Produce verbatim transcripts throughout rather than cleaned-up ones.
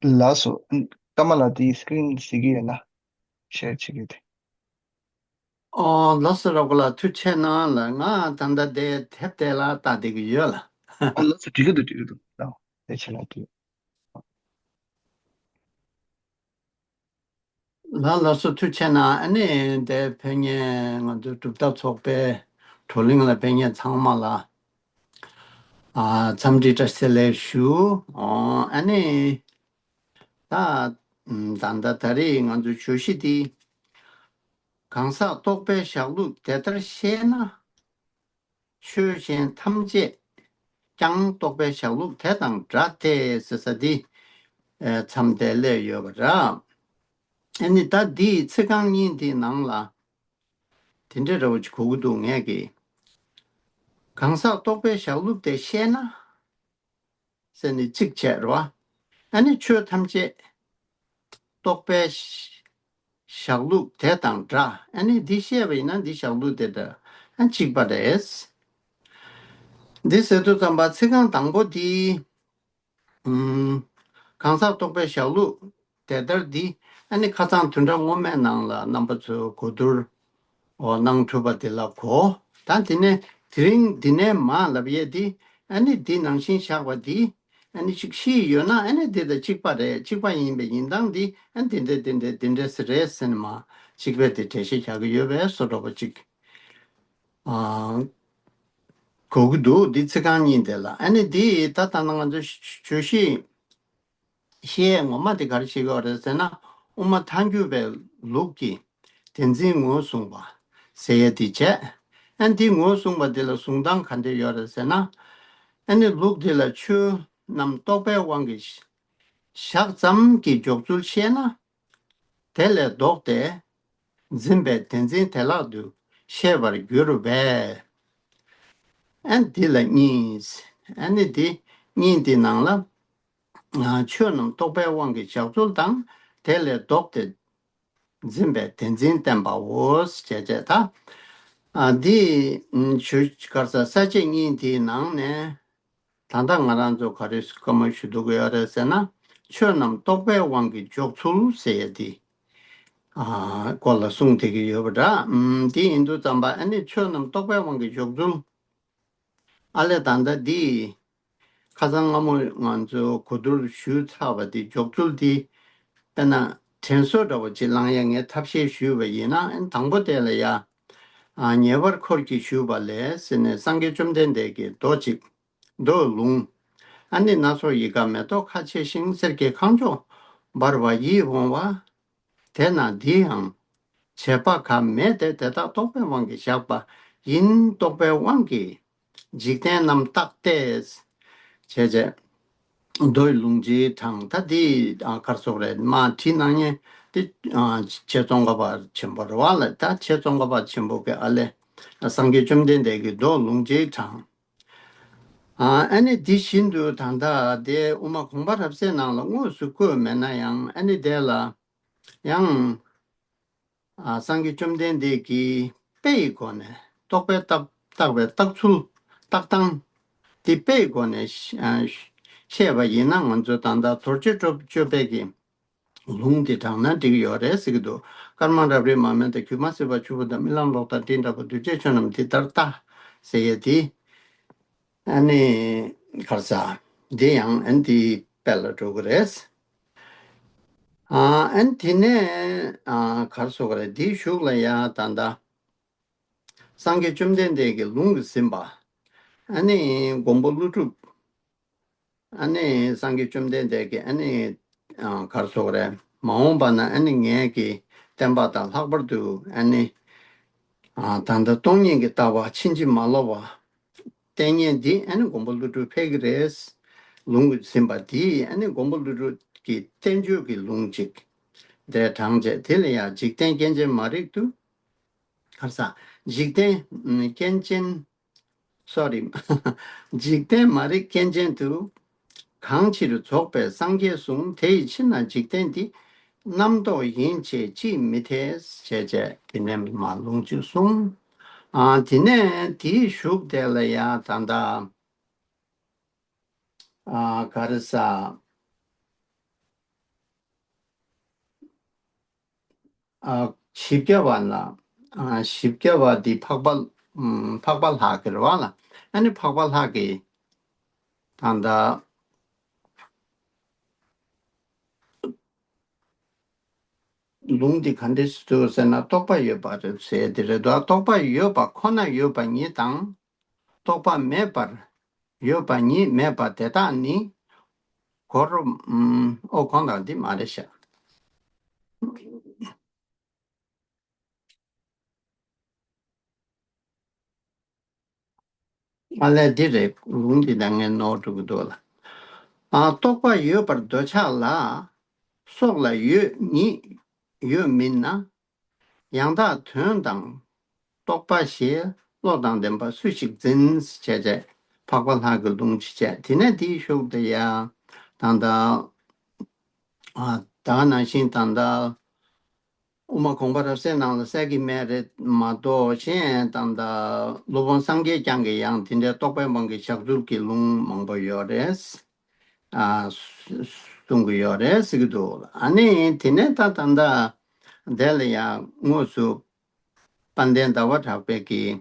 ལགས་སོ། ཀརྨ་ལགས་དེའི་སི་ཀི་རིན་གཟིགས་ཀྱི་ཡོད་ན་ཤེར་བྱེད་ཀྱི་དེ། ཨོ་ལགས་སོ། རོགས་ལ་ཐུགས་རྗེ་གནང་ལ། ང་ད་ལྟ་དེ་དེབ་དེ་ལ་ལྟ་བསྡད་ཀྱི་ཡོད་ལ། ཨོ་ལགས་སོ། འགྲིག་གི་འདུག་འགྲིག་གི་འདུག་ལགས་དེ་ཆེ་ལ་དེ། ལགས་ལགས་སོ། ཐུགས་རྗེ་གནང་། ཨ་ནི་དེ་ཕེབས་མཁན་ང་ཚོའི་གྲུབ་མཐའ་ཚོགས་པའི་བགྲོ་གླེང་ལ་ཕེབས་མཁན་ཚང་མ་ལ་ཨ་འཚམས་འདྲི་བཀྲ་ཤིས་བདེ་ལེགས་ཞུ། ཨོ་ཨ་ནི་ད་ད་ད་ད་རེས་ང་ཚོའི་བརྗོད་གཞི་འདི་གང་ཟག་རྟོག་པའི་བཞག་ལུགས་དེ་ལྟར་ཤེས་ན། ཆོས་གཞན་ཐམས་ཅད་ཀྱང་རྟོག་པའི་བཞག་ལུགས་དེ་དང་འདྲ་སྟེ་ཟེར་ས་འདི་མཚམས་དེ་སླེབས་ཡོད་པ་རེད། ཨ་ནི་ད་འདིའི་ཚིག་རྐང་གཉིས་འདིའི་ནང་ལ་དེ་འདྲའི་འདྲ་བོ་ཅིག་གོ་གི་འདུག་ངས་ཀྱིས། གང་ཟག་རྟོག་པའི་བཞག་ལུགས་དེ་ཤེས་ན། ཟེར་ནས་གཅིག་བྱས་རེད་བ། ཨ་ནི་ཆོས་ཐམས་ཅད་རྟོག་པའི་བཞག་ལུགས་དེ་དང་འདྲ། ཨ་ནི་འདི་བཤད་པ་ཡིན་ན་འདི་བཞག་ལུགས་དེ་འདྲ་ཨ་གཅིག་པ་རེད། འདི་ཟེར་དུས་ཙམ་པ་ཚིག་རྐང་དང་པོ་འདི། ཨུམ། གང་ཟག་རྟོག་པའི་བཞག་ལུགས་དེ་ལྟར་འདི། ཨ་ནི་ཁ་སང་བདུན་ཕྲག་སྔོན་མའི་ནང་ལ་རྣམ་པ་ཚོས་གོ་བསྡུར་འོ་གནང་གྲུབ་པ་དེ་ལ་གོ། ད་དེ་ནས་དེ་རིང་འདི་ནས་མ་ལབ་ཡས་འདི། ཨ་ནི་འདི་ནང་བཞིན་བཞག་པ་འདི། ཨ་ནི་ཅིག་ཤེས་ཡོད་ན་ཨ་ནི་འདི་དང་གཅིག་པ་རེད། གཅིག་པ་ཡིན་པའི་ཡིན་སྟངས་འདི། ཨ་ནི་འདི་འདྲ་འདི་འདྲ་འདི་འདྲ་ཟེར་རེད་ཟེར་ནས་མ་གཅིག་པའི་དེ་འགྲེལ་བཤད་རྒྱག་གི་ཡོད་པའི་བཟོ་འདྲ་པོ་ཅིག་ཨ། གོ་གི་འདུག་འདི་ཚིག་རྐང་གཉིས་དེ་ལ། ཨ་ནི་འདི་ད་ལྟ་ང་ཚོ་བརྗོད་གཞི་བཤད་ངོ་མ་དེ་ག་རེ་བྱེད་ཀྱི་ཡོད་རེད་ཟེར་ན། དབུ་མ་ཐལ་འགྱུར་བའི་ལུགས་ཀྱི་བདེན་འཛིན་ངོས་བཟུང་བ་ཟེར་ཡས་དེ་བྱས། ཨ་ནི་འདི་ངོས་བཟུང་བ་དེ་ལ་བཟུང་སྟངས་ག་འདྲ་ཡོད་རེད་ཟེར་ན། ཨ་ནི་ལུགས་འདི་ལ་ཆོས་རྣམས་རྟོག་པའི་དབང་གིས་བཞག་ཙམ་གྱི་འཇོག་ཚུལ་ཤེས་ན། དེ་ལས་ལྡོག་སྟེ་འཛིན་པའི་བདེན་འཛིན་དེ་ལག་ཏུ་ཤེས་པར་འགྱུར་བས། ཨ་ནི་འདི་ལ་གཉིས། ཨ་ནི་འདི་གཉིས་འདི་ནང་ལ། ཆོས་རྣམས་རྟོག་པའི་དབང་གིས་བཞག་ཚུལ་དང་། དེ་ལས་ལྡོག་སྟེ་འཛིན་པའི་བདེན་འཛིན་བསྟན་པའོ། ཞེས་བྱས་ད། ཨ་འདི་ཆོས་གར་ས་ས་བཅད་གཉིས་འདིའི་ནང་ནས། ད་ལྟ་ང་རང་ཚོ་ག་རེ་བཀའ་མོལ་ཞུ་འདོད་ཀྱི་ཡོད་རེད་ཟེར་ན། ཆོས་རྣམས་རྟོག་པའི་དབང་གིས་འཇོག་ཚུལ་ཟེར་ཡ་དེ། ཨ་སྐོར་ལ་གསུངས་བསྡད་ཀྱི་ཡོད་པ་འདྲ། ཨམ་དེ་ཡིན་དུས་ཙམ་པ་ཨ་ནི་ཆོས་རྣམས་རྟོག་པའི་དབང་གིས་འཇོག་ཚུལ། ཨ་ལས་ད་ལྟ་འདི། ཁ་སང་སྔ་མོ་ང་ཚོ་གོ་བསྡུར་ཞུས་ཚར་བ་དེ་འཇོག་ཚུལ་དེ། དཔེར་ན་དྲན་གསོ་འདྲ་བོ་ཅིག་བླང་ཡ་ངས་ཐབས་ཤེས་ཞུས་པ་ཡིན་ན། ཨ་ནི་དང་པོ་དེ་ལ་ཡ། ཨ་ཉེ་བར་འཁོར་གྱིས་ཞུས་པ་ལས་ཟེར་ནས། སངས་རྒྱས་བཅོམ་ལྡན་འདས་ཀྱིས་མདོ་གཅིག་མདོའི་ལུང་། ཨ་ནི་སྣ་ཚོགས་ཡལ་ག་མེ་ཏོག་ཁ་ཕྱེ་ཞིང་། གསེར་གྱི་ཁང་ལྕོག་འབར་བ་ཡིད་འོང་བ། དེས་ན་འདི་ཡང་བྱེད་པ་ག་མེད་དེ། དེ་དག་རྟོག་པའི་དབང་གིས་བཞག་པ་ཡིན། རྟོག་པའི་དབང་གིས་འཇིག་རྟེན་རྣམས་རྟག་སྟེ། བྱས་བྱས། མདོའི་ལུང་སྤྱིའི་གྲངས་ད་འདི་ཨ་གར་སོགས་རེད་མ་བྲིས་གནང་མཁན་དེ། ཨ་ཆེད་ཙོང་ཁ་པ་ཆེན་པོ་རེད་བ་ལ། ད་ཆེད་ཙོང་ཁ་པ་ཆེན་པོ་གི་ཨ་ལས་སངས་རྒྱས་བཅོམ་ལྡན་འདས་ཀྱི་མདོ་ལུང་སྤྱིའི་གྲངས། ཨ་ཨ་ནི་འདི་བཞིན་དུ་ད་ལྟ་དེ་དབུ་མ་དགོངས་པ་རབ་གསལ་ནང་ལ་དངོས་སུ་བཀོད་མེད་ན་ཡང་། ཨ་ནི་དེ་ལ་ཡང་། ཨ་སངས་རྒྱས་བཅོམ་ལྡན་འདས་ཀྱིས་དཔེ་ཡི་སྒོ་ནས་རྟོག་པས་བརྟག་བརྟག་པའི་བརྟག་ཚུལ་བརྟག་སྟངས་དེ་དཔེ་ཡི་སྒོ་ནས་ཤ་ཨ་བཤད་པ་ཡིན་ན། ང་ཚོ་ད་ལྟ་རྡོ་རྗེ་སྤྱོད་པའི་གི་ལུང་དེ་དྲངས་ན་འགྲིག་ཡོད་རེད་ཟེར་གྱི་འདུག་སྐར་མ་རབ་རིབ་མ་དམན་ཏེ། རྒྱུན་མ་སྲིད་པ་ཆུ་བུར་དང་། རྨི་ལམ་གློག་ལྟར་སྤྲིན་འདྲ་པོ། འདུས་བྱས་ཆོས་རྣམས་འདི་ལྟར་ལྟ། ཟེར་ཡས་དེ། ཨ་ནི་གར་ས་འདི་ཡང་ཨ་ནི་དེའི་དཔེ་ལ་འགྲོ་གི་རེད། ཨ་ཨ་ནི་དེ་ནས་ཨ་གར་སོ་ག་རེད། འདིའི་གཞུག་ལ་ཡ་ད་ལྟ་སངས་རྒྱས་བཅོམ་ལྡན་འདས་ཀྱིས་ལུང་གིས་ཟིན་པ། ཨ་ནི་མགོན་པོ་ཀླུ་སྒྲུབ། ཨ་ནི་སངས་རྒྱས་བཅོམ་ལྡན་འདས་ཀྱིས་ཨ་ནི་ཨ་གར་སོ་ག་རེད། མ་འོངས་པ་ན་ཨ་ནི་ངེད་ཀྱི་བསྟན་པ་དང་ལྷག་པར་དུ་ཨ་ནི་ཨ་ད་ལྟ་སྟོང་ཉིད་ཀྱི་ལྟ་བ་ཕྱིན་ཅི་མ་ལོག་པ་བསྟན་མཁན་འདི་ཨ་ནི་མགོན་པོ་ཀླུ་སྒྲུབ་ཕེབས་ཀྱི་རེད། ལུང་གིས་ཟིན་པ་འདི་ཨ་ནི་མགོན་པོ་ཀླུ་སྒྲུབ་ཀྱི་བསྟན་བཅོས་ཀྱི་ལུང་གཅིག་དེ་དྲངས་བྱས། དེ་ལ་ཡང་འཇིག་རྟེན་སྐྱེ་མཆེད་མ་རིག་ཏུ། གར་ས། འཇིག་རྟེན་སྐྱེ་མཆེད། སོ་རི། འཇིག་རྟེན་མ་རིག་སྐྱེ་མཆེད་དུ། གང་ཕྱིར་རྫོགས་པའི་སངས་རྒྱས་གསུངས། དེ་ཡི་ཕྱིར་ན་འཇིག་རྟེན་འདི། རྣམ་རྟོག་ཡིན་ཞེས་ཅིས་མི་འཐད། ཞེས་བྱས་དེ་ནས་མ་ལུང་གཅིག་གསུངས། ཨ་དེ་ནས་དེའི་གཞུག་དེ་ལ་ཡང་ད་ལྟ་ཨ་ག་རེ་ཟ། ཨ། བཞི་བརྒྱ་པ་ལ། ཨ། བཞི་བརྒྱ་པ་འདི་འཕགས་པ། ཨམ། འཕགས་པ་ལྷ་གིར་བ་ལ། ཨ་ནི་འཕགས་པ་ལྷ་གིས་ད་ལྟ་ལུང་འདི་ག་འདྲས་སུ་འདུག་ཟེར་ན། རྟོག་པ་ཡོད་པ་རེད་ཟེར་དེ་རེད་དོ། རྟོག་པ་ཡོད་པ་ཁོ་ན་ཡོད་པ་ཉིད་དང་། རྟོག་པ་མེད་པར་ཡོད་པ་ཉིད་མེད་པ་དེ་དག་ནི་སྒོར། ཨམ། ཨོ་གོང་དང་འདི་མ་རེད་ཤག་ཨ་ལས་འདི་རེད། ལུང་འདི་ནང་ངས་ནོར་འགྲོ་གི་འདུག་ལ། ཨ། རྟོག་པ་ཡོད་པར་འདོད་ཆགས་ལ། སྲོག་ལ་ཡོད་ཉིད་ཡོད་མིན་ན། ཡང་དག་དོན་དང་རྟོག་པ་ཞེས། བློ་དང་ལྡན་པ་སུ་ཞིག་འཛིན། བྱས་བྱས་འཕགས་པ་ལྷ་གི་ལུང་ཅིག་བྱས། དེ་ནས་དེའི་ཤུགས་དེ་ཡང་ད་ལྟ། ཨ། ད་ག་ནང་བཞིན་ད་ལྟ་དབུ་མ་དགོངས་པ་རབ་གསལ་ནང་ལ་གསལ་གྱི་མེད་རེད་མ་གཏོགས། གཞན་ད་ལྟ་སློབ་དཔོན་སངས་རྒྱས་བསྐྱངས་ཀྱིས་ཡང་དེ་འདྲའི་རྟོག་པའི་དབང་གིས་བཞག་ཚུལ་གྱི་ལུང་མང་པོ་ཡོད་རེད། ཨ། གསུང་གི་ཡོད་རེད་ཟེར་གྱི་འདུག་ཨ་ནི་དེ་ནས་ད་ད་ལྟ་དེ་ལ་ཡང་དངོས་སུ་དཔལ་ལྡན་ཟླ་བ་གྲགས་པས་ཀྱིས།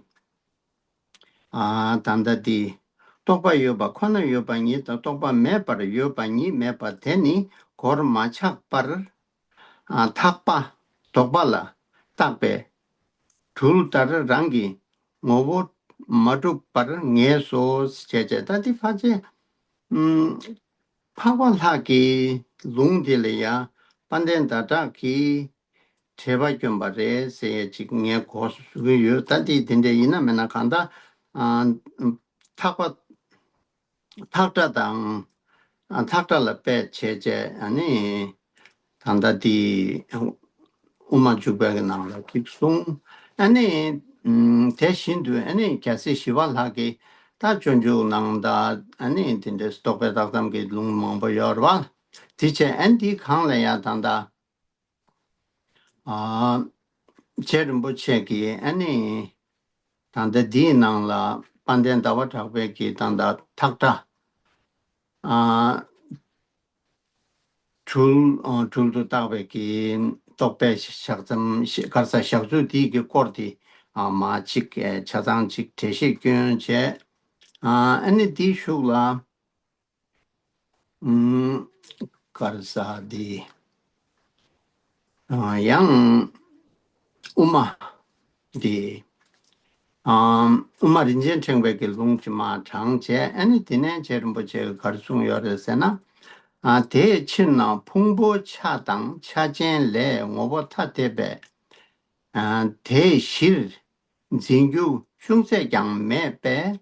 ཨ། ད་ལྟ་འདི། རྟོག་པ་ཡོད་པ་ཁོ་ན་ཡོད་པ་ཉིད་དང་། རྟོག་པ་མེད་པར་ཡོད་པ་ཉིད་མེད་པ་དེ་ནི་སྒོར་མ་ཆགས་པར། ཨ། ཐག་པ་དོག་པ་ལ་བཏགས་པའི་སྦྲུལ་ལྟར་རང་གི་ངོ་བོ་མ་གྲུབ་པར་ངེས་སོ། བྱས་བྱས་ད་འདི་ཕལ་ཆེར། ཨམ། འཕགས་པ་ལྷ་གི་ལུང་དེ་ལ་ཡང་དཔལ་ལྡན་ཟླ་གྲགས་ཀྱིས་འགྲེལ་པ་བསྐྱོན་པ་རེད་ཟེར་ཡས་ཅིག་ངས་གོ་ཟུག་གི་ཡོད། ད་འདི་དེ་འདྲ་ཡིན་ན་མིན་ན་གང་ལྟར། ཨ། ཐག་པ། ཐག་སྒྲ་དང་། ཨ། ཐག་སྒྲ་ལ་དཔེ་བྱས་བྱས། ཨ་ནི་ད་ལྟ་འདི་དབུ་མ་འཇུག་པའི་ནང་ལ་ཅིག་གསུངས། ཨ་ནི། ཨམ། དེ་བཞིན་དུ་ཨ་ནི་རྒྱལ་སྲས་ཞི་བ་ལྷ་གིས་ད་སྤྱོད་འཇུག་ནང་དང་། ཨ་ནི་དེ་འདྲའི་རྟོག་པའི་རྟགས་ཙམ་གྱི་ལུང་མང་པོ་ཡོད་རེད་བ། དེ་བྱས་ཨ་ནི་འདིའི་སྒང་ལ་ཡང་ད་ལྟ། ཨ། རྗེ་རིན་པོ་ཆེ་གིས་ཨ་ནི་ད་ལྟ་འདིའི་ནང་ལ་དཔལ་ལྡན་ཟླ་བ་གྲགས་པས་ཀྱིས་ད་ལྟ་ཐག་སྒྲ། ཨ། སྦྲུལ། ཨ། སྦྲུལ་དུ་བཏགས་པའི་གི་རྟོག་པའི་ཞག་ཙམ་ཞིག་ག་རེ་ཟ། བཞག་ཚུལ་དེའི་གི་སྐོར་དེ། ཨ། མ་གཅིག་ཆ་ཚང་གཅིག་འགྲེལ་བཤད་བསྐྱོན་བྱས། ཨ། ཨ་ནི་དེའི་གཞུག་ལ། ཨུམ། ག་རེ་ཟ་འདི། ཨ། ཡང་དབུ་མ་འདི། ཨ། དབུ་མ་རིན་ཆེན་ཕྲེང་བའི་གི་ལུང་ཅིག་མར་དྲངས་བྱས། ཨ་ནི་དེ་ནས་རྗེ་རིན་པོ་ཆེ་གིས་ག་རེ་གསུངས་ཡོད་རེད་ཟེར་ན། ཨ། དེའི་ཕྱིར་ན་ཕུང་པོ་ཆ་དང་ཆ་ཅན་ལས་ངོ་བོ་ཐ་དད་པས། ཨ། དེའི་གཞིར་འཛིན་རྒྱུ་ཅུང་ཟད་ཀྱང་མེད་པས།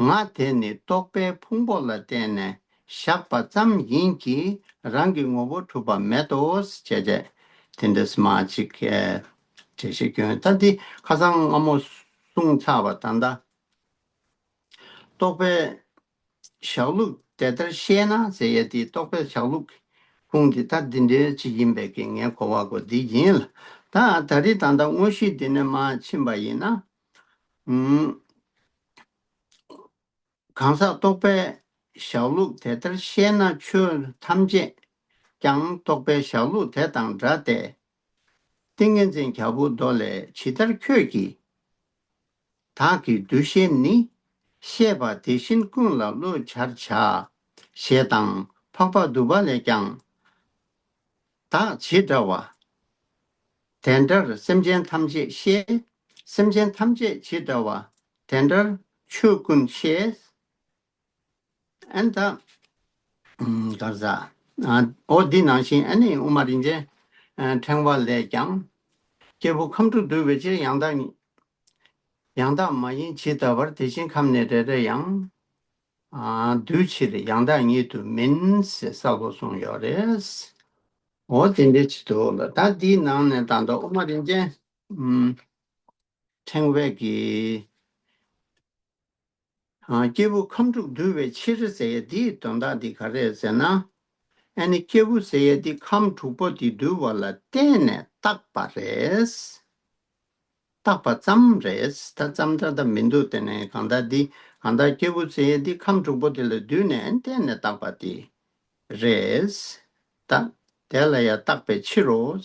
ང་དེ་ནི་རྟོག་པའི་ཕུང་པོ་ལ་བརྟེན་ནས་བཞག་པ་ཙམ་ཡིན་གྱི། རང་གི་ངོ་བོ་གྲུབ་པ་མེད་དོ། ཞེས་བྱས་དེ་འདྲ་མ་ཅིག་གིས་འགྲེལ་བཤད་བསྐྱོན། ད་འདི་ཁ་སང་སྔ་མོ་གསུངས་ཚར་བ། ད་ལྟ་རྟོག་པའི་བཞག་ལུགས་དེ་ལྟར་ཤེས་ན་ཟེར་ཡས་དེ། རྟོག་པའི་བཞག་ལུགས་ཁུངས་དེ་ད་འདི་འདྲའི་ཅིག་ཡིན་པའི་གི་ངའི་གོ་བ་གོ་འདི་ཡིན་ལ། ད་ད་རེས་ད་ལྟ་དངོས་གཞི་འདི་ནས་མར་ཕྱིན་པ་ཡིན་ན། ཨུམ། གང་ཟག་རྟོག་པའི་བཞག་ལུགས་དེ་ལྟར་ཤེས་ན། ཆོས་ཐམས་ཅད་ཀྱང་རྟོག་པའི་བཞག་ལུགས་དེ་དང་འདྲ་སྟེ། ཏིང་ངེ་འཛིན་རྒྱལ་པོ་མདོ་ལས། ཇི་ལྟར་ཁྱོད་ཀྱིས་བདག་གི་འདུ་ཤེས་ནི། ཤེས་པ་དེ་བཞིན་ཀུན་ལ་བློས་སྦྱར་བྱ། ཞེས་དང་། འཕགས་པ་འདུས་པ་ལས་ཀྱང་། བདག་ཇི་འདྲ་བ་དེ་འདྲར་སེམས་ཅན་ཐམས་ཅད་ཤེས། སེམས་ཅན་ཐམས་ཅད་ཇི་འདྲ་བ་དེ་འདྲར་ཆོས་ཀུན་ཤེས། ཨན་ད། ཨམ། ག་རེ་ཟ། ཨ། འོ་འདི་ནང་བཞིན་ཨ་ནི་དབུ་མ་རིན་ཆེན་ཕྲེང་བ་ལས་ཀྱང་། སྐྱེས་བུ་ཁམས་དྲུག་འདུལ་བའི་ཕྱིར། ཡང་དག་ཉིད། ཡང་དག་མ་ཡིན་ཇི་ལྟ་བར། དེ་བཞིན་ཁམས་ནི་རེ་རེ་ཡང་། ཨ། འདུལ་ཕྱིར་ཡང་དག་ཉིད་དུ་མིན། ཟེར་གསལ་པོ་གསུངས་ཡོད་རེད། འོ་དེ་འདྲའི་ཆེད་དུ་ལ། ད་འདིའི་ནང་ནས་ད་ལྟ་དབུ་མ་རིན་ཆེན། ཨམ། ཕྲེང་བས་ཀྱིས། ཨ། སྐྱེས་བུ་ཁམས་དྲུག་འདུལ་བའི་ཕྱིར་ཟེར་ཡས་འདིའི་དོན་དག་འདི་ག་རེ་རེད་ཟེར་ན། ཨ་ནི་སྐྱེས་བུ་ཟེར་ཡས་འདི་ཁམས་དྲུག་པོ་འདི་འདུལ་བ་ལ་བརྟེན་ནས་བཏགས་པ་རེད། བཏགས་པ་ཙམ་རེད། ད་ཙམ་ད་ད་མི་འདུག་དེ་ནས་གང་ལྟར་འདི། གང་ལྟར་སྐྱེས་བུ་ཟེར་ཡས་འདི་ཁམས་དྲུག་པོ་དེ་ལ་བསྡུས་ནས་བརྟེན་ནས་བཏགས་པ་དེ་རེད། ད་དེ་ལ་ཡང་བཏགས་པའི་ཕྱིར་རོ།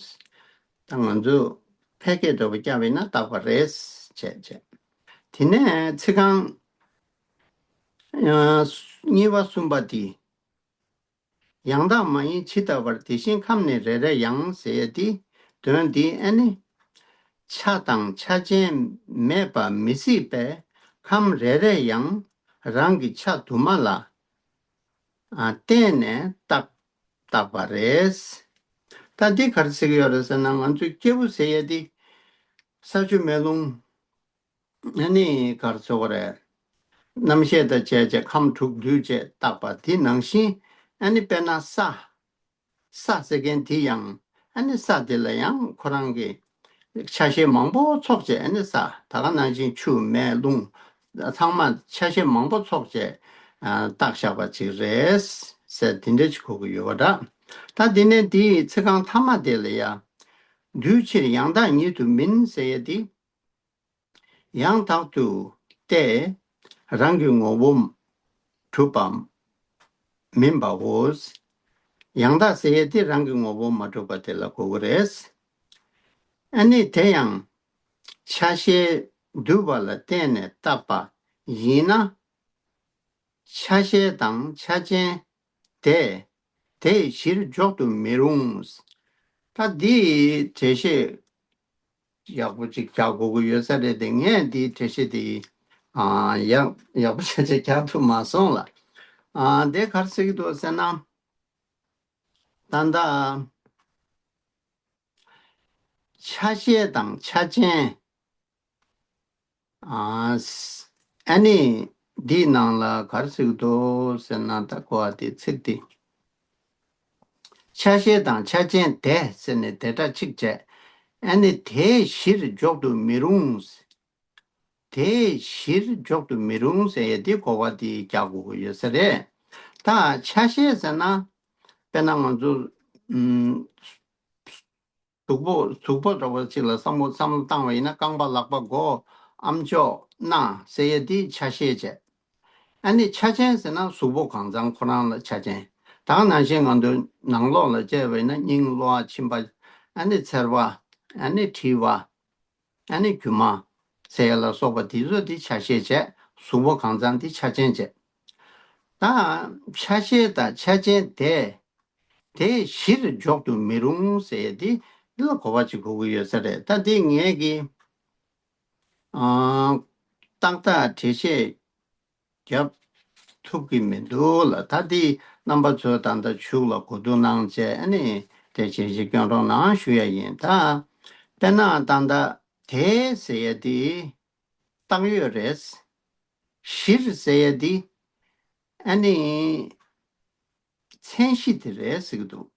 ད་ང་ཚོས་ཕལ་སྐད་འདྲ་པོ་བཀྱག་པ་ཡིན་ན་རྟག་པ་རེད་བྱས་བྱས། དེ་ནས་ཚིག་རྐང་ཨ་གཉིས་པ་གསུམ་པ་དེ། ཡང་དག་མ་ཡིན་ཇི་ལྟ་བར། དེ་བཞིན་ཁམས་ནི་རེ་རེ་ཡང་ཟེར་ཡས་དེ། དོན་འདི་ཨ་ནི། ཆ་དང་ཆ་ཅན་མེད་པ་མི་སྲིད་པས་ཁམས་རེ་རེ་ཡང་རང་གི་ཆ་དུ་མ་ལ་ཨ་བརྟེན་ནས་བཏགས་བཏགས་པ་རེད། ད་འདི་ག་རེ་ཟེར་གྱི་ཡོད་རེད་ཟེར་ན། ང་ཚོའི་སྐྱེས་བུ་ཟེར་ཡས་དེ་ས་ཆུ་མེ་རླུང་ཨ་ནི་ག་རེ་ཟེར་དགོས་རེད། རྣམ་ཤེས་དང་བཅས་བྱས་ཁམས་དྲུག་འདུས་བྱས་བཏགས་པ་དེ་ནང་བཞིན། ཨ་ནི་དཔེར་ན་ས། ས་ཟེར་མཁན་དེ་ཡང་ཨ་ནི་ས་དེ་ལ་ཡང་ཁོ་རང་གི་ཆ་ཤས་མང་པོ་ཚོགས་བྱས། ཨ་ནི་ས་ད་ག་ནང་བཞིན་ཆུ་མེ་རླུང་ཚང་མ་ཆ་ཤས་མང་པོ་ཚོགས་བྱས་ཨ་བཏགས་བཞག་པ་ཅིག་རེད་ཟེར། དེ་འདྲ་ཅིག་གོ་གི་ཡོད་པ་འདྲ། ད་དེ་ནས་དེའི་ཚིག་རྐང་མཐའ་མ་དེ་ལ་ཡ། འདུས་ཕྱིར་ཡང་དག་ཉིད་དུ་མིན་ཟེར་ཡས་དེ། ཡང་དག་ཏུ་སྟེ་རང་གི་ངོ་བོ་གྲུབ་པ་མིན་པའོ། ཡང་དག་ཟེར་ཡས་དེ་རང་གི་ངོ་བོ་མ་གྲུབ་པ་དེ་ལ་གོ་གི་རེད། ཨ་ནི་དེ་ཡང་ཆ་ཤས་འདུས་པ་ལ་བརྟེན་ནས་བཏགས་པ་ཡིན་ན། ཆ་ཤས་དང་ཆ་ཅན་དེ་དེའི་གཞིར་འཇོག་ཏུ་མི་རུང་། ད་འདིའི་འགྲེལ་བཤད་ཡག་པོ་ཅིག་རྒྱག་དགོས་ཀྱི་ཡོད་ས་རེད་དེ། ངས་འདིའི་འགྲེལ་བཤད་དེ་ཨ་ཡག་ཡག་པོ་ཆ་ཆ་རྒྱག་ཐུབ་མ་སོང་ལ། ཨ་དེ་ག་རེ་ཟེར་གྱི་འདུག་ཟེར་ན། ད་ལྟ་ཆ་ཤས་དང་ཆ་ཅན། ཨ་ནི་འདིའི་ནང་ལ་ག་རེ་ཟེར་གྱི་འདུག་ཟེར་ན། ད་གོ་བ་དེ་ཚིག་དེ། ཆ་ཤས་དང་ཆ་ཅན་དེ་ཟེར་ནས་དེ་སྒྲ་གཅིག་བྱས། ཨ་ནི་དེའི་གཞིར་འཇོག་ཏུ་མི་རུང་། དེའི་གཞིར་འཇོག་ཏུ་མི་རུང་ཟེར་ཡས་དེ་གོ་བ་དེ་རྒྱག་དགོས་ཀྱི་ཡོད་ས་རེད། ད་ཆ་ཤས་ཟེར་ན། དཔེར་ན་ང་ཚོ་ཨུམ། གཟུགས་པོ་གཟུགས་པོ་འདྲ་བོ་ཅིག་ལ་བསམ་བློ་བསམ་བློ་བཏང་བ་ཡིན་ན། རྐང་པ་ལག་པ་མགོ་ཨམ་ཅོག་སྣ་ཟེར་ཡས་དེ་ཆ་ཤས་བྱས། ཨ་ནི་ཆ་ཅན་ཟེར་ན་གཟུགས་པོ་གང་ཚང་ཁོ་རང་ལ་ཆ་ཅན། ད་ག་ནང་བཞིན་ང་ཚོ་ནང་ལོགས་ལ་བྱས་པ་ཡིན་ན། སྙིང་གློ་བ་མཆིན་པ། ཨ་ནི་མཚེར་བ། ཨ་ནི་མཁྲིས་པ། ཨ་ནི་རྒྱུ་མ་ཟེར་ཡས་ལ་སོགས་པ་དེ་ཚོ་དེ་ཆ་ཤས་བྱས། གཟུགས་པོ་གང་ཚང་དེ་ཆ་ཅན་བྱས། ད་ཆ་ཤས་དང་ཆ་ཅན་དེ་དེའི་གཞིར་འཇོག་ཏུ་མི་རུང་ཟེར་ཡས་དེ། འདི་ལ་གོ་བ་ཅིག་དགོས་ཀྱི་ཡོད་ས་རེད། ད་དེ་ངས་ཀྱིས་ཨ་ཏག་ཏག་འགྲེལ་བཤད་རྒྱབ་ཐུབ་ཀྱི་མི་འདུག་ལ། ད་འདི་རྣམ་པ་ཚོས་ད་ལྟ་མཇུག་ལ་གོ་བསྡུར་གནང་བྱས། ཨ་ནི་དེ་བྱས་ཤིག་སྐྱོན་རོགས་གནང་ཞུ་ཡ་ཡིན། ད་དཔེར་ན་ད་ལྟ་དེ་ཟེར་ཡ་དེ་བཏགས་ཡོད་རེད། གཞིར་ཟེར་ཡ་དེ་ཨ་ནི་མཚན་གཞི་དེ་རེད་ཟེར་གྱི་འདུག་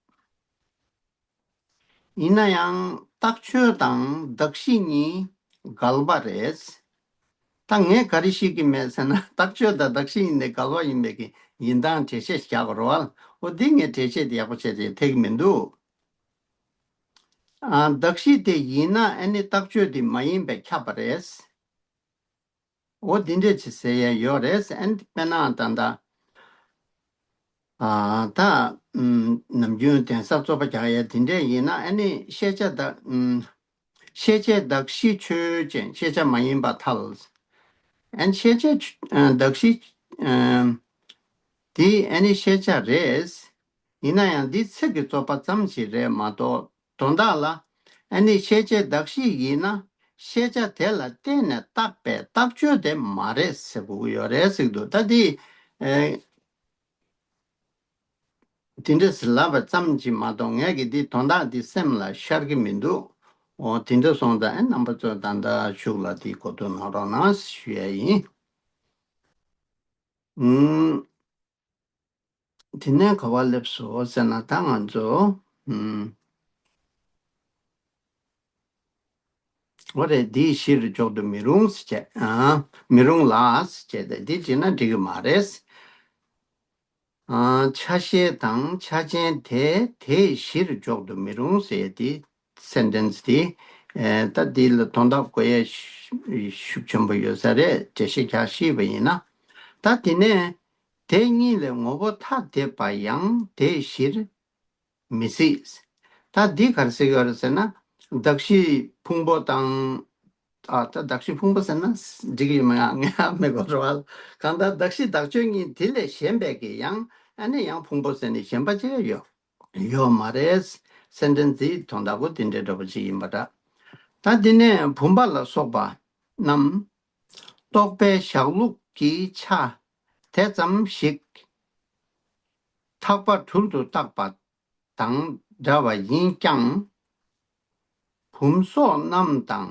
ཡིན་ན་ཡང་རྟགས་ཆོས་དང་གདགས་གཞི་གཉིས་འགལ་བ་རེད། ད་ངས་ག་རེ་ཤེས་ཀྱི་མེད་ཟེར་ན། རྟགས་ཆོས་དང་གདགས་གཞི་གཉིས་ནི་འགལ་བ་ཡིན་པའི་གི་ཡིན་སྟངས་འགྲེལ་བཤད་རྒྱག་དགོས་རེད་བ། འོ་འདི་ངས་འགྲེལ་བཤད་དེ་ཡག་པོ་བྱས་ཏེ་ཐེག་གི་མི་འདུག་ཨ་གདགས་གཞི་དེ་ཡིན་ན་ཨ་ནི་རྟགས་ཆོས་དེ་མ་ཡིན་པས་ཁྱབ་པ་རེད། འོ་འདི་འདྲས་ཅིག་ཟེར་ཡ་ཡོད་རེད། ཨ་ནི་དཔེར་ན་ད་ལྟ་ཨ་ད་ཨུམ་ནམ་རྒྱུན་གདན་ས་རྩོད་པ་རྒྱག་ཡ་དེ་འདྲས་ཡིན་ན། ཨ་ནི་ཤེས་བྱ་དང་ཨུམ་ཤེས་བྱའི་གདགས་གཞི་ཆོས་ཅན། ཤེས་བྱ་མ་ཡིན་པར་ཐལ། ཨ་ནི་ཤེས་བྱའི་ཆོས་ཨ་གདགས་གཞི་ཨ་དེ་ཨ་ནི་ཤེས་བྱ་རེད། ཡིན་ན་ཡང་འདི་ཚིག་གི་རྩོད་པ་ཙམ་ཞིག་རེད་མ་གཏོགས། དོན་དག་ལ་ཨ་ནི་ཤེས་བྱའི་གདགས་གཞི་ཡིན་ན་ཤེས་བྱ་དེ་ལ་བརྟེན་ནས་བཏགས་པའི་རྟགས་ཆོས་དེ་མ་རེད་ཟེར་དགོས་ཀྱི་ཡོད་རེད་ཟེར་གྱི་འདུག་ད་འདི་ཨེ་དེ་འདྲ་ཟེར་ལབ་པ་ཙམ་གྱིས་མ་གཏོགས། ངས་ཀྱིས་འདི་དོན་དག་འདི་སེམས་ལ་ཤར་གྱི་མི་འདུག་འོ་དེ་འདྲ་སོང་ཙང་ཨེ་རྣམ་པ་ཚོས་ད་ལྟ་གཞུག་ལ་འདི་གོ་བསྡུར་གནང་རོགས་གནང་ཞུ་ཡ་ཡིན། ཨུམ། དེ་ནས་ག་པར་སླེབས་སོང་ཟེར་ན། ད་ང་ཚོ་ཨུམ། འོ་རེད། འདིའི་གཞིར་འཇོག་ཏུ་མི་རུང་ཟེར་བྱས། ཨ་མི་རུང་ལ་ཟེར་བྱས་ཏེ་འདི་བྲིས་ན་འགྲིག་གི་མ་རེད། ཨ་ཆ་ཤས་དང་ཆ་ཅན་དེ་དེའི་གཞིར་འཇོག་ཏུ་མི་རུང་ཟེར་ཏེ། སེན་ཊེན་སི་དེ། ཨེ་ད་འདི་ལ་དོན་དག་གོ་ཡ་ཤུགས་ཆེན་པོ་ཡོད་ས་རེད། འགྲེལ་བཤད་རྒྱག་ཤེས་པ་ཡིན་ན། ད་དེ་ནས་དེ་གཉིས་ལས་ངོ་བོ་ཐ་དད་པ་ཡང་དེའི་གཞིར་མི་སྲིད། ད་འདི་ག་རེ་ཟེར་གྱི་ཡོད་རེད་ཟེར་ན། གདགས་གཞི་ཕུང་པོ་དང་། ཨ་ད་གདགས་གཞི་ཕུང་པོ་ཟེར་ན་འགྲིག་གི་ཡོད་མ་ཡང་ངས་ཧ་མི་གོ་རོགས་ཨ། གང་ལྟར་གདགས་གཞི་དག་བཅོས་གཉིས་དེ་ལས་གཞན་པའི་གི་ཡང་ཨ་ནི་ཡང་ཕུང་པོ་ཟེར་ནས་གཞན་པ་ཅིག་ཡོད་ཡོད་མ་རེད། སེན་ཊེན་སི་དེའི་དོན་དག་པོ་དེ་འདྲའི་འདྲ་པོ་ཅིག་ཡིན་པ་འདྲ། ད་དེ་ནས་བུམ་པ་ལ་སོགས་པ་རྣམས་རྟོག་པའི་གཞག་ལུགས་ཀྱི་ཆ་དེ་ཙམ་ཞིག་ཐག་པ་དྲུལ་དུ་བཏགས་པ་དང་འདྲ་བ་ཡིན་ཀྱང་། བུམ་སོགས་རྣམས་དང་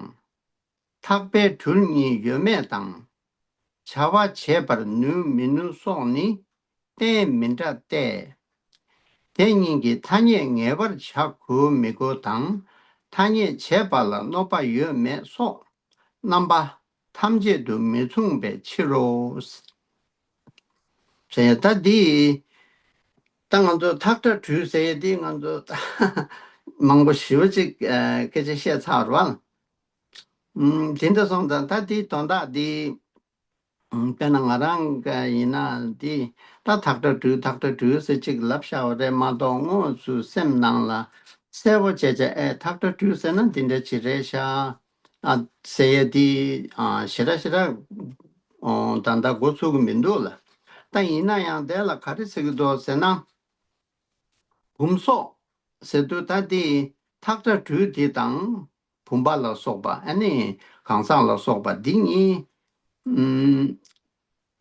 ཐག་པས་དྲུལ་གཉིས་ཡོད་མེད་དང་། བྱ་བ་བྱེད་པར་ནུས་མི་ནུས་སོགས་ནི་གཏན་མི་འདྲ་སྟེ། དེ་གཉིས་ཀྱི་ཐ་སྙད་ངེས་པར་བྱ་དགོས་མི་དགོས་དང་། ཐ་སྙད་བྱེད་པ་ལ་གནོད་པ་ཡོད་མེད་སོགས་རྣམ་པ་ཐམས་ཅད་དུ་མི་མཚུངས་པའི་ཕྱིར་རོ། ཟེར་ད་འདི། ད་ང་ཚོ་ཐག་ཁྲ་དྲུལ་ཟེར་ཡས་འདི་ང་ཚོ་མང་པོ་ཞེ་པོ་ཅིག་ཨ་སྐད་ཆ་བཤད་ཚར་བ། ཨུམ་དེ་འདྲ་སོང་ཙང་ད་འདི་དོན་དག་འདི། ཨུམ་དཔེར་ན་ང་རང་ག་ཡིན་ན་འདི་ད་ཐག་ཁྲ་དྲུལ་ཐག་ཁྲ་དྲུལ་ཟེར་ཅིག་ལབ་བཞག་པ་རེད་མ་གཏོགས་དངོས་སུ་སེམས་ནང་ལ་གསལ་པོ་བྱས་བྱས་ཨེ་ཐག་ཁྲ་དྲུལ་ཟེར་ན་འདི་འདྲ་ཅིག་རེད་ཤག་ཨ་ཟེར་ཡས་འདི་ཨ་ཞེ་དྲག་ཞེ་དྲག་ཨོ་ད་ལྟ་འགོ་ཚུགས་ཀྱི་མི་འདུག་ལ། ད་ཡིན་ན་ཡང་དེ་ལ་ག་རེ་ཟེར་གྱི་འདུག་ཟེར་ན། བུམ་སོགས་ཟེར་དུས་ད་དེ་ཐག་ཁྲ་དྲུལ་དེ་དང་བུམ་པ་ལ་སོགས་པ་ཨ་ནི་གང་ཟག་ལ་སོགས་པ་འདི་གཉིས། ཨུམ།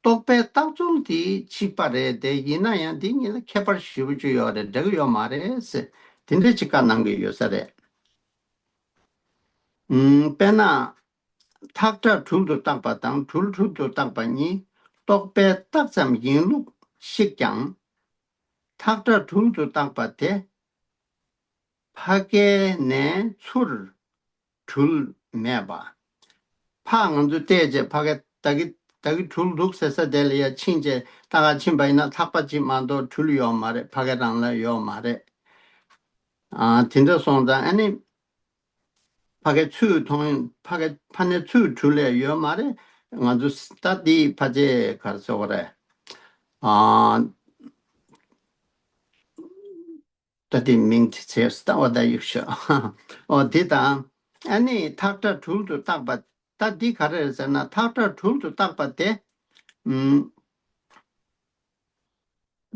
རྟོག་པའི་བཏགས་ཚུལ་དེ་གཅིག་པ་རེད་དེ་ཡིན་ན་ཡང་འདི་གཉིས་ལ་ཁྱད་པར་ཞེ་པོ་ཅིག་ཡོད་རེད་འདྲ་གི་ཡོད་མ་རེད་ཟེར་དེ་འདྲ་ཅིག་བཀའ་གནང་གི་ཡོད་ས་རེད། ཨུམ། དཔེར་ན། ཐག་ཁྲ་དྲུལ་དུ་བཏགས་པ་དང་དྲུལ་དྲུལ་དུ་བཏགས་པ་གཉིས་རྟོག་པས་བཏགས་ཙམ་ཡིན་ལུགས་ཤིག་ཀྱང་། ཐག་ཁྲ་དྲུལ་དུ་བཏགས་པ་དེ་ཕ་གའི་ནས་ཚུར་དྲུལ་མེད་པ། ཕ་ང་ཚོ་བལྟས་རྗེས་ཕ་གའི་ད་གི་ད་གི་དྲུལ་འདུག་ཟེར་ས་དེ་ལ་ཡ་ཕྱིན་རྗེས་ལྟ་ག་ཕྱིན་པ་ཡིན་ན་ཐག་པ་གཅིག་མ་གཏོགས་དྲུལ་ཡོད་མ་རེད། ཕ་གའི་རང་ལ་ཡོད་མ་རེད། ཨ་དེ་འདྲ་སོང་ཙང་ཨ་ནི། ཕ་གའི་ཚུར་མཐོང་ཕ་གའི་ཕ་ནས་ཚུར་དྲུལ་ལས་ཡོད་མ་རེད། ང་ཚོ་ད་འདི་ཕ་ཆེ་གར་སོགས་རེད། ཨ་ད་འདི་མིང་དེ་ཚེ་ལྟ་བ་ད་ཡུག་ཤོག་ཨོ་འདི་དང་ཨ་ནི་ཐག་ཁྲ་དྲུལ་དུ་བཏགས་པ་ད་འདི་ག་རེ་རེད་ཟེར་ན་ཐག་ཁྲ་དྲུལ་དུ་བཏགས་པ་དེ། ཨུམ།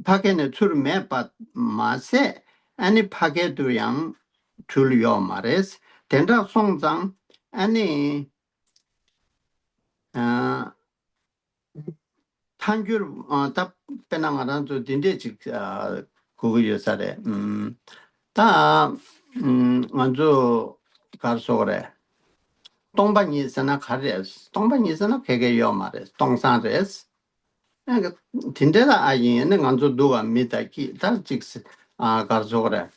ཕ་གི་ནས་ཚུར་མེད་པ་མ་ཟད་ཨ་ནི་ཕ་གི་ཏུ་ཡང་དྲུལ་ཡོད་མ་རེད། དེ་འདྲ་སོང་ཙང་ཨ་ནི་ཨ། ཐལ་འགྱུར་ཨ་ད་དཔེར་ན་ང་རང་ཚོ་འདི་འདྲས་ཅིག་ཨ་གོ་གི་ཡོད་ས་རེད། ཨུམ། ད་ཨུམ་ང་ཚོ་གར་སོགས་རེད། སྟོང་པ་ཉིད་ཟེར་ན་ག་རེ་རེད། སྟོང་པ་ཉིད་ཟེར་ན་ཁེ་ཁེ་ཡོད་མ་རེད། སྟོང་སང་རེད། ཨ་དེ་འདྲ་ལ་ཨ་ཡིན་ནི་ང་ཚོ་འདུག་ག་མི་དང་ཀི་ད་ཅིག་ཨ་གར་སོགས་རེད།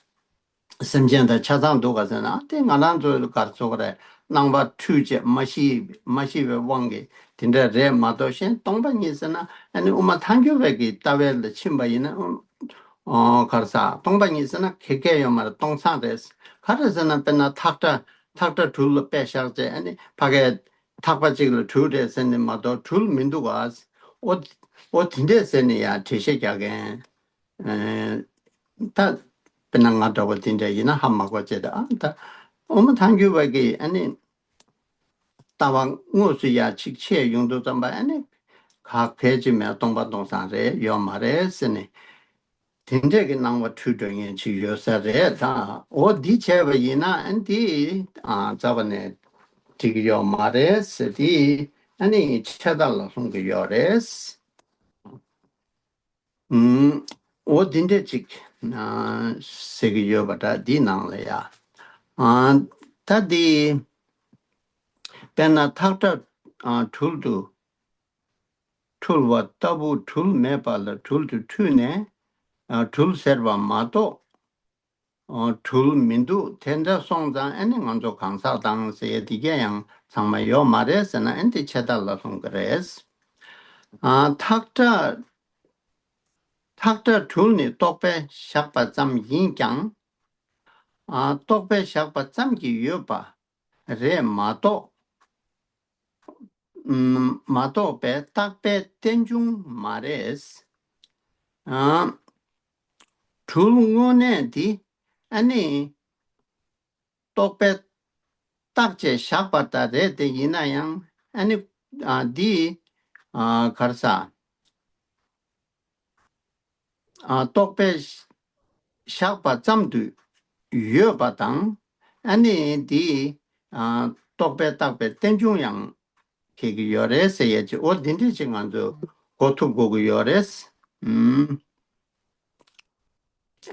སེམས་ཅན་དང་ཆ་ཚང་འདུག་ག་ཟེར་ན་དེ་ང་རང་ཚོའི་གར་ཚོགས་རེད། སྣང་བ་འཁྲུལ་བྱས་མ་ཤི་མ་ཤི་བའི་དབང་གིས་དེ་འདྲ་རེད་མ་གཏོགས་གཞན་སྟོང་པ་ཉིད་ཟེར་ན་ཨ་ནི་དབུ་མ་ཐལ་འགྱུར་བའི་གི་ལྟ་བའི་ལ་ཕྱིན་པ་ཡིན་ན་ཨོ་གར་ས་སྟོང་པ་ཉིད་ཟེར་ན་ཁེ་ཁེ་ཡོད་མ་རེད། སྟོང་སང་རེད། ག་རེ་ཟེར་ན་དཔེར་ན་ཐག་ཁྲ་ཐག་ཁྲ་དྲུལ་ལ་དཔེ་བཞག་བྱས་ཨ་ནི་ཕ་གའི་ཐག་པ་གཅིག་ལ་དྲུལ་རེད་ཟེར་ནས་མ་གཏོགས་དྲུལ་མི་འདུག་ག་ཨོ་ཨོ་དེ་འདྲས་ཟེར་ནས་ཡང་འགྲེལ་བཤད་རྒྱག་མཁན། ད་དཔེར་ན་ང་འདྲ་བོ་དེ་འདྲ་ཡིན་ན་ཧ་མ་གོ་བྱས་ད་ཨ་ད་དབུ་མ་ཐལ་འགྱུར་བ་གི་ཨ་ནི་ལྟ་བ་དངོས་སུ་ཡ་ཅིག་ཆད་ཡོང་དུས་ཙམ་པ་ཨ་ནི་ག་གལ་ཅིག་མེད་སྟོང་པ་སྟོང་སང་རེད་ཡོད་མ་རེད་ཟེར་ནས་དེ་འདྲས་ཀྱི་སྣང་བ་འཁྲུལ་འགྲོ་མཁན་ཅིག་ཡོད་ས་རེད། ད་འོ་འདི་བྱས་པ་ཡིན་ན་ཨ་འདི་ཨ་རྩ་བ་ནས་འགྲིག་གི་ཡོད་མ་རེད་ཟེར་དེ་ཨ་ནི་ཆད་ལྟ་ལ་ལྷུང་གི་ཡོད་རེད། ཨུམ། འོ་འདི་འདྲས་ཅིག་ཨ་ཟེར་གྱི་ཡོད་པ་འདྲ་འདི་ནང་ལ་ཡ། ཨ་ད་འདི་དཔེར་ན་ཐག་ཁྲ་ཨ་དྲུལ་དུ་འཁྲུལ་བ་ལྟ་བུ་དྲུལ་མེད་པ་ལ་དྲུལ་དུ་འཁྲུལ་ནས་ཨ་དྲུལ་ཟེར་བ་མ་གཏོགས། ཨོ་དྲུལ་མི་འདུག་དེ་འདྲ་སོང་ཙང་ཨ་ནི་ང་ཚོ་གང་ཟག་དང་ཟེར་ཡ་དེ་གས་ཡང་ཚང་མ་ཡོད་མ་རེད་ཟེར་ན་ཨ་ནི་དེ་ཆད་ལྟ་ལ་ལྷུང་གི་རེད། ཨ་ཐག་ཁྲ་ཐག་ཁྲ་དྲུལ་ནི་རྟོག་པས་བཞག་པ་ཙམ་ཡིན་ཀྱང་། ཨ་རྟོག་པས་བཞག་པ་ཙམ་གྱིས་ཡོད་པ་རེད་མ་གཏོགས། མ་རྟོགས་པའི་རྟག་པའི་རྟེན་འབྱུང་མ་རེད། ཨ་དྲུལ་དངོས་གནས་འདི་ཨ་ནི་རྟོག་པས་ བཏགས་བྱས་བཞག་པ་ལྟར་རེད་དེ། ཡིན་ན་ཡང་ཨ་ནི་ཨ་འདི་ཨ་ག་རེ་ཟ། ཨ་རྟོག་པས་བཞག་པ་ཙམ་དུ་ཡོད་པ་དང་། ཨ་ནི་འདི་ཨ་རྟོག་པས་བཏགས་པའི་རྟེན་འབྱུང་ཡང་འཁེལ་གྱི་ཡོད་རེད་ཟེར་ཡས་ཅིག་འོ་འདི་འདྲས་ཅིག་ང་ཚོས་གོ་ཐུབ་དགོས་ཀྱི་ཡོད་རེད། ཨུམ།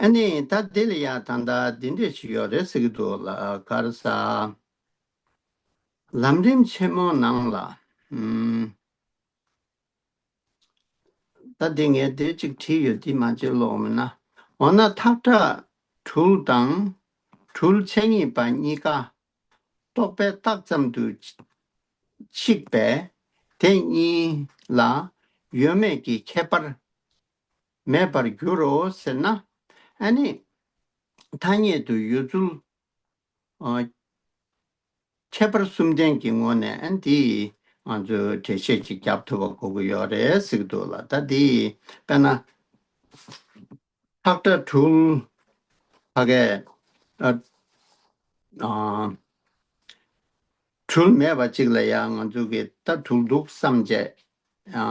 ཨ་ནི་ད་འདི་ལ་ཡ་ད་ལྟ་འདི་འདྲས་ཅིག་ཡོད་རེད་ཟེར་གྱི་འདུག་ལ། ག་རེ་ཟ། ལམ་རིམ་ཆེན་མོ་ནང་ལ། ཨུམ། ད་འདི་ངས་འདི་གཅིག་བྲིས་ཡོད། འདི་མ་བརྗེད་ཀློག་མིན་ན། འོ་ན་ཐག་ཁྲ་དྲུལ་དང་དྲུལ་མཚན་ཉིད་པ་གཉིས་ཀ་རྟོག་པས་བཏགས་ཙམ་དུ་གཅིག་པས་དེ་གཉིས་ལ་ཡོད་མེད་ཀྱི་ཁྱད་པར་མེད་པར་འགྱུར་རོ་ཟེར་ན། ཨ་ནི་ཐ་སྙད་དུ་ཡོད་ཚུལ། ཨ། ཁྱད་པར་གསུམ་ལྡན་གྱི་ངོས་ནས་ཨ་འདི་ང་ཚོས་འགྲེལ་བཤད་ཅིག་རྒྱབ་ཐུབ་པ་དགོས་ཀྱི་ཡོད་རེད་ཟེར་གྱི་འདུག་ལ། ད་འདི་དཔེར་ན་ཐག་ཁྲ་དྲུལ་ཕ་གས་ཨ་ཨ་དྲུལ་མེད་པ་ཅིག་ལ་ཡང་ང་ཚོ་གིས་ད་དྲུལ་འདུག་བསམ་བྱས་ཨ་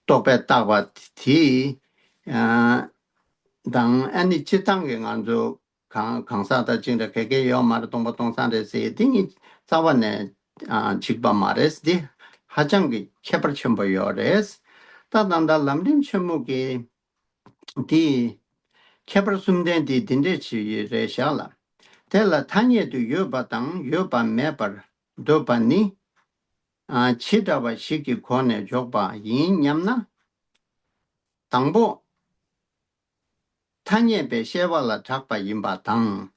རྟོག་པས་བཏགས་པ་དེ་ཨ་དང་ཨ་ནི་སྤྱིར་བཏང་གི་ང་ཚོ་གང་གང་ཟག་དང་ཅི་འདྲ་ག་གེ་ཡོད་མ་རེད། སྟོང་པ་སྟོང་སང་རེད་ཟེར་དེ་གཉིས་རྩ་བ་ནས་ཨ་གཅིག་པ་མ་རེད། འདི་ཧ་ཅང་གི་ཁྱད་པར་ཆེན་པོ་ཡོད་རེད། ད་ད་ལྟ་ལམ་རིམ་ཆེན་མོ་གི་འདི་ཁྱད་པར་གསུམ་ལྡན་འདི་འདི་འདྲས་ཅིག་རེད་བཞག་ལ། དེ་ལ་ཐ་སྙད་དུ་ཡོད་པ་དང་ཡོད་པ་མེད་པར་འདོད་པ་ནི་ཨ་ཇི་འདྲ་བ་ཞིག་གི་སྒོ་ནས་འཇོག་པ་ཡིན་སྙམ་ན། དང་པོ། ཐ་སྙད་པའི་ཤེས་པ་ལ་གྲགས་པ་ཡིན་པ་དང་།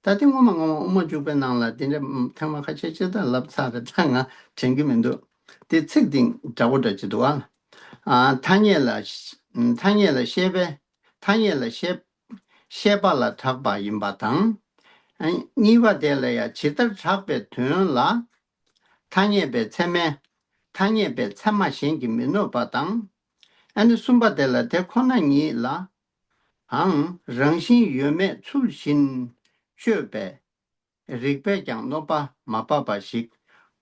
ད་དེ་སྔོན་མ་སྔོན་མ་དབུ་མ་འཇུག་པའི་ནང་ལ་དེ་འདྲ་ཐེངས་མ་ཁ་ཤས་ཅི་ལྟར་ལབ་ཚར་རེད། ད་ང་དྲན་གྱི་མི་འདུག་དེ་ཚིག་དེ་འདྲ་བོ་འདྲ་ཅིག་འདུག་ཨ། ཨ་ཐ་སྙད་ལ་ཐ་སྙད་ལ་ཤེས་པའི་ཐ་སྙད་ལ་ཤེས་ཤེས་པ་ལ་གྲགས་པ་ཡིན་པ་དང་། ཨ་གཉིས་པ་དེ་ལ་ཡང་ཇི་ལྟར་གྲགས་པའི་དོན་ལ། ཐ་སྙད་པའི་ཚད་མས་ཐ་སྙད་པའི་ཚད་མ་གཞན་གྱིས་མི་གནོད་པ་དང་། ཨ་ནི་གསུམ་པ་དེ་ལ་དེ་ཁོ་ན་ཉིད་ལའང་རང་བཞིན་ཡོད་མེད་ཚུལ་བཞིན་དཔྱོད་པའི་རིགས་པས་ཀྱང་གནོད་པ་མ་བབས་པ་ཞིག་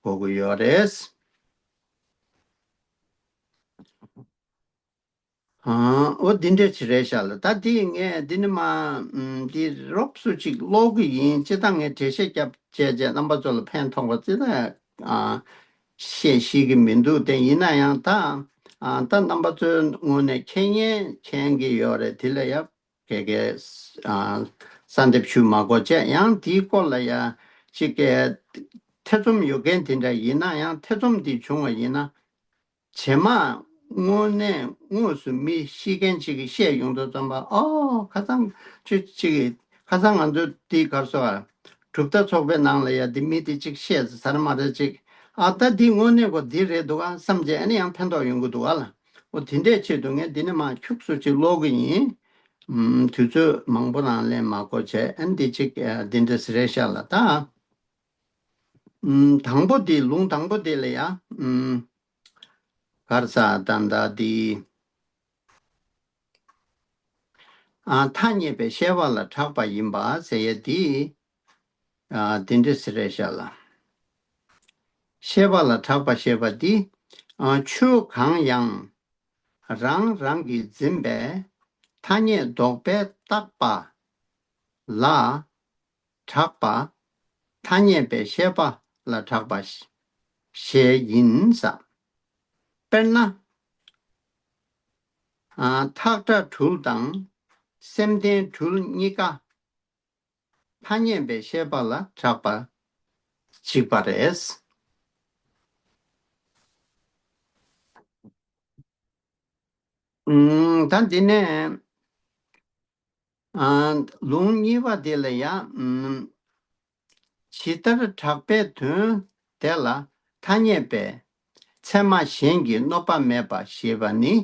དགོས་ཀྱི་ཡོད་རེད། ཨ་འོ་འདི་འདྲས་ཅིག་རེད་ཤག་ལ། ད་འདི་ངས་འདི་ནི་མ་ཨམ་འདི་རོབ་སུ་ཅིག་ཀློག་གི་ཡིན། སྤྱིར་བཏང་ངས་འགྲེལ་བཤད་རྒྱབ་བྱས་རྗེས་རྣམ་པ་ཚོ་ལ་ཕན་ཐོགས་པ་ཅི་ལ་ཨ་བཤད་ཤེས་ཀྱི་མི་འདུག་དེ་ཡིན་ན་ཡང་ད་ཨ་ད་རྣམ་པ་ཚོའི་ངོས་ནས་མཁྱེན་ཉན་མཁྱེན་གྱི་ཡོད་རེད། དེ་ལ་ཡ་གས་གས་ཨ་གསལ་འདེབས་ཞུ་མ་དགོས་བྱས། ཡང་དེའི་སྐོར་ལ་ཡ་ཅིག་གས་ཐེ་ཚོམ་ཡོད་མཁན་དེ་འདྲ་ཡིན་ན་ཡང་། ཐེ་ཚོམ་འདི་བྱུང་བ་ཡིན་ན། རྗེས་མ་དངོས་གནས་དངོས་སུ་མི་ཤེས་མཁན་ཅིག་གིས་བཤད་ཡོང་དུས་ཙམ་པ། ཨོ་ཁ་སང་ཅིག་ཅིག་གིས་ཁ་སང་ང་ཚོ་འདི་གར་སོ་ཨ་གྲུབ་མཐའ་ཚོགས་པའི་ནང་ལ་ཡ་འདི་མི་འདི་ཅིག་བཤད་ཟེར་མ་རེད་ཅིག་ཨ་ད་འདི་དངོས་གནས་ཁོ་འདི་རེད་འདུག་ཨ་བསམ་བྱས། ཨ་ནི་ཡང་ཕན་ཐོགས་ཡོང་གི་འདུག་ཨ་ལ། ཨོ་དེ་འདྲའི་ཆེད་དུ་ངས་འདི་ནས་མར་ཁྱུག་ཙམ་ཅིག་ཀློག་གི་ཡིན། ཨམ་དུས་ཚོད་མང་པོ་རང་ལེན་མ་དགོས་བྱས། ཨ་ནི་འདི་ཅིག་ཨ་འདི་འདྲ་ཟེར་རེད་ཤག་ལ། ད་ཨམ་དང་པོ་འདི་ལུང་དང་པོ་འདི་ལ་ཡ་ཨམ་གར་ས་ད་ལྟ་འདི་ཨ་ཐ་སྙད་པའི་ཤེས་པ་ལ་གྲགས་པ་ཡིན་པ་ཟེར་ཡས་འདི་ཨ་དེ་འདྲ་ཟེར་རེད་ཤག་ལ། ཤེས་པ་ལ་གྲགས་པ་ཞེས་པ་འདི་ཨ་ཆོས་གང་ཡང་རང་རང་གིས་འཛིན་པའི་ཐ་སྙད་ལྡོག་པས་བཏགས་པ་ལ་གྲགས་པ། ཐ་སྙད་པའི་ཤེས་པ་ལ་གྲགས་པ་ཞེས་ཡིན་ས། དཔེར་ན། ཨ་ཐག་ཁྲ་དྲུལ་དང་སེམས་ལྡན་དྲུལ་གཉིས་ཀ་ཐ་སྙད་པའི་ཤེས་པ་ལ་གྲགས་པ་གཅིག་པ་རེད། ཨུམ་ད་འདི་ནས་ཨ་ལུང་གཉིས་པ་དེ་ལ་ཡང་ཨུམ་ཇི་ལྟར་གྲགས་པའི་དོན་དེ་ལ་ཐ་སྙད་པའི་ཚད་མ་གཞན་གྱིས་གནོད་པ་མེད་པ་ཞེས་པ་ནི།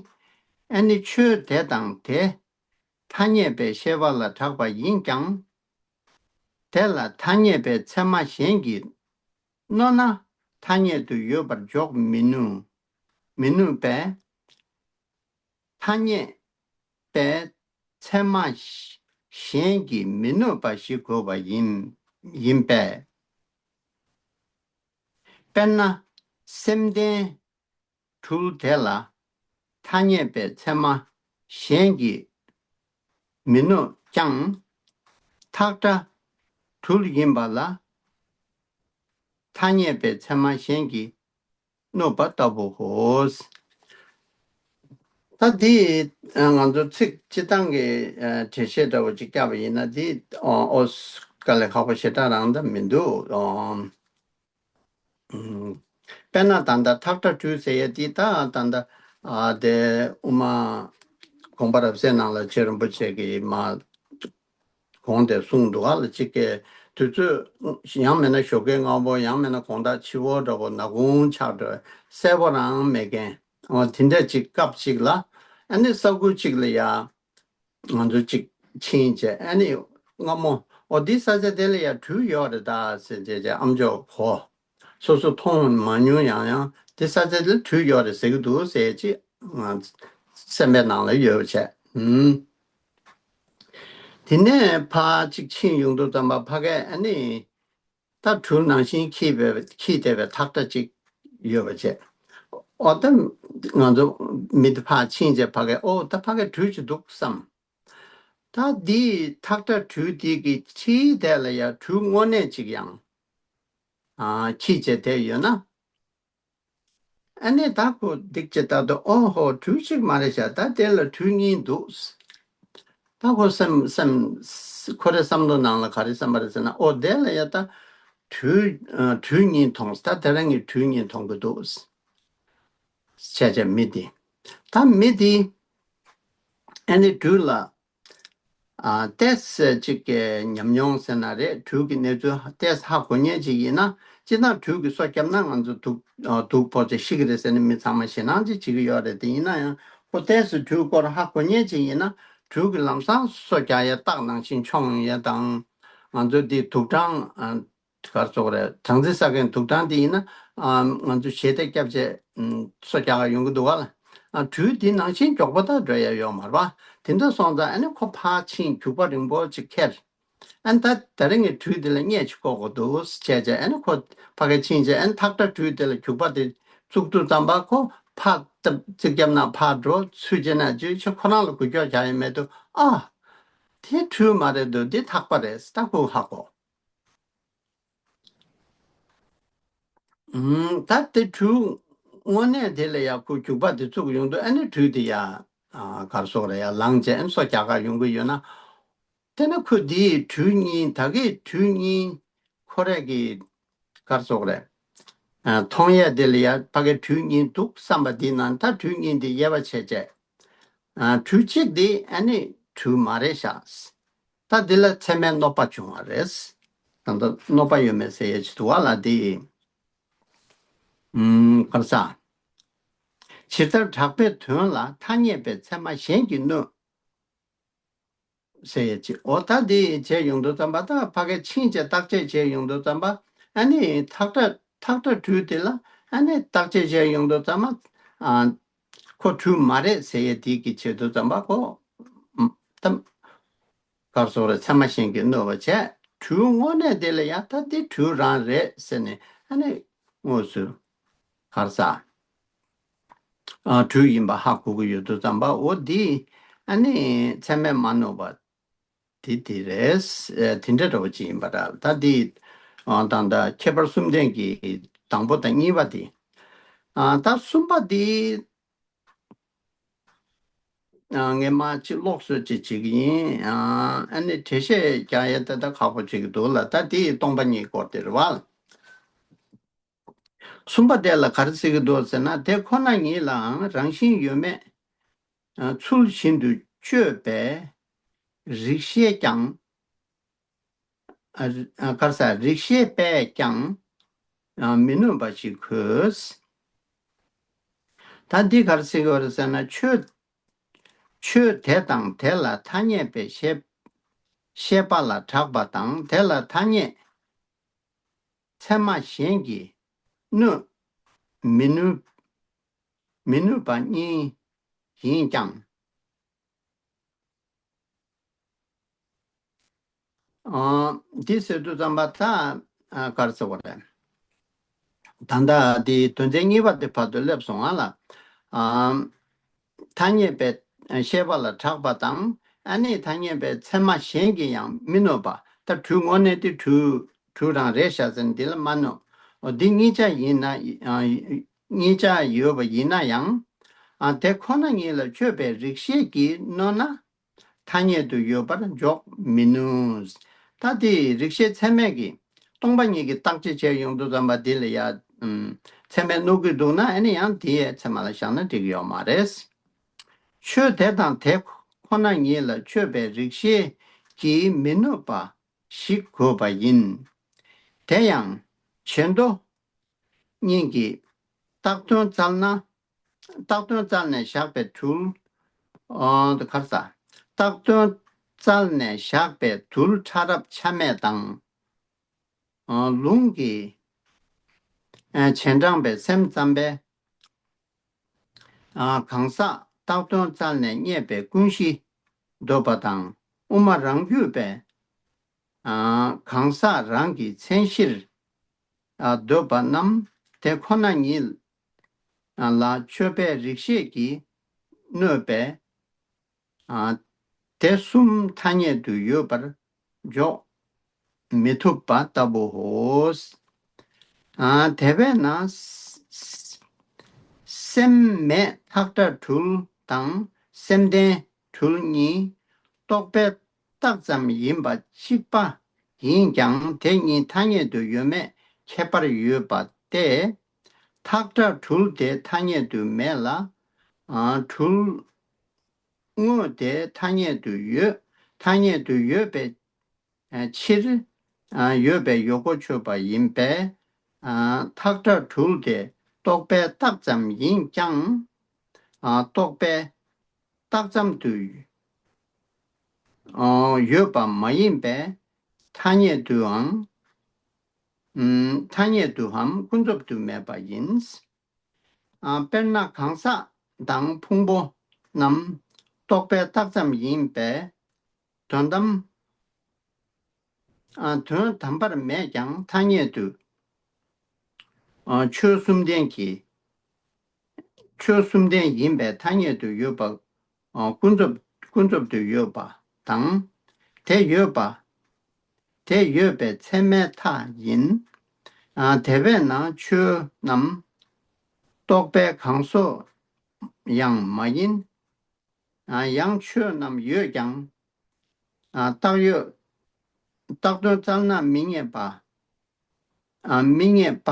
ཨ་ནི་ཆོས་དེ་དང་དེ་ཐ་སྙད་པའི་ཤེས་པ་ལ་གྲགས་པ་ཡིན་ཀྱང་། དེ་ལ་ཐ་སྙད་པའི་ཚད་མ་གཞན་གྱིས་གནོད་ན་ཐ་སྙད་དུ་ཡོད་པར་འཇོག་མི་ནུས། མི་ནུས་པས། ཐ་སྙད་པའི་ཚད་མ་གཞན་གྱིས་མི་གནོད་པ་ཞིག་དགོས་པ་ཡིན་ཡིན་པས། དཔེར་ན་སེམས་ལྡན་སྦྲུལ་དེ་ལ་ཐ་སྙད་པའི་ཚད་མ་གཞན་གྱིས་མི་གནོད་ཀྱང་། ཐག་ཁྲ་སྦྲུལ་ཡིན་པ་ལ་ཐ་སྙད་པའི་ཚད་མ་གཞན་གྱིས་གནོད་པ་ལྟ་བུའོ། ད་འདི་ང་ཚོ་ཚིག་སྤྱི་བཏང་གི་འགྲེལ་བཤད་འདྲ་བོ་ཅིག་བརྒྱབ་པ་ཡིན་ན། འདི་ཨོ་དཀའ་ལས་ཁག་པོ་ཞེ་དྲག་རང་ད་མི་འདུག་དཔེར་ན་ད་ལྟ་ཐག་ཁྲ་སྦྲུལ་ཟེར་ཡས་འདི་ད་ད་ལྟ་དེ་དབུ་མ་དགོངས་པ་རབ་གསལ་ནང་ལ་རྗེ་རིན་པོ་ཆེ་གིས་མ་གོང་དེ་གསུངས་འདུག་ག་ལ། གཅིག་གི་དུས་ཚོད་ཡང་མིན་ན་ཞོགས་ཀས་སྔ་པོ། ཡང་མིན་ན་དགོང་དག་ཕྱི་པོ་འདྲ་པོ། ནག་ཁུང་ཆགས་འགྲོ་གསལ་པོ་རང་མེད་མཁན། འོ་དེ་འདྲ་ཅིག་སྐབས་ཅིག་ལ། ཨ་ནི་ས་ཁུལ་ཅིག་ལ་ཡ་ང་ཚོ་ཅིག་ཕྱིན་བྱས། ཨ་ནི་སྔ་མོ་འོ་འདི་ས་ཆ་དེ་ལ་ཡ་སྦྲུལ་ཡོད་རེད་ད་ཟེར་བྱས་བྱས་ཨམ་ཅོག་གོ། སོ་སོ་མཐོང་མ་མྱོང་ཡང་ཡང་འདི་ས་ཆ་དེ་ལ་སྦྲུལ་ཡོད་རེད་ཟེར་གི་འདུག་ཟེར་ཅིག་ང་སེམས་པའི་ནང་ལ་ཡོད་བྱས། ཨུམ། དེ་ནས་ཕར་ཅིག་ཕྱིན་ཡོང་དུས་ཙམ་པ་ཕ་གས་ཨ་ནི་ད་སྦྲུལ་ནང་བཞིན་འཁྱིལ་བའི་འཁྱིལ་བསྡད་པའི་ཐག་ཁྲ་ཅིག་ཡོད་པ་བྱས། འོ་ད་ང་ཚོ་མི་དེ་ཕར་ཕྱིན་བྱས་ཕ་གས་ཨོ་ད་ཕ་གས་སྦྲུལ་ཅིག་འདུག་བསམ། ད་འདི་ཐག་ཁྲ་སྦྲུལ་འདི་གི་ཕྱིའི་དེ་ལ་ཡ་སྦྲུལ་དངོས་གནས་ཅིག་ཡང་ཨ་འཁྱིལ་བྱས་བསྡད་ཡོད་ན། ཨ་ནི་ད་ཁོ་འདི་ཅིག་ལྟ་དུས་ཨོ་ཧོ་སྦྲུལ་ཅིག་མ་རེད་ཤག་ད་དེ་ལ་སྦྲུལ་གཉིས་འདུག་ད་ཁོ་སེམས་སེམས་ཁོ་རའི་བསམ་བློ་ནང་ལ་ག་རེ་བསམ་པ་རེད་ཟེར་ན། ཨོ་དེ་ལ་ཡ་ད་སྦྲུལ་ཨ་སྦྲུལ་གཉིས་མཐོང་། ད་དེ་རང་གི་སྦྲུལ་གཉིས་མཐོང་གི་འདུག་བྱས་བྱས་མི་དེ། ད་མི་དེ་ཨ་ནི་སྦྲུལ་ལ་ཨ་ཏོག་ཙམ་ཅིག་གི་ཉམས་མྱོང་ཟེར་ན་རེད། སྦྲུལ་གྱི་གནས་ཚུལ་ཏོག་ཙམ་ཧ་གོ་མཁན་ཅིག་ཡིན་ན། སྤྱིར་བཏང་སྦྲུལ་གྱིས་སོ་བརྒྱབ་ན་ང་ཚོ་སྡུག་ཨ་སྡུག་པོ་ཅིག་ཤི་གི་རེད་ཟེར་ནས་མི་ཚང་མ་ཞེད་སྣང་ཅིག་བྱེད་ཀྱི་ཡོད་རེད། དེ་ཡིན་ན་ཡང་ཁོ་ཏོག་ཙམ་སྦྲུལ་སྐོར་ཧ་གོ་མཁན་ཅིག་ཡིན་ན། སྦྲུལ་གྱིས་ལམ་སང་སོ་རྒྱག་ཡ་སྟག་ནང་བཞིན་མཆོང་ཡ་དང་། ང་ཚོ་འདི་དུག་སྦྲང་ཨ་ག་རེ་ཟེར་དགོས་རེད། སྦྲང་རྩི་ཟ་མཁན་དུག་སྦྲང་དེ་ཡིན་ན་ཨ་ང་ཚོ་ཞལ་འདེབས་བརྒྱབ་བྱས་ཨམ་སོ་རྒྱག་ག་ཡོང་གི་འདུག་ག་ལ། ཨ་སྦྲུལ་འདི་ནང་བཞིན་མགྱོགས་པོ་ད་འགྲོ་ཡ་ཡོད་མ་རེད་པ། དེ་འདྲ་སོང་ཙང་ཨ་ནི་ཁོ་ཕར་ཕྱིན་རྒྱུག་པ་རིང་པོ་ཅིག་ཁྱེར། ཨ་ནི་ད་ད་རིང་གི་སྦྲུལ་འདི་ལ་བརྙས་ཅིག་བཀོག་དགོས་འདུག་བྱས་བྱས། ཨ་ནི་ཁོ་ཕ་གིར་ཕྱིན་བྱས། ཨ་ནི་ཐག་ཁྲ་སྦྲུལ་དེ་ལ་རྒྱུག་པ་དེ་བཙུགས་དུས་ཙམ་པ་ཁོ་ཕར་སྟབས་རྩིག་རྒྱབ་ན་ཕར་འགྲོ། ཚུར་བྱས་ན་ཅིག་ཁོ་རང་ལ་འགུལ་སྐྱོད་རྒྱག་ཡ་མེད་དུས། ཨ་དེ་སྦྲུལ་མ་རེད་འདུག་འདི་ཐག་པ་རེད། ད་ཁོ་ཧ་གོ། ཨུམ། ད་དེ་སྦྲུལ་དངོས་གནས་དེ་ལ་ཡ་ཁོ་རྒྱུག་པ་དེ་བཙུགས་ཡོང་དུས། ཨ་ནི་སྦྲུལ་དེ་ཡ་ཨ་ག་རེ་ཟེར་དགོས་རེད། ཡ་ལངས་བྱས་ཨ་ནི་སོ་རྒྱག་ག་ཡོང་གི་ཡོད་ན། དེ་ན་ཁོ་འདིའི་སྦྲུལ་གཉིས་ད་གིན་སྦྲུལ་གཉིས་ཁོ་རང་གི་ག་རེ་ཟེར་དགོས་རེད། ཨ་མཐོང་ཡས་དེ་ལ་ཡ་ཕ་གིར་སྦྲུལ་གཉིས་འདུག་བསམ་པ་འདི་ན། ད་སྦྲུལ་གཉིས་འདི་དབྱེ་བ་ཕྱེ་བྱས། ཨ་སྦྲུལ་གཅིག་འདི་ཨ་ནི་སྦྲུལ་མ་རེད་ཤག་ད་འདི་ལ་ཚད་མས་གནོད་པ་བྱུང་བ་རེད། ད་ལྟ་གནོད་པ་ཡོད་མེད་ཟེར་ཡས་ཅིག་འདུག་ག་ལ། འདི་ཨུམ་ག་རེ་ཟེར། ཇི་ལྟར་གྲགས་པའི་དོན་ལ་ཐ་སྙད་པའི་ཚད་མ་གཞན་གྱིས་གནོད་ཟེར་ཡས་ཅིག་འོ་ད་འདི་བྱས་ཡོང་དུས་ཙམ་པ། ད་ཕ་གིར་ཕྱིན་བྱས་བརྟག་དཔྱད་བྱས་ཡོང་དུས་ཙམ་པ། ཨ་ནི་ཐག་ཁྲ་ཐག་ཁྲ་སྦྲུལ་དེ་ལ་ཨ་ནི་བརྟག་དཔྱད་བྱས་ཡོང་དུས་ཙམ་པ། ཨ་ཁོ་སྦྲུལ་མ་རེད་ཟེར་ཡས་དེ་གི་ཆེད་དུ་ཙམ་པ་ཁོ་ཨམ་ད་ག་རེ་ཟེར་དགོས་རེད། ཚད་མ་གཞན་གྱིས་གནོད་པ་བྱས། སྦྲུལ་དངོས་གནས་དེ་ལ་ཡ་ད་འདི་སྦྲུལ་རང་རེད་ཟེར་ནས་ཨ་ནི་དངོས་སུ་ག་རེ་ཟེར། ཨ་སྦྲུལ་ཡིན་པ་ཧ་གོ་གི་ཡོད་དུས་ཙམ་པ། འོ་འདི་ཨ་ནི་ཚད་མས་མ་གནོད་པ་དེ་དེ་རེད། ཨ་དེ་འདྲ་འདྲ་བོ་ཅིག་ཡིན་པ་འདྲ། ད་འདི་ཨ་ད་ལྟ་ཁྱད་པར་གསུམ་ལྡན་གྱི་དང་པོ་དང་གཉིས་པ་དེ། ཨ་ད་གསུམ་པ་དེ་ཨ་ངས་མར་ཅིག་ཀློག་སྲོལ་ཅིག་བྱེད་ཀྱི་ཡིན། ཨ་ཨ་ནི་འགྲེལ་བཤད་རྒྱག་ཡས་ད་ལྟ་ཁག་པོ་བྱེད་ཀྱི་འདུག་ལ། ད་དེ་སྟོང་པ་ཉིད་སྐོར་དེ་རེད་བ། གསུམ་པ་དེ་ལ་ག་རེ་ཟེར་གྱི་འདུག་ཟེར་ན། དེ་ཁོ་ན་ཉིད་ལའང་རང་བཞིན་ཡོད་མེད་ཚུལ་བཞིན་དུ་དཔྱོད་པའི་རིགས་ཤེས་ཀྱང་། ཨ་ཨ་ག་རེ་ཟེར། རིགས་ཤེས་པས་ཀྱང་ཨ་མི་ནུས་པ་ཞིག་གོ། ད་འདི་ག་རེ་ཟེར་གྱི་ཡོད་རེད་ཟེར་ན། ཆོས་ཆོས་དེ་དང་དེ་ལ་ཐ་སྙད་པའི་ཤེས་ཤེས་པ་ལ་གྲགས་པ་དང་། དེ་ལ་ཐ་སྙད་ཚད་མ་གཞན་གྱིས་གནོད་མི་ནུས་མི་ནུས་པ་གཉིས་ཡིན་ཀྱང་། ཨ་འདི་ཟེར་དུས་ཙམ་པ་ད་ཨ་ག་རེ་ཟེར་བ་རེད། ད་ལྟ་དེ་དོན་ཚན་གཉིས་པ་དེ་བར་དུ་སླེབས་སོང་ང་ལ། ཨ། ཐ་སྙད་པའི་ཤེས་པ་ལ་གྲགས་པ་དང་། ཨ་ནི་ཐ་སྙད་པའི་ཚད་མ་གཞན་གྱིས་ཡང་མི་གནོད་པ། ད་དྲུག་དངོས་གནས་དེ་དྲུག་དྲུག་རང་རེད་ཤག་ཟེར་ནས་འདི་ལ་མ་གནོད། འོ་འདི་གཉིས་ཆ་ཡིན་ན། ཨ། གཉིས་ཆ་ཡོད་པ་ཡིན་ན་ཡང་། ཨ། དེ་ཁོ་ན་ཉིད་ལ་དཔྱོད་པའི་རིགས་ཤེས་ཀྱིས་གནོད་ན། ཐ་སྙད་དུ་ཡོད་པར་འཇོག་མི་ནུས། ད་དེ་རིགས་ཤེས་ཚད་མས་ཀྱིས་སྟོང་པ་ཉིད་ཀྱི་བརྟག་དཔྱད་བྱས་ཡོང་དུས་ཙམ་པ་འདི་ལ་ཡ། ཨམ། ཚད་མས་གནོད་ཀྱི་འདུག་ན། ཨ་ནི་ཡང་དེའི་ཚད་མ་ལ་བཞག་ན་འགྲིག་གི་ཡོད་མ་རེད། ཆོས་དེ་དང་དེ་ཁོ་ན་ཉིད་ལ་དཔྱོད་པའི་རིགས་ཤེས་ཀྱིས་མི་གནོད་པ་ཞིག་དགོས་པ་ཡིན། དེ་ཡང་བྱེ་མདོ་གཉིས་ཀྱི་བཏགས་དོན་བཙལ་ན། བཏགས་དོན་བཙལ་ནས་བཞག་པའི་དུལ། ཨོ། གར་ས། བཏགས་དོན་བཙལ་ནས་བཞག་པའི་དུལ་ཕྲ་རབ་ཆ་མེད་དང་། ཨོ། ལུང་གི། ཨ། རྗེས་འབྲང་པའི་སེམས་ཙམ་པས། ཨ། གང་ཟག་བཏགས་དོན་བཙལ་ནས་རྙེད་པའི་ཀུན་གཞི་འདོད་པ་དང་། དབུ་མ་རང་རྒྱུད་པས། ཨ། གང་ཟག་རང་གི་མཚན་གཞིར། ཨ། འདོད་པ་རྣམས་དེ་ཁོ་ན་ཉིད་ལ་དཔྱོད་པའི་རིགས་ཤེས་ཀྱིས་གནོད་པས། ཨ། དེ་གསུམ་ཐ་སྙད་དུ་ཡོད་པར་འཇོག་མི་ཐུབ་པ་ལྟ་བུའོ། ཨ། དེ་བས་ན། སེམས་མེད་ཐག་ཁྲ་དྲུལ་དང་སེམས་ལྡན་དྲུལ་གཉིས་རྟོག་པས་བཏགས་ཙམ་ཡིན་པ་གཅིག་པ་ཡིན་ཀྱང་། དེ་གཉིས་ཐ་སྙད་དུ་ཡོད་མེད་ཁྱད་པར་ཡོད་པ་སྟེ། ཐག་ཁྲ་དྲུལ་དེ་ཐ་སྙད་དུ་མེད་ལ། ཨ། དྲུལ་དངོས་དེ་ཐ་སྙད་དུ་ཡོད། ཐ་སྙད་དུ་ཡོད་པའི་ཕྱིར། ཨ། ཡོད་པའི་ཡོད་གོ་ཆོད་པ་ཡིན་པས། ཨ། ཐག་ཁྲ་དྲུལ་དེ་རྟོག་པས་བཏགས་ཙམ་ཡིན་ཀྱང་། ཨ། རྟོག་པས་བཏགས་ཙམ་དུ། ཨ། ཡོད་པ་མ་ཡིན་པས། ཐ་སྙད་དུའང་། ཨམ། ཐ་སྙད་དུའམ་ཀུན་རྫོབ་ཏུ་མེད་པ་ཡིན། ཨ། དཔེར་ན་གང་ཟག་དང་ཕུང་པོ་རྣམས་རྟོག་པས་བཏགས་ཙམ་ཡིན་པས། དོན་དམ། ཨ། དོན་དམ་པར་མེད་ཀྱང་ཐ་སྙད་དུ། ཨ། ཆོས་གསུམ་ལྡན་གྱི། ཆོས་གསུམ་ལྡན་ཡིན་པས་ཐ་སྙད་དུ་ཡོད་པ། ཨ། ཀུན་རྫོབ། ཀུན་རྫོབ་ཏུ་ཡོད་པ་དང་། དེ་ཡོད་པ། དེ་ཡོད་པའི་ཚད་མའི་མཐའ་ཡིན། ཨ། དེ་བས་ན་ཆོས་རྣམས་རྟོག་པས་གང་བཟོ་ཡང་མ་ཡིན། ཨ། ཡང་ཆོས་རྣམས་ཡོད་ཀྱང་། ཨ། བཏགས་ཡོད། བཏགས་དོན་བཙལ་ན་མི་རྙེད་པ། ཨ། མི་རྙེད་པ་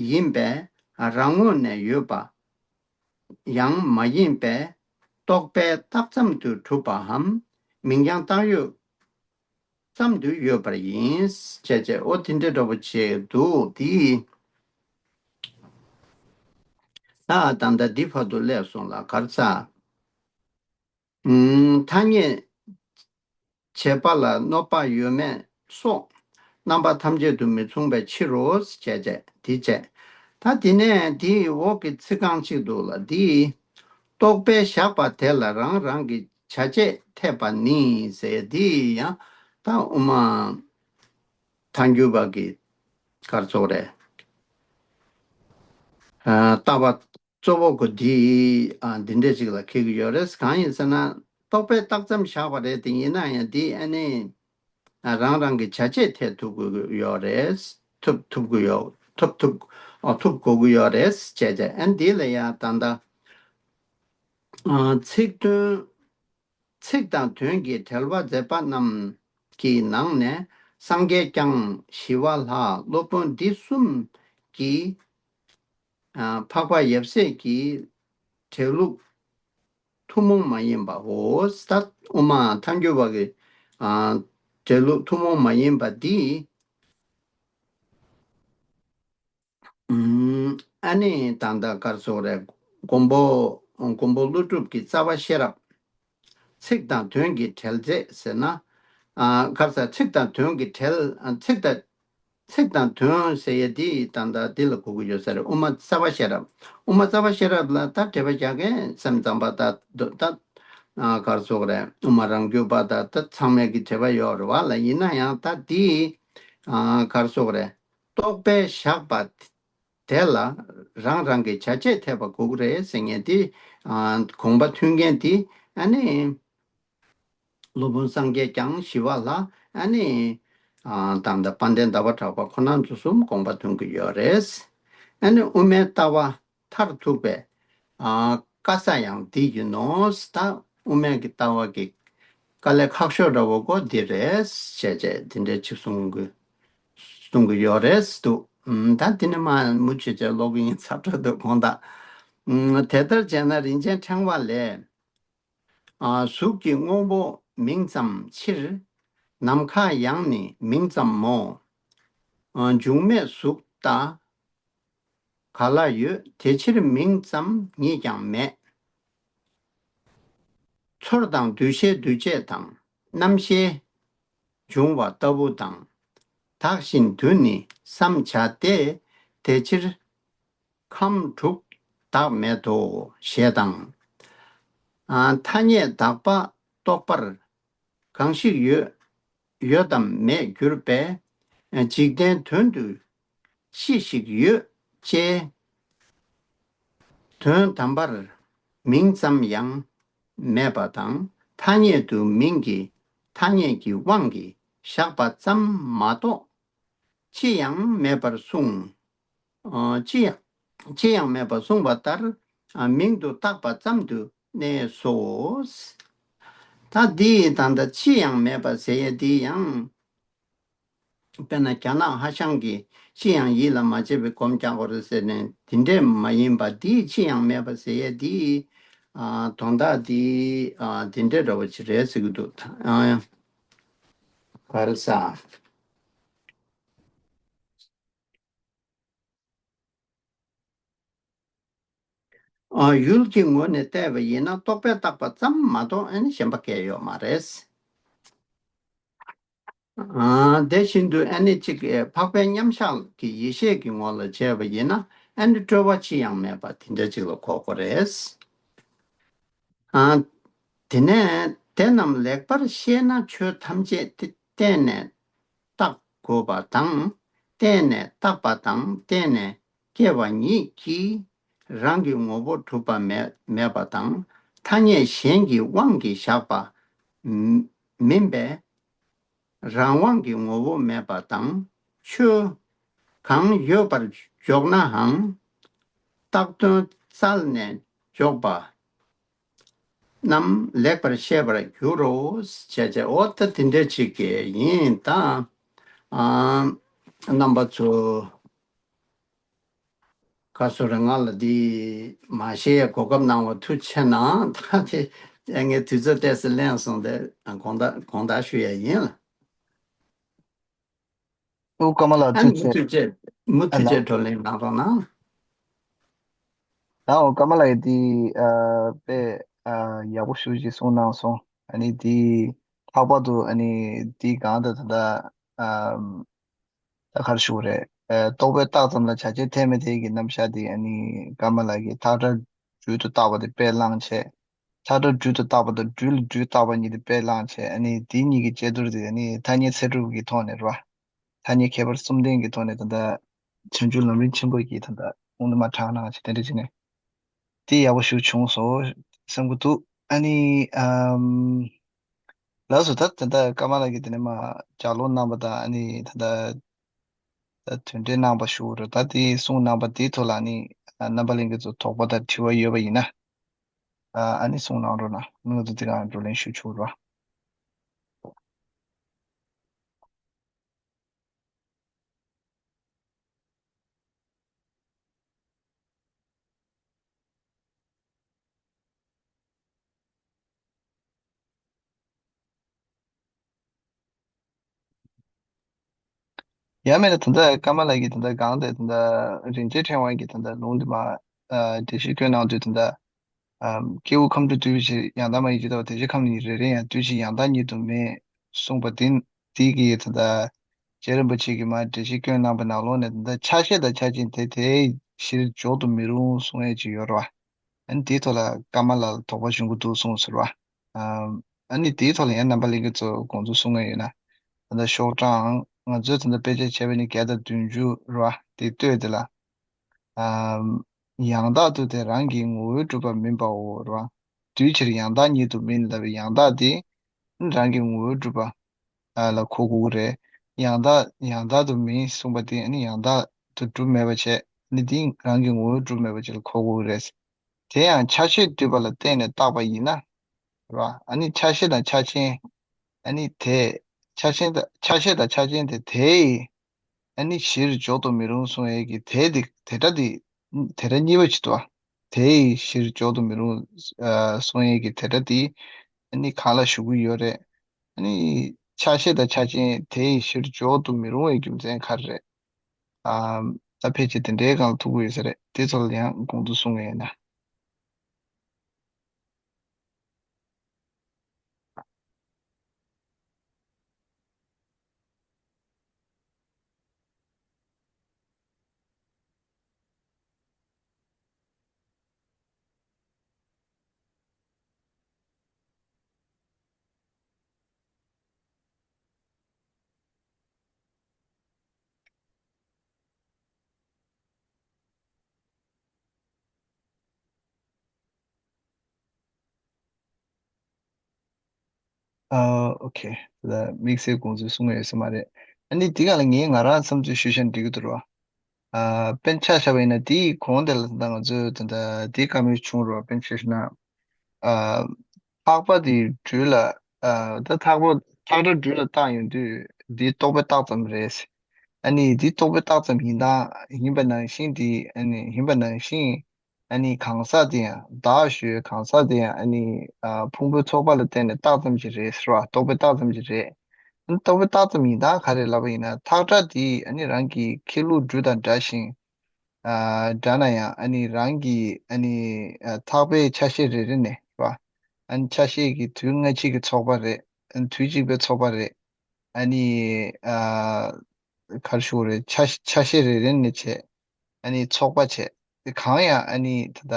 ཡིན་པས། ཨ། རང་ངོས་ནས་ཡོད་པ་ཡང་མ་ཡིན་པས། རྟོག་པས་བཏགས་ཙམ་དུ་གྲུབ་པའམ། མིང་རྐྱང་བཏགས་ཡོད་ཙམ་དུ་ཡོད་པར་ཡིན། བྱས་བྱས། འོ་དེ་འདྲ་འདྲ་པོ་བྱས་འདུག་དེ། ད་ད་ལྟ་འདི་བར་དུ་སླེབས་སོང་ལ། གར་ས། ཨུམ། ཐ་སྙད་བྱེད་པ་ལ་གནོད་པ་ཡོད་མེད་སོགས་རྣམ་པ་ཐམས་ཅད་དུ་མི་མཚུངས་པའི་ཕྱིར་རོ། བྱས་བྱས། དེ་བྱས། ད་དེ་ནས་དེའི་འོག་གི་ཚིག་རྐང་གཅིག་འདུག་ལ། འདི། རྟོག་པས་བཞག་པ་དེ་ལ་རང་རང་གི་བྱ་བྱེད་འཐད་པ་ནི་ཟེར། འདི་ཡང་ད་དབུ་མ་ཐལ་འགྱུར་བ་གི་གར་ཚོགས་རེད། ཨ། ལྟ་བ་གཙོ་བོ་གོ་འདི། ཨ། འདི་འདྲ་ཅིག་ལ་འཁེལ་གྱི་ཡོད་རེད། གང་ཡིན་ཟེར་ན། རྟོག་པས་བཏགས་ཙམ་བཞག་པ་རེད་དེ། ཡིན་ན་ཡང་འདི་ཨ་ནི། ཨ། རང་རང་གི་བྱ་བྱེད་འཐད་ཐུབ་དགོས་ཀྱི་ཡོད་རེད། ཐུབ་ཐུབ་ཀྱི་ཡོད། ཐུབ་ཐུབ། ཨ། ཐུབ་དགོས་ཀྱི་ཡོད་རེད། བྱས་བྱས། ཨ། འདི་ལ་ཡང་ད་ལྟ། ཨ། ཚིག་དོན། ཚིག་དང་དོན་གྱི་འགྲེལ་པ་མཛད་པ་རྣམས་ཀྱི་ནང་ནས་སངས་རྒྱས་བསྐྱངས། ཞི་བ་ལྷ། སློབ་དཔོན་འདི་གསུམ་གྱིས། ཨ། འཕགས་པ་ཡབ་སྲས་ཀྱི་འགྲེལ་ལུགས་ཐུན་མོང་མ་ཡིན་པའོ། ད་དབུ་མ་ཐལ་འགྱུར་བ་གི། ཨ། འགྲེལ་ལུགས་ཐུན་མོང་མ་ཡིན་པ་འདི། ཨ་ནི་ད་ལྟ་གར་སོགས་རེད། མགོན་པོ། མགོན་པོ་ཀླུ་སྒྲུབ་ཀྱི་རྩ་བ་ཤེས་རབ། ཚིག་དང་དོན་གྱི་འགྲེལ་མཛད་ཟེར་ན། ཨ། གར་ས། ཚིག་དང་དོན་གྱི་འགྲེལ། ཨ། ཚིག་དང་། ཚིག་དང་དོན་ཟེར་ཡས་འདི་ད་ལྟ་འདི་ལ་གོ་གི་ཡོད་ས་རེད། དབུ་མ་རྩ་བ་ཤེས་རབ། དབུ་མ་རྩ་བ་ཤེས་རབ་ལ་ད་འགྲེལ་པ་རྒྱག་མཁན་སེམས་ཙམ་པ་ད་ད། ཨ། གར་སོགས་རེད། དབུ་མ་རང་རྒྱུད་པ་ད་ད་ཚང་མས་ཀྱི་འགྲེལ་པ་ཡོད་རེད་བ་ལ། ཡིན་ན་ཡང་ད་འདི། ཨ། གར་སོགས་རེད། རྟོག་པས་བཞག་པ། དེ་ལ་རང་རང་གི་བྱ་བྱེད་འཐད་པ་དགོས་ཀྱི་རེད་ཟེར་མཁན་དེ། ཨ། དགོངས་པ་མཐུན་མཁན་དེ། ཨ་ནི། སློབ་དཔོན་སངས་རྒྱས་ཀྱང་ཞི་བ་ལྷ། ཨ་ནི། ཨ། ད་ལྟ་དཔལ་ལྡན་ཟླ་བ་གྲགས་པ་ཁོང་རྣམ་ཚོ་གསུམ་དགོངས་པ་མཐུན་གྱི་ཡོད་རེད། ཨ་ནི་དབུ་མའི་ལྟ་བ་མཐར་ཐུག་པའི། ཨ། བཀའ་ས་ཡང་འདི་ཡིན་ནོ། ད་དབུ་མའི་གི་ལྟ་བ་གི་དཀའ་ལས་ཁག་ཤོས་འདྲ་བོ་གོ་འདི་རེད་ཅེས་བྱས་འདི་འདྲའི་ཅིག་གསུང་གི་གསུང་གི་ཡོད་རེད་འདུག་ཨུམ། ད་འདི་ནི་མ་མུ་མཐུད་བྱས་ཀློག་གི་ཡིན། ཚར་འགྲོ་འདུག་དགོངས་དག་ཨུམ། དེ་ལྟར་བྱས་ན་རིན་ཆེན་ཕྲེང་བ་ལས། ཨ། གཟུགས་ཀྱི་དངོས་པོ་མིང་ཙམ་ཕྱིར། ནམ་མཁའ་ཡང་ནི་མིང་ཙམ་མོ། ཨ། འབྱུང་མེད་གཟུགས་ལྟ་ག་ལ་ཡོད། དེ་ཕྱིར་མིང་ཙམ་ཉིད་ཀྱང་མེད། ཚོར་དང་འདུ་ཤེས་འདུ་བྱེད་དང་རྣམ་ཤེས་འབྱུང་བ་ལྟ་བུ་དང་། དག་བཞིན་དུ་ནི་བསམ་བྱ་སྟེ། དེ་ཕྱིར་ཁམས་དྲུག་བདག་མེད་དོ། ཞེས་དང་། ཨ། ཐ་སྙད་དག་པ་རྟོགས་པར་གང་ཞིག་ཡོད། ཡོད་དམ་མེད་གྱུར་པས། འཇིག་རྟེན་དོན་དུ་ཅི་ཞིག་ཡོད་ཅེས། དོན་དམ་པར་མིང་ཙམ་ཡང་མེད་པ་དང་། ཐ་སྙད་དུ་མིང་གི་ཐ་སྙད་ཀྱི་དབང་གིས་བཞག་པ་ཙམ་མ་གཏོགས་ཅི་ཡང་མེད་པར་གསུངས། ཨ། ཅི་ཡང་ཅི་ཡང་མེད་པར་གསུངས་པ་ལྟར། ཨ། མིང་དུ་བཏགས་པ་ཙམ་དུ་གནས་སོ། ད་འདི་ད་ལྟ་ཅི་ཡང་མེད་པ་ཟེར་ཡས་འདི་ཡང་། དཔེར་ན་རྒྱ་ནག་ཧྭ་ཤང་གིས་ཅི་ཡང་ཡིད་ལ་མ་བྱེད་པའི་སྒོམ་རྒྱག་དགོས་རེད་ཟེར་ནས་དེ་འདྲས་མ་ཡིན་པ། འདི་ཅི་ཡང་མེད་པ་ཟེར་ཡས་འདི། ཨ། དོན་དག་འདི། ཨ། དེ་འདྲས་འདྲ་བོ་ཅིག་རེད་ཟེར་གྱི་འདུག་ཨ། ག་རེ་ཟ། ཨ། ཡུལ་གྱི་ངོས་ནས་བལྟས་པ་ཡིན་ན་རྟོག་པས་བཏགས་པ་ཙམ་མ་གཏོགས་ཨ་ནི་གཞན་པ་གང་ཡང་ཡོད་མ་རེད། ཨ། དེ་བཞིན་དུ་ཨ་ནི་གཅིག་འཕགས་པའི་མཉམ་གཞག་གི་ཡེ་ཤེས་ཀྱི་ངོ་ལ་བྱས་པ་ཡིན་ན་ཨ་ནི་སྤྲོས་པ་ཅི་ཡང་མེད་པ་དེ་འདྲ་ཅིག་ལ་གོ་དགོས་རེད། ཨ། དེ་ནས་དེ་རྣམས་ལེགས་པར་ཤེས་ན་ཆོས་ཐམས་ཅད་དེ་གཏན་ནས་བརྟག་དགོས་པ་དང་། གཏན་ནས་བརྟགས་པ་དང་གཏན་ནས་སྐྱེ་བ་ཉིད་ཀྱིས་རང་གི་ངོ་བོ་གྲུབ་པ་མེད་མེད་པ་དང་། ཐ་སྙད་གཞན་གྱི་དབང་གིས་བཞག་པ་མིན་པས། རང་དབང་གི་ངོ་བོ་མེད་པ་དང་། ཆོས་གང་ཡོད་པར་འཇོག་ནའང་། བཏགས་དོན་བཙལ་ནས་འཇོག་པ་རྣམས་ལེགས་པར་ཤེས་པར་འགྱུར་རོ། བྱས་བྱས་འོ་ད་དེ་འདྲ་ཅིག་གི་ཡིན་ད། ཨ། རྣམ་པ་ཚོ། ག་སོ་རེ་ང་ལ་འདི་མ་ཤེས་ཡ་གོ་སྐབས་གནང་བ་ཐུགས་རྗེ་ཆེ་གནང་། ད་དེ་ངས་དུས་ཚོད་ཏོག་ཙམ་ལེན་སོང་སྟེ་དགོངས་དག་དགོངས་དག་ཞུ་ཡ་ཡིན་ལ། ཨོ་ཀརྨ་ལགས་ཨ་ནི་ཐུགས་མུ་རྗེ་མཐུད་བཅས་མུ་ཨ་མཐུད་ལགས། བཅས་བགྲོ་གླེང་གནང་རོགས་གནང་། ད་ཨོ་ཀརྨ་ལགས་ཀྱིས་འདི་ཨ་དཔེ་ཨ་ཡག་པོ་ཞེ་ཅིག་གསུངས་གནང་སོང་། ཨ་ནི་འདི་ལྷག་པར་དུ་ཨ་ནི་འདི་གང་ལྟར་ད་ལྟ་ཨ་ད་ག་རེ་ཞུ་དགོས་རེད། ཨ་རྟོག་པས་བཏགས་ཙམ་ལ་བྱ་བྱེད་འཐད་མི་འཐད་ཀྱི་རྣམ་གཞག་འདི་ཨ་ནི་ཀརྨ་ལགས་ཀྱིས་ཐག་ཁྲ་སྦྲུལ་དུ་བཏགས་པ་དེ་དཔེ་བླངས་བྱས། ཐག་ཁྲ་སྦྲུལ་དུ་བཏགས་པ་དང་སྦྲུལ་ལ་སྦྲུལ་བཏགས་པ་གཉིས་དེ་དཔེ་བླངས་བྱས། ཨ་ནི་དེ་གཉིས་ཀྱི་དཔྱད་བསྡུར་དེ་ཨ་ནི་ཐ་སྙད་ཚད་གྲུབ་ཀྱི་ཐོག་ནས་རེད་བ། ཐ་སྙད་ཁྱད་པར་གསུམ་ལྡན་གྱི་ཐོག་ནས་ད་ལྟ་བྱང་ཆུབ་ལམ་རིམ་ཆེན་པོ་གྱི་ད་ལྟ་དབུ་མ་དྲངས་གནང་བྱས་དེ་འདྲ་བྱས་ནས་དེ་ཡག་པོ་ཞིག་བྱུང་སོང་བསམ་གྱི་འདུག་ཨ་ནི་ཨམ། ལགས་སོ། ད་ད་ལྟ་ཀརྨ་ལགས་ཀྱིས་དེ་ནས་མ་ལྗགས་ཀློག་གནང་བ་དང་ཨ་ནི་ད་ལྟ་ད་དོན་འགྲེལ་གནང་བ་ཞུ་རོགས། ད་དེ་གསུང་གནང་བ་དེའི་ཐོག་ལ་ཨ་ནི་རྣམ་པ་ལྷན་རྒྱས་ཚོ་དོགས་པ་དང་དྲི་བ་ཡོད་པ་ཡིན་ན་ཨ་ནི་གསུང་གནང་རོགས་གནང་། ང་ཚོ་དེ་ག་བགྲོ་གླེང་ཞུ་ཆོག་རོགས། ཡང་མིན་ན་ད་ལྟ་ཀརྨ་ལགས་ཀྱིས་ད་ལྟ་གང་དེ་ད་ལྟ་རིན་ཆེན་ཕྲེང་བ་གི་ད་ལྟ་ལུང་དེ་མ་འགྲེལ་བཤད་བསྐྱོན་གནང་དུས་ད་ལྟ་སྐྱེས་བུ་ཁམས་དྲུག་འདུས་པའི་ཕྱིར་ཡང་དག་མ་ཡིན་ཇི་ལྟ་བར། དེ་ཕྱིར་ཁམས་ནི་རེ་རེ་ཡང་འདུས་ཤིང་ཡང་དག་ཉིད་དུ་མེད་གསུངས་པ་དེ་དེ་གི་ད་ལྟ་རྗེ་རིན་པོ་ཆེ་གིས་མ་འགྲེལ་བཤད་བསྐྱོན་གནང་པའི་ནང་ལོགས་ནས་ད་ལྟ་ཆ་ཤས་དང་ཆ་ཅན་དེ་དེའི་ཕྱིར་འཇོག་ཏུ་མི་རུང་གསུང་ཡས་ཅིག་ཡོད་རེད་བ། ཨ་ནི་དེའི་ཐོག་ལ་ཀརྨ་ལགས་ལ་དོགས་པ་བྱུང་གི་འདུག་གསུངས་ཟེར་བ། ཨ་ནི་དེའི་ཐོག་ལ་ཡང་རྣམ་པ་ལྷན་རྒྱས་ཚོ་དགོངས་ཚུལ་གསུང་གི་ཡོད་ན། ད་ལྟ་ཤོག་གྲངས་ང་ཚོས་ད་ལྟ་དཔེ་ཆ་བྱས་པ་ནི་བརྒྱ་དང་བདུན་ཅུ་རེད་བ། དེ་ལྟོས་དེ་ལ། ཨ་ཡང་དག་ཏུ་དེ་རང་གི་ངོ་བོས་གྲུབ་པ་མིན་པའོ། རེད་བ། དུས་ཕྱིར་ཡང་དག་ཉིད་དུ་མིན་ལབ་པའི་ཡང་དག་དེ་རང་གི་ངོ་བོས་གྲུབ་པ་ལ་གོ་དགོས་ཀྱི་རེད། ཡང་དག་ཡང་དག་ཏུ་མིན་གསུངས་པ་དེ་ནི་ཡང་དག་ཏུ་གྲུབ་མེད་པ་བྱས་ནི་དེ་རང་གི་ངོ་བོས་གྲུབ་མེད་པ་ཅིག་ལ་གོ་དགོས་ཀྱི་རེད། དེ་ཡང་ཆ་ཤས་འདུས་པ་ལ་བརྟེན་ནས་བཏགས་པ་ཡིན་ན། རེད་བ། ཨ་ནི་ཆ་ཤས་དང་ཆ་ཅན། ཨ་ནི་དེ། ཆ་ཤས་དང་ཆ་ཤས་དང་ཆ་ཅན་དེ་དེ་ཡི། ཨ་ནི་གཞིར་འཇོག་ཏུ་མི་རུང་གསུང་ཡས་ཀྱི་དེ་དེ་དེ་སྒྲ་དེ། དེ་སྒྲ་གཉིས་པ་ཅིག་འདུག་བ། དེ་ཡི་གཞིར་འཇོག་ཏུ་མི་རུང་། ཨ་གསུང་ཡས་ཀྱི་དེ་སྒྲ་དེ། ཨ་ནི་གང་ལ་ཞུགས་ཀྱི་ཡོད་རེད། ཨ་ནི་ཆ་ཤས་དང་ཆ་ཅན་དེ་ཡི་གཞིར་འཇོག་ཏུ་མི་རུང་བའི་རྒྱུ་མཚན་ག་རེ་རེད། ཨ་ད་ཕལ་ཆེར་དེ་འདྲའི་སྒང་ལ་ཐུག་གི་ཡོད་ས་རེད། དེ་ཚོ་ལ་ཡང་གོང་དུ་གསུང་གི་ཡིན་ན། ཨ་ཨོ་ཁེ། ད་དམིགས་བསལ་དགོངས་ཚུལ་གསུང་གི་ཡོད་ས་མ་རེད། ཨ་ནི་འདི་ག་ལ་ངས་ང་རང་བསམ་ཚུལ་ཞུས་བཞག་ན་འགྲིག་གི་འདུག་རོ། ཨ་དཔེར་ན་ཆ་བཞག་པ་ཡིན་ན་དེའི་གོང་དེ་ལ་ད་ང་ཚོས་ད་ལྟ་དེའི་བཀའ་མོལ་བྱུང་རོ། དཔེར་ན་ཆ་བཞག་ན། ཨ་ལྷག་པ་དེ་སྦྲུལ་ལ། ཨ་ད་ལྷག་པ་ལྷག་ཆ་སྦྲུལ་ལ་བཏགས་ཡོང་དུས་འདི་རྟོག་པས་བཏགས་ཙམ་རེད། ཨ་ནི་འདི་རྟོག་པས་བཏགས་ཙམ་ཡིན་ད། ཡིན་པ་ནང་བཞིན་འདི་ཨ་ནི་ཡིན་པ་ནང་བཞིན། ཨ་ནི་གང་ཟག་དེ་ཡང་བདག་ཞུའི་གང་ཟག་དེ་ཡང་ཨ་ནི་ཨ་ཕུང་པོའི་ཚོགས་པ་ལ་བརྟེན་ནས་བཏགས་ཙམ་ཞིག་རེད་ཟེར་བ། རྟོག་པས་བཏགས་ཙམ་ཞིག་རེད། ཨ་ནི་རྟོག་པས་བཏགས་ཙམ་ཡིན་ད་ག་རེ་ལབ་པ་ཡིན་ན། ཐག་ཁྲ་དེ་ཨ་ནི་རང་གི་ཁེ་ལུགས་སྦྲུལ་དང་འདྲ་ཞིང་། ཨ་འདྲ་ན་ཡང་ཨ་ནི་རང་གི་ཨ་ནི་ཨ་ཐག་པའི་ཆ་ཤས་རེ་རེ་ནས་རེད་བ། ཨ་ནི་ཆ་ཤས་ཀྱི་དུས་སྔ་ཕྱི་གི་ཚོགས་པ་རེད། ཨ་ནི་དུས་གཅིག་པའི་ཚོགས་པ་རེད། ཨ་ནི་ཨ་ག་རེ་ཞུ་དགོས་རེད། ཆ་ཆ་ཤས་རེ་རེ་ནས་བྱས། ཨ་ནི་ཚོགས་པ་བྱས། དེ་གང་ཡང་ཨ་ནི་ད་ལྟ་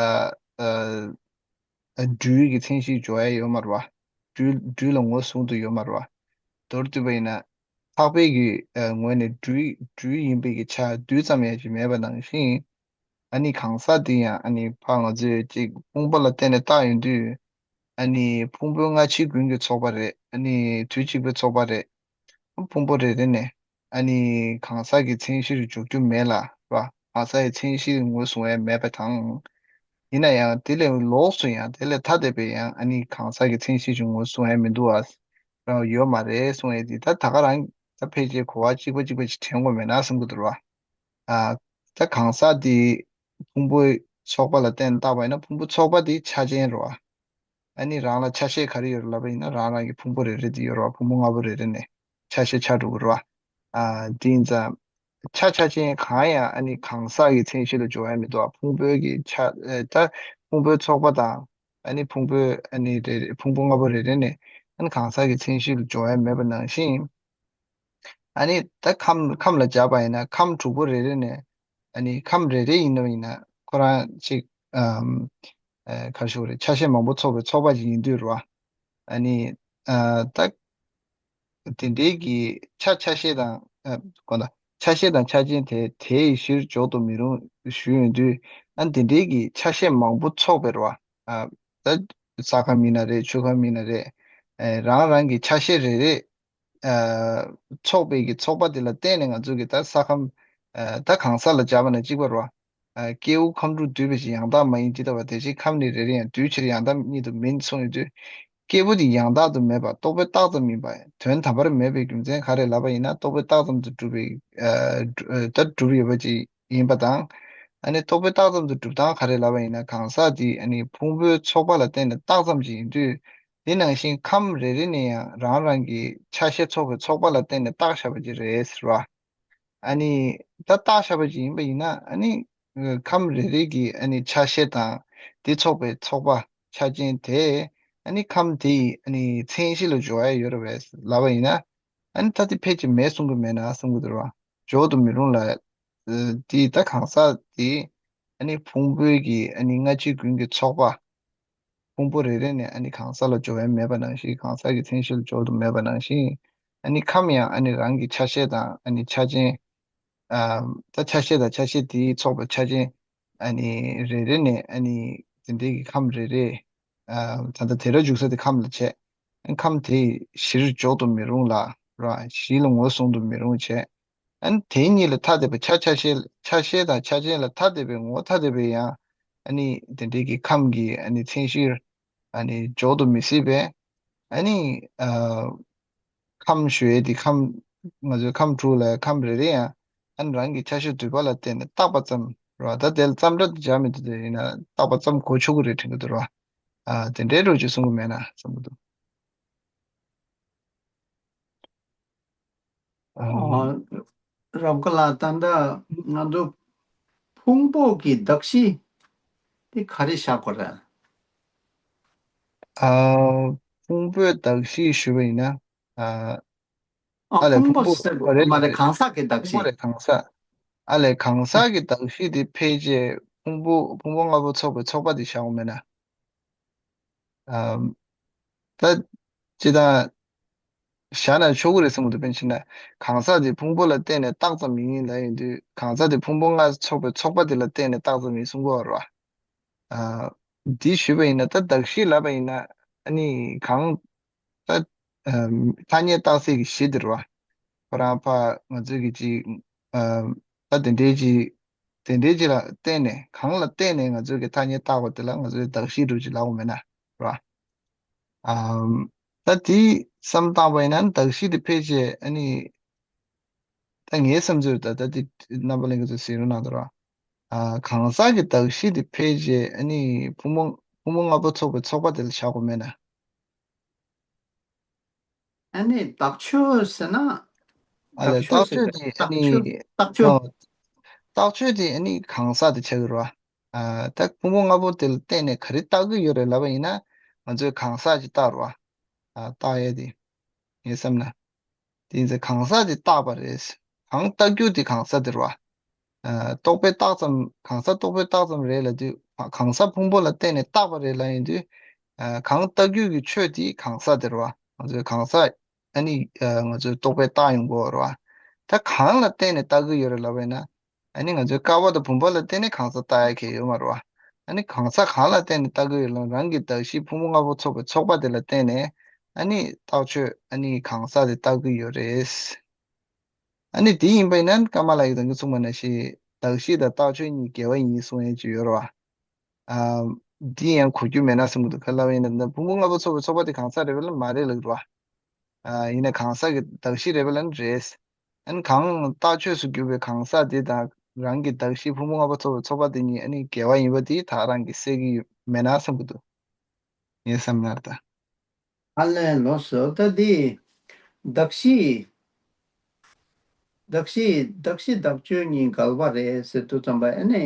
ཨ་ཨ་སྦྲུལ་གྱི་མཚན་གཞིར་འཇོག་ཡ་ཡོད་མ་རེད་བ། སྦྲུལ་སྦྲུལ་ལ་ངོས་བཟུང་དུ་ཡོད་མ་རེད་བ། མདོར་བསྡུས་པ་ཡིན་ན། ཐག་པའི་གི་ཨ་ངོས་ནས་སྦྲུལ་སྦྲུལ་ཡིན་པའི་གི་ཆ་རྡུལ་ཙམ་ཡང་ཅིག་མེད་པ་ནང་བཞིན། ཨ་ནི་གང་ཟག་འདི་ཡང་ཨ་ནི་ཕར་ང་ཚོས་ཅིག་ཕུང་པོ་ལ་བརྟེན་ནས་བཏགས་ཡོང་དུས། ཨ་ནི་ཕུང་པོའི་སྔ་ཕྱི་ཀུན་གྱི་ཚོགས་པ་རེད། ཨ་ནི་དུས་གཅིག་པའི་ཚོགས་པ་རེད། ཕུང་པོ་རེ་རེ་ནས་ཨ་ནི་གང་ཟག་གི་མཚན་གཞིར་འཇོག་རྒྱུ་མེད་ལ་ར། གང་ཟག་གི་མཚན་གཞིར་ངོས་བཟུང་ཡ་མེད་པ་དང་། ཡིན་ན་ཡང་དེ་ལས་ལོགས་སུ་ཡང་དེ་ལས་ཐ་དད་པའི་ཡང་ཨ་ནི་གང་ཟག་གི་མཚན་གཞིར་ངོས་བཟུང་ཡ་མི་འདུག་ཨ། ར་ཡོད་མ་རེད་གསུང་ཡ་དེ་ད་ད་ག་རང་ད་ཕལ་ཆེར་གོ་བ་གཅིག་པ་གཅིག་པ་ཅིག་དྲན་དགོས་མེད་ན་བསམ་གྱི་འདུག་ར། ཨ། ད་གང་ཟག་དེ་ཕུང་པོའི་ཚོགས་པ་ལ་བརྟེན་བཏགས་པ་ཡིན་ན་ཕུང་པོ་ཚོགས་པ་དེ་ཆ་ཅན་རེད་བ། ཨ་ནི་རང་ལ་ཆ་ཤས་ག་རེ་ཡོད་རེད་ལབ་པ་ཡིན་ན་རང་རང་གི་ཕུང་པོ་རེ་རེ་དེ་ཡོད་རེད་བ། ཕུང་པོ་ལྔ་པོ་རེ་རེ་ནས་ཆ་ཤས་ཆགས་འགྲོ་གི་རེད་བ། ཨ་དེ་ཡིན་ཙང་ཆ་ཆ་ཅན་གང་ཡང་ཨ་ནི་གང་ཟག་གི་མཚན་གཞི་ལ་འཇོག་ཡ་མི་འདུག་ཕུང་པོའི་གི་ཆ་ཨ་ད་ཕུང་པོའི་ཚོགས་པ་དང་ཨ་ནི་ཕུང་པོའི་ཨ་ནི་རེ་རེ་ཕུང་པོ་ལྔ་པོ་རེ་རེ་ནས་ཨ་ནི་གང་ཟག་གི་མཚན་གཞི་ལ་འཇོག་ཡ་མེད་པ་ནང་བཞིན། ཨ་ནི་ད་ཁམས་ཁམས་ལ་སྦྱར་བ་ཡིན་ན་ཁམས་དྲུག་པོ་རེ་རེ་ནས་ཨ་ནི་ཁམས་རེ་རེ་ཡིན་ནོ་ཡིན་ན་ཁོ་རང་གཅིག་ཨམ་ཨ་ག་རེ་ཞུ་དགོས་རེད། ཆ་ཤས་མང་པོ་ཚོགས་པའི་ཚོགས་པ་ཅིག་ཡིན་དུས་རེད་བ། ཨ་ནི་ཨ་ད་དེ་འདྲའི་གི་ཆ་ཆ་ཤས་དང་ཨ་གོ་ད་ཆ་ཤས་དང་ཆ་ཅན་དེ་དེའི་གཞིར་འཇོག་ཏུ་མི་རུང་ཞུས་ཡོང་དུས། ཨ་དེ་འདྲའི་གི་ཆ་ཤས་མང་པོ་ཚོགས་པའི་རེད་བ། ཨ་ད་ས་ཁམས་ཡིན་ན་རེད། ཆུ་ཁམས་ཡིན་ན་རེད། ཨ་རང་རང་གི་ཆ་ཤས་རེ་རེ། ཨ་ཚོགས་པའི་གི་ཚོགས་པ་དེ་ལ་བརྟེན་ནས་ང་ཚོ་གི་ད་ས་ཁམས། ཨ་ད་གང་ཟག་ལ་སྦྱར་བ་ན་གཅིག་པ་རེད་བ། ཨ་སྐྱེ་བོ་ཁམས་དྲུག་འདུས་པའི་ཕྱིར་ཡང་དག་མ་ཡིན་ཇི་ལྟ་བ། དེ་བཞིན་ཁམས་ནི་རེ་རེ་ཡང་། དུས་ཕྱིར་ཡང་དག་ཉིད་དུ་མིན་གསུངས་ཡོད་དུས། སྐྱེ་བོ་དེ་ཡང་དག་ཏུ་མེད་པ་རྟོག་པས་བཏགས་ཙམ་ཡིན་པ་དོན་དམ་པར་མེད་པའི་རྒྱུ་མཚན་ག་རེ་ལབ་པ་ཡིན་ན། རྟོག་པས་བཏགས་ཙམ་དུ་གྲུབ་པའི་ཨ་ད་གྲུབ་ཡོད་པ་ཅིག་ཡིན་པ་དང་། ཨ་ནི་རྟོག་པས་བཏགས་ཙམ་དུ་གྲུབ་སྟངས་ག་རེ་ལབ་པ་ཡིན་ན། གང་ཟག་དེ་ཨ་ནི་ཕུང་པོའི་ཚོགས་པ་ལ་བརྟེན་ནས་བཏགས་ཙམ་ཅིག་ཡིན་དུས། དེ་ནང་བཞིན་ཁམས་རེ་རེ་ནས་ཡང་རང་རང་གི་ཆ་ཤས་ཚོགས་པའི་ཚོགས་པ་ལ་བརྟེན་ནས་བཏགས་བཞག་པ་ཅིག་རེད་ཟེར་བ། ཨ་ནི་ད་བཏགས་བཞག་པ་ཅིག་ཡིན་པ་ཡིན་ན་ཨ་ནི་ཁམས་རེ་རེ་གི་ཨ་ནི་ཆ་ཤས་དང་དེ་ཚོགས་པའི་ཚོགས་པ་ཆ་ཅན་དེ་ཨ་ནི་ཁམས་དེ་ཡི་ཨ་ནི་མཚན་གཞི་ལ་འཇོག་ཡ་ཡོད་རེད་པས་ལབ་པ་ཡིན་ན། ཨ་ནི་ད་དེ་ཕལ་ཆེར་མེད་གསུང་གི་མེད་ན་བསམ་གྱི་འདུག་ར། འཇོག་ཏུ་མི་རུང་ལ། ཨ་དེ་ད་གང་ཟག་དེ་ཨ་ནི་ཕུང་པོའི་གི་ཨ་ནི་སྔ་ཕྱི་ཀུན་གྱི་ཚོགས་པ། ཕུང་པོ་རེ་རེ་ནས་ཨ་ནི་གང་ཟག་ལ་འཇོག་ཡ་མེད་པ་ནང་བཞིན། གང་ཟག་གི་མཚན་གཞི་ལ་འཇོག་ཏུ་མེད་པ་ནང་བཞིན། ཨ་ནི་ཁམས་ཡང་ཨ་ནི་རང་གི་ཆ་ཤས་དང་ཨ་ནི་ཆ་ཅན། ཨ་ད་ཆ་ཤས་དང་ཆ་ཤས་དེའི་ཚོགས་པའི་ཆ་ཅན། ཨ་ནི་རེ་རེ་ནས་ཨ་ནི་དེ་འདྲའི་གི་ཁམས་རེ་རེ། ཨ་ད་ལྟ་དེ་ར་འཇུག་ས་དེ་ཁམས་ལ་བྱས། ཨ་ཁམས་དེ་གཞིར་འཇོག་ཏུ་མི་རུང་ལ་ར། གཞི་ལ་ངོས་བཟུང་དུ་མི་རུང་བྱས། ཨ་ནི་དེ་གཉིས་ལ་ཐ་དད་པའི་ཆ་ཆ་ཤས་ཆ་ཤས་དང་ཆ་ཅན་ལ་ཐ་དད་པའི་ངོ་བོ་ཐ་དད་པའི་ཡང་ཨ་ནི་དེ་འདྲའི་གི་ཁམས་ཀྱི་ཨ་ནི་མཚན་གཞིར་ཨ་ནི་འཇོག་ཏུ་མི་སྲིད་པས། ཨ་ནི་ཨ་ཁམས་ཞུ་ཡས་དེ་ཁམས་ང་ཚོའི་ཁམས་དྲུག་ལ་ཁམས་རེ་རེ་ཡང་ཨ་ནི་རང་གི་ཆ་ཤས་འདུས་པ་ལ་བརྟེན་ནས་བཏགས་པ་ཙམ་རེད་བ། ད་དེ་ལ་ཙམ་སྒྲ་དེ་སྦྱར་མི་འདུག་དེ་ཡིན་ན་བཏགས་པ་ཙམ་གོ་ཆོག་གི་རེད་དྲན་གྱི་འདུག་རེད་བ། ཨ་དེ་འདྲའི་རོ་ཅིག་གསུང་གི་མེད་ན་བསམ་གྱི་འདུག་ཨ། ཨ། རབ་དགའ་ལགས། ད་ལྟ་ང་ཚོ་ཕུང་པོ་གི་གདགས་གཞི་དེ་ག་རེ་བཞག་དགོས་རེད། ཨ། ཕུང་པོའི་གདགས་གཞི་ཞུས་པ་ཡིན་ན། ཨ། ཨ། ཨ་ལས་ཕུང་ཕུང་པོ་པོ་ཟེར་དགོས་མ་རེད། རེད། གང་ཟག་གི་གདགས་ཕུང་པོ་གཞི། རེད། གང་ཟག་ཨ་ལས་གང་ཟག་གི་གདགས་གཞི་དེ་ཕལ་ཆེར་ཕུང་པོ་ཕུང་པོ་ལྔ་པོ་ཚོགས་པའི་ཚོགས་པ་དེ་བཞག་དགོས་མེད་ན། ཨམ། ད་སྤྱིར་བཏང་བཞག་ན་ཆོག་གི་རེད་བསམ་གྱི་འདུག་དཔེར་ན་ཕྱིན་ན་གང་ཟག་དེ་ཕུང་པོ་ལ་བརྟེན་ནས་བཏགས་ཙམ་ཡིན་ལབ་ཡིན་དུས། གང་ཟག་དེ་ཕུང་པོ་ལྔ་ཚོགས་པའི་ཚོགས་པ་དེ་ལ་བརྟེན་ནས་བཏགས་ཙམ་ཡིན་གསུང་གི་ཡོད་རེད་བ། ཨ། འདི་ཞུས་པ་ཡིན་ན། ད་གདགས་གཞི་ལབ་པ་ཡིན་ན་ཨ་ནི་གང་ད་ཨ་ཐ་སྙད་བཏགས་སའི་གི་གཞི་དེ་རེད་བ། ཁོ་རང་ཕ་ང་ཚོས་གི་ཅིག་ཨ་ད་དེ་འདྲའི་ཅིག་དེ་འདྲའི་ཅིག་ལ་བརྟེན་ནས། གང་ལ་བརྟེན་ནས་ང་ཚོས་གི་ཐ་སྙད་བཏགས་པ་དེ་ལ་ང་ཚོས་གདགས་གཞི་འདྲ་ཅིག་ལབ་དགོས་མེད་ན་རེད་བ། ཨམ། ད་དེ་བསམ་བཏང་བ་ཡིན་ན་གདགས་གཞི་དེ་ཕལ་ཆེར་ཨ་ནི་ད་ངའི་བསམ་ཚུལ། ད་ད་དེ་རྣམ་པ་ལྷན་རྒྱས་ཚོས་གཟིགས་རོགས་གནང་དང་ར། ཨ་གང་ཟག་གི་གདགས་གཞི་དེ་ཕལ་ཆེར་ཨ་ནི་ཕུང་པོ་ཕུང་པོ་ལྔ་པོ་ཚོགས་པའི་ཚོགས་པ་དེ་ལ་བཞག་དགོས་མེད་ན། ཨ་ནི་བཏགས་ཆོས་ཟེར་ན། ཨ་ལས་བཏགས་ཆོས་ཟེར་བཏགས་ཆོས་དེ་ཨ་བཏགས་ཆོས་ནི་བཏགས་ཆོས། ཨ་བཏགས་ཆོས་དེ་ཨ་ནི་གང་ཟག་དེ་ཆགས་ཀྱི་རེད་བ། ཨ་ད་ཕུང་པོ་ལྔ་པོ་དེ་ལ་བརྟེན་ནས་ག་རེ་བཏགས་ཀྱི་ཡོད་རེད་ལབ་པ་ཡིན་ན། ང་ཚོས་གང་ཟག་ཅིག་བཏགས་རེད་བ། ཨ་བཏགས་ཡས་དེ། ངས་བསམ་ན། དེ་ཡིན་ཙང་གང་ཟག་དེ་བཏགས་པ་རེད། གང་བཏགས་རྒྱུ་དེ་གང་ཟག་དེ་རེད་བ། ཨ་རྟོག་པས་བཏགས་ཙམ། གང་ཟག་རྟོག་པས་བཏགས་ཙམ་རེད་ལབ་དུས། གང་ཟག་ཕུང་པོ་ལ་བརྟེན་ནས་བཏགས་པ་རེད་ལབ་ཡིན་དུས། ཨ་གང་བཏགས་རྒྱུ་གི་ཆོས་དེ་གང་ཟག་དེ་རེད་བ། ང་ཚོའི་གང་ཟག་ཨ་ནི་ཨ་ང་ཚོའི་རྟོག་པས་བཏགས་ཡོང་གི་ཡོད་རེད་བ། ད་གང་ལ་བརྟེན་ནས་བཏགས་ཀྱི་ཡོད་རེད་ལབ་པ་ཡིན་ན། ཨ་ནི་ང་ཚོའི་ཀ་བ་དང་བུམ་པ་ལ་བརྟེན་ནས་གང་ཟག་བཏགས་ཡ་གང་ཡང་ཡོད་མ་རེད་བ། ཨ་ནི་གང་ཟག་གང་ལ་བརྟེན་ནས་བཏགས་ཀྱི་ཡོད་ལབ་ན། རང་གི་གདགས་གཞི་ཕུང་པོ་ལྔ་པོ་ཚོགས་པའི་ཚོགས་པ་དེ་ལ་བརྟེན་ནས་ཨ་ནི་བཏགས་ཆོས་ཨ་ནི་གང་ཟག་དེ་བཏགས་ཀྱི་ཡོད་རེད། ཨ་ནི་དེ་ཡིན་པ་ཡིན་ན་ཀརྨ་ལགས་ཀྱིས་ད་གིན་གསུངས་པ་ནང་བཞིན་གདགས་གཞི་དང་བཏགས་ཆོས་གཉིས་འགལ་བ་ཡིན་གསུང་ཡས་ཅིག་ཡོད་རེད་བ། ཨ་འདི་ཡང་གོ་རྒྱུ་མེད་ན་བསམ་གྱི་འདུག་ག་ལབ་པ་ཡིན་ན། ཕུང་པོ་ལྔ་པོ་ཚོགས་པའི་ཚོགས་པ་དེ་གང་ཟག་རེད་པས་ལབ་ན་མ་རེད་ལབ་ཀྱི་རེད་བ། ཨ་ཡིན་ན་གང་ཟག་གི་གདགས་གཞི་རེད་པས་ལབ་ན་རེད། ཨ་ནི་གང་བཏགས་ཆོས་སུ་གྱུར་པའི་གང་ཟག་དེ་དང་རང་གི་གདགས་གཞི་ཕུང་པོ་ལྔ་པོ་ཚོགས་པའི་ཚོགས་པ་དེ་གཉིས་ཨ་ནི་འགལ་བ་ཡིན་པ་དེ་ད་རང་གིས་སེལ་གྱི་ཡོད་མེད་ན་བསམ་གྱི་འདུག་ངའི་བསམ་ན་ད། ཨ་ལས་ལགས་སོ། ད་འདི་གདགས་གཞི། གདགས་གཞི་གདགས་གཞི་བཏགས་ཆོས་གཉིས་འགལ་བ་རེད་ཟེར་དུས་ཙམ་པ་ཨ་ནི་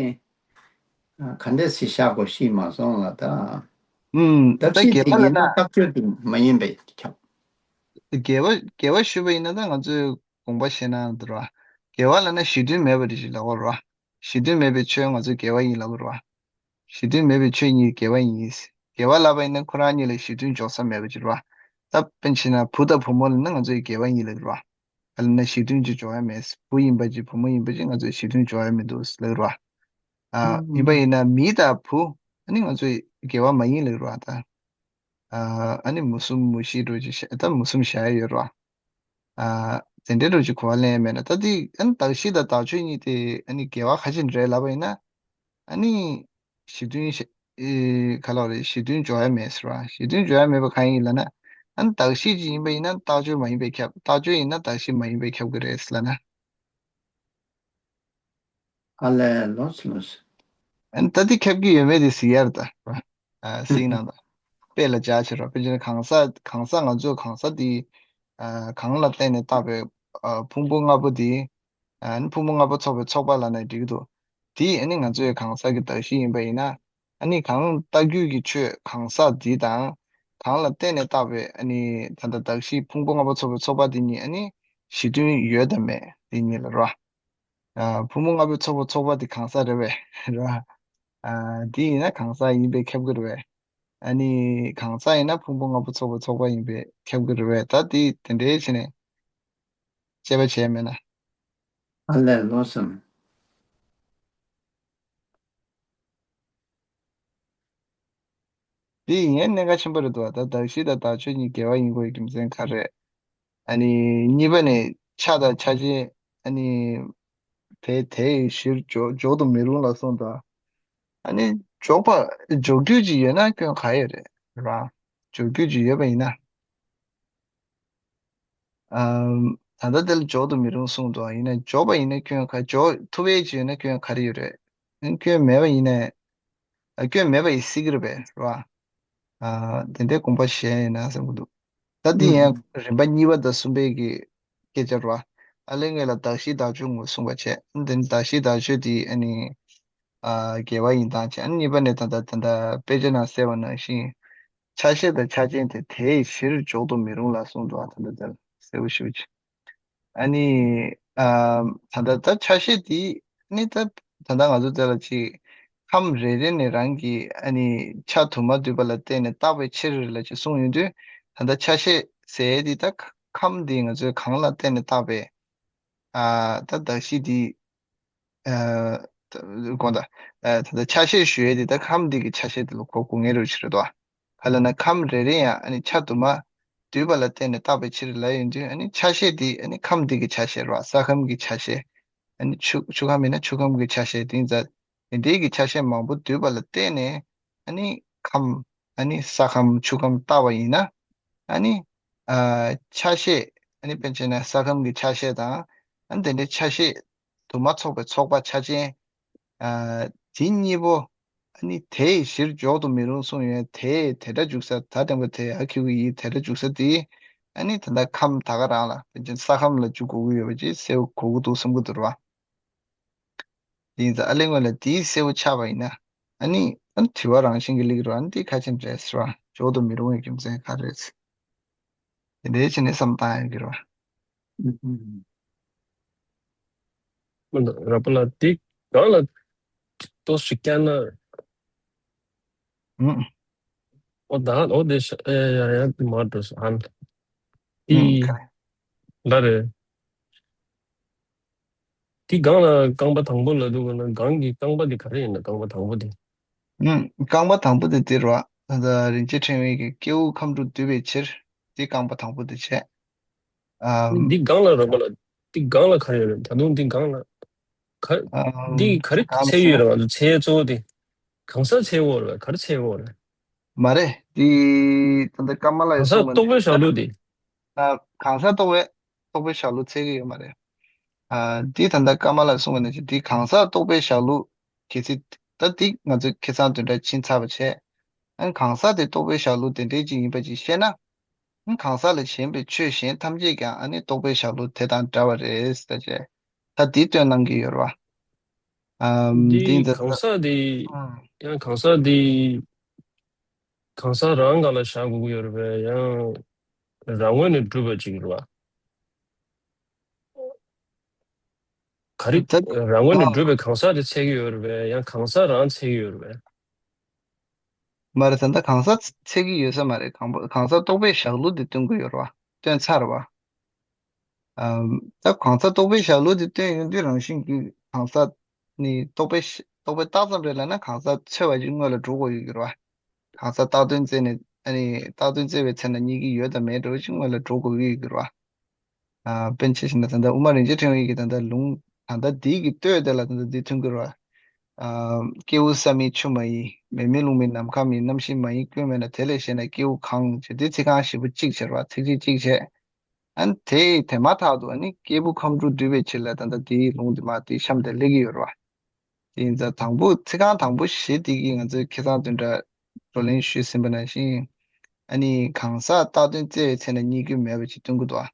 ག་འདྲས་སེ་བཞག་དགོས་ཤེས་མ་སོང་ལ་ད། ཨུམ། གདགས་ད་གཞི་འགལ་དེ་བ་ལབ་ཡིན་ན་ན་བཏགས་ཆོས་དེ་མ་ཡིན་པས་ཁྱབ། འགལ་བ་འགལ་བ་ཞུས་པ་ཡིན་ན་ད་ང་ཚོས་དགོངས་པ་བཞེས་ན་འདི་རེད་བ། འགལ་བ་ལབ་ན་གཞི་མཐུན་མེད་པ་རེད་ཅེས་ལབ་པ་རེད་བ། གཞི་མཐུན་མེད་པའི་ཆོས་ང་ཚོས་འགལ་བ་ཡིན་ལབ་པ་རེད་བ། གཞི་མཐུན་མེད་པའི་ཆོས་གཉིས་འགལ་བ་ཡིན། འགལ་བ་ལབ་པ་ཡིན་ན་ཁོ་རང་གཉིས་ལ་གཞི་མཐུན་འཇོག་ས་མེད་པ་ཅིག་རེད་བ། ད་དཔེར་ན་བུ་དང་བུ་མོ་ལབ་ན་ང་ཚོས་འགལ་བ་ཡིན་ལབ་ཀྱི་རེད་བ། ག་ལབ་ན་གཞི་མཐུན་ཅིག་འཇོག་ཡ་མེད། བུ་ཡིན་པ་ཅིག་བུ་མོ་ཡིན་པ་ཅིག་ང་ཚོས་གཞི་མཐུན་འཇོག་ཡ་མི་འདུག་ལབ་ཀྱི་རེད་བ། ཨ་ཡིན་པ་ཡིན་ན་མི་དང་བུ་ཨ་ནི་ང་ཚོས་འགལ་བ་མ་ཡིན་ལབ་ཀྱི་རེད་བ་ད། ཨ་ནི་མུ་གསུམ་མུ་བཞི་འདྲ་ཅིག་བཞག་ད་མུ་གསུམ་བཞག་ཡ་ཡོད་རེད་བ། ཨ་དེ་འདྲའི་འདྲ་ཅིག་གོ་བ་ལེན་ཡ་མེད་ན། ད་དེ་ཨ་ནི་གདགས་གཞི་དང་བཏགས་ཆོས་གཉིས་དེ་ཨ་ནི་འགལ་བ་ག་ཅི་རེད་ལབ་པ་ཡིན་ན། ཨ་ནི་གཞི་མཐུན་ཞེ་ཨེ་ག་ལབ་རེད། གཞི་མཐུན་འཇོག་ཡ་མེད་ཟེར་བ། གཞི་མཐུན་འཇོག་ཡ་མེད་པ་གང་ཡིན་ལབ་ན། ཨ་ནི་གདགས་གཞི་ཅིག་ཡིན་པ་ཡིན་ན་བཏགས་ཆོས་མ་ཡིན་པས་ཁྱབ། བཏགས་ཆོས་ཡིན་ན་གདགས་གཞི་མ་ཡིན་པས་ཁྱབ་ཀྱི་རེད་ལབ་ན། ཨ་ལས་ལགས་སོ་ལགས་སོ། ཨ་ནི་ད་འདི་ཁྱབ་ཀྱི་ཡོད་མེད་དེ་གཟིགས་ཡ་རེད་ད། ཨ་གཟིགས་གནང་དང་། དཔེ་ལ་སྦྱར་བྱས་རོགས། དཔེར་ན་གང་ཟག་གང་ཟག་ང་ཚོའི་གང་ཟག་དེ་ཨ་གང་ལ་བརྟེན་ནས་བཏགས་པའི་ཨ་ཕུང་པོ་ལྔ་པོ་དེ། ཨ་ནི་ཕུང་པོ་ལྔ་པོ་ཚོགས་པའི་ཚོགས་པ་ལབ་ན་འགྲིག་གི་འདུག་དེ་ཨ་ནི་ང་ཚོའི་གང་ཟག་གི་གདགས་གཞི་ཡིན་པ་ཡིན་ན། ཨ་ནི་གང་བཏགས་རྒྱུ་གི་ཆོས་གང་ཟག་འདི་དང་། གང་ལ་བརྟེན་ནས་བཏགས་པའི་ཨ་ནི་ད་ལྟ་གདགས་གཞི་ཕུང་པོ་ལྔ་པོ་ཚོགས་པའི་ཚོགས་པ་འདི་གཉིས་ཨ་ནི་གཞི་མཐུན་ཡོད་དམ་མེད་དེ་གཉིས་ལ་རོ། ཨ་ཕུང་པོ་ལྔ་པོའི་ཚོགས་པ་ཚོགས་པ་དེ་གང་ཟག་རེད་པས་རོ། ཨ་དེ་ཡིན་ན་གང་ཟག་ཡིན་པས་ཁྱབ་ཀྱི་རེད་པས། ཨ་ནི་གང་ཟག་ཡིན་ན་ཕུང་པོ་ལྔ་པོ་ཚོགས་པའི་ཚོགས་པ་ཡིན་པས་ཁྱབ་ཀྱི་རེད་པས། ད་དེ་དེ་འདྲའི་བྱས་ནས་དཔྱད་པ་བྱས་མེད་ན། ཨ་ལས་ལགས་སོ། དེ་ཡིན་ཡང་གནད་འགག་ཆེན་པོ་རེད་འདུག་བ། ད་གདགས་གཞི་དང་དག་ཆོས་གཉིས་འགལ་བ་ཡིན་དགོས་རྒྱུ་མཚན་ག་རེ། ཨ་ནི་གཉིས་པ་ནས་ཆ་དང་ཆ་ཅན། ཨ་ནི་དེ་དེ་ཡི་གཞིར་འཇོག་འཇོག་ཏུ་མི་རུང་ལ་གསུངས་དང་། ཨ་ནི་འཇོག་པ་འཇོག་རྒྱུ་ཅིག་ཡོད་ན་སྐྱོན་ག་ཡོད་རེད་ར། འཇོག་རྒྱུ་ཅིག་ཡོད་པ་ཡིན་ན། ཨམ། ད་ལྟ་དེ་ལ་འཇོག་ཏུ་མི་རུང་གསུངས་འདུག་ཡིན་ན་འཇོག་པ་ཡིན་ན་སྐྱོན་ག་འཇོག་ཐུབ་ཡས་ཅིག་ཡོད་ན་སྐྱོན་ག་རེ་ཡོད་རེད། སྐྱོན་མེད་པ་ཡིན་ན། ཨ། སྐྱོན་མེད་པ་ཡིན་སྲིད་ཀྱི་རེད་པས་ར། ཨ། དེ་འདྲའི་དགོངས་པ་བཞེས་ཡིན་ན་བསམ་གྱི་འདུག་ད་འདི་ཡང་རིམ་པ་གཉིས་པ་དང་གསུམ་པའི་གི་སྐད་ཆ་རེད་བ། ཨ་ལས་ངེས་ལ་གདགས་གཞི་དག་ཆོས་ངོས་བཟུང་བ་བྱས། དེ་ནི་གདགས་གཞི་དག་ཆོས་དེ་ཨ་ནི། ཨ། འགལ་བ་ཡིན་སྟངས་བྱས། ཨ་ནི་གཉིས་པ་ནས་ད་ལྟ་ད་ལྟ་དཔེ་ཆ་ནང་གསལ་བ་ནང་བཞིན། ཆ་ཤས་དང་ཆ་ཅན་དེ་དེའི་གཞིར་འཇོག་ཏུ་མི་རུང་ལ་གསུངས་འདུག་ད་ལྟ་དེར་གསལ་པོ་ཞུ་ཆེ། ཨ་ནི། ཨ། ད་ལྟ་ད་ཆ་ཤས་དེ་ནི་ད་ད་ལྟ་ང་ཚོ་དེ་ལ་ཅིག་ཁམས་རེ་རེ་ནས་རང་གི་ཨ་ནི་ཆ་དུ་མ་འདུས་པ་ལ་བརྟེན་ནས་བཏགས་པའི་ཕྱིར་ལ་ཅིག་གསུངས་ཡོང་དུས། ད་ལྟ་ཆ་ཤས་ཟེར་དེ་ད་ཁམས་དེ་ང་ཚོས་གང་ལ་བརྟེན་ནས་བཏགས་པའི། ཨ། ད་གདགས་གཞི་དེ། ཨ། ད་དགོངས་དག་ཨ། ད་ལྟ་ཆ་ཤས་ཞུ་ཡས་དེ་ད་ཁམས་འདི་གི་ཆ་ཤས་དེ་ལ་གོ་དགོས་ངེས་རེད་ཕྱིར་དོ། ག་ལ་ན་ཁམས་རེ་རེ་ཡང་ཨ་ནི་ཆ་དུ་མ་འདུས་པ་ལ་བརྟེན་ནས་བཏགས་པའི་ཕྱིར་ལ་ཡིན་དུས། ཨ་ནི་ཆ་ཤས་དེ་ཨ་ནི་ཁམས་འདི་གི་ཆ་ཤས་རེད་བ། ས་ཁམས་ཀྱི་ཆ་ཤས། ཨ་ནི་ཆུ་ཆུ་ཁམས་ཡིན་ན་ཆུ་ཁམས་ཀྱི་ཆ་ཤས། དེ་ཡིན་ཙང་དེ་འདྲའི་གི་ཆ་ཤས་མང་པོ་འདུས་པ་ལ་བརྟེན་ནས། ཨ་ནི་ཁམས། ཨ་ནི་ས་ཁམས་ཆུ་ཁམས་བཏགས་པ་ཡིན་ན། ཨ་ནི། ཨ། ཆ་ཤས། ཨ་ནི་དཔེར་ན་བྱས་ན་ས་ཁམས་ཀྱི་ཆ་ཤས་དང་། ཨ་ནི་དེ་འདྲའི་ཆ་ཤས་དུ་མ་ཚོགས་པའི་ཚོགས་པ་ཆ་ཅན། ཨ། དེ་གཉིས་པོ། ཨ་ནི་དེའི་གཞིར་འཇོག་ཏུ་མི་རུང་གསུངས་ཡོད། དེའི་དེ་སྒྲ་འཇུག་ས། ད་དང་པོ་དེ་ཨ་ཁྱེའུ་ཡི་དེ་སྒྲ་འཇུག་ས་དེ། ཨ་ནི་ད་ལྟ་ཁམས་ད་ག་རང་ལ། དཔེར་ན་ས་ཁམས་ལ་འཇུག་དགོས་ཀྱི་ཡོད་པ་ཅིག་གསལ་པོ་གོ་གི་འདུག་བསམ་གྱི་འདུག་ར། དེ་ཡིན་ཙང་ཨ་ལས་སྔོན་ལ་དེའི་གསལ་པོ་ཆགས་པ་ཡིན་ན། ཨ་ནི་ཨ་ནི་དྲི་བ་རང་བཞིན་གྱི་སླེབས་ཀྱི་རེད་བ། ཨ་ནི་དེ་ག་ཅན་རེད་ཟེར་བ། འཇོག་ཏུ་མི་རུང་བའི་རྒྱུ་མཚན་ག་རེད་ཟེར། དེ་འདྲའི་ཕྱིར་ནས་བསམ་བཏང་ཡོང་གི་རེད་བ། ཨུ། ཨུ། ཨུ། མ་གཏོགས་ར་པ་ལ་དེ་གང་ལ་ཏོག་ཙམ་བསྐྱར་ན། ཨུ། ཨོ་ད་ཨོ་དེ་ཤ་ཨེ་ཡ་ཡ་དེ་མ་འགྲོ་ས་ཨན། ཨུ། དེ་ག་རེ། ལ་རེད། དེ་སྒང་ལ་རྐང་པ་དང་པོ་ལ་འདུག་ན། སྒང་གི་རྐང་པ་དེ་ག་རེ་ཡིན་ན། རྐང་པ་དང་པོ་དེ། ཨུམ། རྐང་པ་དང་པོ་དེ་དེ་རེད་བ། ད་ལྟ་རིན་ཆེན་ཕྲེང་བའི་གི་སྐྱེས་བུ་ཁམས་དྲུག་འདུས་པའི་ཕྱིར། དེ་རྐང་པ་དང་པོ་དེ་བྱས། ཨམ། འདི་སྒང་ལ་རག་པ་ལ། འདི་སྒང་ལ་ག་རེ་ཡོད་རེད། ད་དུང་འདི་སྒང་ལ། ག། ཨམ། འདི་ག་རེ་སྒང་ལ་འཚོལ་གྱི་ཡོད་རེད། ང་ཚོ་འཚོལ་གཙོ་བོ་དེ། གང་ཟག་འཚོལ་གྱི་ཡོད་རེད། ག་རེ་འཚོལ་གྱི་ཡོད་རེད། མ་རེད། འདི་ད་ལྟ་ཀ་མ་ལ་ཡིས་གང་ཟག་གསུངས་པ་རྟོག་པའི་ནང་བཞིན་ཞག་ད། ལུགས་དེ། ཨ། གང་ཟག་རྟོག་པའི། རྟོག་པའི་ཞག་ལུགས་འཚོལ་གྱི་ཡོད་མ་རེད། ཨ། འདི་ད་ལྟ་ཀ་མ་ལ་གསུངས་པ་ནང་བཞིན་འདི་གང་ཟག་རྟོག་པའི་ཞག་ལུགས་གལ་སྲིད། ད་འདི་ང་ཚོས་ཁ་སང་བདུན་ཕྲག་ཕྱིན་ཚར་བ་བྱས། ཨ། གང་ཟག་དེ་རྟོག་པའི་ཞག་ལུགས་དེ་འདྲའི་ཅིག་ཡིན་པ་ཅིག་ཤེས་ན། ཨ། གང་ཟག་ལས་གཞན་པའི་ཆོས་གཞན་ཐམས་ཅད་ཀྱང་ཨ་ནི་རྟོག་པའི་ཞག་ལུགས་དེ་དང་འདྲ་བ་རེད་ཟེར་བྱས། ད་འདི་སྟོན་གནང་གི་ཡོད་རེད་བ། ཨམ། འདི་འདི་ད་གང་ཟག་དེ། ཨང་། ཡང་གང་ཟག་དེ། གང་ཟག་རང་སྒང་ལ་བཞག་དགོས་ཀྱི་ཡོད་རེད་པས། ཡང་རང་ངོས་ནས་གྲུབ་པ་ཅིག་རེད་པ། ག་རེ། ད། རང་ངོས་ནས་ཨ། གྲུབ་པའི་གང་ཟག་དེ་འཚོལ་གྱི་ཡོད་རེད་པས། ཡང་གང་ཟག་རང་འཚོལ་གྱི་ཡོད་རེད་པས། མ་རེད། ད་ལྟ་གང་ཟག་འཚོལ་གྱི་ཡོད་ས་མ་རེད། གང་པ་གང་ཟག་རྟོག་པའི་ཞག་ལུགས་དེ་སྟོན་གྱི་ཡོད་རེད་པ། སྟོན་ཚར་བ། ཨམ། ད་གང་ཟག་རྟོག་པའི་ཞག་ལུགས་དེ་སྟོན་ཡོང་དུས་རང་བཞིན་གྱིས་གང་ཟག་ནི་རྟོག་པའི་ཞག་རྟོག་པའི་རྟགས་ཙམ་རེད་ལབ་ན། གང་ཟག་འཚོལ་བ་ཅིག་སྔོན་ལ་འགྲོ་དགོས་ཀྱི་ཡོད་རེད་པ། གང་ཟག་བཏགས་དོན་བཙལ་ནས། ཨ་ནི་བཏགས་དོན་བཙལ་བའི་ཚེ་ན་རྙེད་ཀྱི་ཡོད་དམ་མེད་འདྲ་བོ་ཅིག་སྔོན་ལ་འགྲོ་དགོས་ཀྱི་ཡོད་རེད་པ། ཨ། དཔེར་ན་ཆ་བཞག་ན་ད་ལྟ་དབུ་མ་རིན་ཆེན་ཕྲེང་བའི་གི་ད་ལྟ་ལུང་། ད་ལྟ་འདི་གི་ལྟོས་དེ་ལ་ད་ལྟ་འདི་ཐོན་གྱི་རེད་པ། ཨ། སྐྱེས་བུ་བསམ་ཡས་ཆུ་མ་ཡིན། མེ་མེ་རླུང་མེ་ནམ་མཁའ་མེད། རྣམ་ཤེས་མ་ཡིན་ཀུན་མེད་ན། དེ་ལས་གཞན་ན་སྐྱེས་བུ་གང་། ཅེས་དེ་ཚིག་རྐང་བཞི་པོ་གཅིག་བྱས་རེད་པ། ཚིག་གཅིག་གཅིག་བྱས། ཨ་ནི་དེ་དེ་མ་ཐག་ཏུ་ཨ་ནི་སྐྱེས་བུ་ཁམས་དྲུག་འདུས་པའི་ཕྱིར་ལ་ད་ལྟ་དེའི་ལུང་དེ་མ་དེའི་གཤམ་དེ་སླེབས་ཀྱི་ཡོད་རེད་པ། དེ་ཡིན་ཙང་དང་པོ་ཚིག་རྐང་དང་པོ་བཞི་དེ་གིས་ང་ཚོས་ཁ་སང་བདུན་ཕྲག་བགྲོ་གླེང་ཞུས་ཟིན་པ་ནང་བཞིན། ཨ་ནི་གང་ཟག་བཏགས་དོན་བཙལ་བའི་ཚེ་ན་རྙེད་རྒྱུ་མེད་པ་ཅིག་སྟོན་གྱི་འདུག་པ།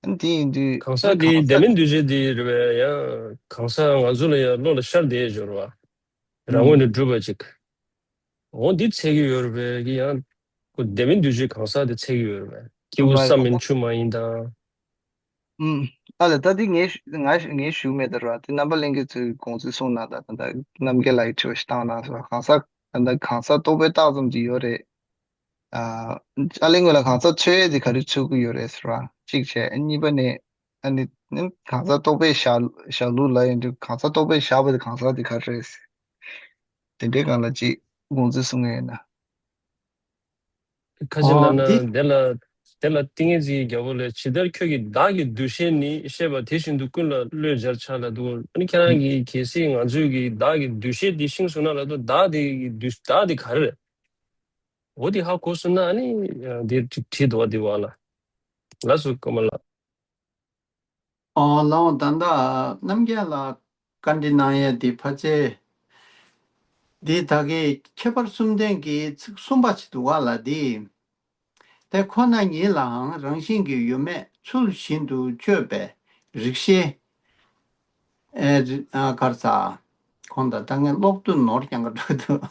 ཨ་ནི་དེ་ཡིན་དུས་གང་ཟག་དེ་གང་ཟག་ལྡན་མིན་འདུས་བྱས་དེ་རེད་པས། ཡང་གང་ཟག་ང་ཚོ་ལ་ཡང་བློ་ལ་ཤར་བསྡད་ཡོད་རེད་པ། རང་ངོས་ནས་གྲུབ་པ་ཅིག་འོ་འདི་འཚོལ་གྱི་ཡོད་རེད་པས། ཀྱི་ཡང་ཁོ་ལྡན་མིན་འདུས་བྱས་གང་ཟག་དེ་འཚོལ་གྱི་ཡོད་རེད་པས། སྐྱེས་བུ་བསམ་མིན་ཆུ་མ་ཡིན་དང་། ཨུམ། ཨ་ལས། ད་འདི་ངས་ང་ངས་ཞུས་མེད་ད་ར། དེ་རྣམ་པ་ལྷན་རྒྱས་ཚོས་དགོངས་ཚུལ་གསུངས་གནང་དང་། ད་ལྟ་རྣམ་རྒྱལ་ལགས་ཀྱིས་དྲི་བ་ཞིག་བཏང་གནང་སོང་། གང་ཟག་ད་ལྟ་གང་ཟག་རྟོག་པའི་རྟགས་ཙམ་ཅིག་ཡོད་རེད། ཨ། ཨ་ལས་སྔོན་ལ་གང་ཟག་འཚོལ་ཡས་དེ་ག་རེ་འཚོལ་གྱི་ཡོད་རེད་ཟེར་བ་གཅིག་བྱས། གཉིས་པ་ནས་ཨ་ནི་གང་ཟག་རྟོག་པའི་ཞག་ཞག་ལུགས་ལ་ཡིན་དུས་གང་ཟག་རྟོག་པའི་ཞག་པ་དེ་གང་ཟག་དེ་ག་རེ་རེད་ཟེར། དེ་འདྲའི་སྒང་ལ་ཅིག་དགོངས་ཚུལ་གསུང་གི་ཡིན་ན། ཁ་ཅིག་ལབ་ཨོ་འདི། ན་དེ་ལ་དེ་ལ་ཏིང་ངེ་འཛིན་གྱི་རྒྱལ་པོ་ལས་ཇི་ལྟར་ཁྱོད་ཀྱིས་བདག་གི་འདུ་ཤེས་ནི་ཤེས་པ་དེ་བཞིན་དུ་ཀུན་ལ་བློས་སྦྱར་བྱ་ལབ་འདུག་ཨ་ནི་ཁྱེད་རང་གིས་གལ་སྲིད་ང་ཚོས་ཀྱིས་བདག་གི་འདུ་ཤེས་འདི་ཤེས་སོང་ན་ལབ་འདུག་བདག་དེ་གི་འདུ་བདག་དེ་ག་རེ་རེད། འོ་དེ་ཧ་གོ་སོང་ན་ཨ་ནི་དེ་བྲིས་འདུག་བ་དེ་བ་ལ། ལགས་སོ་ཀརྨ་ལགས། ཨོ་ལགས་འོང་ད་ལྟ་རྣམ་རྒྱལ་ལགས་བཀའ་འདྲི་གནང་ཡས་འདི་ཕལ་ཆེར་འདི་ད་གའི་ཁྱད་པར་གསུམ་ལྡན་གྱི་ཚིག་གསུམ་པ་ཅིག་འདུག་བ་ལ་འདི། དེ་ཁོ་ན་ཉིད་ལའང་རང་བཞིན་གྱིས་ཡོད་མེད་ཚུལ་བཞིན་དུ་དཔྱོད་པའི་རིགས་ཤེས། ཨེ་རི་ཨ་གར་ས། ཁོང་ད་ལྟ་ངས་ཀློག་དུས་ནོར་ཀྱང་ག་འགྲོ་འདུག་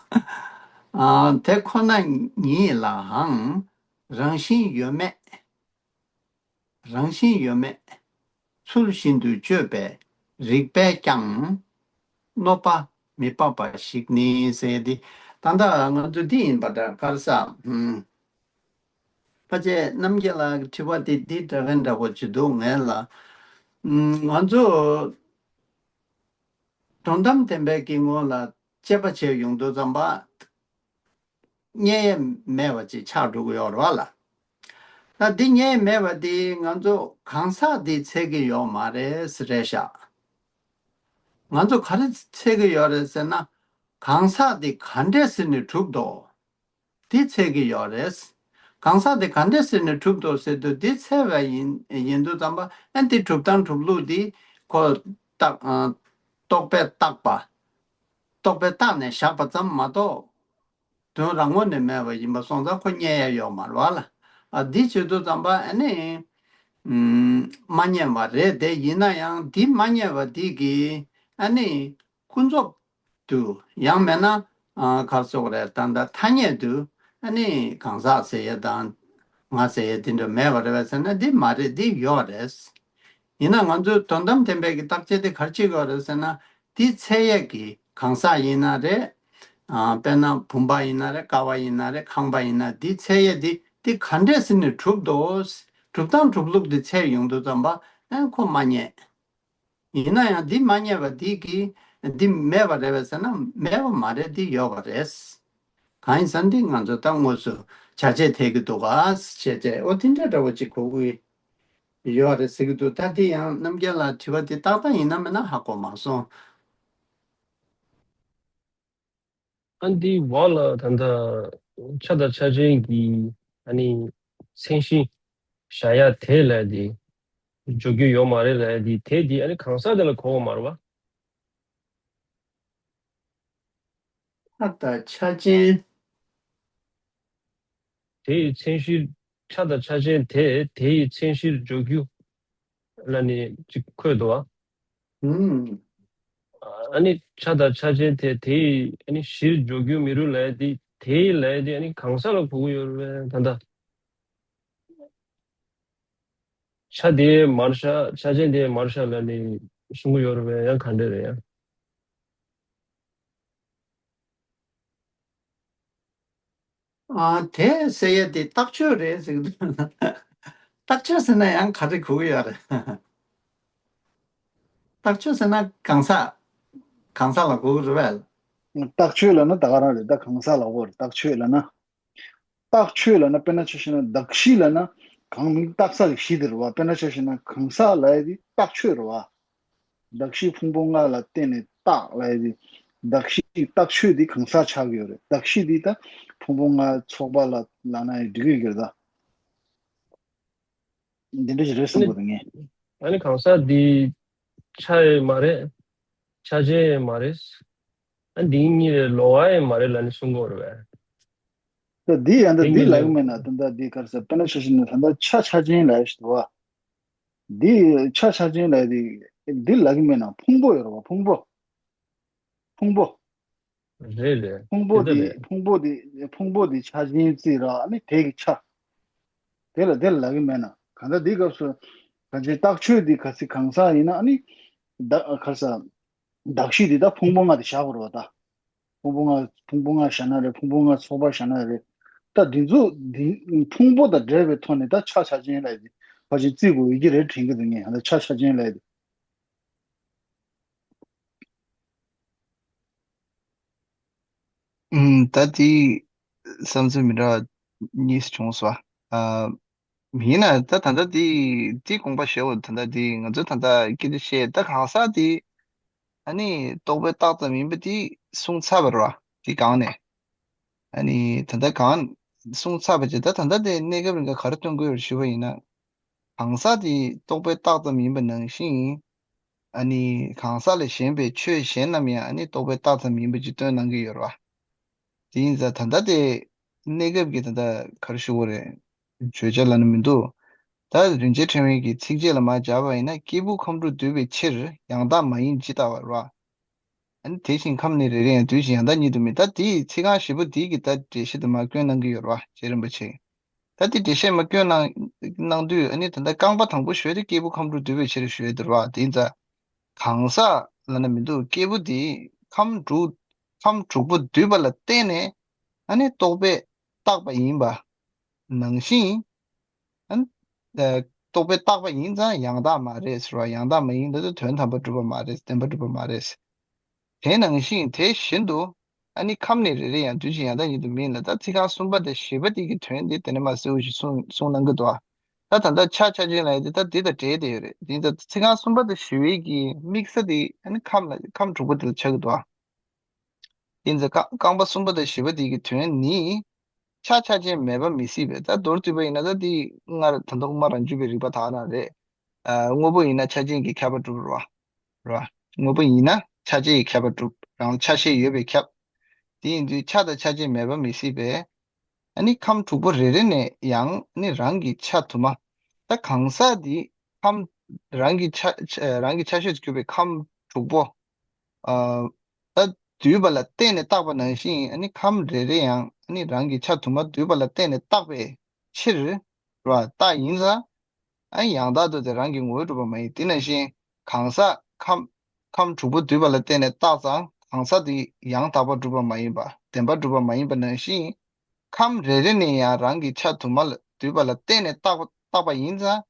ཨ་དེ་ཁོ་ན་ཉིད་ལའང་རང་བཞིན་ཡོད་མེད། རང་བཞིན་ཡོད་མེད། ཚུལ་བཞིན་དུ་དཔྱོད་པའི་རིགས་པས་ཀྱང་། གནོད་པ་མི་སྤངས་པ་ཞིག་ནི་ཟེར་ཏེ། ད་ལྟ་ང་ཚོ་འདི་ཡིན་པ་འདྲ་གར་ས། ཨུམ། ཕལ་ཆེར་རྣམ་རྒྱལ་ལགས་ཀྱི་དྲི་བ་དེ་འདི་འདྲ་བའི་འདྲ་པོ་ཅིག་འདུག་ངས་ལ། ཨུམ། ང་ཚོ་དོན་དམ་བདེན་པའི་གི་ངོ་ལ་དཔྱད་པ་བྱས་ཡོང་དུས་ཙམ་པ། རྙེད་ཡས་མེད་པ་ཅིག་ཆགས་འགྲོ་གི་ཡོད་རེད་བ་ལ། ད་འདི་རྙེད་ཡས་མེད་པ་འདི་ང་ཚོ་གང་ཟག་འདི་འཚོལ་གི་ཡོད་མ་རེད་ཟེར་རེད་ཤག་ང་ཚོ་ག་རེ་འཚོལ་གི་ཡོད་རེད་ཟེར་ན། གང་ཟག་འདི་ག་འདྲས་ཟེར་ནས་གྲུབ་འདུག་འདི་འཚོལ་གི་ཡོད་རེད། གང་ཟག་འདི་ག་འདྲས་ཟེར་ནས་གྲུབ་འདུག་ཟེར་དུས་འདི་འཚོལ་བ་ཡིན་ཡིན་དུས་ཙམ་པ་ཨ་འདི་གྲུབ་སྟངས་གྲུབ་ལུགས་འདི་ཁོ་རྟག་ཨ་རྟོག་པས་བཏགས་པ། རྟོག་པས་བཏགས་ནས་བཞག་པ་ཙམ་མ་གཏོགས། དོན་རང་ངོས་ནས་མེད་པ་ཡིན་པ་སོང་ཙང་ཁོ་རྙེད་ཡ་ཡོད་མ་རེད་བ་ལ། ཨ་འདི་བྱེད་དུས་ཙམ་པ་ཨ་ནི། ཨུམ། མ་རྙེད་པ་རེད་དེ་ཡིན་ན་ཡང་འདི་མ་རྙེད་པ་འདི་གི་ཨ་ནི་ཀུན་རྫོབ་ཏུ་ཡང་མེད་ན་ཨ་ག་རེ་ཟེར་དགོས་རེད་ད་ལྟ་ཐ་སྙད་དུ་ཨ་ནི་གང་ཟག་ཟེར་ཡ་དང་ང་ཟེར་ཡ་འདི་འདྲ་མེད་པ་རེད་བས་ཟེར་ན་འདི་མ་རེད་འདི་ཡོད་རེད། ཡིན་ན་ང་ཚོས་དོན་དམ་བདེན་པའི་གི་བརྟག་དཔྱད་དེ་ག་རེ་བྱེད་དགོས་རེད་ཟེར་ན། འདི་འཚོལ་ཡས་ཀྱི་གང་ཟག་ཡིན་ན་རེད། ཨ་དཔེར་ན་བུམ་པ་ཡིན་ན་རེད། ཀ་བ་ཡིན་ན་རེད། ཁང་པ་ཡིན་ན་འདི་འཚོལ་ཡས་འདི་འདི་ག་འདྲས་ཟེར་ནས་གྲུབ་འདུག་གྲུབ་སྟངས་གྲུབ་ལུགས་འདི་འཚོལ་ཡོང་དུས་ཙམ་པ་ཨ་ཁོ་མ་རྙེད། ཡིན་ན་ཡང་འདི་མ་རྙེད་པ་འདི་གི་འདི་མེད་པ་རེད་བས་ཟེར་ན་མེད་པ་མ་རེད་འདི་ཡོད་པ་རེད། གང་ཡིན་ཟེར་ན་འདི་ང་ཚོ་ད་དངོས་སུ་བྱ་བྱེད་ཐེབས་ཀྱི་འདུག་ག་བྱས་བྱས་འོ་དེ་འདྲ་འདྲ་བོ་ཅིག་གོ་གི་ཡོད་རེད་ཟེར་གྱི་འདུག་ད་དེ་ཡང་རྣམ་རྒྱལ་ལགས་དྲི་བ་དེ་ཏག་ཏག་ཡིན་ན་མིན་ན་ཧ་གོ་མ་སོང་། ཨ་འདི་བ་ལ་ད་ལྟ་ཆ་དང་ཆ་ཅན་གྱི་ཨ་ནི་མཚན་གཞི་བཞག་ཡ་དེ་ལ་དེ་འཇོག་རྒྱུ་ཡོད་མ་རེད་ལ་དེ་དེ་དེ་ཨ་ནི་གང་ཟག་དེ་ལ་གོ་བ་མ་རེད་བ། ཆ་དང་ཆ་ཅན། དེ་ཡི་མཚན་གཞིར་ཆ་དང་ཆ་ཅན་དེ་དེ་ཡི་མཚན་གཞིར་འཇོག་རྒྱུ་ལ་ནི་ཅིག་འཁོད་འདུག་བ། ཨུམ། ཨ་ནི་ཆ་དང་ཆ་ཅན་དེ་དེ་ཡི་ཨ་ནི་གཞིར་འཇོག་རྒྱུ་མི་རུང་ལབ་ཡ་དེ་དེ་ཡི་ལབ་ཡ་དེ་ཨ་ནི་གང་ཟག་ལ་གོ་གི་ཡོད་རེད་པས་ད་ལྟ། ཆ་དེ་མར་བཞག་ཆ་ཅན་དེ་མར་བཞག་ལབ་ནི་གསུང་གི་ཡོད་རེད་པས་ཡང་ག་འདྲ་རེད་ཡང་། ཨ་དེ་ཟེར་ཡ་དེ་རྟགས་ཆོས་རེད་ཟེར་གི་འདུག་རྟགས་ཆོས་ཟེར་ན་ཡང་ག་རེ་གོ་གི་ཡོད་རེད། རྟགས་ཆོས་ཟེར་ན་གང་ཟག་གང་ཟག་ལ་གོ་གི་རེད་པས། རྟགས་ཆོས་ལབ་ན་ད་ག་རང་རེད་ད་གང་ཟག་ལ་གོ་རེད་རྟགས་ཆོས་ལབ་ན། རྟགས་ཆོས་ལབ་ན་དཔེར་ན་ཆ་བཞག་ན་གདགས་གཞི་ལབ་ན་གང་མིང་རྟགས་ཀྱི་གཞི་དེ་རེད་བ། དཔེར་ན་ཆ་བཞག་ན་གང་ཟག་ལབ་ཡ་དེ་རྟགས་ཆོས་རེད་བ། གདགས་གཞི་ཕུང་པོ་ལྔ་ལ་བརྟེན་ནས་རྟགས་ལབ་ཡ་དེ་གདགས་གཞི་རྟགས་ཆོས་དེ་གང་ཟག་ཆགས་ཀྱི་ཡོད་རེད། གདགས་གཞི་དེ་ད་ཕུང་པོ་ལྔ་ཚོགས་པ་ལ་ལབ་ན་ཡང་འགྲིག་གི་ཡོད་རེད་ད། འདི་འདྲ་ཞིག་རེད་བསམ་གྱི་འདུག་ངས། ཨ་ནི་གང་ཟག་འདི་ཆ་ཡང་མ་རེད། ཆ་ཅན་ཡང་མ་རེད། ཨ་འདི་གཉིས་ལས་ལོགས་ཀ་ཡང་མ་རེད་ལབ་ནས་གསུང་གི་ཡོད་རེད་པས། ད་འདི་ཡང་ད་འདི་འདི་ལབ་ལབ་གི་མེད་ན་ད་ལྟ་འདི་ག་རེ་ཟེར་དཔེར་ན་ཆ་བཞག་ན་ད་ལྟ་ཆ་ཆ་ཅན་ལབ་ཡ་ཞིག་འདུག་བ། འདི་ཆ་ཆ་ཅན་ལབ་ཡ་འདི་འདི་ལབ་གི་མེད་ན་ཕུང་པོ་ཡོད་རེད་བ་ཕུང་པོ། ཕུང་པོ། རེད་རེད། ཕུང་པོ་དེ་འདྲ་འདི་རེད། ཕུང་པོ་འདི་ཕུང་པོ་འདི་ཆ་ཅན་རྩིས་ར་ཨ་ནི་དེ་གི་ཆ། དེ་ལ་དེ་ལ་ལབ་གི་མེད་ན་གང་ལྟར་འདི་སྐབས་སུ་གང་ཅི་རྟགས་ཆོས་འདི་ག་ཚི་གང་ཟག་ཡིན་ན་ཨ་ནི་ད་ག་ས་གདགས་གཞི་འདི་ད་ཕུང་པོ་ལྔ་དེ་བཞག་དགོས་རེད་བ་ད། ཕུང་པོ་ལྔ་ཕུང་པོ་ལྔ་བཞག་ན་རེད་ཕུང་པོ་ལྔ་ཚོགས་པ་བཞག་ན་རེད། ད་འདི་ཚོ་འདི་ཕུང་པོ་དང་འབྲེལ་བའི་ཐོག་ནས་ད་ཆ་ཆ་ཅན་ལ་ཡི་ཕལ་ཆེར་རྩིས་དགོས་ཡོད་ཀྱི་རེད་དྲན་གི་འདུག་ངས་ད་ཆ་ཆ་ཅན་ལ་ཡི། ཨུམ། ད་དེ་བསམ་ཚུལ་མི་འདྲ་ གཉིས་བྱུང་སོང་། ཨ། ཡིན་ན་ད་ད་ལྟ་དེ་དེ་དགོངས་པ་བཞེས་འོ། ད་ལྟ་དེ་ང་ཚོས་ད་ལྟ་སྐད་ཆ་བཤད་ད་གང་ཟག་དེ་ཨ་ནི་རྟོག་པས་བཏགས་ཙམ་ཡིན་པ་དེ་གསུངས་ཚར་བ་རེད་བ། དེ་གང་ནས་ཨ་ནི་ད་ལྟ་གང་གསུངས་ཚར་བ་བྱས། ད་ད་ལྟ་དེ་གནས་སྐབས་རིང་ག་ག་རེ་སྟོན་དགོས་ཡོད་ཞུས་པ་ཡིན་ན། གང་ཟག་དེ་རྟོག་པས་བཏགས་ཙམ་ཡིན་པ་ནང་བཞིན། ཨ་ནི་གང་ཟག་ལས་གཞན་པའི་ཆོས་གཞན་རྣམས་ཡང་ཨ་ནི་རྟོག་པས་བཏགས་ཙམ་ཡིན་པ་ཅིག་སྟོན་གནང་གི་ཡོད་རེད་བ། དེ་ཡིན་ཙང་ད་ལྟ་དེ་གནས་སྐབས་ཀྱི་ད་ལྟ་ག་རེ་ཞུ་དགོས་རེད། བརྗོད་བྱ་ལབ་ན་མི་འདུག་ད་རིན་ཆེན་ཕྲེང་བའི་གི་ཚིགས་བཅད་ལ་མར་སྦྱར་བ་ཡིན་ན། སྐྱེས་བུ་ཁམས་དྲུག་འདུས་པའི་ཕྱིར། ཡང་དག་མ་ཡིན་ཇི་ལྟ་བར་བ། ཨ་ནི་དེ་བཞིན་ཁམས་ནི་རེ་རེ་ཡང་དུས་བཞིན་ཡང་དག་ཉིད་དུ་མིན། ད་དེའི་ཚིག་རྐང་བཞི་པོ་དེའི་གི་ད་འགྲེལ་བཤད་དུ་མར་བཀོད་གནང་གི་ཡོད་རེད་བ། རྗེ་རིན་པོ་ཆེ། ད་དེ་འགྲེལ་བཤད་མར་བཀོད་གནང་གནང་དུས། ཨ་ནི་ད་ལྟ་རྐང་པ་དང་པོ་ཞུས་ཏེ་སྐྱེས་བུ་ཁམས་དྲུག་འདུས་པའི་ཕྱིར་ཞུས་ཏེ་རེད་བ། དེ་ཡིན་ཙང་གང་ཟག་ལབ་ན་མི་འདུག་སྐྱེས་བུ་དེ་ཁམས་དྲུག་ཁམས་དྲུག་པོ་འདུས་པ་ལ་བརྟེན་ནས་ཨ་ནི་རྟོག་པས་བཏགས་པ་ཡིན་པ་ནང་བཞིན། ཨ་ནི་ཨ་རྟོག་པས་བཏགས་པ་ཡིན་ཙང་ཡང་དག་མ་རེད་ཟེར་བ། ཡང་དག་མ་ཡིན་ད་དུ་དོན་དམ་པ་གྲུབ་པ་མ་རེད། བདེན་པ་གྲུབ་པ་མ་རེད། དེ་ནང་བཞིན་དེ་བཞིན་དུ་ཨ་ནི་ཁམས་ནི་རེ་རེ་ཡང་དུས་གཅིག་ཡང་དག་ཉིད་དུ་མིན་ལ། ད་ཚིག་རྐང་གསུམ་པ་དང་བཞི་པ་དེ་གི་དོན་དེ་དེ་ནས་མར་གསལ་བོ་ཞིག་གསུངས་གསུངས་གནང་གི་འདུག་ད་ད་ལྟ་ཆ་ཆ་ཅན་ལབ་ཡ་དེ་ད་དེ་དང་འབྲེལ་བསྡད་ཡོད་རེད། དེ་ཡིན་ཙང་ཚིག་རྐང་གསུམ་པ་དང་བཞི་པའི་གི་དམིགས་ས་དེ་ཨ་ནི་ཁམས་ལ་ཁམས་དྲུག་པོ་དེ་ལ་ཆགས་ཀྱི་འདུག་དེ་ཡིན་ཙང་རྐང་རྐང་པ་གསུམ་པ་དང་བཞི་པ་དེ་གི་དོན་ནི་ཆ་ཆ་ཅན་མེད་པ་མི་སྲིད་པས། ད་མདོར་བསྡུས་པ་ཡིན་ན་ད་དེ་སྔར་ད་དུང་སྨྲ་རང་རྒྱུད་པའི་རིགས་པ་དག་ན་རེད། ཨ་དངོས་པོ་ཡིན་ན་ཆ་ཅན་གྱི་ཁྱབ་པ་གྲུབ་རེད་བ། རེད་བ། དངོས་པོ་ཡིན་ན་ཆ་ཅན་གྱི་ཁྱབ་པ་གྲུབ། རང་ཆ་ཤས་ཡོད་པས་ཁྱབ། དེ་ཡིན་དུས་ཆ་དང་ཆ་ཅན་མེད་པ་མི་སྲིད་པས། ཨ་ནི་ཁམས་དྲུག་པོ་རེ་རེ་ནས་ཡང་ཨ་ནི་རང་གི་ཆ་དུ་མ། ད་གང་ཟག་འདི་ཁམས་རང་གི་ཆ་ཆ་རང་གི་ཆ་ཤས་སུ་གྱུར་པའི་ཁམས་དྲུག་པོ། ཨ་ད་འདུས་པ་ལ་བརྟེན་ནས་བཏགས་པ་ནང་བཞིན། ཨ་ནི་ཁམས་རེ་རེ་ཡང་ཨ་ནི་རང་གི་ཆ་དུ་མ་འདུས་པ་ལ་བརྟེན་ནས་བཏགས་པའི་ཕྱིར་རོ། བཏགས་ཡིན་ཙང་། ཨ་ནི་ཡང་དག་ཏུ་དེ་རང་གི་ངོ་བོས་གྲུབ་པ་མ་ཡིན། དེ་ནང་བཞིན་གང་ཟག་ཁམས་ཁམས་དྲུག་པོ་འདུས་པ་ལ་བརྟེན་ནས་བཏགས་ཙང་གང་ཟག་དེ་ཡང་དག་པར་གྲུབ་པ་མ་ཡིན་པ། བདེན་པར་གྲུབ་པ་མ་ཡིན་པ་ནང་བཞིན། ཁམས་རེ་རེ་ནས་ཡང་རང་གི་ཆ་དུ་མ་ལ་འདུས་པ་ལ་བརྟེན་ནས་བཏགས་པ་བཏགས་པ་ཡིན་ཙང་།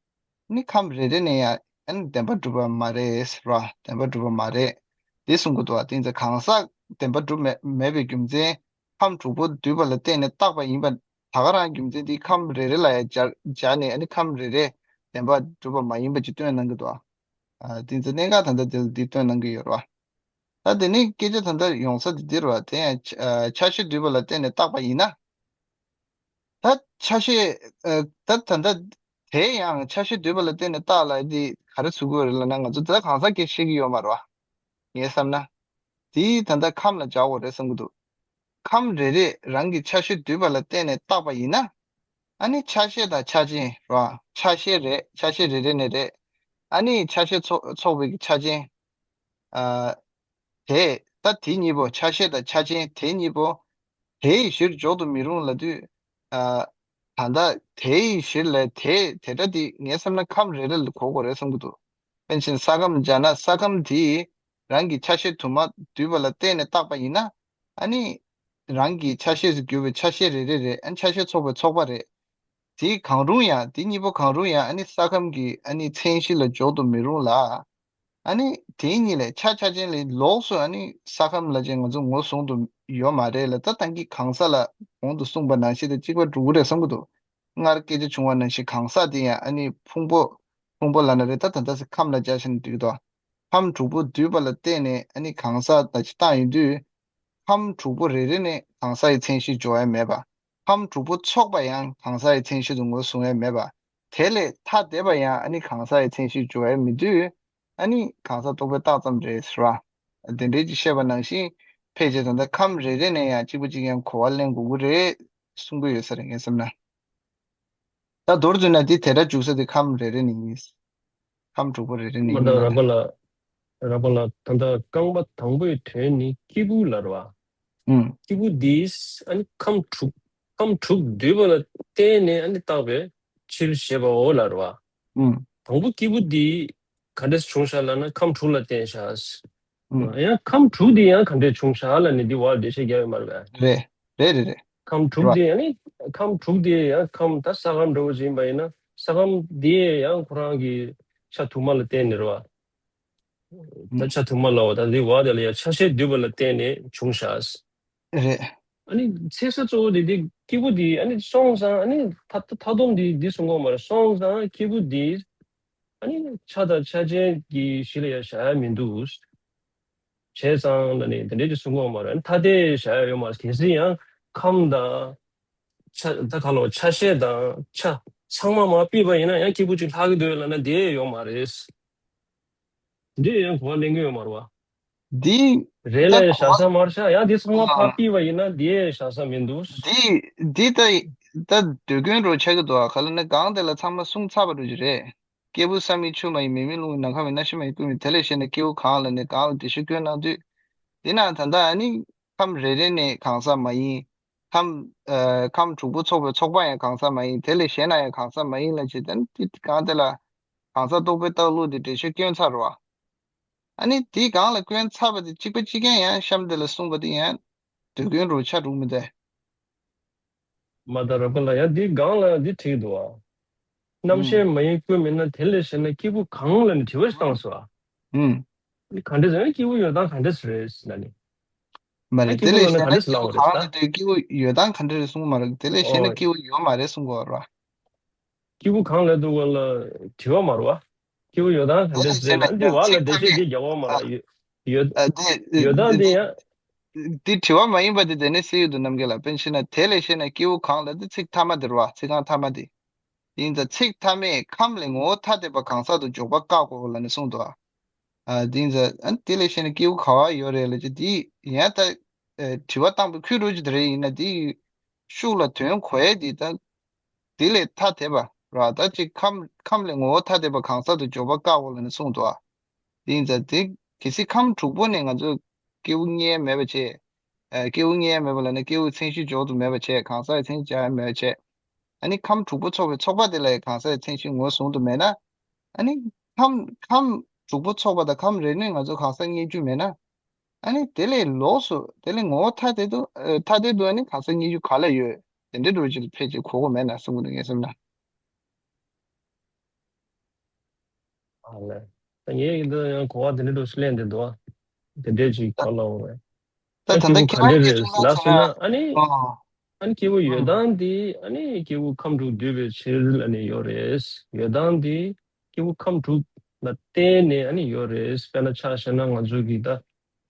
ནི་ཁམས་རེ་རེ་ནས་ཡང་ཨ་ནི་བདེན་པར་གྲུབ་པ་མ་རེད་ཟེར་བ། བདེན་པར་གྲུབ་པ་མ་རེད། འདི་གསུང་གི་འདུག་བ། དེ་ཡིན་ཙང་གང་ཟག་བདེན་པར་གྲུབ་མེད་མེད་པའི་རྒྱུ་མཚན། ཁམས་དྲུག་པོ་འདུས་པ་ལ་བརྟེན་ནས་བཏགས་པ་ཡིན་པ། ད་ག་རང་རྒྱུ་མཚན་དེ་ཁམས་རེ་རེ་ལ་ཡང་སྦྱར་སྦྱར་ནས་ཨ་ནི་ཁམས་རེ་རེ་བདེན་པར་གྲུབ་པ་མ་ཡིན་པ་ཅིག་སྟོན་གནང་གི་འདུག་བ། ཨ་དེ་ཡིན་ཙང་གནད་འགག་ད་ལྟ་དེ་ལ་འདི་སྟོན་གནང་གི་ཡོད་རེད་བ། ད་དེ་ནས་སྐད་ཆ་ད་ལྟ་ཡོང་ས་དེ་འདི་རེད་བ། དེ་ཡང་ཆ་ཆ་ཤས་འདུས་པ་ལ་བརྟེན་ནས་བཏགས་པ་ཡིན་ན། ད་ཆ་ཤས་ཨ་ད་ད་ལྟ་དེ་ཡང་ཆ་ཤས་འདུས་པ་ལ་བརྟེན་ནས་བཏགས་ལ་དེ་ག་རེ་ཟེར་དགོས་རེད་ལབ་ན། ང་ཚོ་ད་ལྟ་གང་ཟག་སྐད་ཆ་བཤད་ཀྱི་ཡོད་མ་རེད་བ། ངས་བསམ་ན། དེ་ད་ལྟ་ཁམས་ལ་སྦྱར་དགོས་རེད་བསམ་གྱི་འདུག་ཁམས་རེ་རེ་རང་གི་ཆ་ཤས་འདུས་པ་ལ་བརྟེན་ནས་བཏགས་པ་ཡིན་ན། ཨ་ནི་ཆ་ཤས་དང་ཆ་ཅན་རེད་བ། ཆ་ཤས་རེད། ཆ་ཤས་རེ་རེ་ནས་རེད། ཨ་ནི་ཆ་ཤས་ཚོགས་ཚོགས་པའི་གི་ཆ་ཅན། ཨ་དེ་ད་དེ་གཉིས་པོ་ཆ་ཤས་དང་ཆ་ཅན་དེ་གཉིས་པོ་དེའི་གཞིར་འཇོག་ཏུ་མི་རུང་ལབ་དུས། ཨ་ད་ལྟ་དེའི་གཞིར་ལ་དེ་དེ་འདྲ་དེ་ངས་བསམ་ན་ཁམས་རེ་རེ་ལ་གོ་དགོས་རེད་བསམ་གྱི་འདུག་དཔེར་ན་ཆ་ཤས་ས་ཁམས་སྦྱར་ན། ས་ཁམས་དེ་རང་གི་ཆ་ཤས་དུ་མ་འདུས་པ་ལ་བརྟེན་ནས་བཏགས་པ་ཡིན་ན། ཨ་ནི་རང་གི་ཆ་ཤས་སུ་གྱུར་པའི་ཆ་ཤས་རེ་རེ་རེད། ཨ་ནི་ཆ་ཤས་ཚོགས་པའི་ཚོགས་པ་རེད། དེ་གང་རུང་ཡང་། དེ་གཉིས་པོ་གང་རུང་ཡང་ཨ་ནི་ས་ཁམས་ཀྱི་ཨ་ནི་མཚན་གཞི་ལ་འཇོག་ཏུ་མི་རུང་ལ། ཨ་ནི་དེ་གཉིས་ལས་ཆ་ཆ་ཅན་ལས་ལོགས་སུ་ཨ་ནི་ས་ཁམས་ལབ་ཅིག་ང་ཚོ་ངོས་བཟུང་དུ་ཡོད་མ་རེད་ལ། ད་ད་གིན་གང་ཟག་ལ་གོང་དུ་གསུངས་པ་ནང་བཞིན་དང་གཅིག་པ་འགྲོ་གི་རེད་བསམ་གྱི་འདུག་སྔར་སྐད་ཆ་བྱུང་བ་ནང་བཞིན་གང་ཟག་དེ་ཡང་ཨ་ནི་ཕུང་པོ་ཕུང་པོ་ལབ་ན་རེད། ད་ད་ལྟ་ཁམས་ལ་སྦྱར་བཞག་ན་འགྲིག་གི་འདུག་ཁམས་དྲུག་པོ་འདུས་པ་ལ་བརྟེན་ནས་ཨ་ནི་གང་ཟག་ད་ཅིག་བཏགས་ཡོང་དུས། ཁམས་དྲུག་པོ་རེ་རེ་ནས་གང་ཟག་གི་མཚན་གཞིར་འཇོག་ཡ་མེད་པ། ཁམས་དྲུག་པོ་ཚོགས་པ་ཡང་གང་ཟག་གི་མཚན་གཞི་དུ་ངོས་བཟུང་ཡ་མེད་པ། དེ་ལས་ཐ་དད་པ་ཡང་ཨ་ནི་གང་ཟག་གི་མཚན་གཞིར་འཇོག་ཡ་མེད་དུས། ཨ་ནི་གང་ཟག་རྟོག་པས་བཏགས་ཙམ་རེད་ཟེར་བ། དེ་འདྲའི་ཅིག་བཤད་པ་ནང་བཞིན་ཕལ་ཆེར་ད་ལྟ་ཁམས་རེ་རེ་ནས་ཡང་གཅིག་པ་གཅིག་རྐྱང་གོ་བ་ལེན་དགོས་ཀྱི་རེད་གསུང་གི་ཡོད་ས་རེད་ངས་བསམ་ན། ད་མདོར་བསྡུས་ན་འདི་དེ་སྒྲ་འཇུག་ས་དེ་ཁམས་རེ་རེ་ནས་ཡིན། ཁམས་དྲུག་པོ་རེ་རེ་ནས་མ་ཡིན་ད་ལ། ར་པ་ལ། ར་པ་ལ། ད་ལྟ་རྐང་པ་དང་པོའི་དོན་ནི་སྐྱེས་བུ་ལ་རེད་བ། ཨུམ། སྐྱེས་བུ་འདིས་ཨ་ནི་ཁམས་དྲུག་ཁམས་དྲུག་འདུས་པ་ལ་བརྟེན་ནས་ཨ་ནི་བཏགས་པའི་ཕྱིར་ཞེས་པའོ་ལ་རེད་བ། ཨུམ། དང་པོ་སྐྱེས་བུ་འདི་ག་འདྲས་བྱུང་བཞག་ལབ་ན་ཁམས་དྲུག་ལ་བརྟེན་བཞག་ཨུམ། ཡང་ཁམས་དྲུག་འདི་ཡང་ག་འདྲས་བྱུང་བཞག་ལབ་ནས་འདི་བར་འགྲེལ་བཤད་རྒྱག་ཡོད་མ་རེད་པས། རེད། རེད་རེད་རེད། ཁམས་དྲུག་ར། འདི་ཡང་ནི་ཁམས་དྲུག་འདི་ཡང་ཁམས་ད་ས་ཁམས་འདྲ་བོ་ཅིག་ཡིན་པ་ཡིན་ན་ས་ཁམས་འདི་ཡང་ཁོ་རང་གི་ཆ་དུ་མ་ལ་བརྟེན་ནས་རེད་བ། ད་ཆ་དུ་མ་ལའོ། ད་འདི་བ་དེ་ལ་ཡང་ཆ་ཤས་འདུས་པ་ལ་བརྟེན་ནས་བྱུང་བཞག་རེད། ཨ་ནི་ཚེ་ས་གཙོ་བོ་དེ་དེ་ སྐྱེས་བུ་འདི་ཨ་ནི་སོང་ཙང་ཨ་ནི་ད་ད་མཐའ་སྡོམ་འདི་འདི་གསུང་གི་ཡོད་མ་རེད། སོང་ཙང་སྐྱེས་བུ་འདི་ཨ་ནི་ཆ་དང་ཆ་ཅན་གྱི་གཞི་ལ་ཡང་བཞག་ཡ་མི་འདུག་བྱས་ཙང་ལ་ནི་དེ་འདྲས་ཀྱི་གསུང་གི་ཡོད་མ་རེད། ཨ་ནི་ཐ་དད་བཞག་ཡ་ཡོད་མ་རེད། གལ་སྲིད་ཡང་ཁམས་དང་ཆ་ད་ག་ལོ་ཆ་ཤས་དང་ཆ་ཚང་མ་མར་ཕུད་པ་ཡིན་ན་ཡང་སྐྱེས་བུ་གཅིག་ལྷག་གི་འདུག་ལབ་ན་དེ་ཡོད་མ་རེད། འདི་ཡང་གོ་བ་ལེན་གི་ཡོད་མ་རེད་བ། འདི་རེད་ལ་ད་གོ་བ་བཞག་ས་མ་རེད་ཤག་ཡང་འདི་ཚང་མ་ཕར་ཨ་ཕུད་པ་ཡིན་ན་འདི་ཡང་བཞག་ས་མི་འདུག་འདི་འདི་ད་ད་དུས་རྒྱུན་རུ་ཆགས་ཀྱི་འདུག་ཨ། ག་ལ་ནི་གང་དེ་ལ་ཚང་མ་གསུངས་ཚར་བ་འགྲོ་གི་རེད། སྐྱེས་བུ་བསམ་ཡས་ཆུ་མ་ཡིན། མིག་མི་རླུང་ཡིན། ནམ་མཁའ་མིན། རྣམ་ཤེས་མ་ཡིན། ཀུན་མིན། དེ་ལས་གཞན་ན་སྐྱེས་བུ་གང་ལ་ནི་གང་ལ་འགྲེལ་བཤད་སྐྱོན་གནང་དུས། དེ་ན་ད་ལྟ་ཨ་ནི་ཁམས་རེ་རེ་ནས་གང་ཟག་མ་ཡིན། ཁམས་ཨ་ཁམས་དྲུག་པོ་ཚོགས་པའི་ཚོགས་པ་ཡང་གང་ཟག་མ་ཡིན། དེ་ལས་གཞན་ན་ཡང་གང་ཟག་མ་ཡིན་ལབ་བྱས། ད་ནི་དེ་གང་དེ་ལ་གང་ཟག་རྟོག་པའི་ལྟ་ལུགས་དེ་འགྲེལ་བཤད་སྐྱོན་ཚར་བ། ཨ་ནི་དེའི་སྒང་ལ་སྐྱོན་ཚར་བ་དེ་གཅིག་པ་གཅིག་རྐྱང་ཡང་གཤམ་དེ་ལ་གསུངས་པ་དེ་ཡང་དུས་རྒྱུན་རུ་ཆགས་འགྲོ་མི་འདུག་མ་ད་རབ་ག་ལ་ཡང་འདིའི་སྒང་ལ་འདི་བྲིས་འདུག་ཨ། རྣམ་ཤེས་མ་ཡིན་ཀུན་མིན་ན། དེ་ལས་གཞན་ན་སྐྱེས་བུ་གང་ལ་ནི་དྲི་བ་ཞིག་བཏང་སོང་ཨ། ཨུམ། འདི་ག་འདྲས་ཟེར་ན་སྐྱེས་བུ་ཡོད་སྟངས་ག་འདྲས་རེད་ཟེར་ན་ནི། མ་ཨ་རེད། དེ་སྐྱེས་བུ་ལས་ལབ་ན་གཞན་ག་ན་འདྲས་སྐྱེས་བུ་ལབ་པ་རེད་གང་ཟེར། ལ་དེ་སྐྱེས་བུ་ཡོད་སྟངས་ག་འདྲས་རེད་གསུང་གི་མ་རེད། དེ་ལས་གཞན་ན་ཨོ། སྐྱེས་བུ་ཡོད་མ་རེད་གསུང་གི་ཡོད་རེད་བ། སྐྱེས་བུ་གང་ལབ་འདུག་ག་ལ་དྲི་བ་མ་རེད་བ། སྐྱེས་བུ་ཡོད་སྟངས་ག་འདྲས་ཟེར་ན་འདི་བ་ལ་འགྲེལ་བཤད་འདི་རྒྱག་པ་མ་རེད། ཡོད་ཡོད་སྟངས་འདི་ཡང་། འདི་དྲི་བ་མ་ཡིན་པ་དེ་དེ་ནས་སེལ་ཡོད་དུ་རྣམ་རྒྱལ་ལགས། དཔེར་ན་ཆ་བཞག་ན་དེ་ལས་གཞན་ན་སྐྱེས་བུ་གང་ལབ་དེ་ཚིག་མཐའ་མ་དེ་རེད་བ། ཚིག་རྐང་མཐའ་མ་དེ། དེ་ཡིན་ཙང་ཚིག་མཐའ་མས་ཁམས་ལས་ངོ་བོ་ཐ་དད་པ་གང་ཟག་ཏུ་འཇོག་པ་བཀག་གོ་ལབ་ནས་གསུངས་འདུག་ཨ། དེ་ཡིན་ཙང་ཨ་ནི་དེ་ལས་གཞན་ན་སྐྱེས་བུ་ག་བ་ཡོད་རེད་ལབ་ཀྱི་དེ་ཡང་ད་དྲི་བ་བཏང་པའི་ཁུལ་འགྲོ་གི་དེ་རེད། ཡིན་ན་དེ་ཤུགས་ལ་དོན་གོ་ཡས་དེ་ད། དེ་ལས་ཐ་དད་པ་ར། ད་ཅིག་ཁམས་ཁམས་ལས་ངོ་བོ་ཐ་དད་པ་གང་ཟག་ཏུ་འཇོག་པ་བཀག་གོ་ལབ་ནས་གསུངས་འདུག་ཨ། དེ་ཡིན་ཙང་དེ་གལ་སྲིད་ཁམས་དྲུག་པོ་ནས་ང་ཚོ་སྐྱེས་བུ་རྙེད་མེད་པ་བྱས། ཨ་སྐྱེས་བུ་རྙེད་མེད་པ་ལབ་ན་སྐྱེས་བུའི་མཚན་གཞི་འཇོག་ཏུ་མེད་པ་བྱས། གང་ཟག་གི་མཚན་གཞི་འཇོག་ཡ་མེད་པ་བྱས། ཨ་ནི་ཁམས་དྲུག་པོ་ཚོགས་པའི་ཚོགས་པ་དེ་ལ་ཡང་གང་ཟག་གི་མཚན་གཞི་ངོས་བཟུང་དུ་མེད་ན། ཨ་ནི་ཁམས་ཁམས་དྲུག་པོ་ཚོགས་པ་དང་ཁམས་རེ་རེ་ནས་ང་ཚོ་གང་ཟག་རྙེད་རྒྱུ་མེད་ན། ཨ་ནི་དེ་ལས་ལོགས་སུ་དེ་ལས་ངོ་བོ་ཐ་དད་དུ་ཨ་ཐ་དད་དུ་ཨ་ནི་གང་ཟག་རྙེད་རྒྱུ་ག་ལ་ཡོད། དེ་འདྲའི་འགྲོ་ཅིག་ཕལ་ཆེར་གོ་གི་མེད་ན་གསུང་གི་འདུག་ངའི་སེམས་ན། ཨ་ལས། ད་ངས་ཡིན་ད་ཡང་གོ་བ་དེ་འདྲའི་འགྲོ་ཞིག་ལེན་བསྡད་འདུག་ཨ། དེ་འདྲའི་ཅིག་ག་ལ་འོང་བས། ད་ད་ད་ད་སྐྱེས་བུ་ག་འདྲ་རེད་ལབ་སོང་ན་ཨ་ནི། ཨ་ནི་སྐྱེས་བུ་ཡོད་སྟངས་དེ་ཨ་ནི་སྐྱེས་བུ་ཁམས་དྲུག་འདུས་པའི་ཕྱིར་ལ་ནི་ཡོད་རེད། ཡོད་སྟངས་དེ་སྐྱེས་བུ་ཁམས་དྲུག་ལ་བརྟེན་ནས་ཨ་ནི་ཡོད་རེད། དཔེར་ན་ཆ་བཞག་ན་ང་ཚོ་གི་ད་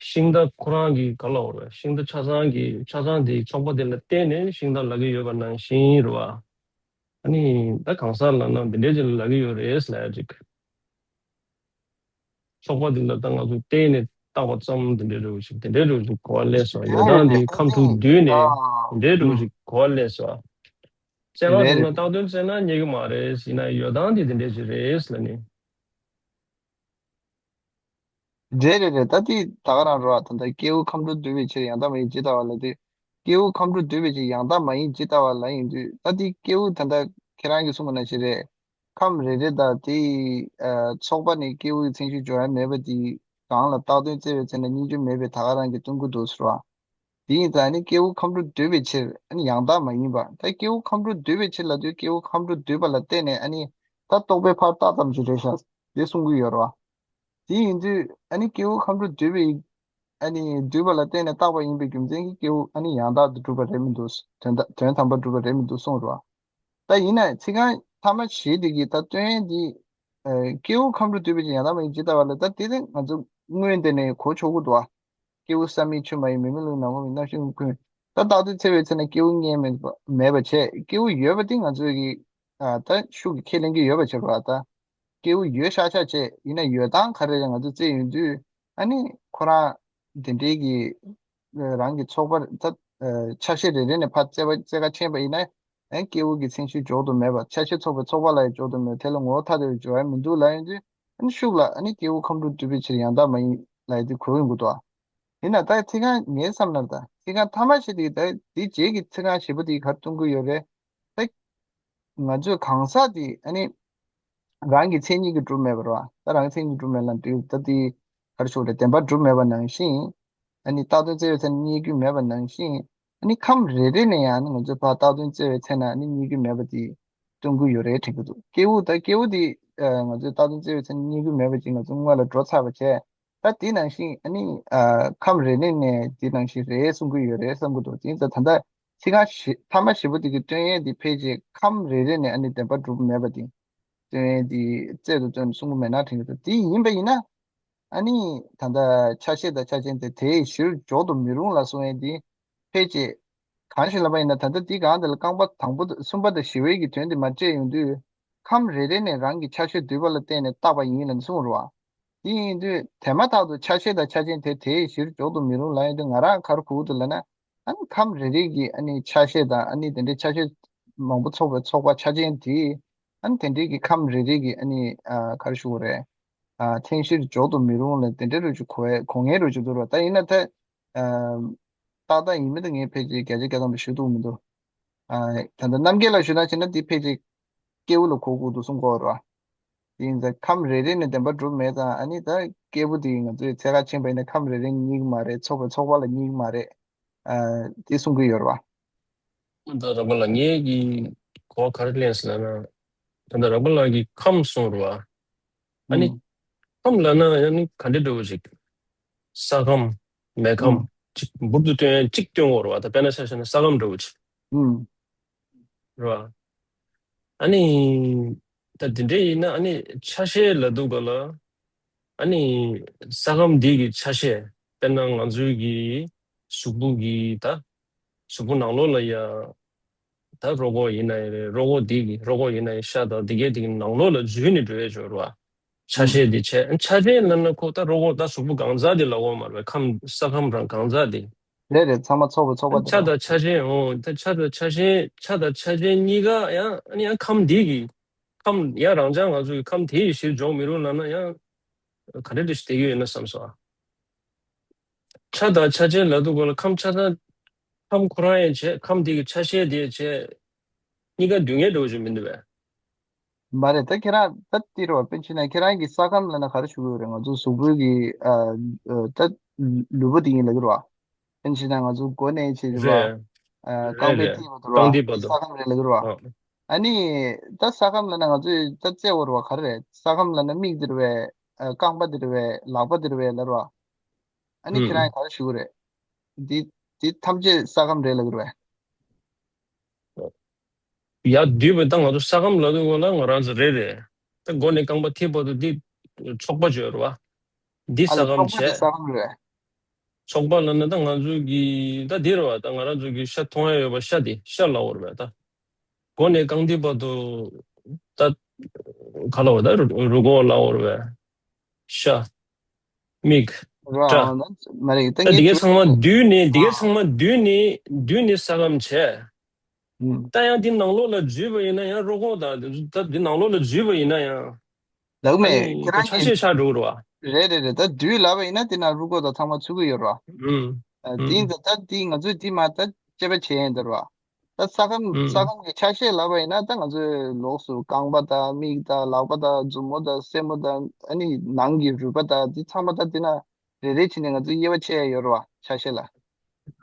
ཤིང་རྟ་ཁོ་རང་གི་ག་ལ་འོང་བས། ཤིང་རྟ་ཆ་ཚང་གི་ཆ་ཚང་དེ་ཚོགས་པ་དེ་ལ་བརྟེན་ནས་ཤིང་རྟ་ལབ་ཀྱི་ཡོད་པ་ནང་བཞིན་རེད་བ། ཨ་ནི་ད་གང་ཟག་ལབ་ན་འདི་འདྲའི་ཅིག་ལབ་ཀྱི་ཡོད་རེད་ལབ་ཡ་ཅིག་ཚོགས་པ་འདི་ལ་ད་ང་ཚོ་བརྟེན་ནས་བཏགས་པ་ཙམ་འདི་འདྲའི་འདྲ་བོ་ཞིག་འདི་འདྲའི་འདྲ་བོ་ཞིག་གོ་བ་ལེན་སོང་། ཡོད་སྟངས་འདི་ཁམས་དྲུག་བསྡུས་ནས་འདི་འདྲའི་འདྲ་བོ་ཞིག་གོ་བ་ལེན་སོང་། བཙན་བཀའ་རེད་དྲུང་ན་རྟག་དོན་བཙལ་ན་རྙེད་ཀྱི་མ་རེད་ཟེར་ན་ཡོད་སྟངས་འདི་འདི་འདྲའི་ཞིག་རེད་ལབ་ནས། རེད་རེད་རེད། ད་དེ་ད་ག་རང་རོ། ད་ལྟ་སྐྱེས་བུ་ཁམས་དྲུག་འདུས་པའི་ཕྱིར་ཡང་དག་མ་ཡིན་ཇི་ལྟ་བ་ལ་དེ། སྐྱེས་བུ་ཁམས་དྲུག་འདུས་པའི་ཕྱིར་ཡང་དག་མ་ཡིན་ཇི་ལྟ་བ་ལ་ཡིན་དུས། ད་དེ་སྐྱེས་བུ་ད་ལྟ་ཁྱེད་རང་གིས་གསུངས་པ་ནང་བཞིན་རེད། ཁམས་རེ་རེ་དང་དེའི་ཨ་ཚོགས་པ་ནས་སྐྱེས་བུའི་མཚན་གཞི་འཇོག་ཡ་མེད་པ་དེ་སྒང་ལ་བཏགས་དོན་བཙལ་བའི་ཚེ་ན་རྙེད་རྒྱུ་མེད་པའི་ད་ག་རང་གིས་སྟོན་གྱི་འདུག་ཟེར་བ། དེ་ཡིན་ཙང་ནི་སྐྱེས་བུ་ཁམས་དྲུག་འདུས་པའི་ཕྱིར་ཨ་ནི་ཡང་དག་མ་ཡིན་པ། ད་སྐྱེས་བུ་ཁམས་དྲུག་འདུས་པའི་ཕྱིར་ལབ་དུས་སྐྱེས་བུ་ཁམས་དྲུག་འདུས་པ་ལ་བརྟེན་ནས་ཨ་ནི་ད་རྟོག་པས་ཕར་བཏགས་ཙམ་ཞིག་རེད་ཤག་དེ་གསུང་གི་ཡོད་རེད་བ། དེ་ཡིན་དུས་ཨ་ནི་སྐྱེས་བུ་ཁམས་དྲུག་འདུས་པའི་ཨ་ནི་འདུས་པ་ལ་བརྟེན་ནས་བཏགས་པ་ཡིན་པའི་རྒྱུ་མཚན་གྱིས་སྐྱེས་བུ་ཨ་ནི་ཡང་དག་ཏུ་གྲུབ་པ་རེད་མི་འདུག་དོན་དམ་དོན་དམ་པར་གྲུབ་པ་རེད་མི་འདུག་གསུངས་རེད་བ། ད་ཡིན་ན་ཚིག་རྐང་ཐ་མ་བཞི་དེ་གིས་ད་སྟོན་འདི་ཨ་སྐྱེས་བུ་ཁམས་དྲུག་འདུས་པའི་ཕྱིར་ཡང་དག་མ་ཡིན་ཇི་ལྟ་བ་ལ། ད་དེ་དེ་ང་ཚོ་སྔོན་དེ་ནས་གོ་ཆོག་གི་འདུག་བ། སྐྱེས་བུ་བསམ་ཡས་ཆུ་མ་ཡིན། མིག་མི་རླུང་ཡིན། ནམ་མཁའ་མིན། རྣམ་ཤེས་ཀུན། ད་བཏགས་དོན་བཙལ་བའི་ཚེ་ན་སྐྱེས་བུ་རྙེད་མེད་པ་མེད་པ་བྱས། སྐྱེས་བུ་ཡོད་པ་དེ་ང་ཚོས་ཀྱི་ཨ་ད་ཤུགས་ཀྱིས་ཁས་ལེན་གྱི་ཡོད་པ་བྱས་པ། ད་སྐྱེས་བུ་ཡོད་ཤག་ཤག་བྱས་ཡིན་ན་ཡོད་སྟངས་ག་རེ་རེད་ང་ཚོ་བཙལ་ཡོང་དུས་ཨ་ནི་ཁོ་རང་དེ་འདྲའི་གི་རང་གི་ཚོགས་པ་ད་ཆ་ཤས་རེ་རེ་ནས་ཕར་བཙལ་བ་བཙལ་ཁ་ཕྱིན་པ་ཡིན་ན། ཨ་སྐྱེས་བུ་གི་མཚན་གཞི་འཇོག་ཏུ་མེད་པ། ཆ་ཤས་ཚོགས་པའི་ཚོགས་པ་ལ་ཡང་འཇོག་ཏུ་མེད། དེ་ལ་ངོ་བོ་ཐ་དད་པའི་སྦྱོར་བ་མི་འདུག་ལབ་ཡོང་དུས། ཨ་ནི་ཤུགས་ལ་ཨ་ནི་སྐྱེས་བུ་ཁམས་དྲུག་འདུས་པའི་ཕྱིར་ཡང་དག་མ་ཡིན་ལབ་ཡོང་དུས་གོ་ཡོང་གི་འདུག་ཨ། ཡིན་ན་ད་ཚིག་རྐང་ངའི་བསམ་ན་ད་ཚིག་རྐང་ཐ་མ་བཞི་དེ་ད་དེའི་རྗེས་ཀྱི་ཚིག་རྐང་བཞི་པོ་དེ་ག་རེ་སྟོན་གྱི་ཡོད་རེད། ད་ང་ཚོས་གང་ཟག་དེ་ཨ་ནི་རང་གི་མཚན་ཉིད་ཀྱིས་གྲུབ་མེད་པ་རེད་བ། ད་རང་གི་མཚན་ཉིད་ཀྱིས་གྲུབ་མེད་ལབ་དུས་ད་དེ་ག་རེ་ཞུ་དགོས་རེད། བདེན་པར་གྲུབ་མེད་པ་ནང་བཞིན། ཨ་ནི་བཏགས་དོན་བཙལ་བའི་ཚེ་ན་རྙེད་རྒྱུ་མེད་པ་ནང་བཞིན། ཨ་ནི་ཁམས་རེ་རེ་ནས་ཡང་ང་ཚོས་ཕར་བཏགས་དོན་བཙལ་བའི་ཚེ་ན་ཨ་ནི་རྙེད་རྒྱུ་མེད་པ་དེ་སྟོན་གྱི་ཡོད་རེད་དྲན་གྱི་འདུག་སྐྱེས་བུ་ད་སྐྱེས་བུ་དེ་ཨ་ང་ཚོས་བཏགས་དོན་བཙལ་བའི་ཚེ་ན་རྙེད་རྒྱུ་མེད་པ་ཅིག་ང་ཚོ་སྔོན་ལ་འགྲོ་ཚར་བ་བྱས། ད་དེ་ནང་བཞིན་ཨ་ནི་ཨ་ཁམས་རེ་རེ་ནས་དེ་ནང་བཞིན་རེད་གསུང་གི་ཡོད་རེད་བསམ་གྱི་འདུག་དེ་ཡིན་ཙང་ད་ལྟ་ ཚིག་རྐང་བཞི་ཐ་མ་བཞི་པོ་དེ་གི་སྟོན་ཡས་དེ་ཕལ་ཆེར་ཁམས་རེ་རེ་ནས་ཨ་ནི་བདེན་པར་གྲུབ་མེད་པ་དེ་སྟོན་ཡས་དེ་རྩལ་དུ་བཏོན་ནས་གསུང་གི་མེད་ན་དྲན་གྱི་འདུག་དེ་ཡིན་པ་ཡིན་ན། ཨ་ནི་ད་ལྟ་ཆ་ཤས་དང་ཆ་ཅན་དེ་དེའི་གཞིར་འཇོག་ཏུ་མི་རུང་ལ་གསུང་ཡས་དེ་ཕལ་ཆེར་གང་ཞིག་ལབ་པ་ཡིན་ན། ད་ལྟ་འདི་གང་དེ་ལ་རྐང་པ་དང་པོ་དང་གསུམ་པ་དང་བཞི་པའི་གི་དོན་དེ་མར་བཅད་ཡོང་དུས། ཁམས་རེ་རེ་ནས་རང་གི་ཆ་ཤས་བསྡུས་པ་ལ་བརྟེན་ནས་བཏགས་པ་ཡིན་ལབ་ནས་གསུངས་རེད་བ། དེ་ཡིན་དུས་དེ་མ་ཐག་ཏུ་ཆ་ཤས་དང་ཆ་ཅན་དེ་དེའི་གཞིར་འཇོག་ཏུ་མི་རུང་ལབ་ཡོང་དུས། ང་རང་ག་རེ་གོ་གི་འདུག་ལབ་ན། ཨ་ནི་ཁམས་རེ་རེ་གི་ཨ་ནི་ཆ་ཤས་དང་། ཨ་ནི་དེ་འདྲའི་ཆ་ཤས་མང་པོ་ཚོགས་པའི་ཚོགས་པ་ཆ་ཅན་དེ། ཨ་ནི་དེ་འདྲའི་གི་ཁམས་རེ་རེ་གི་ཨ་ནི་ཨ་ག་རེ་ཞུ་དགོས་རེད། ཨ་མཚན་གཞིར་འཇོག་ཏུ་མི་རུང་ལ་དེ་འདྲའི་རུ་ཅིག་གོ་བའི་གོ་ངེས་རུ་ཅིག་འདུག་ར། ད་ཡིན་ན་ད་ཨ་ཏག་ཏག་ཡིན་མིན་དེ་ངས་ཕལ་ཆེར་བརྒྱ་ཆ་བརྒྱ་ཐམ་པ་ཞུ་ཐུབ་མི་འདུག་ཨ་ད་ལྟ་རྣམ་རྒྱལ་ལ་ཞུ་ན་བྱས་ན་འདི་ཕལ་ཆེར་སྐྱེས་བུ་ལ་གོ་དགོས་འདུག་གསུང་གི་ཡོད་རེད་བ། དེ་ཡིན་ཙང་ཁམས་རེ་རེ་ནས་བདེན་པར་གྲུབ་མེད་ཙང་། ཨ་ནི་ད་སྐྱེས་བུ་དེ་ང་ཚོའི་ཚད་ཁ་ཕྱིན་པ་ཡིན་ན་ཁམས་རེ་རེ་གཉིས་ཀྱི་མ་རེད། ཚོགས་པའི་ཚོགས་པ་ལ་གཉིས་ཀྱི་མ་རེད། ཨ་དེ་གསུང་གི་ཡོད་རེད་བ། ད་རག་པ་ལ་ངེད་ཀྱི་གོ་བ་ག་རེ་ལེན་ཟེར་ན། ད་ལྟ་རག་པ་ལགས་ཀྱིས་ཁམས་གསུངས་རེད་བ། ཨ་ནི་ཨུམ། ཁམས་ལབ་ན་ཡང་ནི་ག་འདྲ་འདྲ་བོ་ཞིག་ས་ཁམས། མེ་ཁམས། ཨུམ། ཅིག་འབུར་དུ་སྟོན་ཡང་གཅིག་སྟོན་དགོས་རེད་བ། ད་དཔེར་ན་ཆ་བཞག་ན་ས་ཁམས་འདྲ་བོ་ཅིག་ཨུམ། རེད་བ། ཨ་ནི་ད་དེ་འདྲ་ཡིན་ན། ཨ་ནི་ཆ་ཤས་ལབ་དུས་ག་ལ། ཨ་ནི་ས་ཁམས་འདི་གི་ཆ་ཤས། དཔེར་ན་ང་ཚོའི་གི་གཟུགས་པོ་གི་ད་གཟུགས་པོ་ནང་ལོགས་ལ་ཡ། ད་རོ་ཁོག་ཡིན་ན་ཡང་རེད། རོ་ཁོག་འདི་གི་རོ་ཁོག་ཡིན་ན་ཡང་ཤ་དང་འདི་གའི་འདི་གི་ནང་ལོགས་ལ་འཛུལ་ནས་འགྲོ་ཡས་ཅིག་ཡོད་རེད་བ། ཆ་ཤས་འདི་བྱས། ཆ་ཤས་ལབ་ན་ཁོ་ད་རོ་ཁོག་ད་གཟུགས་པོ་གང་ཟག་འདི་ལབ་དགོས་མ་རེད་བས། ཁམས་ས་ཁམས་རང་གང་ཟག་འདི། རེད་རེད། ཚང་མ་ཚོགས་པའི་ཚོགས་པ་འདི་ཆ་རེད་བ། དང་ཆ་ཤས། འོ་ད་ཆ་དང་ཆ་ཤས། ཆ་དང་ཆ་ཤས་གཉིས་ཀ་ཡང་ཨ་ནི་ཡང་ཁམས་འདི་གི་ཁམས་ཡང་རང་ཅག་ང་ཚོ་གི་ཁམས་དེ་ཡི་གཞིར་འཇོག་མི་རུང་ལབ་ན་ཡང་ག་འདྲ་འདྲ་ཞིག་བསྡད་ཀྱི་ཡོད་ན་བསམ་སོང་ཨ། ཆ་དང་ཆ་ཅན་ལབ་དུས་ག་ལ་ཁམས་ཆ་ཚང་། ཁམས་ཁོ་རང་ཡང་བྱས། ཁམས་དེ་གི་ཆ་ཤས་དེ་ཡང་བྱས། གཉིས་ཀ་འདུས་ངེས་འདྲ་བོ་ཞིག་མི་འདུག་བས། མ་རེད། ད་ཁྱེད་རང་ད་འདི་རེད་བ། དཔེར་ན་ཁྱེད་རང་གིས་ས་ཁམས་ལབ་ན་ག་རེ་ཞུ་གི་ཡོད་རེད། ང་ཚོ་གཟུགས་པོའི་གི་ཨ་ཨ་ད་ལུས་པོ་དེ་ཡིན་ལབ་ཀྱི་རེད་བ། དཔེར་ན་ང་ཚོ་མགོ་ནས་བྱས་རེད་བ། རེད། ཨ་རྐང་པའི་རེད་རེད། མཐིལ་བར་དུ་རེད་བ། རྐང་མཐིལ་བར་དུ། ས་ཁམས་རེད་ལབ་ཀྱི་རེད་བ། ཨ། ཨ་ནི་ད་ས་ཁམས་ལབ་ན་ང་ཚོས་ད་བཙལ་བ་རེད་བ། ག་རེ་རེད། ས་ཁམས་ལབ་ན་མིག་འདི་རེད་བས། ཨ་རྐང་པ་འདི་རེད་བས། ལག་པ་འདི་རེད་བས་ལབ་རེད་བ། ཨ་ནི་ཁྱེད་རང་ཨུམ། ག་རེ་ཞུ་གི་རེད། འདི་འདི་ཐམས་ཅད་ས་ཁམས་རེད་ལབ་ཀྱི་རེད་བས། ཡར་བསྡུས་པ་ད་ང་ཚོ་ས་ཁམས་ལབ་དུས་སྒང་ལ་ང་རང་ཚོ་རེད་རེད། ད་མགོ་ནས་རྐང་པ་མཐིལ་བར་དུ་འདི་ཚོགས་པ་ཅིག་ཡོད་རེད་བ། འདི་ཨ་ལ་ས་ཁམས་ཚོགས་པ་དེ་བྱས། ས་ཁམས་རེད་བས། ཚོགས་པ་ལབ་ན་ད་ང་ཚོ་གི་ད་འདི་རེད་བ། ད་ང་རང་ཚོ་གི་ཤ་མཐོང་ཡ་ཡོད་པ། ཤ་དེ་ཤ་ལབ་དགོས་རེད་བས། ད་མགོ་ནས་རྐང་མཐིལ་བར་དུ་ད་ག་ལབ་དགོས། ད་རུས་རུས་ཁོག་ལབ་དགོས་རེད་བས། ཤ། མིག་ར། སྐྲ། ཨ་ན་མ་རེད། ད་ད་ངས་འདི་གའི་ཚང་མ་བསྡུས་ནས། འདི་གའི་ཨ་ཚང་མ་བསྡུས་ནས་བསྡུས་ནས་ས་ཁམས་བྱས། ཨུམ། ད་ཡང་འདི་ནང་ལོགས་ལ་འཛུལ་བ་ཡིན་ན་ཡང་རུས་ཁོག་དང་། ད་འདི་ནང་ལོགས་ལ་འཛུལ་བ་ཡིན་ན་ཡང་། ལགས་མེད། ཨ་ནི་ཁྱེད་རང་ཆ་གིས་ཤས་ཆགས་འགྲོ་གི་རེད་བ། རེད་རེད་རེད། ད་བསྡུས་ལབ་པ་ཡིན་ན་འདི་ན་རུས་ཁོག་དང་ཚང་མ་ཚུད་ཀྱི་ཡོད་རེད་བ། ཨུམ། ཨ་དེ་ཡིན་ཨུམ། ཙང་ད་འདི་ང་ཚོས་འདི་མ་ད་དཔྱད་པ་བྱས་ཡིན་ད་རེད་བ། ད་ས་ཁམས་ས་ཨུམ། ཁམས་ཀྱི་ཆ་ཤས་ལབ་པ་ཡིན་ན་ད་ང་ཚོས་ལོགས་སུ་རྐང་པ་དང་མིག་དང་ལག་པ་དང་མཛུབ་མོ་དང་སེན་མོ་དང་། ཨ་ནི་ནང་གི་རུས་པ་དང་འདི་ཚང་མ་ད་འདི་ན་རེ་རེ་བྱས་ནས་ང་ཚོས་དབྱེ་བ་ཕྱེ་ཡ་ཡོད་རེད་བ། ཆ་ཤས་ལ།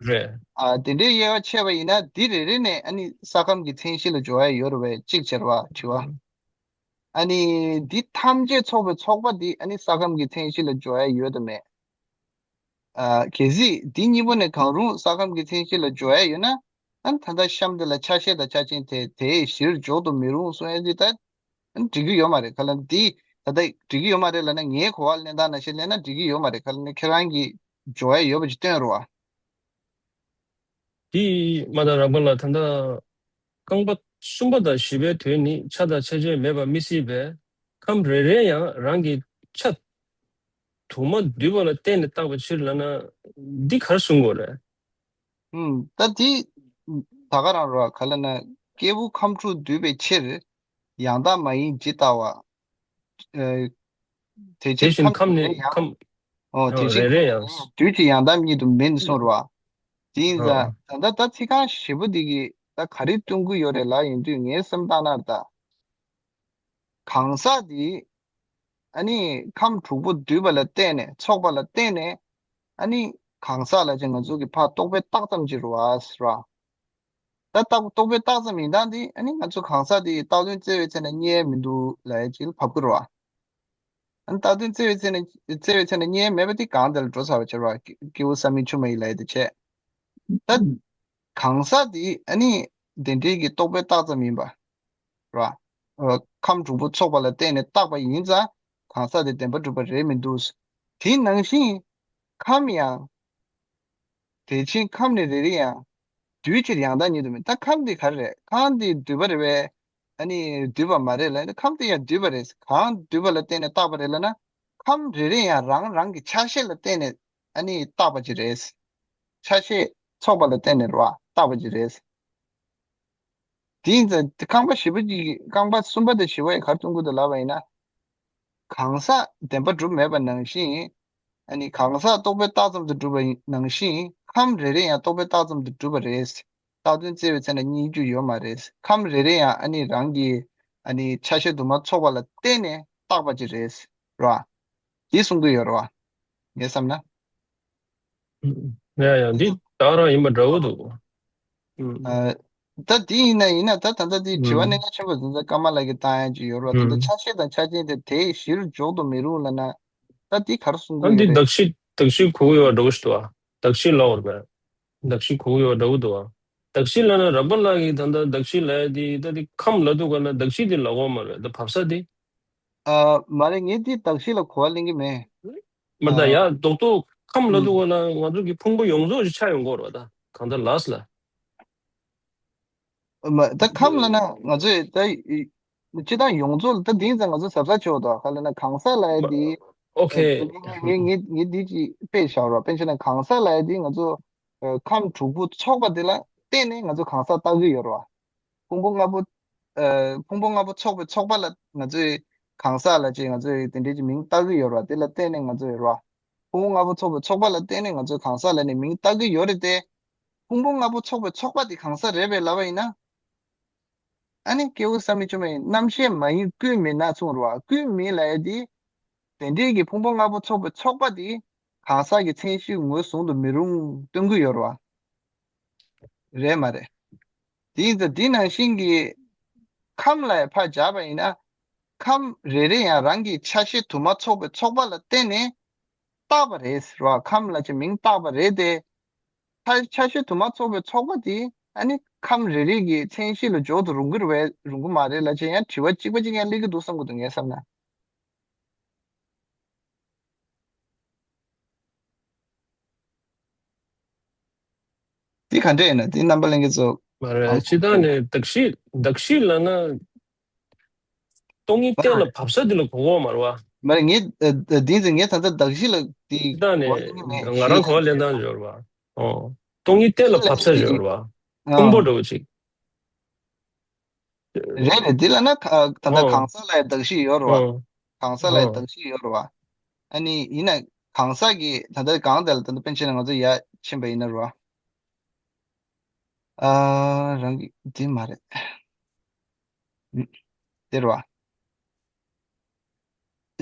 རེད། ཨ་དེ་འདྲའི་དབྱེ་བ་ཕྱེ་བ་ཡིན་ན་འདི་རེ་རེ་ནས་ཨ་ནི་ས་ཁམས་ཀྱི་མཚན་གཞི་ལ་འཇོག་ཡ་ཡོད་རེད་བས། གཅིག་བྱས་རེད་བ། དྲི་བ། ཨ་ནི་འདི་ཐམས་ཅད་ཚོགས་པའི་ཚོགས་པ་འདི་ཨ་ནི་ས་ཁམས་ཀྱི་མཚན་གཞི་ལ་འཇོག་ཡ་ཡོད་དམ་མེད། ཨ་གལ་སྲིད་འདི་གཉིས་པོ་ནས་གང་རུང་ས་ཁམས་ཀྱི་མཚན་གཞི་ལ་འཇོག་ཡ་ཡོད་ན། ཨ་ནི་ད་ལྟ་གཤམ་དེ་ལ་ཆ་ཤས་དང་ཆ་ཅན་དེ་དེའི་གཞིར་འཇོག་ཏུ་མི་རུང་གསུང་ཡ་འདི་ད་ཨ་ནི་འགྲིག་གི་ཡོད་མ་རེད། ག་ལ་འདི་ད་ལྟ་འགྲིག་གི་ཡོད་མ་རེད་ལབ་ན། ངའི་གོ་བ་ལེན་སྟངས་ནང་བཞིན་ལེན་ན་འགྲིག་གི་ཡོད་མ་རེད། ག་ལ་ནི་ཁྱེད་རང་གིས་འཇོག་ཡ་ཡོད་པ་ཅིག་སྟོན་རོགས་ཨ། འདི་མ་དང་རག་པ་ལ། ད་ལྟ་རྐང་པ་གསུམ་པ་དང་བཞི་པའི་དོན་ནི་ཆ་དང་ཆ་ཅན་མེད་པ་མི་སྲིད་པས། ཁམས་རེ་རེ་ཡང་རང་གི་ཆ་དུ་མ་བསྡུས་པ་ལ་བརྟེན་ནས་བཏགས་པའི་ཕྱིར་ལབ་ན། འདི་ག་རེ་གསུང་དགོས་རེད། ཨུམ། ད་འདི་ད་ག་རང་རོ། ག་ལ་ན་སྐྱེས་བུ་ཁམས་དྲུག་འདུས་པའི་ཕྱིར། ཡང་དག་མ་ཡིན་ཇི་ལྟ་བ། ཨ་དེ་དེ་བཞིན་བཞིན་ཁམས་ཁམས་ནི་ནི་ཡང་། ཁམས། ཨོ་དེ་ཨོ་བཞིན་རེ་རེ་ཁམས་ནི་ཡང་། དུས་ཀྱི་ཡང་དག་ཉིད་དུ་མིན་གསུངས་རོ། དེ་ཡིན་ཙང་ཨོ་ད་ལྟ་ད་ཚིག་རྐང་བཞི་པོ་འདི་གིས་ད་ག་རེ་སྟོན་གྱི་ཡོད་རེད་ལབ་ཡོང་དུས། ངའི་སེམས་ཐག་ན་ད་གང་ཟག་འདི་ཨ་ནི་ཁམས་དྲུག་པོ་འདུས་པ་ལ་བརྟེན་ནས། ཚོགས་པ་ལ་བརྟེན་ནས། ཨ་ནི་གང་ཟག་ལ་ཅིག་ང་ཚོ་གི་ཕར་རྟོག་པས་བཏགས་ཙམ་ཅིག་རེད་བ་ཟེར་བ། ད་རྟོག་རྟོག་པས་བཏགས་ཙམ་ཡིན་སྟངས་དེ་ཨ་ནི་ང་ཚོ་གང་ཟག་དེ་ཡི་བཏགས་དོན་བཙལ་བའི་ཚེ་ན་རྙེད་ཡ་མི་འདུག་ལབ་ཡ་ཅིག་ལ་བབ་ཀྱི་རེད་བ། ཨ་ནི་བཏགས་དོན་བཙལ་བའི་ཚེ་ན་བཙལ་བའི་ཚེ་ན་རྙེད་ཡ་མེད་པ་དེ་གང་དེ་ལ་འགྲོ་ཚར་བ་ཅིག་རེད་བ། སྐྱེ་བོ་བསམ་མིན་ཆུང་མ་ཡིན་ལབ་ཡ་དེ་བྱས། ད་ གང་ཟག་དེ་ཨ་ནི་དེ་འདྲའི་གི་རྟོག་པས་བཏགས་ཙམ་ཡིན་པ། ར། ཨ། ཁམས་དྲུག་པོ་ཚོགས་པ་ལ་བརྟེན་ནས་བཏགས་པ་ཡིན་ཙང་གང་ཟག་དེ་བདེན་པར་གྲུབ་པ་རེད་མི་འདུག། དེ་ནང་བཞིན་ཁམས་ཡང་། དེ་བཞིན་ཁམས་ནི་རེ་རེ་ཡང་། འདུས་ཕྱིར་ཡང་དག་ཉིད་དུ་མིན། ད་ཁམས་དེ་ག་རེ་རེད། གང་དེ་འདུས་པ་རེད་པས། ཨ་ནི་འདུས་པ་མ་རེད་ལ། ཁམས་དེ་ཡང་འདུས་པ་རེད། གང་འདུས་པ་ལ་བརྟེན་ནས་བཏགས་པ་རེད་ལབ་ན། ཁམས་རེ་རེ་ཡང་རང་རང་གི་ཆ་ཤས་ལ་བརྟེན་ནས་ཨ་ནི་བཏགས་པ་ཅིག་རེད། ཆ་ཤས་ཚོགས་པ་ལ་བརྟེན་ནས་རེད་པ། བཏགས་པ་ཅིག་རེད། དེ་ཡིན་ཙང་རྐང་པ་བཞི་པ་གཅིག་རྐང་པ་གསུམ་པ་དང་བཞི་པ་ཡི་ག་རེ་གསུང་གི་འདུག་ལབ་པ་ཡིན་ན། གང་ཟག་བདེན་པར་གྲུབ་མེད་པ་ནང་བཞིན། ཨ་ནི་གང་ཟག་རྟོག་པས་བཏགས་ཙམ་དུ་གྲུབ་པ་ནང་བཞིན་ཁམས་རེ་རེ་ཡང་རྟོག་པས་བཏགས་ཙམ་དུ་གྲུབ་པ་རེད། བཏགས་དོན་བཙལ་བའི་ཚེ་ན་རྙེད་རྒྱུ་ཡོད་མ་རེད། ཁམས་རེ་རེ་ཡང་ཨ་ནི་རང་གི་ཨ་ནི་ཆ་ཤས་དུ་མ་ཚོགས་པ་ལ་བརྟེན་ནས་བཏགས་པ་ཅིག་རེད། ར། དེ་གསུང་གི་ཡོད་རེད་པ། ངས་བསམ་ན། ཡ་ཡ། འདི་ད་རང་ཡིན་པ་འདྲ་བོ་འདུག། ཨ། ད་དེ་ཡིན་ན་ཡིན་ན་ད་ད་ལྟ་དེ་དྲི་བ་གནད་འགག་ཆེན་པོ་འདི་ཚོ་ཀརྨ་ལགས་ཀྱིས་བཏང་ཡ་ཅིག་ཡོད་རེད་པ། ད་ལྟ་ཆ་ཤས་དང་ཆ་ཅན་དེ་དེའི་གཞིར་འཇོག་ཏུ་མི་རུང་ལབ་ན། ད་དེ་ག་རེ་གསུང་གི་ཨ། འདི་ཡོད་རེད། གདགས་གཞི་གདགས་གཞི་གོ་གི་ཡོད་འདྲ་བོ་ཞིག་འདུག་ཨ། གདགས་གཞི་ལབ་པ་རེད་པས། གདགས་གཞི་གོ་གི་ཡོད་འདྲ་བོ་འདུག་ཨ། གདགས་གཞི་ལབ་ན་རབ་པ་ལགས་ཀྱིས་ད་ལྟ་གདགས་གཞི་ལབ་ཡ་དེ་ད་དེ་ཁམས་ལབ་འདུག་ག་ན། གདགས་གཞི་དེ་ལབ་ཀྱི་ཡོད་མ་རེད་པས། ད་བབས་ས་དེ། ཨ། མ་རེད། ངས་འདི་གདགས་གཞི་ལ་གོ་བ་ལེན་གྱི་མེད། མ་ད་ཨ། ཡ་རྡོག་རྡོག་ཁམས་ལབ་ཨུམ། འདུག་ག་ན་ང་ཚོ་གི་ཕུང་པོ་ཡོངས་རྫོགས་ཅིག་ཆགས་ཡོང་གི་ཡོད་རེད་པ། ད་གང་ལྟར་ལགས་ལ། མ་ད་ཁམས་ལབ་ན་ང་ཚོས་ད་སྤྱིར་བཏང་ཡོངས་རྫོགས་ལ་ད་དེང་སང་ང་ཚོ་གཟབ་གཟབ་བྱེད་དགོས་འདུག་ག་ལབ་ན་གང་ཟག་ལབ་ཡ་དེ། ཨོ་ཁེ། ངས་ངས་ངས་འདི་ཅིག་དཔེ་བཞག་རོགས། དཔེ་བྱས་ན་གང་ཟག་ལབ་ཡ་དེ་ང་ཚོ་ཁམས་དྲུག་པོ་ཚོགས་པ་དེ་ལ་བརྟེན་ནས་ང་ཚོ་གང་ཟག་བཏགས་ཀྱི་ཡོད་རེད་པ། ཕུང་པོ་ལྔ་པོ། ཨ། ཕུང་པོ་ལྔ་པོ་ཚོགས་པའི་ཚོགས་པ་ལ་ང་ཚོས་གང་ཟག་ལབ་ཅིག་ང་ཚོས་དེ་འདྲའི་ཅིག་མིང་བཏགས་ཀྱི་ཡོད་རེད་པ། དེ་ལ་བརྟེན་ནས་ང་ཚོས་རེད་པ། ཕུང་པོ་ལྔ་པོ་ཚོགས་པའི་ཚོགས་པ་ལ་བརྟེན་ནས་ང་ཚོས་གང་ཟག་ལབ་ནས་མིང་བཏགས་ཀྱི་ཡོད་རེད་དེ། ཕུང་པོ་ལྔ་པོ་ཚོགས་པའི་ཚོགས་པ་དེ་གང་ཟག་རེད་པས་ལབ་པ་ཡིན་ན། ཨ་ནི་སྐྱེ་བོ་བསམ་མི་བྱུང་བའི་རྣམ་ཤེས་མ་ཡིན་ཀུན་མིན་ན་གསུངས་རེད་པ། ཀུན་མིན་ལབ་ཡ་དེ། དེ་འདྲའི་གི་ཕུང་པོ་ལྔ་པོ་ཚོགས་པའི་ཚོགས་པ་དེ་གང་ཟག་གི་མཚན་གཞི་ངོས་བཟུང་དུ་མི་རུང་སྟོན་གྱི་ཡོད་རེད་པ། རེད་མ་རེད། དེ་ཡིན་ཙང་དེ་ནང་བཞིན་གྱི་ཁམས་ལ་ཡང་ཕར་སྦྱར་བ་ཡིན་ན། ཁམས་རེ་རེ་ཡང་རང་གི་ཆ་ཤས་དུ་མ་ཚོགས་པའི་ཚོགས་པ་ལ་བརྟེན་ནས་བཏགས་པ་རེད་ཟེར་བ། ཁམས་ལབ་ཅིག་མིང་བཏགས་པ་རེད་དེ། ཆ་ཆ་ཤས་དུ་མ་ཚོགས་པའི་ཚོགས་པ་དེ་ཨ་ནི་ཁམས་རེ་རེ་གི་མཚན་གཞི་ལ་འཇོག་ཏུ་རུང་གི་རེད་པས་རུང་གི་མ་རེད་ལབ་བྱས་ཡང་དྲི་བ་གཅིག་པ་གཅིག་ཡང་སླེབས་ཀྱི་འདུག་བསམ་གྱི་འདུག་ངས་བསམ་ན། འདི་ག་འདྲ་ཡིན་ན་འདི་རྣམ་པ་ལྷན་རྒྱས་ཚོ། མ་རེད། གང་སྤྱིར་བཏང་ནས་གདགས་གཞི་གདགས་གཞི་ལབ་ན། སྟོང་ཉིད་གཏན་ལ་ཕབ་ས་འདི་ལ་གོ་གོ་མ་རེད་པ། མ་རེད། ངས་ཨ་ཨ་འདི་ཚོ་ངས་ད་ལྟ་གདགས་གཞི་ལ་འདི་ད་ནས་གོ་བ་ལེན་གྱི་མེད། ང་རང་གོ་བ་ལེན་སྟངས་ཡོད་རེད་པ། ཨོ། སྟོང་ཉིད་གཏན་ལ་ཕབ་ས་ཡོད་རེད་པ། ཨ། ཕུང་པོ་འདྲ་བོ་ཅིག་རེད་རེད། འདི་ལ་ན་ད་ལྟ་ཨོ། གང་ཟག་ལ་ཡང་གདགས་གཞི་ཡོད་རེད་པ། ཨོ། གང་ཟག་ལ་ཡང་ཨོ། གདགས་གཞི་ཡོད་རེད་པ། ཨ་ནི་ཡིན་ན་གང་ཟག་གི་ད་ལྟ་གང་དེ་ལ་ད་ལྟ་པཎ་ཆེན་ལ་ང་ཚོ་ཡར་ཕྱིན་པ་ཡིན་ན་རེད་པ། ཨ། རང་གི་འདི་མ་རེད། འདིར་བ།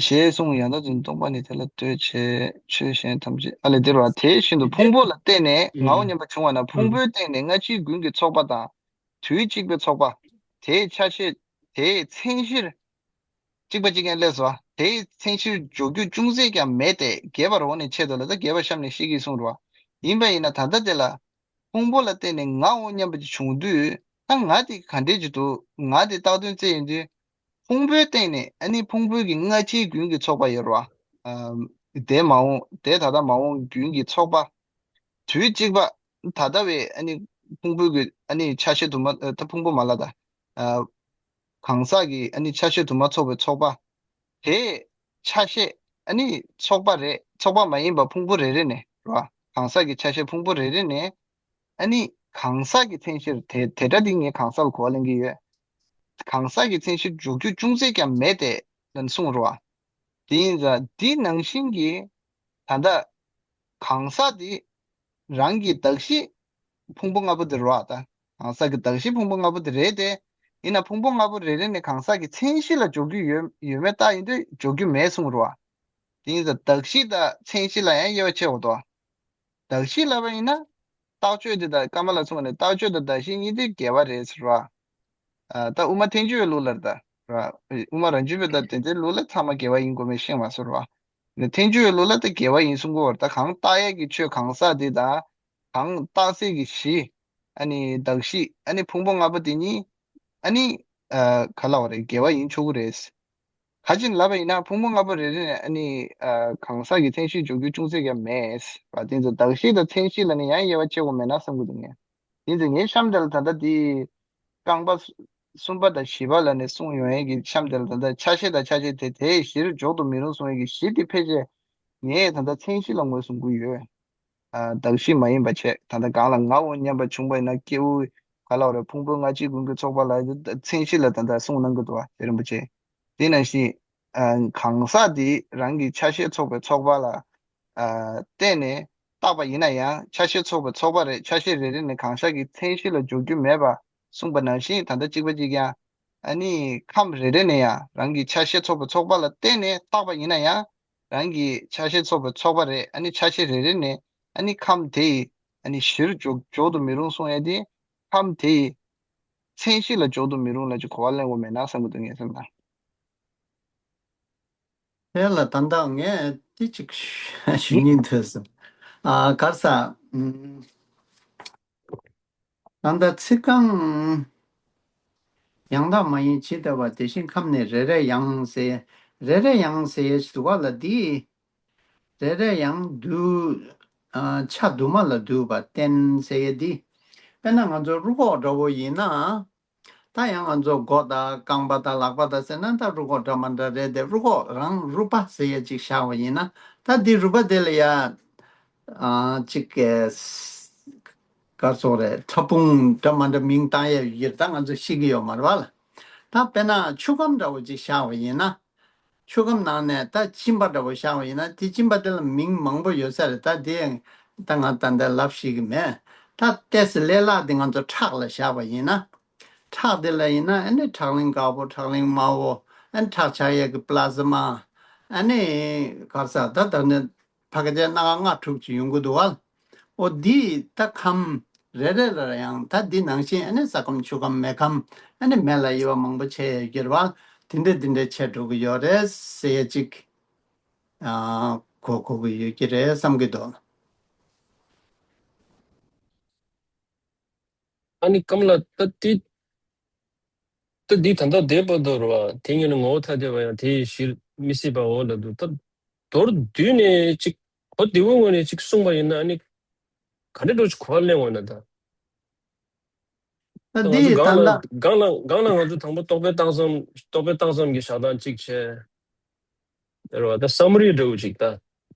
ཞེས་གསུངས། ཡང་དག་འཛིན་སྟོང་པ་ཉིད་དེ་ལ་ལྟོས་བྱས་ཆོས་གཞན་ཐམས་ཅད། ཨ་ལས་འདིར་བ། དེ་བཞིན་དུ་ཕུང་པོ་ལ་བརྟེན་ནས་ངའོ་སྙམ་པ་བྱུང་བ་ན་ཕུང་པོའི་སྟེང་ནས་སྔ་ཕྱིའི་ཀུན་གྱི་ཚོགས་པ་དང་། དུས་གཅིག་པའི་ཚོགས་པ། དེའི་ཆ་ཤས་དེའི་མཚན་གཞིར། གཅིག་པ་གཅིག་རྐྱང་སླེབས་སོ། དེའི་མཚན་གཞིར་འཇོག་རྒྱུ་ཅུང་ཟད་ཀྱང་མེད་དེ། རྒྱས་པར་འོག་ནས་འཆད་དོ་ལ། ད་རྒྱས་པ་གཤམ་ནས་བཤད་ཀྱི་གསུངས་རོ། ཡིན་པ་ཡིན་ན་ད་ལྟ་དེ་ལ། ཕུང་པོ་ལ་བརྟེན་ནས་ངའོ་སྙམ་པ་ཅིག་བྱུང་དུས། ད་ང་དེ་ག་འདྲས་ཅིག་འདུག་ང་དེ་བཏགས་དོན་བཙལ་ཡོང་དུས། ཕུང་པོའི་སྟེང་ནས་ཨ་ནི་ཕུང་པོའི་གི་སྔ་ཕྱིའི་རྒྱུན་གྱི་ཚོགས་པ་ཡོད་རོ། ཨ། དེ་མ་འོངས་དེ་ད་ལྟ་མ་འོངས་རྒྱུན་གྱི་ཚོགས་པ། དུས་གཅིག་པ། ད་ལྟ་བའི་ཨ་ནི་ཕུང་པོའི་གི་ཨ་ནི་ཆ་ཤས་དུ་མ། ད་ཕུང་པོ་མ་ལ་ད། ཨ། གང་ཟག་གི་ཨ་ནི་ཆ་ཤས་དུ་མ་ཚོགས་པའི་ཚོགས་པ། དེའི་ཆ་ཤས་ཨ་ནི་ཚོགས་པ་རེད། ཚོགས་པ་མ་ཡིན་པ་ཕུང་པོ་རེ་རེ་ནས་རོ། གང་ཟག་གི་ཆ་ཤས་ཕུང་པོ་རེ་རེ་ནས་ཨ་ནི་གང་ཟག་གི་མཚན་གཞིར། དེ་དེ་སྒྲ་འདི་ངས་གང་ཟག་ལ་གོ་བ་ལེན་གྱི་ཡོད། གང་ཟག་གི་མཚན་གཞིར་འཇོག་རྒྱུ་ཅུང་ཟད་ཀྱང་མེད་དེ་ལབ་གསུངས་རོ། དེ་ཡིན་ཙང་འདི་ནང་བཞིན་གྱི་ད་ལྟ་གང་ཟག་འདི་རང་གི་གདགས་གཞི་ཕུང་པོ་ལྔ་པོ་དེ་རེད་བ། ད་གང་ཟག་གི་གདགས་གཞི་ཕུང་པོ་ལྔ་པོ་དེ་རེད་དེ། ཡིན་ན་ཕུང་པོ་ལྔ་པོ་རེ་རེ་ནས་གང་ཟག་གི་མཚན་གཞི་ལ་འཇོག་རྒྱུ་ཡོད་ཡོད་མེད་བརྟག་ཡིན་དུས་འཇོག་རྒྱུ་མེད་གསུངས་རེད་བ། དེ་ཡིན་ཙང་གདགས་གཞི་དང་མཚན་གཞི་ལ་ཡང་དབྱེ་བ་ཕྱེ་འོ་དོ། གདགས་གཞི་ལབ་པ་ཡིན་ན། རྟགས་ཆོས་དེ་དང་ཀ་མ་ལ་མཚུངས་པ་ནི་རྟགས་ཆོས་དང་གདགས་གཞི་གཉིས་དེ་འགལ་བ་རེད་ཟེར་བ། ཨ། ད་དབུ་མ་ཐལ་འགྱུར་བའི་ལུགས་ལ་ད་ར། དབུ་མ་རང་རྒྱུད་པའི་ད་དེ་ཚོའི་ལུགས་ལ་ཚང་མ་འགལ་བ་ཡིན་དགོས་མེད་ཤེས་མ་ཟེར་བ། ནི་ཐལ་འགྱུར་བའི་ལུགས་ལ་ད་འགལ་བ་ཡིན་གསུང་གི་ཡོད་རེད། ད་གང་རྟགས་ཡས་ཀྱི་ཆོས་གང་ཟག་དེ་དང་། གང་རྟགས་གསལ་གྱི་གཞི། ཨ་ནི་གདགས་གཞི། ཨ་ནི་ཕུང་པོ་ལྔ་པོ་དེ་གཉིས་ཨ་ནི་ཨ་ག་ལབ་དགོས་རེད། འགལ་བ་ཡིན་ཆོག་གི་རེད། ག་ཅི་ལབ་པ་ཡིན་ན་ཕུང་པོ་ལྔ་པོ་རེ་རེ་ནས་ཨ་ནི་ཨ་གང་ཟག་གི་མཚན་གཞི་འཇོག་རྒྱུ་ཅུང་ཟད་ཀྱང་མེད་པ། དེ་ཚོ་གདགས་གཞི་དང་མཚན་གཞི་ལ་ནི་ཡང་དབྱེ་བ་ཕྱེ་དགོས་མེད་ན་བསམ་གྱི་འདུག་ངས། དེ་ཚོ་ངའི་གཤམ་དེ་ལ་ད་ལྟ་དེ་རྐང་པ་གསུམ་པ་དང་བཞི་པ་ལ་ནི་གསུངས་ཡོང་ཡས་ཀྱི་གཤམ་དེ་ལ་ད་ལྟ་ཆ་ཤས་དང་ཆ་ཤས་དེ་དེའི་གཞིར་འཇོག་ཏུ་མི་རུང་གསུང་ཡས་ཀྱི་གཞི་དེ་ཕལ་ཆེར་ངས་ད་ལྟ་མཚན་གཞི་ལ་ངོས་བཟུང་གི་ཡོད། ཨ་གདགས་གཞི་མ་ཡིན་པ་བྱས། ད་ལྟ་གང་ལ་ངའོ་སྙམ་པ་བྱུང་བ་ཡིན་ན་སྐྱེ་བོ་ག་ལབ་རེད། ཕུང་པོ་ལྔ་བཅུ་ཀུན་གྱི་ཚོགས་པ་ལ་མཚན་གཞི་ལ་ད་ལྟ་གསུངས་གནང་གི་འདུག་བ། རྗེ་རིན་པོ་ཆེ། དེ་ནང་བཞིན་ཨ་གང་ཟག་དེ་རང་གི་ཆ་ཤས་ཚོགས་པའི་ཚོགས་པ་ལ་ཨ་བརྟེན་ནས་བཏགས་པ་ཡིན་ན་ཡང་ཆ་ཤས་ཚོགས་པའི་ཚོགས་པ་རེད། ཆ་ཤས་རེ་རེ་ནས་གང་ཟག་གི་མཚན་གཞི་ལ་འཇོག་རྒྱུ་མེད་པ་གསུངས་པ་ནང་བཞིན། ད་ལྟ་གཅིག་པ་གཅིག་རྐྱང་ཨ་ནི་ཁམས་རེ་རེ་ནས་ཡང་རང་གི་ཆ་ཤས་ཚོགས་པའི་ཚོགས་པ་ལ་བརྟེན་ནས་བཏགས་པ་ཡིན་ན་ཡང་། རང་གི་ཆ་ཤས་ཚོགས་པའི་ཚོགས་པ་རེད། ཨ་ནི་ཆ་ཤས་རེ་རེ་ནས་ཨ་ནི་ཁམས་དེ་ཡི་ཨ་ནི་གཞིར་འཇོག་འཇོག་ཏུ་མི་རུང་གསུང་ཡས་དེ། ཁམས་དེ་ཡི་མཚན་གཞི་ལ་འཇོག་ཏུ་མི་རུང་ལབ་ཀྱི་གོ་བ་ལེན་དགོས་མེད་ན་བསམ་གྱི་འདུག་ངའི་སེམས་ལ། དེ་ལ་ད་ལྟ་ངས་དེ་ཅིག་ཞུ་སྙིང་འདོད་སོང་། ཨ་ག་རེ་ཟ། ཨུམ། ད་ལྟ་ཚིག་རྐང་ཡང་དག་མ་ཡིན་ཇི་ལྟ་བ། དེ་བཞིན་ཁམས་ནི་རེ་རེ་ཡང་ཟེར། རེ་རེ་ཡང་ཟེར་ཞིག་འདུག་ག་ལ། འདི་རེ་རེ་ཡང་འདུས། ཨ་ཆ་དུ་མ་ལ་འདུས་པ་བསྟན་ཟེར་ཡས་འདི། དཔེར་ན་ང་ཚོ་རུ་ཁོག་འདྲ་བོ་ཡིན་ན། ད་ཡང་ང་ཚོ་མགོ་དང་རྐང་པ་དང་ལག་པ་དང་ཟེར་ན་ད་རུ་ཁོག་འདྲ་མ་འདྲ་རེད་དེ། རུ་ཁོག་རང་རུས་པ་ཟེར་ཡས་ཅིག་བཞག་པ་ཡིན་ན། ད་འདི་རུས་པ་དེ་ལ་ཡ། ཨ་ཅིག་ག་རེ་ཟེར་དགོས་རེད། ཕྲ་ཕུང་འདྲ་མ་འདྲ་མིང་བཏགས་ཡས་ཡོད་ཀྱི་རེད། ད་ང་ཚོ་ཤེས་ཀྱི་ཡོད་མ་རེད་པ་ལ། ད་དཔེར་ན་ཆུ་ཁམས་འདྲ་བོ་ཅིག་བཞག་པ་ཡིན་ན། ཆུ་ཁམས་ནང་ནས་ད་གཅིན་པ་འདྲ་བོ་བཞག་པ་ཡིན་ན། དེ་གཅིན་པ་དེ་ལ་མིང་མང་པོ་ཡོད་ས་རེད། ད་དེ་ད་ང་ད་ལྟ་ལབ་ཤེས་ཀྱི་མེད། ད་ཏོག་ཙམ་ལས་སླ་དེ་ང་ཚོ་ཁྲག་ལ་བཞག་པ་ཡིན་ན། ཁྲག་དེ་ལ་ཡིན་ན་ཨ་ནི་ཁྲག་ལིང་དཀར་པོ། ཁྲག་ལིང་དམར་པོ། ཨ་ནི་ཁྲག་ཆགས་ཡས་ཀྱི་པླ་ཛ་མ། ཨ་ནི་ག་རེ་ཟ། ད་ད་ནི་ཕལ་ཆེར་སྣ་ཁ་ལྔ་དྲུག་ཅིག་ཡོང་གི་འདུག་བ། འོ་འདི་ད་ཁམས་རེ་རེ་ལ་ཡང་ད་འདི་ནང་བཞིན་ཨ་ནི་ས་ཁམས་ཆུ་ཁམས་མེ་ཁམས། ཨ་ནི་མེ་ལ་དབྱེ་བ་མང་པོ་ཕྱེ་ཡོད་ཀྱི་རེད་བ། དེ་འདྲ་དེ་འདྲ་ཕྱེ་འགྲོ་གི་ཡོད་རེད་ཟེར་ཡས་ཅིག་ཨ་གོ་གོ་གི་ཡོད་ཀྱི་རེད་བསམ་གྱི་འདུག་ཨ་ནི་ཀམ་ལ་ད་དེ། ད་འདི་ད་ལྟ་བསྡད་པ་དོར་བ་དེ་ཉིད་ནི་ངོ་བོ་ཐ་དད་པ་ཡང་དེ་ཡི་གཞིར་མི་སྲིད་པའོ་ལབ་འདུག་ད་མདོར་བསྡུས་ནས་ཅིག་གོ་བདེ་བོའི་ངོས་ནས་ཅིག་གསུངས་པ་ཡིན་ན། ཨ་ནི་ག་འདྲ་འགྲོ་ཅིག་གོ་བ་ལེན་འོང་ན་ད། ད་ད་ང་ཚོ་འདི་ད་སྒང་ལ་ལྟ། སྒང་ལ་སྒང་ལ་ང་ཚོ་དང་པོ་རྟོག་པས་བཏང་བསམ། རྟོག་པས་བཏང་བསམ་གྱི་བཞག་སྟངས་གཅིག་བྱས། རེད་བ། ད་བསམ་རིག་འདྲ་བོ་ཅིག་ད་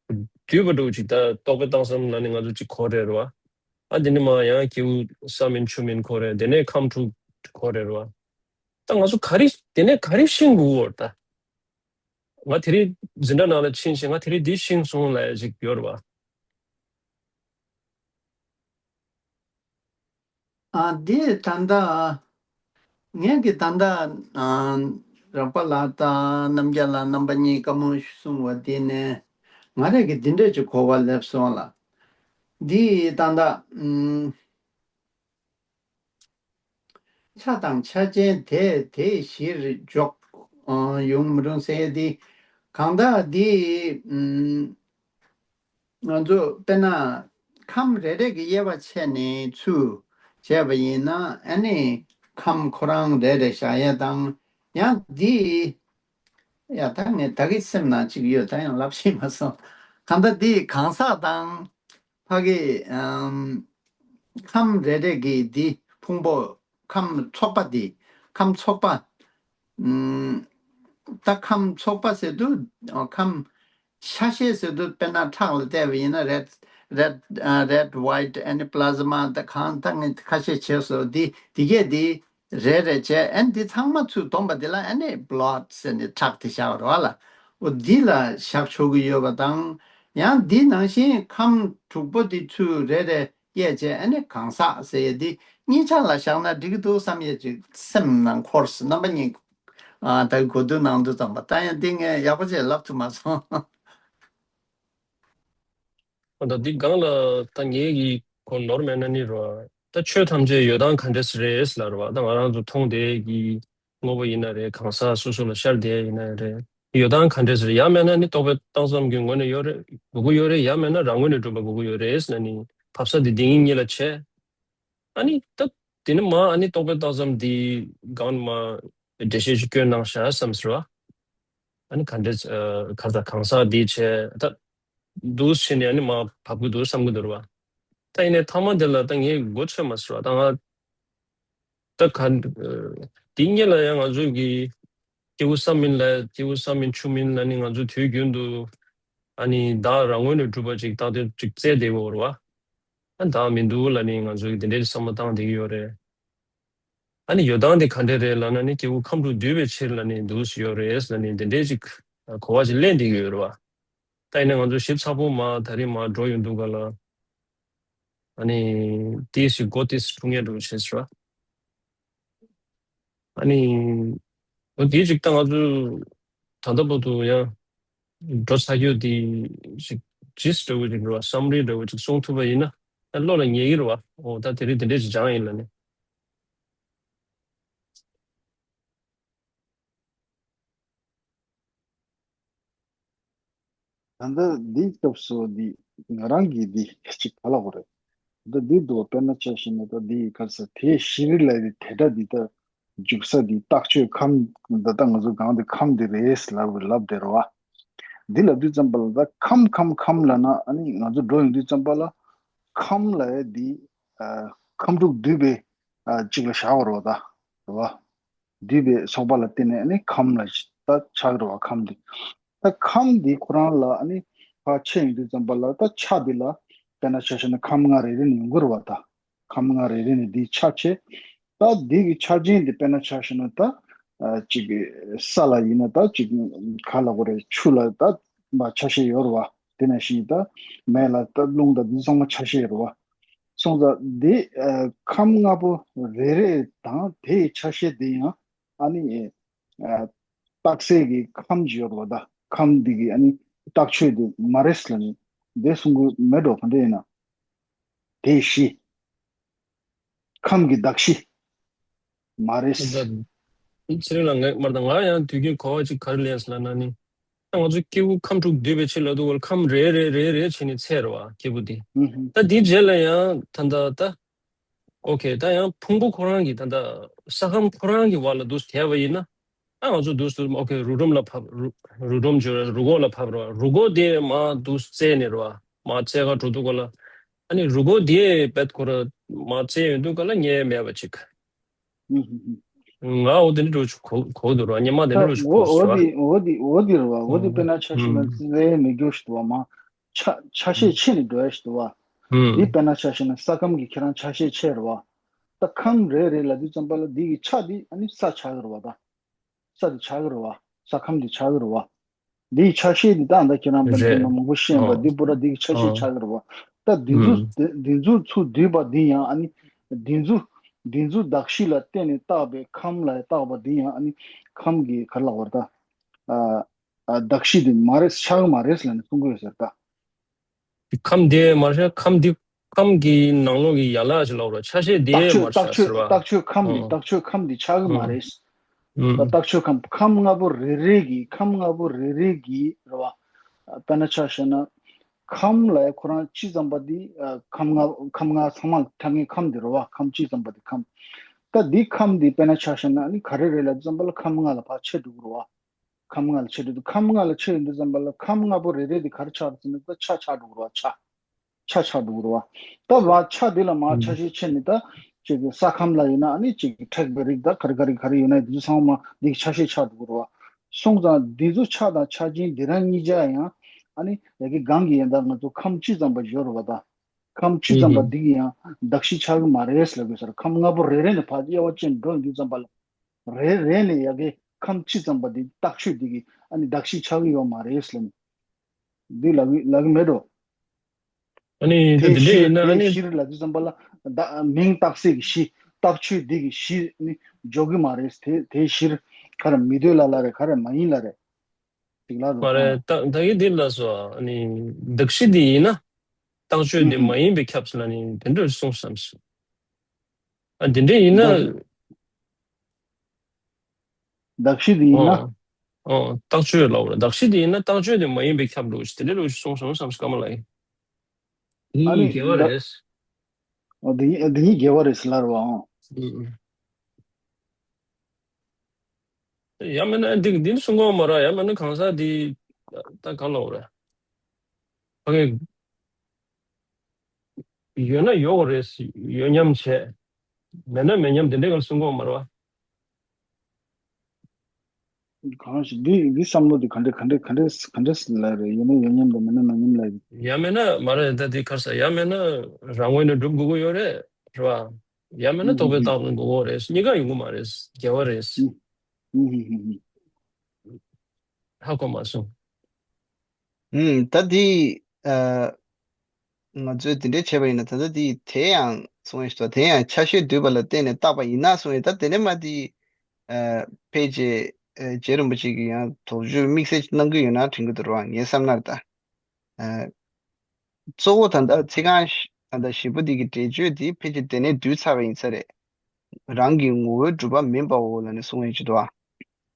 བསྡུས་པ་འདྲ་བོ་ཅིག་ད་རྟོག་པས་བཏང་བསམ་ལ་ནི་ང་ཚོ་ཅིག་གོ་རེད་རེད་བ། ཨ་དེ་ནི་མ་ཡང་སྐྱེས་བུ་ས་མིན་ཆུ་མིན་གོ་རེད། དེ་ནས་ཁམས་དྲུག་གོ་རེད་རེད་བ། ད་ང་ཚོ་ག་རེ་དེ་ནས་ག་རེ་ཤེས་དགོས་བོར་ད། ང་དེ་རིང་འཛིན་གྲྭ་ནང་ལ་ཕྱིན་ཞིང་ང་དེ་རིང་འདི་ཤེས་སོང་ལབ་ཡ་ཅིག་ཡོད་རེད་བ། ཨ་འདི་ད་ལྟ་ངས་ཀྱི་ད་ལྟ་ཨ་རག་པ་ལགས་དང་རྣམ་རྒྱལ་ལགས་རྣམ་པ་གཉིས་བཀའ་མོལ་གསུང་བ་དེ་ནས་ང་རང་གི་འདི་འདྲས་ཅིག་གོ་བ་སླེབས་སོང་ལ། འདི་ད་ལྟ་ཨུམ། ཆ་དང་ཆ་ཅན་དེ་དེའི་གཞིར་འཇོག་ཨ་ཡོང་མི་རུང་ཟེར་ཡས་འདི། གང་ལྟར་འདི་ཨུམ། ང་ཚོ་དཔེར་ན་ཁམས་རེ་རེ་གི་དབྱེ་བ་ཕྱེ་ནས་ཚུར་བྱས་པ་ཡིན་ན། ཨ་ནི་ཁམས་ཁོ་རང་རེ་རེ་བཞག་ཡས་དང་། ཡང་འདི་ཡ་ད་ངས་ད་གི་སེམས་ནང་གཅིག་ཡོད། ད་ཡང་ལབ་ཤེས་མ་སོང་། གང་ལྟར་འདི་གང་ཟག་དང་ཕ་གི་ཨམ། ཁམས་རེ་རེ་གི་འདི་ཕུང་པོ། ཁམས་ཚོགས་པ་འདི། ཁམས་ཚོགས་པ། ཨམ། ད་ཁམས་ཚོགས་པ་ཟེར་དུས་ཨ་ཁམས་ཆ་ཤས་ཟེར་དུས་དཔེར་ན་ཁྲག་ལ་བལྟས་པ་ཡིན་ན་རེད། རེད་ཨ་རེད་ཝའིཊ། ཨ་ནི་པླ་ཛ་མ། ད་གང་ད་ངས་ཁ་ཤས་བྱས་སོང་། འདི་འདི་གས་འདི་རེ་རེ་བྱས། ཨ་ནི་འདི་ཚང་མ་ཚུར་བསྡོམས་པ་འདི་ལ་ཨ་ནི་བླཌ་ཟེར་ནས་ཁྲག་དེ་བཞག་རེད་བ་ལ། འོ་འདི་ལ་བཞག་ཆོག་གི་ཡོད་པ་དང་། ཡང་འདི་ནང་བཞིན་ཁམས་དྲུག་པོ་འདི་ཚུར་རེ་རེ་དབྱེ་བྱས། ཨ་ནི་གང་ཟག་ཟེར་ཡས་འདི་གཉིས་ཆ་ལ་བཞག་ན་འགྲིག་གི་འདུག་བསམ་ཡས་ཅིག་སེམས་ནང་འཁོར་སོང་། རྣམ་པ་གཉིས་ཨ་ད་གོ་བསྡུར་གནང་དུས་ཙམ་པ། ད་ཡང་འདི་ངས་ཡག་པོ་བྱས་ལབ་ཐུབ་མ་སོང་། ཨ་ད་འདི་སྒང་ལ་ད་ངེད་ཀྱིས་གོ་ནོར་མེད་ན་ནི་རོ། ད་ཆོས་ཐམས་ཅད་ཡོད་སྟངས་ག་འདྲས་རེད་ལབ་རོ། ད་ང་རང་ཚོ་མཐོང་བསྡད་ཀྱི་དངོས་པོ་ཡིན་ན་རེད། གང་ཟག་སོ་སོ་ལ་ཤར་བསྡད་ཡིན་ན་རེད། ཡོད་སྟངས་ག་འདྲས་རེད། ཡང་མེད་ན་ནི་རྟོག་པས་བཏང་བསམ་གྱི་ངོས་ནས་ཡོད་རེད། དགོས་ཀྱི་ཡོད་རེད། ཡང་མེད་ན་རང་ངོས་ནས་གྲུབ་པ་དགོས་ཀྱི་ཡོད་རེད་ཟེར་ན་ནི་བབས་ས་དེ་འདི་ངེད་གཉིས་ལ་བྱས། ཨ་ནི་ད་དེ་ནི་མ་ཨ་ནི་རྟོགས་པའི་རྟགས་ཙམ་འདི་གང་མ་འགྲེལ་བཤད་ཅིག་བསྐྱོན་གནང་ཤག་བསམ་ཟེར་བ། ཨ་ནི་ག་འདྲས་ཨ་ག་ས་གང་ཟག་འདི་བྱས་ད་འདུག་བྱས་ནས་ཨ་ནི་མ་བབ་གི་འདུག་བསམ་གི་འདུག་ར་བ། ད་ཡིན་ནའི་མཐའ་མ་དེ་ལ་ད་ངས་མགོ་ཚོས་མ་ཟེར་བ་ད་ང་། ད་ག་འདི་སྔོན་ལ་ཡང་ང་ཚོ་གི་སྐྱེས་བུ་བསམ་མིན་ལ་སྐྱེས་བུ་བསམ་མིན་ཆུ་མིན་ལ་ནི་ང་ཚོ་དུས་རྒྱུན་དུ་ཨ་ནི་བདག་རང་ངོས་ནས་གྲུབ་པ་ཅིག་རྟག་ཏུ་ཅིག་བཙལ་བསྡད་ཡོད་རེད་བ། ཨ་བདག་མི་འདུག་ལ་ནི་ང་ཚོ་གི་དེ་འདྲའི་བསམ་བློ་བཏང་བསྡད་ཀྱི་ཡོད་རེད། ཨ་ནི་ཡོད་སྟངས་དེ་ག་འདྲས་རེད་ལབ་ན་ནི་སྐྱེས་བུ་ཁམས་དྲུག་འདུས་པའི་ཕྱིར་ལ་ནི་འདུག་ཡོད་རེད་ལ་ནི་དེ་འདྲའི་ཅིག་གོ་བ་ཅིག་ལེན་བསྡད་ཀྱི་ཡོད་རེད་བ། ད་ཡིན་ན་ང་ཚོ་ཞིབ་ཚགས་པོ་མ་ད་རེས་མ་འགྲོ་ཡོང་དུས་ག་ལ། ཨ་ནི་ཏིས་ཤིག་གོ་ཏིས་འཁྲུག་ངེས་འགྲོ་བྱེད་ཟེར་བ། ཨ་ནི་འོ་དེའི་ཅིག་ད་ང་ཚོ་ད་ལྟ་བར་དུ་ཡང་འགྲོ་ཚར་རྒྱུ་དེ་ཅིག་ཇིས་འདྲ་བོ་ཅིག་རེད་བ། སམ་རི་འདྲ་བོ་ཅིག་གསུང་ཐུབ་པ་ཡིན་ན་ད་བློ་ལ་ངེས་ཀྱི་རེད་བ། འོ་ད་དེ་རིང་དེ་འདྲས་ཅིག་སྦྱངས་ཡིན་ལ་ནི། ད་ལྟ་འདིའི་སྐབས་སུ་འདི་ང་རང་གིས་འདི་ཅིག་ག་ལ་གོ་རེད། ད་འདི་འདུག་བ། དཔེར་ན་ཆ་བཞག་ན་ད་འདི་ག་ས་དེ་ཤི་རི་ལ་ཡི་དེ་སྒྲ་འདི་ད་འཇུག་ས་འདི་རྟགས་ཆོས་ཁམས་ད་ལྟ་ང་ཚོ་གང་འདི་ཁམས་འདི་རེད་ལབ་ལབ་བསྡད་རེད་བ། འདི་ལབ་དུས་ཙམ་པ་ལ་ད་ཁམས་ཁམས་ཁམས་ལབ་ན་ཨ་ནི་ང་ཚོ་འགྲོ་ཡོང་དུས་ཙམ་པ་ལ་ཁམས་ལབ་ཡ་འདི་ཨ་ཁམས་དྲུག་འདུས་པའི་ཨ་གཅིག་ལ་བཞག་པ་རེད་བ་ད་རེད་བ། འདུས་པའི་ཚོགས་པ་ལ་བརྟེན་ནས་ཨ་ནི་ཁམས་ལ་ད་ཆགས་རེད་བ། ཁམས་འདི་ད་ཁམས་འདི་ཁོ་རང་ལ་ཨ་ནི་ཕར་ཕྱེ་ཡོང་དུས་ཙམ་པ་ལ་ད་ཆ་འདི་ལ་དཔེར་ན་ཆ་བཞག་ན་ཁམས་ལྔ་རེ་རེ་ནས་ཡོང་གི་རེད་བ། ད་ཁམས་ལྔ་རེ་རེ་ནས་འདི་ཆ་ཕྱེ། ད་འདི་གི་ཆ་རྐྱེན་འདི་དཔེར་ན་ཆ་བཞག་ན་ད་ཨ་ཅིག་ས་ལ་ཡིན་ན་ད་ཅིག་ག་ལ་གོ་རེད། ཆུ་ལ་ད་མ་ཆ་ཤས་ཡོད་རེད་བ། དེ་ནང་བཞིན་ད་མེ་ལ་ད་རླུང་དང་འདི་ཚང་མ་ཆ་ཤས་ཡོད་རེད་བ། སོང་ཙང་འདི་ཨ་ཁམས་ལྔ་པོ་རེ་རེ་དང་དེའི་ཆ་ཤས་དེ་ཡང་ཨ་ནི་ཨ་རྟགས་གསལ་གྱི་ཁམས་ཀྱི་ཡོད་རེད་བ། ད་ཁམས་འདི་གི་ཨ་ནི་རྟགས་ཆོས་དེ་མ་རེད་ལབ་ནི་འདི་གསུང་གི་མེད་འགྲོ། ག་འདྲ་ཡིན་ན་དེ་བཞི། ཁམས་ཀྱི་གདགས་གཞི་མ་རེད། ད་ཚེ་རིང་ལགས་ང་མར་ད་ང་ཡང་དུས་རྒྱུན་གོ་བ་ཅིག་ག་རེ་ལེན་སོང་ལབ་ན་ནི། ད་ང་ཚོ་སྐྱེས་བུ་ཁམས་དྲུག་འདུས་པའི་ཕྱིར་ལབ་དུས་སྐབས་ལ་ཁམས་རེ་རེ་རེ་རེ་བྱས་ནས་ཚད་རེད་བ། སྐྱེས་བུ་འདི། ཨུ་ཧུ། ད་འདིའི་རྗེས་ལ་ཡང་ད་ད་ད། ཨོ་ཁེ། ད་ཡང་ཕུང་པོ་ཁོ་རང་གི་ད་ད་ས་ཁམས་ཁོ་རང་གི་བར་ལ་འདུག་བསྡད་པ་ཡིན་ན། ཨ་ང་ཚོ་འདུག་སུ་ཨོ་ཁེ་རུ་སྒྲོམ་ལ་ཕབ། རུ་རུ་སྒྲོམ་བརྗོད་རུ་ཁོག་ལ་ཕབ་རེད་བ། རུ་ཁོག་དེ་མར་འདུག་བཙལ་ནས་རེད་བ། མར་བཙལ་ག་འགྲོ་དུས་སྐབས་ལ། ཨ་ནི་རུ་ཁོག་དེ་བེད་ཁོ་ར་མར་བཙལ་ཡོང་དུས་སྐབས་ལ་རྙེད་མེད་པ་ཅིག་ང་འོ་དེ་འདྲ་འགྲོ་ཆུ་གོ་གོ་འདུག་ར། སྙེ་མ་དེ་འདྲ་འགྲོ་ཆུ་གོ་འོ་ཟེར་བ། འོ་དེ་འོ་དེ་འོ་དེ་རེད་བ། འོ་དེ་དཔེར་ན་ཆ་བཞག་ན་ཙི་ཙི་མི་འགྱུར་ཞིག་འདུག་བ། མ་ཆ་ཆ་ཤས་ཆེ་ནས་འགྲོ་ཡ་ཞིག་འདུག་བ། འདི་དཔེར་ན་ཆ་བཞག་ན་ས་ཁམས་ཀྱི་ཁྱེད་རང་ཆ་ཤས་ཆེ་རེད་བ། ད་ཁམས་རེ་རེ་ལབ་དུས་ཙམ་པ་ལ་འདི་གི་ཆ་འདི་ཨ་ནི་ས་ཆགས་ཀྱི་རེད་བ། ད་ས་འདི་ཆགས་ཀྱི་རེད་བ། ས་ཁམས་འདི་ཆགས་ཀྱི་རེད་བ། འདིའི་ཆ་ཤས་འདི་ད་ལྟ་ཁྱེད་རང་དཔེར་ན་ཆ་རེད། མང་པོ་བཤད་པ་འདི་པུ་ར་འདི་གི་ཆ་ཤས་ཆགས་ཀྱི་རེད་བ། ད་འདི་ཚོ་འདི་འདི་ཚོ་ཚུར་བསྡུས་པ་འདི་ཡང་ཨ་ནི་འདི་ཚོ་འདི་ཚོ་གདགས་གཞི་ལ་བརྟེན་ནས་བཏགས་པའི་ཁམས་ལ་བཏགས་པ་འདི་ཡང་ཨ་ནི་ཁམས་ཀྱི་ག་རེ་ལབ་དགོས་རེད་ད། ཨ་ཨ་གདགས་གཞི་འདི་མ་རེད། ཆགས་ཀྱི་མ་རེད་ལབ་ནས་གསུང་གི་ཡོད་ཟེར་ད། ཁམས་དེ་མ་རེད། ཁམས་འདི་ཁམས་ཀྱི་ནང་ལོགས་ཀྱི་ཡན་ལག་ཅིག་ལབ་དགོས་རེད། ཆ་ཤས་དེ་རྟགས་ཆོས་མ་རེད་རྟགས་ཆོས་ཟེར་བ། རྟགས་ཆོས་ཁམས་འདི་ཨོ། རྟགས་ཆོས་ཁམས་འདི་ཆགས་ཀྱི་མ་ཨོ། རེད། ད་ཨུམ། རྟགས་ཆོས་ཁམས་ཁམས་ལྔ་པོ་རེ་རེ་གི་ཁམས་ལྔ་པོ་རེ་རེ་གི་རེད་བ། དཔེར་ན་ཆ་བཞག་ན། ཁམས་ལ་ཁོ་རང་གཅིག་ཙམ་པ་འདི་ཨ་ཁམས་ལྔ་ཁམས་ལྔ་ཚང་མ་ལ་ཐ་སྙད་ཁམས་འདི་རེད་བ། ཁམས་གཅིག་ཙམ་པ་འདི་ཁམས། ད་འདི་ཁམས་འདི་དཔེར་ན་ཆ་བཞག་ན་ནི་ག་རེ་རེད་ལབ་ཙམ་པ་ལ་ཁམས་ལྔ་ལ་ཕར་ཕྱེ་འགྲོ་གི་རེད་བ། ཁམས་ལྔ་ལ་ཕྱེ་འགྲོ་དུས་ཁམས་ལྔ་ལ་ཕྱེ་ཡོང་དུས་ཙམ་པ་ལ་ཁམས་ལྔ་པོ་རེ་རེ་འདི་ག་རེ་ཆགས་རེད་ཟེར་ན་ད་ཆ་ཆགས་འགྲོ་གི་རེད་བ། ཆ། ཆ་ཆགས་འགྲོ་གི་རེད་བ། ད་བ་ཆ་འདི་ལ་མར་ཆ་ཤས་ཆེ་ནི་ད་ཅིག་གི་ས་ཁམས་ལ་ཡིན་ན་ཨ་ནི་ཅིག་གི་མཁྲེགས་པའི་རིགས་ད་ག་རེ་ག་རེ་ག་རེ་ཡོད་ན་འདི་ཚོ་ཚང་མ་འདི་གི་ཆ་ཤས་ཆགས་འགྲོ་གི་རེད་བ། སོང་ཙང་འདི་ཚོ་ཆ་དང་ཆ་རྐྱེན་འདི་རང་གཉིས་ཆ་ཡང་ཨ་ནི་ཡ་གི་གང་གི་ཡིན་ད་ང་ཚོ་ཁམས་གཅིག་ཙམ་པ་ཡོད་རེད་བ། ད་ཁམས་གཅིག་ཙམ་པ་འདི་གི་ཡང་གདགས་གཞི་ཆགས་གི་མ་རེད་ལབ་དགོས་ས་རེད། ཁམས་ལྔ་པོ་རེ་རེ་ནས་ཕར་དབྱེ་བ་ཕྱེ་འགྲོ་ཡོང་དུས་ཙམ་པ་ལ་རེ་རེ་ནས་ཡ་གི་ཁམས་གཅིག་ཙམ་པ་འདི་རྟགས་ཆོས་འདི་གི་ཨ་ནི་གདགས་གཞི་ཆགས་གི་ཡོད་མ་རེད་ལབ་ནས་འདི་ལབ་གི་ལབ་གི་མེད་འགྲོ། ཨ་ནི་ད་དེ་དེ་འདྲ་ཤིར་ཡིན་ན་ཨ་དེ་ནི། ཤིར་ལབ་དུས་ཙམ་པ་ལ་ད་མིང་བཏགས་སའི་གི་གཞི་རྟགས་ཆོས་འདི་གི་གཞི་ནི་འཇོག་གི་མ་རེད། དེ་དེ་ཤིར་ག་རེ་མི་འདོད་ལ་ལ་རེད། ག་རེ་མ་ཡིན་ལ་རེད། ཅིག་ལ་མ་རེད། ད་ད་གིན་འདི་ལ་སོ་ཨ་ནི་གདགས་གཞི་འདི་ཡིན་ན་རྟགས་ཆོས་འདི་མ་ཡིན་པའི་ཁྱབ་ལ་ནི་དེ་འདྲ་གསུངས་བསམ་སོང་། ཨ་དེ་འདྲ་ཡིན་ན། གདགས་གཞི་དེ་ཡིན་ན། ཨོ། ཨོ། རྟགས་ཆོས་ལབ་ར། གདགས་གཞི་དེ་ཡིན་ན་རྟགས་ཆོས་དེ་མ་ཡིན་པའི་ཁྱབ་འགྲོ་ཞིག་དེ་འདྲ་ལོ་ཞིག་གསུངས་སོང་བསམ་སྐར་མ་ལ་ཡིན། ཨ་ནི་དགེ་བ་རེད། འོ་འདི་གཉིས་འདི་གཉིས་འགལ་བ་རེད་ཟེར་ལབ་རེད་བ། ཨང་། ཨུ། ཡང་མིན་ན་འདི་འདི་ནི་གསུང་གི་ཡོད་མ་རེད། ཡང་མིན་ན་གང་ཟག་འདི་ད་གང་ལབ་དགོས་རེད། ཕ་གི་ཡོད་ན་ཡོད་དགོས་རེད། ཡོད་མཉམ་བྱས། མེད་ན་མེད་མཉམ་དེ་འདྲའི་སྐོར་གསུང་གི་ཡོད་མ་རེད་བ། གང་ཞིག་འདི་འདི་བསམ་བློ་འདི་ག་འདྲ་ག་འདྲ་ག་འདྲ་ག་འདྲ་ལ་རེད། ཡོད་ན་ཡོད་མཉམ་དང་མེད་ན་མེད་མཉམ་ལ་རེད། ཡང་མེད་ན་མ་རེད། ད་འདི་ག་རེ་ཟེར། ཡང་མེད་ན་རང་ངོས་ནས་སྒྲུབ་དགོས་ཀྱི་ཡོད་རེད། རེད་བ། ཡང་མེད་ན་ཨུ་རྟོག་པས་ཨུ་བཏགས་ནས་འགྲོ་གི་རེད། གཉིས་ཀ་ཡོང་གི་མ་རེད། འགལ་བ་རེད། ཨུ་ཨུ་ཨུ་ཨུ། ཧ་གོ་མ་སོང་། ཨུམ། ད་འདི་ཨ། ང་ཚོས་དེ་འདྲའི་བྱས་པ་ཡིན་ན། ད་ལྟ་འདི་དེ་ཡང་གསུང་ཡས་ཞིག་འདུག་དེ་ཡང་ཆ་ཤས་འདུས་པ་ལ་བརྟེན་ནས་བཏགས་པ་ཡིན་ན་གསུང་ཡས། ད་དེ་ནས་མ་འདི་ཨ། ཕལ་ཆེར་ཨ། རྗེ་རིན་པོ་ཆེ་གིས་ཡང་དོགས་གཅོད་དམིགས་བསལ་གནང་གི་ཡོད་ན་དྲན་གྱི་འདུག་ར། ངའི་བསམ་ན་ད་ཨ། གཙོ་བོ་ད་ལྟ་ཚིག་རྐང་ཞིག་ད་ལྟ་བཞི་པོ་འདི་གི་འགྲེལ་བརྗོད་འདི་ཕལ་ཆེར་དེ་ནས་བསྡུས་ཚར་བ་ཡིན་ས་རེད། རང་གི་ངོ་བོའི་སྒྲུབ་པ་མིན་པའོ་ལབ་ནས་གསུང་ཡས་ཅིག་འདུག་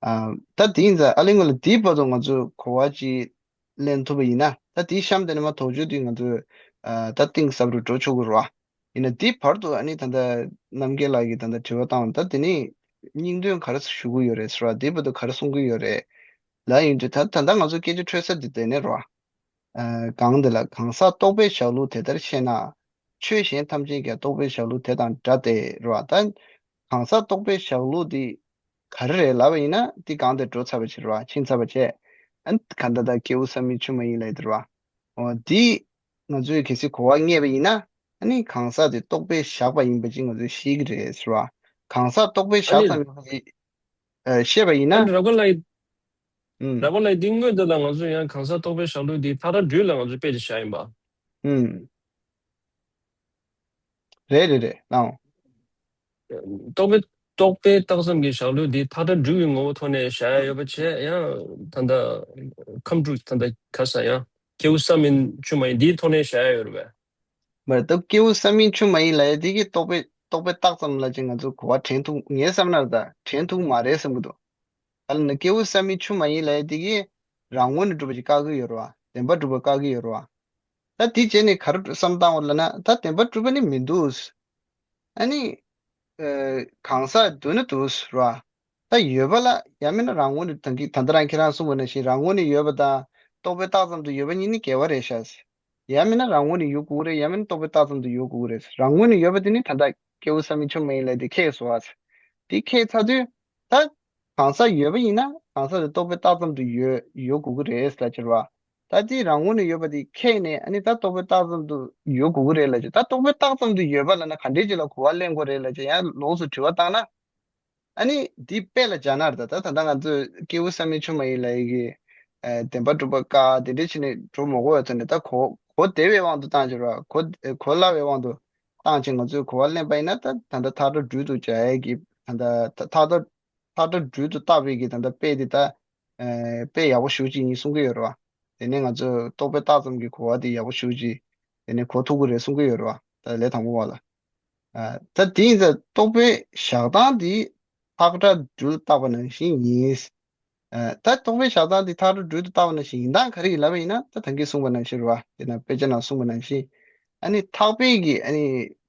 ཨ། ད་དེ་ཡིན་ཙང་ཨ་ལས་སྔོན་ལ་དེའི་བར་དུ་ང་ཚོས་གོ་བ་ཅིག་ལེན་ཐུབ་པ་ཡིན་ན། ད་དེའི་གཤམ་དེ་ནས་མར་དོགས་གཅོད་དེ་ང་ཚོས་ཨ། ད་གཏིང་ཟབ་རུ་འགྲོ་ཆོག་གི་རེད་བ། ཡིན་ན་དེའི་བར་དུ་ཨ་ནི་ད་ལྟ་རྣམ་རྒྱལ་ལགས་ཀྱིས་ད་ལྟ་དྲི་བ་བཏང་བ། ད་དེ་ནི་སྙིང་དོན་ག་རེ་ཞུ་གི་ཡོད་རེད་ཟེར་བ། དེའི་བར་དུ་ག་རེ་གསུང་གི་ཡོད་རེད་ལབ་ཡིན་དུས། ད་ད་ལྟ་ང་ཚོ་སྐད་ཆ་འཕྲོད་ས་དེ་དེ་ནས་རེད་བ། ཨ། གང་འདི་ལ་གང་ཟག་རྟོག་པས་བཞག་ལུགས་དེ་ལྟར་ཤེས་ན། ཆོས་གཞན་ཐམས་ཅད་ཀྱང་རྟོག་པས་བཞག་ལུགས་དེ་དང་འདྲ་སྟེ་རེད་བ། ད་གང་ཟག་རྟོག་པས་བཞག་ལུགས་འདི་ག་རེ་རེད་ལབ་པ་ཡིན་ན། འདི་གང་དེ་འགྲོ་ཚར་བ་ཅིག་རེད་བ། ཕྱིན་ཚར་བ་བྱས། ཨ་ནི་གང་ལྟར་ད་སྐྱེས་བུ་བསམ་ཡས་ཆུང་མ་ཡིན་ལབ་ཡས་དེ་རེད་བ། འོ་འདི་ང་ཚོས་གལ་སྲིད་གོ་བ་རྙེད་པ་ཡིན་ན། ཨ་ནི་གང་ཟག་དེ་རྟོག་པས་བཞག་པ་ཡིན་པ་ཅིག་ང་ཚོས་ཤེས་ཀྱི་རེད་ཟེར་བ། གང་ཟག་རྟོག་པས་ཨ་བཞག་ནི་ཙམ་ཡིན་པ་ཅིག་ཨ། ཤེས་པ་ཡིན་ན། ཨ་ནི་རབ་དགའ་ལགས། ཨུམ། རབ་དགའ་ལགས། འདི་དངོས་དེ་ལ་ང་ཚོས་ཡང་གང་ཟག་རྟོག་པས་བཞག་ལུགས་འདི་ཐག་ཁྲ་སྦྲུལ་ལ་ང་ཚོས་དཔེ་ཅིག་བཞག་ཡིན་པ། ཨུམ། རེད་རེད་རེད། ལགས་འོང་། རྟོག་པས་རྟོག་པས་བཏགས་ཙམ་གྱི་བཞག་ལུགས་འདི་ཐག་ཁྲ་སྦྲུལ་གྱི་ངོ་བོ་ཐོག་ནས་བཞག་ཡ་ཡོད་པ་བྱས། ཡང་ད་ལྟ་ཁམས་དྲུག་ད་ལྟ་ག་ས་ཡང་སྐྱེས་བུ་བསམ་ཡས་ཆུང་མ་ཡིན་འདིའི་ཐོག་ནས་བཞག་ཡ་ཡོད་རེད་པས། མ་རེད། ད་སྐྱེས་བུ་བསམ་ཡས་ཆུང་མ་ཡིན་ལབ་ཡ་འདི་གིས་རྟོག་པས་རྟོག་པས་བཏགས་ཙམ་ལབ་ཅིག་ང་ཚོ་གོ་བ་དྲན་ཐུབ། ངའི་བསམ་ན་ད་དྲན་ཐུབ་མ་རེད་བསམ་གྱི་འདུག་ད་ལ་ནི་སྐྱེས་བུ་བསམ་ཡས་ཆུང་མ་ཡིན་ལབ་ཡ་འདི་གིས་རང་ངོས་ནས་སྒྲུབ་པ་ཅིག་བཀག་གི་ཡོད་རེད་བ། བདེན་པར་སྒྲུབ་པ་བཀག་གི་ཡོད་རེད་བ། ད་དེ་བྱས་ནས་ག་རེ་བསམ་བཏང་བ་ལབ་ན། ད་བདེན་པར་གྲུབ་པ་ནི་མི་འདུག་ཨ་ནི། ཨ། གང་ཟག་འདུག་ན་འདུག་ར། ད་ཡོད་པ་ལ་ཡང་མིན་ན་རང་ངོས་ནས། ད་གི་ད་ལྟ་རང་ཁྱེད་རང་གསུངས་པ་ནང་བཞིན་རང་ངོས་ནས་ཡོད་པ་དང་རྟོག་པས་བཏགས་ཙམ་དུ་ཡོད་པ་གཉིས་ནི་འགལ་བ་རེད་ཤག་ཡང་མིན་ན་རང་ངོས་ནས་ཡོད་དགོས་ཀྱི་རེད། ཡང་མིན་ན་རྟོག་པས་བཏགས་ཙམ་དུ་ཡོད་དགོས་ཀྱི་རེད། རང་ངོས་ནས་ཡོད་པ་དེ་ནི་ད་ལྟ་སྐྱེས་བུ་བསམ་ཡས་ཆུང་མ་ཡིན་ལབ་དེ་ཁེགས་སོང་ཨ། དེ་ཁེགས་ཚར་དུས་ད། གང་ཟག་ཡོད་པ་ཡིན་ན་གང་ཟག་དེ་རྟོག་པས་བཏགས་ཙམ་དུ་ཡོད་ཡོད་དགོས་ཀྱི་རེད་ལབ་ཕྱིར་བ། ད་དེ་རང་ངོས་ནས་ཡོད་པ་དེ་ཁེགས་ནས། ཨ་ནི་ད་རྟོག་པས་བཏགས་ཙམ་དུ་ཡོད་དགོས་ཀྱི་རེད་ལབ་ཕྱིར། ད་རྟོག་པས་བཏགས་ཙམ་དུ་ཡོད་པ་ལབ་ན་ག་འདྲས་ཅིག་ལ་གོ་བ་ལེན་དགོས་རེད་ལབ་ཕྱིར་ཡང་ལོགས་སུ་དྲི་བ་བཏང་ན། ཨ་ནི་འདི་དཔེ་ལ་སྦྱར་ན་རེད། ད་ད་ད་ལྟ་ང་ཚོས་སྐྱེས་བུ་བསམ་ཡས་ཆུང་མ་ཡིན་ལབ་ཡས་ཀྱི་ཨ་བདེན་པར་གྲུབ་པ་བཀག་དེ་འདྲས་བྱས་ནས་འགྲོ་མ་དགོས་པའི་ཐོག་ནས། ད་གོ་གོ་བདེ་བའི་དབང་དུ་བཏང་ཕྱིར་བ། གོ་གོ་སླ་བའི་དབང་དུ་བཏང་བྱས་ང་ཚོས་གོ་བ་ལེན་པ་ཡིན་ན། ད་ད་ལྟ་ཐག་ཁྲ་སྦྲུལ་དུ་སྦྱར་ཡས་ཀྱི། ད་ལྟ་ཐག་ཐག་ཐག་ཐག་ཁྲ་སྦྲུལ་དུ་བཏགས་པའི་གི་ད་ལྟ་དཔེ་དེ་ད་ཨ་དཔེ་ཡག་པོ་ཞེ་པོ་ཅིག་ཡིན་གསུང་གི་ཡོད་རེད་བ། དེ་ནས་ང་ཚོས་རྟོག་པས་བཏགས་ཙམ་གྱི་གོ་བ་དེ་ཡག་པོ་ཞེ་པོ་ཅིག་དེ་ནས་གོ་ཐུབ་ཀྱི་རེད་གསུང་གི་ཡོད་རེད་བ། ད་ལས་དང་པོ་བ་ལ། ཨ་ད་དེ་ཡིན་ཙང་རྟོག་པའི་བཞག་སྟངས་དེ་ཐག་ཁྲ་སྦྲུལ་བཏགས་པ་ནང་བཞིན་ཡིན། ཨ་ད་རྟོག་པའི་བཞག་སྟངས་དེ་ཐག་ཁྲ་སྦྲུལ་དུ་བཏགས་པ་ནང་བཞིན་ཡིན་སྟངས་ག་རེ་ཡིན་ལབ་པ་ཡིན་ན། ད་ད་གིན་གསུངས་པ་ནང་བཞིན་རེད་བ། དེ་ན་དཔེ་ཆ་ནང་གསུངས་པ་ནང་བཞིན། ཨ་ནི་ཐག་པའི་གི་ཨ་ནི་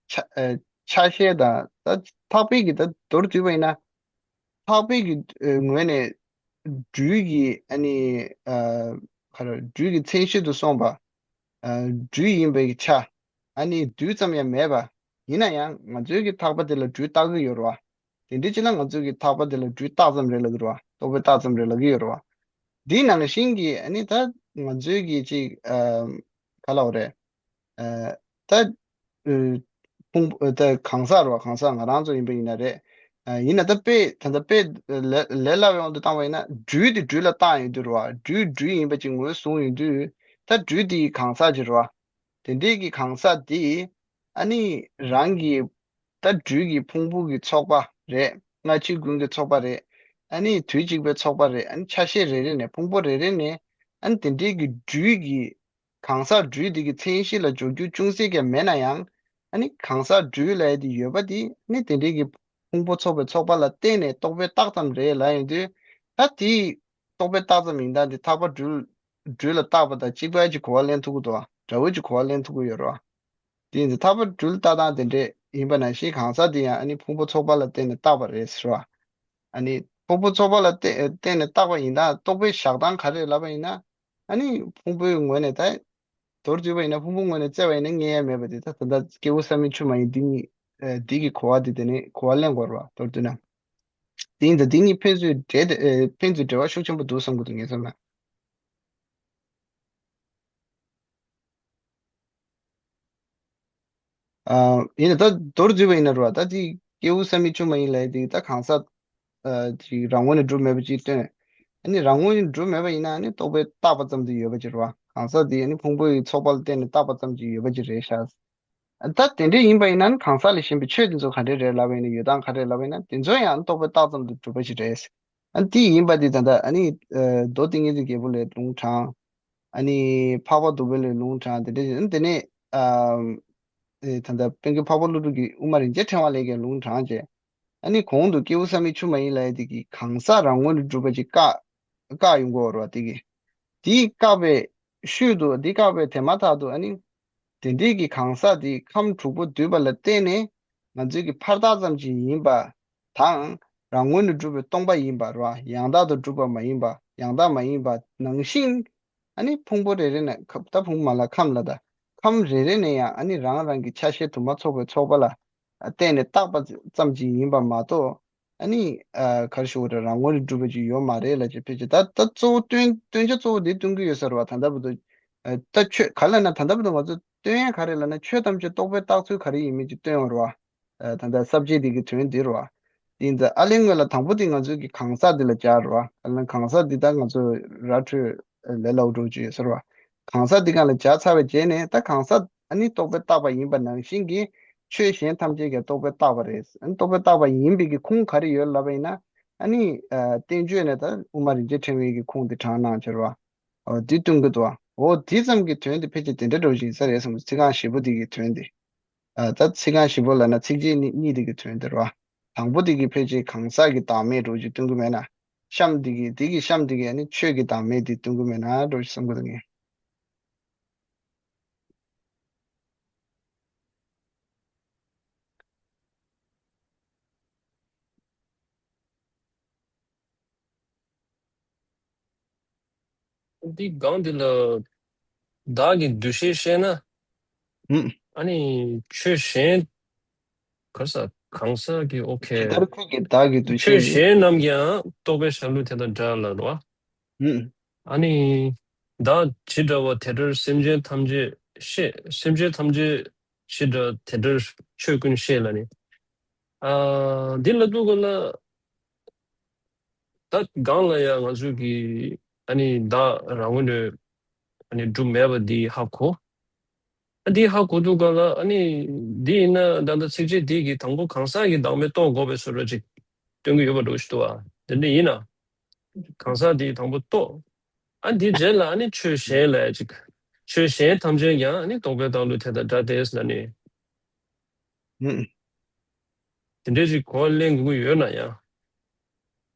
ཆ་ཨ་ཆ་ཤས་དང་། ད་ཐག་པའི་གི་ད་མདོར་བསྡུས་པ་ཡིན་ན། ཐག་པའི་གི་ཨ་ངོས་ནས་སྦྲུལ་གྱི་ཨ་ནི་ཨ་ག་རེ། སྦྲུལ་གྱི་མཚན་གཞི་དུ་སོང་བ། ཨ་སྦྲུལ་ཡིན་པའི་ཆ་ཨ་ནི་རྡུལ་ཙམ་ཡང་མེད་པ། ཡིན་ན་ཡང་ང་ཚོའི་གི་ཐག་པ་དེ་ལ་སྦྲུལ་བཏགས་ཀྱི་ཡོད་རེད་བ། དེ་འདྲའི་ཅིག་ལ་ང་ཚོའི་གི་ཐག་པ་དེ་ལ་སྦྲུལ་བཏགས་ཙམ་རེད་ལབ་ཀྱི་རེད་བ། རྟོག་པས་བཏགས་ཙམ་རེད་ལབ་ཀྱི་ཡོད་རེད་བ། འདི་ནང་བཞིན་གྱི་ཨ་ནི་ད་ང་ཚོའི་གི་ཅིག་ཨ་ག་ལབ་དགོས་རེད། ཨ་ད་ཨ་ཕུང་པོ་ད་གང་ཟག་རེད་བ། གང་ཟག་ང་རང་ཚོ་ཡིན་པ་ཡིན་ན་རེད། ཨ་ཡིན་ན་ད་དཔེ་ད་ལྟ་དཔེ་ལས་ལས་སླ་བའི་དབང་དུ་བཏང་བ་ཡིན་ན། སྦྲུལ་དེ་སྦྲུལ་ལ་བཏགས་ཡོང་དུས་རེད་བ། སྦྲུལ་སྦྲུལ་ཡིན་པ་ཅིག་ངོས་བཟུང་ཡོང་དུས། ད་སྦྲུལ་དེ་གང་ཟག་ཅིག་རེད་བ། དེ་འདྲའི་གི་གང་ཟག་དེ་ཨ་ནི་རང་གི་ད་སྦྲུལ་གྱི་ཕུང་པོ་གི་ཚོགས་པ་རེད། སྔ་ཕྱི་ཀུན་གྱི་ཚོགས་པ་རེད། ཨ་ནི་དུས་གཅིག་པའི་ཚོགས་པ་རེད། ཨ་ནི་ཆ་ཤས་རེ་རེ་ནས། ཕུང་པོ་རེ་རེ་ནས། ཨ་ནི་དེ་འདྲའི་གི་སྦྲུལ་གྱི་གང་ཟག་སྦྲུལ་དེ་གི་མཚན་གཞི་ལ་འཇོག་རྒྱུ་ཅུང་ཟད་ཀྱང་མེད་ན་ཡང་། ཨ་ནི་གང་ཟག་སྦྲུལ་ལབ་ཡ་དེ་ཡོད་པ་དེ་ཨ་ནི་དེ་འདྲའི་གི་ཕུང་པོ་ཚོགས་པའི་ཚོགས་པ་ལ་བརྟེན་ནས་རྟོག་པས་བཏགས་ཙམ་རེད་ལབ་ཡོང་དུས། ད་དེ་རྟོག་པས་བཏགས་ཙམ་ཡིན་སྟངས་དེ་ཐག་པ་སྦྲུལ་སྦྲུལ་ལ་བཏགས་པ་དང་གཅིག་པ་ཅིག་གོ་བ་ལེན་ཐུབ་ཀྱི་འདུག་བ། འདྲ་བོ་ཅིག་གོ་བ་ལེན་ཐུབ་ཀྱི་ཡོད་རེད་བ། དེ་ཡིན་ཙང་ཐར་པ་སྒྲུབ་ལྟ་སྟངས་དེ་འདྲས་ཡིན་པ་ནང་བཞིན་གང་ཟག་དེ་ཡང་ཨ་ནི་ཕུང་པོ་ཚོགས་པ་ལ་བརྟེན་ནས་བཏགས་པ་རེད་ཟེར་བ། ཨ་ནི་ཕུང་པོ་ཚོགས་པ་ལ་བརྟེན་བརྟེན་ནས་བཏགས་པ་ཡིན་ད་རྟོག་པའི་བཞག་སྟངས་ག་རེ་ལབ་པ་ཡིན་ན། ཨ་ནི་ཕུང་པོའི་ངོས་ནས་ད། མདོར་བསྡུས་པ་ཡིན་ན་ཕུང་པོའི་ངོས་ནས་བཙལ་བ་ཡིན་ན་རྙེད་ཡ་མེད་པ་དེ་ད་ད་ལྟ་སྐྱེས་བུ་བསམ་ཡས་མཆོག་མ་ཡིན་འདི་གཉིས་ཨ་འདི་གི་གོ་བ་དེ་དེ་ནས་གོ་བ་ལེན་དགོས་རེད་བ། མདོར་བསྡུས་ན། དེ་ཡིན་ད་འདི་གཉིས་ཕན་ཚུན་འབྲེལ་ཏེ་ཨ་ཕན་ཚུན་འབྲེལ་བ་ཤུགས་ཆེན་པོ་འདུག་བསམ་གྱི་འདུག་ངའི་བསམ་ན། ཨ་ཡིན་ན་ད་མདོར་བསྡུས་པ་ཡིན་ན་རེད་བ། ད་དེ་སྐྱེས་བུ་བསམ་ཡས་མཆོག་མ་ཡིན་ལབ་ཡ་དེ་ད་གང་ཟག་ཨ་ཅིག་རང་ངོས་ནས་གྲུབ་མེད་པ་ཅིག་སྟོན། ཨ་ནི་རང་ངོས་ནས་གྲུབ་མེད་པ་ཡིན་ན་ཨ་ནི་རྟོག་པས་བཏགས་པ་ཙམ་དུ་ཡོད་པ་ཅིག་རེད་བ། གང་ཟག་དེ་ཨ་ནི་ཕུང་པོའི་ཚོགས་པ་ལ་བརྟེན་ནས་བཏགས་པ་ཙམ་ཅིག་ཡོད་པ་ཅིག་རེད་ཤག་ད་དེ་འདྲ་ཡིན་པ་ཡིན་ན་གང་ཟག་ལས་གཞན་པའི་ཆོས་དེ་ཚོ་ག་འདྲ་རེད་ལབ་པ་ཡིན་ན། ཡོད་སྟངས་ག་རེ་ལབ་པ་ཡིན་ན། དེ་ཚོ་ཡང་རྟོག་པས་བཏགས་ཙམ་དུ་གྲུབ་པ་ཞིག་རེད། ཨ་ནི་དེ་ཡིན་པ་དེ་ད་ལྟ་ཨ་ནི་ཨ་མདོ་ཏིང་ངེ་འཛིན་རྒྱལ་པོ་ལས་ལུང་དྲངས། ཨ་ནི་འཕགས་པ་སྡུག་པོ་ལས་ལུང་དྲངས། དེ་འདྲ་ཞིག་ཨ་ནི་དེ་ནས་ཨ་ཨེ་ད་ལྟ་དཔལ་མགོན་འཕགས་པ་ཀླུ་སྒྲུབ་ཀྱིས་དབུ་མ་རིན་ཆེན་ཕྲེང་བ་ལས་ཀྱང་ལུང་དྲངས་བྱས། ཨ་ནི་གོང་དུ་སྐྱེས་བུ་བསམ་ཡས་མཆོག་མ་ཡིན་ལབ་ཡ་དེ་གིས་གང་ཟག་རང་ངོས་ནས་གྲུབ་པ་ཅིག་བཀག་བཀག་ཡོང་གི་ཡོད་རེད་བ། དེ་གིས། དེ་བཀག་པའི་ཤུལ་དུ་དེ་བཀག་པའི་དེ་མ་ཐག་ཏུ་ཨ་ནི། དེ་འདྲའི་གི་གང་ཟག་དེ་ཁམས་དྲུག་པོ་འདུས་པ་ལ་བརྟེན་ནས་ང་ཚོའི་གི་ཕར་བཏགས་ཙམ་ཅིག་ཡིན་པ་དང་། རང་ངོས་ནས་གྲུབ་པའི་སྟོང་པ་ཡིན་པ་རེད་བ། ཡང་དག་ཏུ་གྲུབ་པ་མ་ཡིན་པ། ཡང་དག་མ་ཡིན་པ་ནང་བཞིན། ཨ་ནི་ཕུང་པོ་རེ་རེ་ནས་ཁ་ད་ཕུང་པོ་མ་ལ་ཁམས་ལ་ད། ཁམས་རེ་རེ་ནས་ཡང་ཨ་ནི་རང་རང་གི་ཆ་ཤས་དུ་མ་ཚོགས་པའི་ཚོགས་པ་ལ་བརྟེན་ནས་བཏགས་པ་ཙམ་ཅིག་ཡིན་པ་མ་གཏོགས། ཨ་ནི་ཨ་ག་རེ་ཞུ་དགོས་རེད། རང་ངོས་ནས་གྲུབ་པ་ཅིག་ཡོད་མ་རེད་ལབ་ཅིག་ཕལ་ཆེར་ད་ད་གཙོ་བོ་སྟོན་སྟོན་ཆ་གཙོ་བོ་འདི་སྟོན་གྱི་ཡོད་ས་རེད་བ། ད་ལྟ་བར་དུ་ཨ་ད་ཆོས་ག་རེ་ལབ་ན། ད་ལྟ་བར་དུ་ང་ཚོ་སྟོན་ཡ་ག་རེ་ལབ་ན། ཆོས་ཐམས་ཅད་རྟོག་པས་བཏགས་ཚུལ་ག་རེ་ཡིན་མིན་ཅིག་སྟོན་ཡོད་རེད་བ། ཨ་ད་ལྟ་ས་བཅད་འདི་གི་དོན་འདི་རེད་བ། དེ་ཡིན་ཙང་ཨ་ལན་སྔོན་ལ་དང་པོ་དེ་ང་ཚོའི་གི་གང་ཟག་འདི་ལ་སྦྱར་རེད་བ། ཨ་ལན་གང་ཟག་འདི་ད་ང་ཚོ་ར་འཕྲོད་ལས་སླ་པོ་འགྲོ་གི་ཡོད་ས་རེད་བ། གང་ཟག་འདི་སྒང་ལ་སྦྱར་ཚར་བའི་རྗེས་ནས་ད་གང་ཟག་ཨ་ནི་རྟོག་པས་བཏགས་པ་ཡིན་པ་ནང་བཞིན་གྱི་ཆོས་གཞན་ཐམས་ཅད་ཀྱང་རྟོག་པས་བཏགས་པ་རེད། ཨ་ནི་རྟོག་པས་བཏགས་པ་ཡིན་པའི་གི་ཁུངས་ག་རེ་ཡོད་ལབ་པ་ཡིན་ན། ཨ་ནི་ཨ་བསྟན་བཅོས་ནས་ད་དབུ་མ་རིན་ཆེན་ཕྲེང་བའི་གི་ཁུངས་དེ་དྲངས་གནང་བྱས་རེད་བ། འོ་དེ་སྟོན་གྱི་འདུག་བ། འོ་དེ་ཙམ་གྱི་དོན་དེ་ཕལ་ཆེར་དེ་འདྲ་འདྲ་བོ་ཞིག་ཡིན་ས་རེད་བསམ། ཚིག་རྐང་བཞི་པོ་དེ་གི་དོན་དེ། ཨ་ད་ཚིག་རྐང་བཞི་པོ་ལབ་ན་ཚིགས་བཅད་གཉིས་གཉིས་དེ་གི་དོན་དེ་རེད་བ། དང་པོ་དེ་གི་ཕལ་ཆེར་གང་ཟག་གི་བདག་མེད་འདྲ་བོ་ཅིག་སྟོན་གྱི་མེད་ན། གཤམ་དེ་གི་དེ་གི་གཤམ་དེ་གི་ཨ་ནི་ཆོས་ཀྱི་བདག་མེད་དེ་སྟོན་གྱི་མེད་ན་འདྲ་བོ་ཞིག་བསམ་གྱི་འདུག་ངས། འདི་སྒང་འདི་ལ་བདག་གི་འདུ་ཤེས་བཤད་ན། ཨ་ནི་ཆོས་གཞན་ག་ས་གང་ཟག་གི་ཨོ་ཁེ། ཇི་ལྟར་ཁྱོད་ཀྱིས་བདག་གི་འདུ་ཆོས་ཤེས་ཀྱིས། གཞན་རྣམས་ཀྱང་རྟོག་པས་བཞག་ལུགས་དེ་དང་འདྲ་ལ་རོ། ཨ་ནི་བདག་ཇི་འདྲ་བ་དེ་ལྟར་སེམས་ཅན་ཐམས་ཅད་ཤེས། སེམས་ཅན་ཐམས་ཅད་ཇི་འདྲ་དེ་ལྟར་ཆོས་ཀུན་ཤེས་ལ་ནི། ཨ་འདི་ལ་འདུག་ག་ལ། ད་སྒང་ལ་ཡང་ང་ཚོས་ཀྱི་ཨ་ནི་བདག་རང་ངོས་ནས་ཨ་ནི་གྲུབ་མེད་པ་འདི་ཧ་གོ། ཨ་འདི་ཧ་གོ་འདུག་ག་ལ། ཨ་ནི་འདི་ཡིན་ན་ད་ལྟ་ཚིགས་བཅད་འདི་གི་དང་པོ་གང་ཟག་གི་བདག་མེད་རྟོགས་དགོས་པའི་བཟོ་འདྲ་ཅིག་སྟོན་གྱི་ཡོད་པ་འདྲ་ཞིག་འདུག་ཨ། དེ་འདྲ་ཡིན་ན། གང་ཟག་འདི་དང་པོ་རྟོགས། ཨ་འདི་རྗེས་ལ་ཨ་ནི་ཆོས་གཞན་ལ་ཅིག་ཆོས་གཞན་ཐམས་ཅད་ཀྱང་ཨ་ནི་རྟོག་པས་བཏགས་ལུགས་དེ་དང་འདྲ་སྟེ་ཟེར་ནས། ཨུམ། དེ་འདྲའི་ཅིག་གོ་བ་ལེན་དགོས་ཀྱི་ཡོད་ན་ཡང་།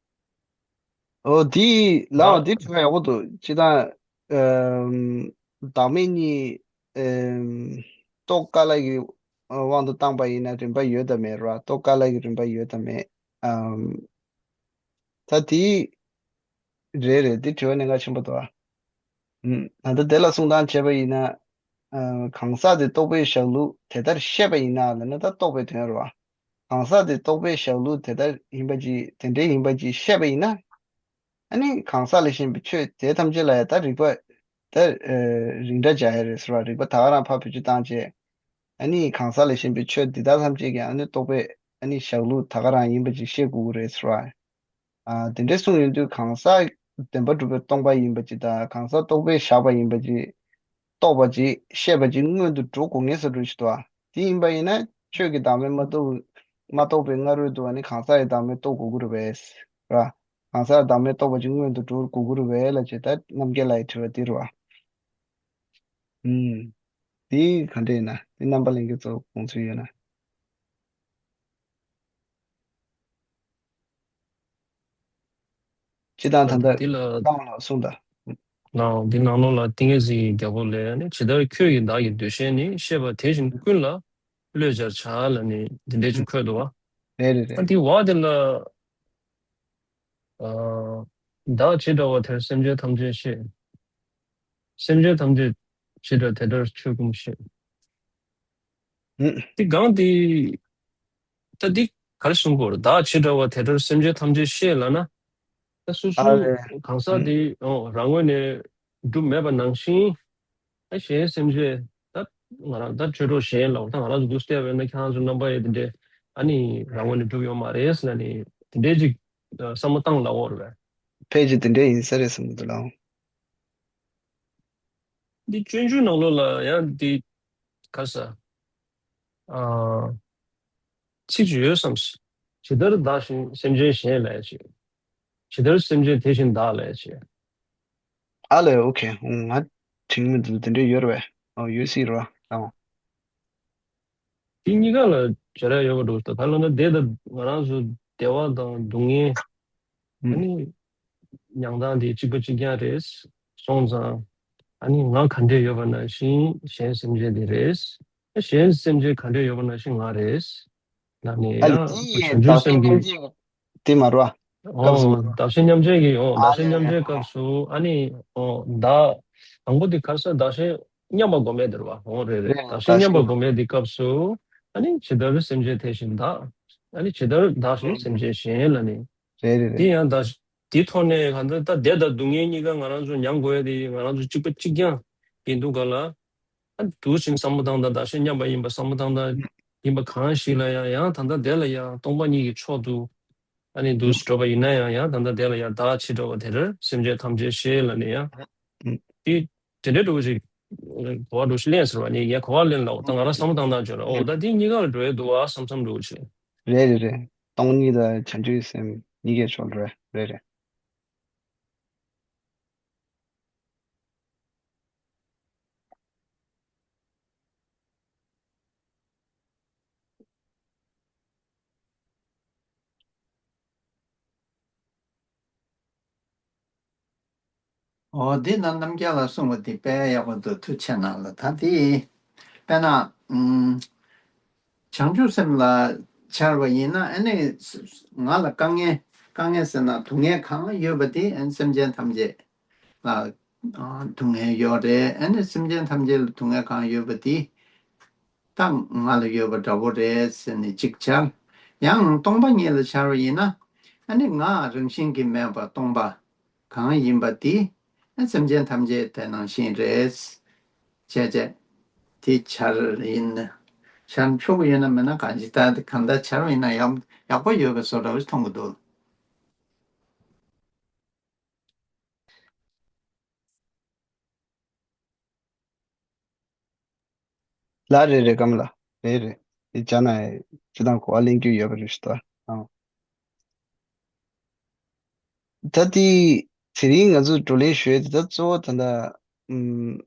ཨོ་དེ་ལའང་ད་དེ་དྲི་བ་ཡག་པོ་འདུག་སྤྱིར་བཏང་ཨམ། བདག་མེད་གཉིས་ཨམ། རྟོགས་དཀའ་སླ་གི་དབང་དུ་བཏང་པ་ཡིན་ན་རིམ་པ་ཡོད་དམ་མེད་ར། རྟོགས་དཀའ་སླ་གི་རིམ་པ་ཡོད་དམ་མེད། ཨམ། ད་དེ་རེད་རེད། དེ་དྲི་བ་གནད་འགག་ཆེན་པོ་འདུག་ཨ། ཨམ། ད་ལྟ་དེ་ལ་གསུང་སྟངས་བྱས་པ་ཡིན་ན། ཨ། གང་ཟག་དེ་རྟོག་པས་བཞག་ལུགས་དེ་ལྟར་བཤད་པ་ཡིན་ན་ལབ་ན་ད་རྟོགས་པའི་དོན་རེད་བ། གང་ཟག་དེ་རྟོག་པས་བཞག་ལུགས་དེ་ལྟར་ཡིན་པ་ཅིག་དེ་འདྲའི་ཡིན་པ་ཅིག་བཤད་པ་ཡིན་ན། ཨ་ནི་གང་ཟག་ལས་གཞན་པའི་ཆོས་དེ་ཐམས་ཅད་ལ་ཡང་ད་རིགས་པ་ད་ཨ་རིགས་འདྲ་སྦྱར་ཡ་རེད་ཟེར་བ། རིགས་པ་ད་ག་རང་ཕར་བེད་སྤྱོད་བཏང་བྱས། ཨ་ནི་གང་ཟག་ལས་གཞན་པའི་ཆོས་འདི་དག་ཐམས་ཅད་ཀྱང་ཨ་ནི་རྟོག་པས་ཨ་ནི་བཞག་ལུགས་ད་ག་རང་ཡིན་པ་ཅིག་བཤད་དགོས་ཀྱི་རེད་ཟེར་བ། ཨ། དེ་འདྲའི་གསུངས་ཡོང་དུས་གང་ཟག་བདེན་པར་གྲུབ་པས་སྟོང་པ་ཡིན་པ་ཅིག་དང་། གང་ཟག་རྟོག་པས་བཞག་པ་ཡིན་པ་ཅིག་རྟོགས་པ་ཅིག་བཤད་པ་ཅིག་སྔོན་དུ་འགྲོ་དགོས་ངེས་སུ་འགྲོ་ཞིག་འདུག་ཨ། དེ་ཡིན་པ་ཡིན་ན་ཆོས་ཀྱི་བདག་མེད་མ་རྟོགས། མ་རྟོགས་པའི་སྔ་རོལ་དུ་ཨ་ནི་གང་ཟག་གི་བདག་མེད་རྟོགས་དགོས་ཀྱི་རེད་པས། ར། གང་ཟག་བདག་མེད་རྟོགས་པ་ཅིག་སྔོན་དུ་འགྲོ་དགོས་ཀྱི་རེད་པས་ལབ་བྱས་ད་རྣམ་རྒྱལ་ལགས་ཀྱི་དྲི་བ་འདི་རེད་བ། ཨུམ། དེ་ག་འདྲ་ཡིན་ན་དེ་རྣམ་པ་ལྷན་རྒྱས་ཚོ་དགོངས་ཚུལ་ཡོད་ན། སྤྱིར་བཏང་ད་ལྟ་འདི་ལ་བླ་མ་ལགས་གསུངས་དང་། ནའང་འདི་ནང་ལོགས་ལ་ཏིང་ངེ་འཛིན་གྱི་རྒྱལ་པོ་ལས་ནི་ཇི་ལྟར་ཁྱོད་ཀྱིས་བདག་གི་འདོད་ཞེན་ནི། ཤེས་པ་དེ་བཞིན་ཀུན་ལ་བློས་སྦྱར་བྱ་ལབ་ནི་འདི་འདྲས་ཅིག་འཁོད་འདུག་བ། རེད་རེད་རེད། ཨ་འདི་བ་འདི་ལ། ཨ། བདག་ཇི་འདྲ་བ་དེར་སེམས་ཅན་ཐམས་ཅད་ཤེས། སེམས་ཅན་ཐམས་ཅད་ཇི་འདྲ་དེ་ལྟར་ཆོས་ཀུན་ཤེས། འདི་གང་འདི། ད་འདི་ག་རེ་གསུང་གི་ཡོད་རེད། བདག་ཇི་འདྲ་བ་དེ་ལྟར་སེམས་ཅན་ཐམས་ཅད་ཤེས་ལབ་ན། ད་སོ་སོ་གང་ཟག་འདི་ཨོ་རང་ངོས་ནས་གྲུབ་མེད་པ་ནང་བཞིན། ད་གཞན་སེམས་ཅན་ད་ང་རང་ད་ཆོས་གྲོགས་གཞན་ལ་ད་ང་རང་ཚོ་འདུག་བལྟས་པས་ན་ཁྱེད་རང་ཚོ་རྣམ་པ་ཡོད་དེ་འདྲས་ཨ་ནི་རང་ངོས་ནས་གྲུབ་ཡོད་མ་རེད་ཟེར་ན་ནི་དེ་འདྲས་ཅིག་བསམ་བློ་བཏང་ལ་འོར་བས། ཕལ་ཆེར་དེ་འདྲས་ཡིན་ས་རེད་བསམ་གྱི་འདུག་ལགས། འདི་སྤྱོད་འཇུག་ནང་ལོགས་ལ་ཡང་འདི་ག་ས། ཨ། ཚིག་ཅིག་ཡོད་བསམ། ཇི་ལྟར་བདག་གཞན་སེམས་ཅན་གཞན་ལས་ཆེ། ཇི་ལྟར་སེམས་ཅན་དེ་བཞིན་བདག་ལས་ཆེ། ཨ་ལས་ཨོ་ཁེ། ང་དྲན་མི་འདུག་དེ་འདྲས་ཡོད་རེད་པས། ཨོ་ཡོད་སྲིད་རེད་པ། ཨོ། དེ་གཉིས་ཀ་ལ་བྱ་ར་ཡོད་པ་འགྲོ་ད་ག་ལ་ན་བདེ་དང་ང་རང་ཚོ་བདེ་བ་དང་སྡུག་བསྔལ། ཨ་ནི། མྱང་སྟངས་དེ་གཅིག་པ་གཅིག་རྐྱང་རེད། སོང་ཙང་། ཨ་ནི་ང་ག་འདྲས་ཡོད་པ་ནང་བཞིན་གཞན་སེམས་ཅན་དེ་རེད། གཞན་སེམས་ཅན་ག་འདྲས་ཡོད་པ་ནང་བཞིན་ང་རེད། ལ་ནི་ཡང་བྱང་ཆུབ་སེམས་ཀྱི། དེ་མ་རེད་པ། སྐབས་སུ་མ་རེད་པ། བདག་གཞན་མཉམ་བརྗེ་གི་ཡོང་བདག་གཞན་མཉམ་བརྗེ་སྐབས་སུ་ཨ་ནི། ཨོ་བདག་དང་པོ་དེ་ག་རེ་ཟེར་བདག་གཞན་མཉམ་པ་སྒོམ་ཡས་དེ་རེད་པ། ཨོ་རེད་རེད། བདག་གཞན་མཉམ་པ་སྒོམ་ཡས་དེ་སྐབས་སུ་ཨ་ནི་ཇི་ལྟར་སེམས་ཅན་དེ་བཞིན་བདག་ཨ་ནི་ཇི་ལྟར་བདག་གཞན་སེམས་ཅན་གཞན་ལ་ནི། རེད་རེད་རེད། དེ་ཡང་ད་དེ་ཐོག་ནས་གང་ལྟར་ད་བདེ་དང་སྡུག་བསྔལ་གཉིས་ཀ་ང་རང་ཚོ་མྱང་དགོས་ཡ་དེ་ང་རང་ཚོ་གཅིག་པ་གཅིག་རྐྱང་ཡིན་འདུག་ག་ལ། ཨ་འདུག་ཅིང་བསམ་བློ་བཏང་ད་བདག་གཞན་མཉམ་པ་ཡིན་པ་བསམ་བློ་བཏང་ད་ཡིན་པ་གང་ཞིག་ལ་ཡང་ཡང་ད་ལྟ་དེ་ལ་ཡང་སྟོང་པ་ཉིད་ཀྱི་མཆོག་ཏུ་ཨ་ནི་འདུག་འགྲོ་བ་ཡིན་ན་ཡང་ཡང་ད་ལྟ་དེ་ལ་ཡང་བདག་ཇི་འདྲ་བ་དེར་སེམས་ཅན་ཐམས་ཅད་ཤེས་ལ་ནི་ཡང་དེ་དེ་འདྲའི་འགྲོ་བ་ཞིག་གོ་བ་འགྲོ་ཞིག་ལེན་ཟེར་བ་ནི་ཡང་གོ་བ་ལེན་ལ་འོ་ད་ང་རང་བསམ་བློ་བཏང་ད་བརྗོད་ལ་འོ་ད་དེ་གཉིས་ཀ་ལ་འགྲོ་ཡ་འདུག་ཨ་བསམ་བསམ་འགྲོ་བ་ཞིག་རེད་རེད་རེད། སྟོང་ཉིད་དང་བྱང་ཆུབ་སེམས་གཉིས་ཀའི་ཕྱོགས་རེད་རེད་རེད། འོ་འདི་ན་རྣམ་རྒྱལ་ལ་གསུངས་པ་འདི་དཔེ་ཡག་པོ་འདུག་ཐུགས་རྗེ་གནང་ལ་ད་འདི་དཔེར་ན་ཨུམ། བྱང་ཆུབ་སེམས་ལ་འཆར་བ་ཡིན་ན་ཨ་ནི་ང་ལ་དཀའ་ངལ་དཀའ་ངལ་ཟེར་ན་སྡུག་བསྔལ་གང་ཡོད་པ་དེ་ཨ་ནི་སེམས་ཅན་ཐམས་ཅད་ལ་སྡུག་བསྔལ་ཡོད་རེད། ཨ་ནི་སེམས་ཅན་ཐམས་ཅད་ལ་སྡུག་བསྔལ་གང་ཡོད་པ་དེ་ད་ང་ལ་ཡོད་པ་འདྲ་བོ་རེད་ཟེར་ནས་གཅིག་འཆར། ཡང་སྟོང་པ་ཉིད་ལ་འཆར་བ་ཡིན་ན་ཨ་ནི་ང་རང་བཞིན་གྱིས་མེད་པ་སྟོང་པ། གང་ཡིན་པ་དེ་སེམས་ཅན་ཐམས་ཅད་དེ་ནང་བཞིན་རེད། བྱས་བྱས་དེ་འཆར་ཡིན་ན་འཆར་ཆོག་གི་ཡོད་ན་མེད་ན་གང་ཅི་ལྟ་སྟེ་གང་ལྟར་འཆར་བ་ཡིན་ན་ཡག་ཡག་པོ་ཡོད་པའི་བཟོ་འདྲ་བོ་ཞིག་མཐོང་གི་འདུག་ལགས་རེད་རེད་ཀམ་ལགས་རེད་རེད། དེ་བྱས་ན་སྤྱིར་བཏང་གོ་བ་ལེན་རྒྱུ་ཡོད་པ་རེད་ཤག་ད། ཨང་། ད་དེ་དེ་རིང་ང་ཚོ་བགྲོ་གླེང་ཞུ་ཡས་དེ་ད་གཙོ་བོ་ད་ལྟ་ཨམ།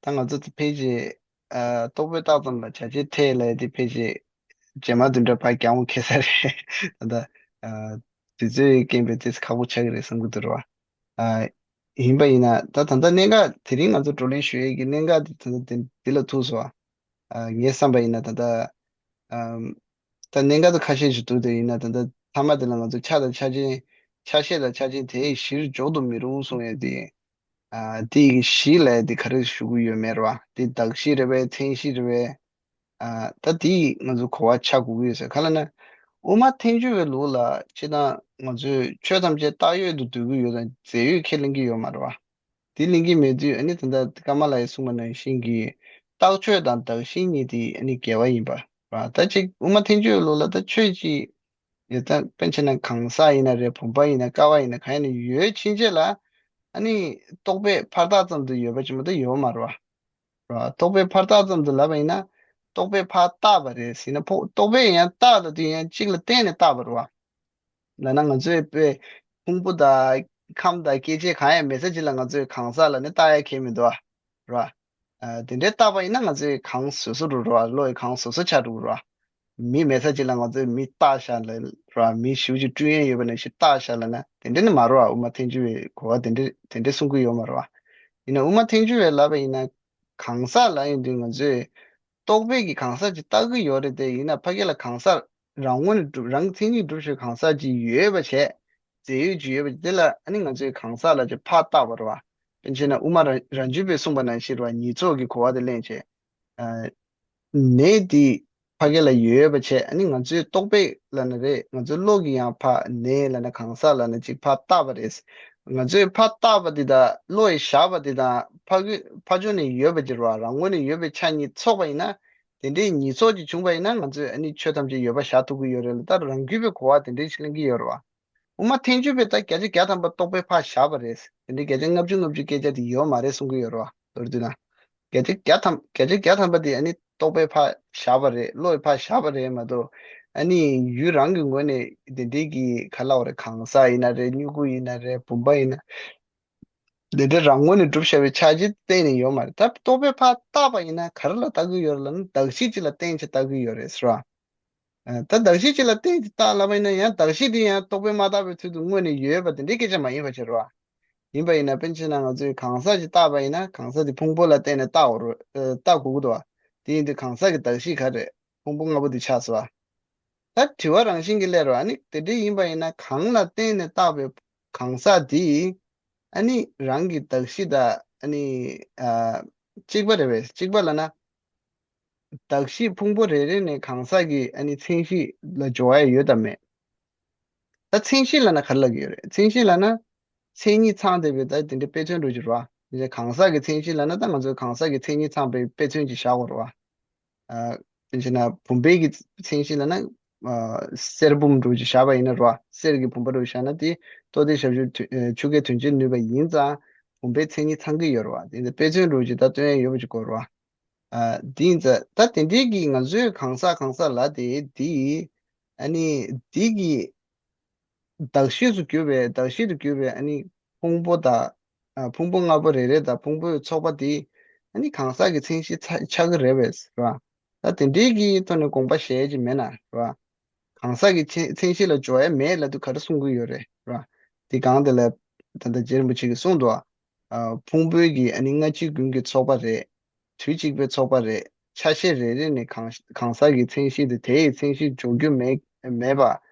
ད་ང་ཚོ་དེ་ཕལ་ཆེར་ཨ། རྟོག་པས་བཏགས་ཙམ་ལ་བྱ་བྱེད་འཐད་ལབ་ཡས་དེ་ཕལ་ཆེར་རྗེས་མ་དེ་འདྲ་ཕར་འགྱངས་འཁེལ་ས་རེད། ད་ལྟ་ཨ། དུས་ཚོད་རྐྱེན་པས་དེ་ཁག་པོ་ཆགས་ཀྱི་རེད་བསམ་གྱི་འདུག་ར་བ། ཨ། ཡིན་པ་ཡིན་ན་ད་ད་ལྟ་གནད་འགག་དེ་རིང་ང་ཚོ་བགྲོ་གླེང་ཞུ་ཡས་ཀྱི་གནད་འགག་དེ་ད་ལྟ་དེ་འདི་ལ་ཐུག་སོང་། ཨ། ངས་བསམ་པ་ཡིན་ན་ད་ལྟ་ཨམ། ད་གནད་འགག་དེ་ཁ་ཤས་ཤིག་འདུག་དེ་ཡིན་ན་ད་ལྟ་མཐའ་མ་དེ་ལ་ང་ཚོ་ཆ་དང་ཆ་ཅན་ཆ་ཤས་དང་ཆ་ཅན་དེ་གཞིར་འཇོག་ཏུ་མི་རུང་གསུང་ཡས་དེ། ཨ། དེ་ཡི་གཞི་ལ་དེ་ག་རེ་ཞུ་གི་ཡོད་མེད་རེད་བ། དེ་གདགས་གཞི་རེད་པས་མཚན་གཞི་རེད་པས། ཨ། ད་དེ་ང་ཚོ་གོ་བ་ཆགས་དགོས་ཀྱི་ཡོད་ཟེར་ག་ལ་ན། དབུ་མ་ཐལ་འགྱུར་བའི་ལུགས་ལ་སྤྱིར་བཏང་ང་ཚོས་ཆོས་ཐམས་ཅད་བཏགས་ཡོད་དུ་འདོད་ཀྱི་ཡོད་དང་རྫས་ཡོད་ཁས་ལེན་གྱི་ཡོད་མ་རེད་བ། དེ་ལེན་གྱི་མེད་དུས་ཨ་ནི་ད་ལྟ་ཀརྨ་ལགས་ཀྱིས་གསུངས་པ་ནང་བཞིན་གྱི་རྟགས་ཆོས་དང་གདགས་གཞི་གཉིས་དེ་ཨ་ནི་འགལ་བ་ཡིན་པ་རེད་བ། ད་ཅིག་དབུ་མ་ཐལ་འགྱུར་བའི་ལུགས་ལ་ད་ཆོས་ཅིག་ཡོད་ད་དཔེར་ན་གང་ཟག་ཡིན་ན་རེད། བུམ་པ་ཡིན་ན་ཀ་བ་ཡིན་ན་གང་ཡིན་ན་ཡོད་ཕྱིན་ཆད་ལ་ཨ་ནི་རྟོག་པས་ཕར་བཏགས་ཙམ་དུ་ཡོད་པ་ཅིག་མ་གཏོགས་ཡོད་མ་རེད་བ། རེད་བ། རྟོག་པས་ཕར་བཏགས་ཙམ་དུ་ལབ་པ་ཡིན་ན་རྟོག་པས་ཕར་བཏགས་པ་རེད་ཟེར་ན་ཕོ་རྟོག་པས་ཡང་བཏགས་ལབ་དུས་ཡང་གཅིག་ལ་བརྟེན་ནས་བཏགས་པ་རེད་བ། ལབ་ན་ང་ཚོའི་དཔེ་ཕུང་པོ་དང་ཁམས་དང་སྐྱེ་མཆེད་གང་ཡང་མེད་ས་ཅིག་ལ་ང་ཚོས་གང་ཟག་ལབ་ནས་བཏགས་ཡ་གང་ཡང་མི་འདུག་བ། རེད་བ། ཨ། དེ་འདྲའི་བཏགས་པ་ཡིན་ན་ང་ཚོས་གང་བཟོས་བཟོས་འགྲོ་རེད་བ། བློ་ཡི་གང་བཟོས་བཟོས་ཆགས་འགྲོ་རེད་བ། མི་མེད་ས་ཅིག་ལ་ང་ཚོས་མི་བཏགས་བཞག་ལ་རེད་བ། མི་ཞེ་པོ་ཅིག་སྤྲུལ་ཡས་ཡོད་པ་ནང་བཞིན་བཏགས་བཞག་ལབ་ན་དེ་འདྲ་ནི་མ་རེད་བ། དབུ་མ་ཐལ་འགྱུར་བའི་གོ་བ་དེ་འདྲ་དེ་འདྲ་གསུང་གི་ཡོད་མ་རེད་བ། ཡིན་ན་དབུ་མ་ཐལ་འགྱུར་བས་ལབ་པ་ཡིན་ན་གང་ཟག་ལབ་ཡོང་དུས་ང་ཚོས་རྟོག་པས་ཀྱི་གང་ཟག་ཅིག་བལྟ་གི་ཡོད་རེད་དེ། ཡིན་ན་ཕ་གི་ལ་གང་ཟག་རང་ངོས་ནས་གྲུབ་རང་གི་མཚན་ཉིད་གྲུབ་བྱེད་གང་ཟག་ཅིག་ཡོད་པ་བྱས། རྫས་ཡོད་ཅིག་ཡོད་པ་དེ་ལ་ཨ་ནི་ང་ཚོས་གང་ཟག་ལབ་བྱས་ཕར་བལྟ་བ་རེད་བ། དཔེར་ན་དབུ་མ་རང་རང་རྒྱུད་པས་གསུངས་པ་ནང་བཞིན་རེད་བ། ཉིས་ཚོགས་ཀྱི་གོ་བ་དེ་ལེན་བྱས། ཨ། ནད་དེ་ཕ་གི་ལ་ཡོད་པ་བྱས། ཨ་ནི་ང་ཚོའི་རྟོག་པས་ལབ་ན་རེད། ང་ཚོའི་བློ་གིས་ཡང་ཕར་ནད་ལབ་ན་གང་ཟག་ལབ་ན་ཅིག་ཕར་བལྟ་བ་རེད། ང་ཚོས་ཕར་བལྟ་བ་དེ་དང་བློ་ཡིས་བཞག་པ་དེ་དང་ཕ་གི་ཕར་ཕྱོགས་ནས་ཡོད་པ་ཅིག་རེད་བ། རང་ངོས་ནས་ཡོད་པའི་ཆ་གཉིས་ཚོགས་པ་ཡིན་ན། དེ་འདྲའི་ཉིས་ཚོགས་ཅིག་བྱུང་བ་ཡིན་ན་ང་ཚོས་ཨ་ནི་ཆོས་ཐམས་ཅད་ཡོད་པ་བཞག་ཐུབ་ཀྱི་ཡོད་རེད་ལ། ད་རང་རྒྱུད་པའི་གོ་བ་དེ་འདྲའི་ཞིག་ལེན་གྱི་ཡོད་རེད་བ། དབུ་མ་ཐལ་འགྱུར་བས་ད་བརྒྱ་ཆ་བརྒྱ་ཐམ་པ་རྟོག་པས་ཕར་བཞག་པ་རེད། དེ་འདྲའི་བརྒྱ་ཆ་ལྔ་བཅུ་ལྔ་བཅུ་སྐད་ཆ་དེ་ཡོད་མ་རེད་གསུང་གི་ཡོད་རེད་བ། མདོར་བསྡུས་ན། བརྒྱ་ཆ་བརྒྱ་ཐམ་བརྒྱ་ཆ་བརྒྱ་ཐམ་པ་དེ་ཨ་ནི་རྟོག་པས་ཕར་བཞག་པ་རེད། བློས་ཕར་བཞག་པ་རེད་མ་གཏོགས། ཨ་ནི་ཡུལ་རང་གི་ངོས་ནས་དེ་འདྲའི་གི་ག་ལབ་དགོས་རེད། གང་ཟག་ཡིན་ན་རེད། མྱུ་གུ་ཡིན་ན་རེད། བུམ་པ་ཡིན་ན། འདི་འདྲ་རང་ངོས་ནས་གྲུབ་བཞག་པའི་ཆ་གཅིག་གཏན་ནས་ཡོད་མ་རེད། ད་རྟོག་པས་ཕར་བལྟས་པ་ཡིན་ན་ག་རེ་ལ་བལྟ་གི་ཡོད་རེད་ལབ་ན་གདགས་གཞི་གཅིག་ལ་བརྟེན་བྱས་བལྟ་གི་ཡོད་རེད་ཟེར་བ། ཨ། ད་གདགས་གཞི་གཅིག་ལ་བརྟེན་བྱས་བལྟ་ལབ་པ་ཡིན་ན་ཡང་གདགས་གཞི་དེ་ཡང་རྟོག་པས་མ་བརྟགས་པའི་ཚུལ་དུ་དངོས་ནས་ཡོད་པ་དེ་འདྲའི་སྐད་ཆ་མ་ཡིན་པ་བྱས་རེད་བ། ཡིན་པ་ཡིན་ན་དཔེར་ན་ང་ཚོས་གང་ཟག་ཅིག་བལྟས་པ་ཡིན་ན་གང་ཟག་དེ་ཕུང་པོ་ལ་བརྟེན་ནས་བལྟ་དགོས་རེད། ཨ། བལྟ་དགོས་ཀྱི་འདུག་བ། དེ་ཡིན་དུས་གང་ཟག་གི་གདགས་གཞི་ག་རེ་རེད། ཕུང་པོ་ལྔ་པོ་དེ་ཆགས་སོང་བ། ད་དྲི་བ་རང་བཞིན་གྱིས་སླེབས་རེད་བ། ཨ་ནི་དེ་འདྲ་ཡིན་པ་ཡིན་ན་གང་ལ་བརྟེན་ནས་བཏགས་པའི་གང་ཟག་དེ། ཨ་ནི་རང་གི་གདགས་གཞི་དང་ཨ་ནི། ཨ། གཅིག་པ་རེད་པས། གཅིག་པ་ལབ་ན། གདགས་གཞི་ཕུང་པོ་རེ་རེ་ནས་གང་ཟག་གི་ཨ་ནི་མཚན་གཞི་ལ་སྦྱོར་ཡ་ཡོད་དམ་མེད། ད་མཚན་གཞི་ལབ་ན་ག་རེ་ལབ་ཀྱི་ཡོད་རེད། མཚན་གཞི་ལབ་ན། མཚན་ཉིད་ཚང་བསྡད་པའི་ད་དེ་འདྲའི་དཔེ་མཚོན་འདྲ་ཅིག་རེད་བ། གང་ཟག་གི་མཚན་གཞི་ལབ་ན་ད་ང་ཚོས་གང་ཟག་གི་མཚན་ཉིད་ཚང་བའི་དཔེ་མཚོན་ཅིག་བཞག་དགོས་རེད་བ། ཨ། དཔེར་ན་བུམ་པའི་གི་མཚན་གཞི་ལབ་ན། ཨ། གསེར་བུམ་འདྲ་ཅིག་བཞག་པ་ཡིན་ན་རེད་བ། གསེར་གྱི་བུམ་པ་འདྲ་བཞག་ན་དེ་ལྟོ་ལྡིར་ཞབས་ཞུམ་དུ་ཨ། ཆུ་སྐྱེས་དོན་བྱེད་ནུས་པ་ཡིན་ཙང་བུམ་པའི་མཚན་ཉིད་ཚང་གི་ཡོད་རེད་བ། དེ་འདྲ་དཔེ་མཚོན་འདྲ་ཅིག་ད་སྟོན་ཡ་ཡོད་པ་ཅིག་དགོས་རེད་བ། ཨ། དེ་ཡིན་ཙང་ད་དེ་འདྲའི་གི་ང་ཚོའི་གང་ཟག་གང་ཟག་ལབ་དེ་དེ། ཨ་ནི་དེ་གི་གདགས་གཞི་སུ་གྱུར་པའི་གདགས་གཞི་དུ་གྱུར་པའི་ཨ་ནི་ཕུང་པོ་དང་། ཨ། ཕུང་པོ་ལྔ་པོ་རེ་རེ་དང་ཕུང་པོའི་ཚོགས་པ་དེ་ཨ་ནི་གང་ཟག་གི་མཚན་གཞི་ཆགས་ཆགས་ཀྱི་རེད་པས་ཟེར་བ། ད་དེ་འདྲའི་གི་ཐོག་ནས་དགོངས་པ་བཞེས་ཀྱི་མེད་ན་ཟེར་བ། གང་ཟག་གི་མཚན་མཚན་གཞི་ལ་སྦྱོར་ཡ་མེད་ལབ་དུས་ག་རེ་གསུང་གི་ཡོད་རེད་ཟེར་བ། དེ་གང་དེ་ལ་ད་ལྟ་རྗེ་རིན་པོ་ཆེ་གིས་གསུངས་འདུག་ཨ། ཕུང་པོའི་གི་ཨ་ནི་སྔ་ཕྱི་ཀུན་གྱི་ཚོགས་པ་རེད། དུས་གཅིག་པའི་ཚོགས་པ་རེད། ཆ་ཤས་རེ་རེ་ནས་གང་གང་ཟག་གི་མཚན་གཞི་དེ་དེའི་མཚན་གཞི་འཇོག་རྒྱུ་མེད་མེད་པ་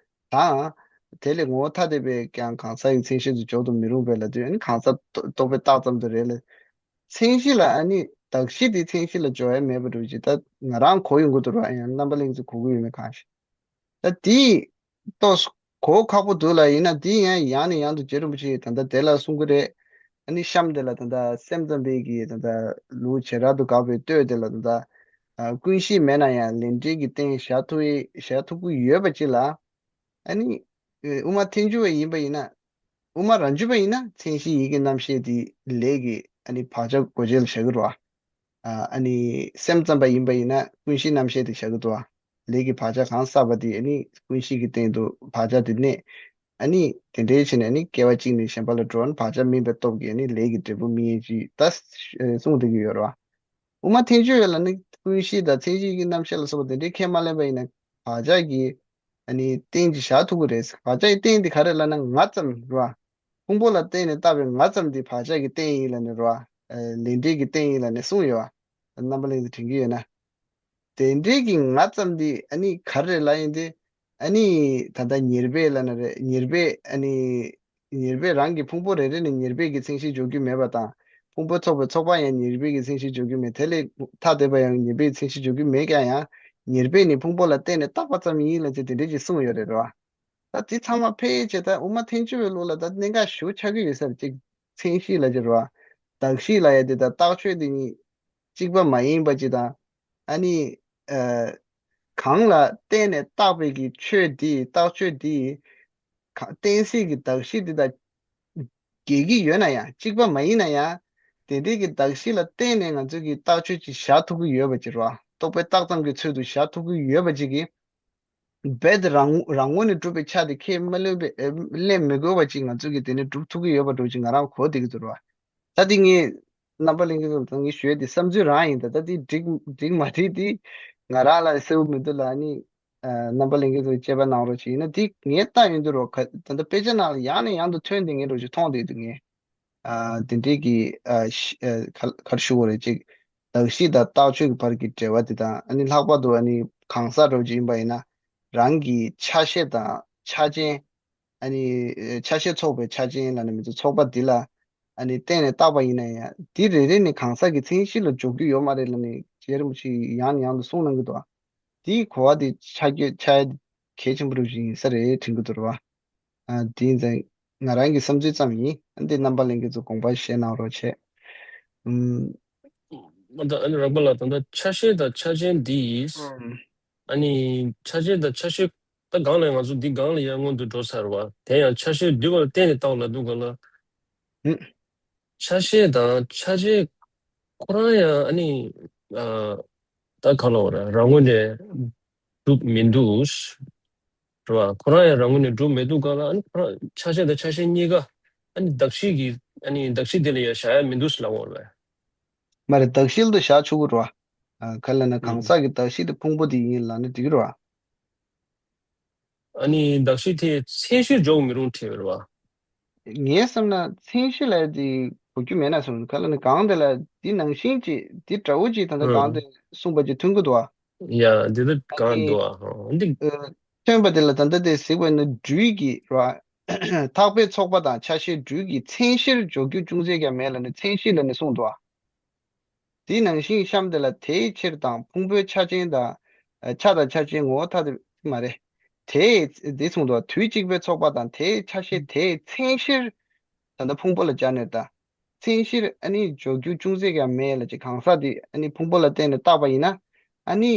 དང་། དེ་ལས་ངོ་བོ་ཐ་དད་པས་ཀྱང་གང་ཟག་གི་མཚན་གཞི་དུ་འཇོག་ཏུ་མི་རུང་བས་ལབ་དུས་ཨ་ནི་གང་ཟག་རྟོག་རྟོག་པས་བཏགས་ཙམ་དུ་རེད་ལ། མཚན་གཞི་ལ་ཨ་ནི་གདགས་གཞི་དེ་མཚན་གཞི་ལ་སྦྱོར་ཡ་མེད་པ་འདྲ་ཅིག་ད་ང་རང་གོ་ཡོང་གི་འདུག་ར། ཡང་རྣམ་པ་གླིང་ཚོ་གོ་གི་ཡོད་མེད་གང་ཤེས། ད་དེ་ཏོག་གོ་ཁག་པོ་འདུག་ལ། ཡིན་ན་དེ་ཡང་ཡང་ནས་ཡང་དུ་རྗེ་རིན་པོ་ཆེས་ད་ལྟ་དེ་ལ་གསུང་གི་རེད། ཨ་ནི་གཤམ་དེ་ལ་ད་ལྟ་སེམས་ཙམ་པའི་གི་ད་ལྟ་ལུགས་བྱེ་བྲག་ཏུ་དགག་པའི་བསྟོད་དེ་ལ་ད་ལྟ། ཨ། ཀུན་གཞི་མེད་ན་ཡང་ལས་འབྲས་ཀྱི་རྟེན་བཞག་ཐུབ་ཡི་བཞག་ཐུབ་ཀྱི་ཡོད་པ་ཅིག་ལ། ཨ་ནི། ཨ། དབུ་མ་ཐལ་འགྱུར་བ་ཡིན་པ་ཡིན་ན། དབུ་མ་རང་རྒྱུད་པ་ཡིན་ན་མཚན་གཞི་ཡིད་ཀྱི་རྣམ་ཤེས་དེ་ལས་ཀྱི་ཨ་ནི་བག་ཆགས་སྒོ་འབྱེད་ལ་བཞག་གི་རེད་བ། ཨ། ཨ་ནི་སེམས་ཙམ་པ་ཡིན་པ་ཡིན་ན་ཀུན་གཞིའི་རྣམ་ཤེས་དེ་བཞག་གི་འདུག་བ། ལས་ཀྱི་བག་ཆགས་གང་བསགས་པ་དེ་ཨ་ནི་ཀུན་གཞི་གི་སྟེང་དུ་བག་ཆགས་དེ་གནས། ཨ་ནི་དེ་འདྲའི་ཕྱིར་ནས་ཨ་ནི་སྐྱེ་བ་གཅིག་ནས་གཞན་པ་ལ་འགྲོ་བ་ནི་བག་ཆགས་སྨིན་པའི་སྟོབས་ཀྱིས་ཨ་ནི་ལས་ཀྱི་འབྲས་བུ་སྨིན་ཡས་ཅིག་ད་གསུངས་བསྡད་ཀྱི་ཡོད་རེད་བ། དབུ་མ་ཐལ་འགྱུར་བས་ལ་ནི་ཀུན་གཞི་དང་མཚན་གཞི་ཡིད་ཀྱི་རྣམ་ཤེས་ལ་སོགས་པ་དེ་འདྲའི་ཁས་མ་ལེན་པ་ཡིན་ན་བག་ཆགས་ཀྱི་ཨ་ནི་རྟེན་གྱི་བཞག་ཐུབ་ཀྱི་རེད། བག་ཆགས་ཀྱི་རྟེན་དེ་ག་རེ་ལབ་ན་ང་ཙམ་རེད་བ། ཕུང་པོ་ལ་བརྟེན་ནས་བཏགས་པའི་ང་ཙམ་དེ་བག་ཆགས་ཀྱི་རྟེན་ཡིན་ལབ་ནས་རེད་བ། ལས་འབྲས་ཀྱི་རྟེན་ཡིན་ལབ་ནས་གསུངས་ཡོད་བ། རྣམ་པ་གླིང་དུ་དྲན་གྱི་ཡོད་ན། དེ་འདྲའི་གི་ང་ཙམ་དེ་ཨ་ནི་ག་རེ་ལབ་ཡིན་ཏེ། ཨ་ནི་ད་ལྟ་ཉེར་སྦས་ལབ་ན་རེད། ཉེར་སྦས་ཨ་ནི། ཉེར་སྦས་རང་གི་ཕུང་པོ་རེ་རེ་ནས་ཉེར་སྦས་ཀྱི་མཚན་གཞི་འཇོག་རྒྱུ་མེད་པ་དང་། ཕུང་པོ་ཚོགས་པའི་ཚོགས་པ་ཡང་ཉེར་སྦས་ཀྱི་མཚན་གཞི་འཇོག་རྒྱུ་མེད། དེ་ལས་ཐ་དད་པ་ཡང་ཉེར་སྦས་ཀྱི་མཚན་གཞི་འཇོག་རྒྱུ་མེད་ཀྱང་ཡང་ཉེར་སྦས་ནི་ཕུང་པོ་ལ་བརྟེན་ནས་བཏགས་པ་ཙམ་ཡིན་ལབ་ཅེས་དེ་འདྲ་ཅིག་གསུངས་ཡོད་རེད་རེད་བ། ད་དེ་ཚང་མ་ཕལ་ཆེར་ད་དབུ་མ་ཐལ་འགྱུར་བའི་ལུགས་ལ་ད་གནད་འགག་ཞེ་པོ་ཆགས་ཀྱི་ཡོད་ས་རེད། ཅིག་མཚན་གཞི་ལབ་ཀྱི་རེད་བ། གདགས་གཞི་ལབ་ཡ་དེ་དང་རྟགས་ཆོས་དེ་གཉིས་གཅིག་པ་མ་ཡིན་པ་ཅིག་དང་། ཨ་ནི། ཨ། གང་ལ་བརྟེན་ནས་བཏགས་པའི་གི་ཆོས་དེ་རྟགས་ཆོས་དེ། ག་གཏན་སྲིད་ཀྱི་གདགས་གཞི་དེ་དང་འགལ་གྱི་ཡོད་ན་ཡང་གཅིག་པ་མ་ཡིན་ན་ཡང་། དེ་འདྲའི་གི་གདགས་གཞི་ལ་བརྟེན་ནས་ང་ཚོས་ཀྱི་རྟགས་ཆོས་ཅིག་བཞག་ཐུབ་ཀྱི་ཡོད་པ་ཅིག་རེད་བ། རྟོག་པས་བཏགས་ཙམ་གྱི་ཚུལ་དུ་བཞག་ཐུབ་ཀྱི་ཡོད་པ་ཅིག་གིས། རྦད་དེ་རང་རང་ངོས་ནས་གྲུབ་པའི་ཆ་དེ་ཁས་མ་ལེན་པའི་ཨེ་ལེན་མི་དགོས་པ་ཅིག་ང་ཚོས་ཀྱི་དེ་ནས་གྲུབ་ཐུབ་ཀྱི་ཡོད་པ་འདྲ་ཅིག་ང་རང་གོ་བསྡད་ཀྱི་འདུག་རེད་བ། ད་དེ་ངས་རྣམ་པ་གླིང་གི་ཚོ་ལ་ངས་ཞུས་ཏེ་བསམ་ཚུལ་རང་ཡིན། ད་ད་དེ་འགྲིག་འགྲིག་མ་འགྲིག་དེ་ང་རང་ལ་གསལ་པོ་མི་འདུག་ལ། ཨ་ནི་ཨ་རྣམ་པ་གླིང་གི་ཚོ་དཔྱད་པ་གནང་རོགས་བྱེད། ཡིན་ན་དེ་ངས་ལྟ་ཡོང་དུས་རོ་ག་ད་ལྟ་དཔེ་ཆ་ནང་ལ་ཡང་ནས་ཡང་དུ་ཐོན་དེ་ངས་རོ་ཅིག་མཐོང་བསྡད་འདུག་ངས། ཨ་དེ་འདྲའི་གི་ཨ་ཤི་ཨ་ག་ག་རེ་ཞུ་དགོས་རེད། ཅིག་གདགས་གཞི་དང་རྟགས་ཆོས་ཀྱི་བར་གྱི་འབྲེལ་བ་དེ་དང་། ཨ་ནི་ལྷག་པར་དུ་ཨ་ནི་གང་ཟག་འདྲ་བོ་ཅིག་ཡིན་པ་ཡིན་ན། རང་གི་ཆ་ཤས་དང་ཆ་ཅན། ཨ་ནི་ཆ་ཤས་ཚོགས་པའི་ཆ་ཅན་ལབ་ནས་མི་འདུག་ཚོགས་པ་འདི་ལ་ཨ་ནི་བརྟེན་ནས་བཏགས་པ་ཡིན་ན་ཡང་། འདི་རེ་རེ་ནི་གང་ཟག་གི་མཚན་གཞི་ལ་འཇོག་རྒྱུ་ཡོད་མ་རེད་ལབ་ནས་རྗེ་རིན་པོ་ཆེས་ཡང་ནས་ཡང་དུ་གསུངས་གནང་གི་འདུག་དེའི་གོ་བ་དེ་ཆ་རྒྱུས་ཆ་ཡ་གལ་ཆེན་པོ་རུ་ཞིག་ཡིན་ས་རེད་དྲན་གྱི་འདུག་ར་བ། ཨ་དེ་ཡིན་ཙང་ང་རང་གི་བསམ་ཚུལ་ཙམ་ཡིན། ཨ་འདི་རྣམ་པ་ལྷན་རྒྱས་ཚོ་དགོངས་པ་བཞེས་གནང་རོགས་བྱས། ཨུམ། མ་ད་ཨ་ནི་རག་པ་ལ་ད་ལྟ་ཆ་ཤས་དང་ཆ་ཅན་འདི་ཡིས། ཨུམ། ཨ་ནི་ཆ་ཤས་དང་ཆ་ཤས་ད་སྒང་ལ་ང་ཚོ་འདི་སྒང་ལ་ཡང་སྔོན་དུ་འགྲོ་ཚར་བ། དེ་ཡང་ཆ་ཤས་འདུས་པ་ལ་བརྟེན་ནས་བཏགས་ལ་འདུག་ག་ལ། ཨུམ། ཆ་ཤས་དང་ཆ་ཅན་ཁོ་རང་ཡང་ཨ་ནི་ཨ་ད་ག་ལ་བ་ར་རང་ངོས་ནས་གྲུབ་མི་འདུག་རེད་བ། ཁོ་རང་ཡང་རང་ངོས་ནས་གྲུབ་མི་འདུག་ག་ལ། ཨ་ནི་ཁོ་རང་ཆ་ཤས་དང་ཆ་ཤས་གཉིས་ཀ་ཨ་ནི་གདགས་གཞི་གི་ཨ་ནི་གདགས་གཞི་དེ་ལ་ཡང་བཞག་ཡ་མི་འདུག་ལབ་འོང་རེད་བས། མ་རེད། གདགས་གཞི་ལ་བཞག་ཆོག་གི་རེད་བ། ཨ་ག་ལ་ན་གང་ཟག་གི་གདགས་གཞི་དེ་ཕུང་པོ་དེ་ཡིན་ལབ་ན་འགྲིག་གི་རེད་བ། ཨ་ནི་གདགས་གཞི་དེ་མཚན་གཞིར་འཇོག་མི་རུང་བྲིས་པ་རེད་བ། ངས་བསམ་ན་མཚན་གཞི་ལ་དེ་གོ་རྒྱུ་མེད་ན་བསམ། ག་ལ་ནི་གང་དེ་ལ་འདི་ནང་བཞིན་ཅིག་འདི་འདྲ་བོ་ཅིག་ད་ལྟ་གང་དེ་གསུངས་པ་ཅིག་ཐོན་གི་འདུག་བ། ཡ་འདི་ལ་ཨ་གང་ནི་འདུག་བ། འདི་ཨ་ཐོན་པ་དེ་ལ་ད་ལྟ་དེ་གཟིགས་པ་ཡིན་ན་སྦྲུལ་གྱི་ར་ཐག་པའི་ཚོགས་པ་དང་ཆ་ཤས་སྦྲུལ་གྱི་མཚན་གཞིར་འཇོག་རྒྱུ་ཅུང་ཟད་ཀྱང་མེད་ལབ་ནས་མཚན་གཞི་ལབ་ནས་གསུངས་འདུག་བ། དེ་ནང་བཞིན་གཤམ་དེ་ལ་དེའི་ཕྱིར་དང་ཕུང་པོའི་ཆ་ཅན་དང་། ཨ་ཆ་དང་ཆ་ཅན་ངོ་བོ་ཐ་དད་མ་རེད། དེའི་དེ་གསུངས་འདུག་དུས་གཅིག་པའི་ཚོགས་པ་དང་དེའི་ཆ་ཤས་དེའི་མཚན་གཞིར། ད་ལྟ་ཕུང་པོ་ལ་སྦྱར་ནས་ད། མཚན་གཞིར་ཨ་ནི་འཇོག་རྒྱུ་ཅུང་ཟད་ཀྱང་མེད་ལ་ཅིག་གང་ཟག་དེ་ཨ་ནི་ཕུང་པོ་ལ་བརྟེན་ནས་བཏགས་པ་ཡིན་ན། ཨ་ནི་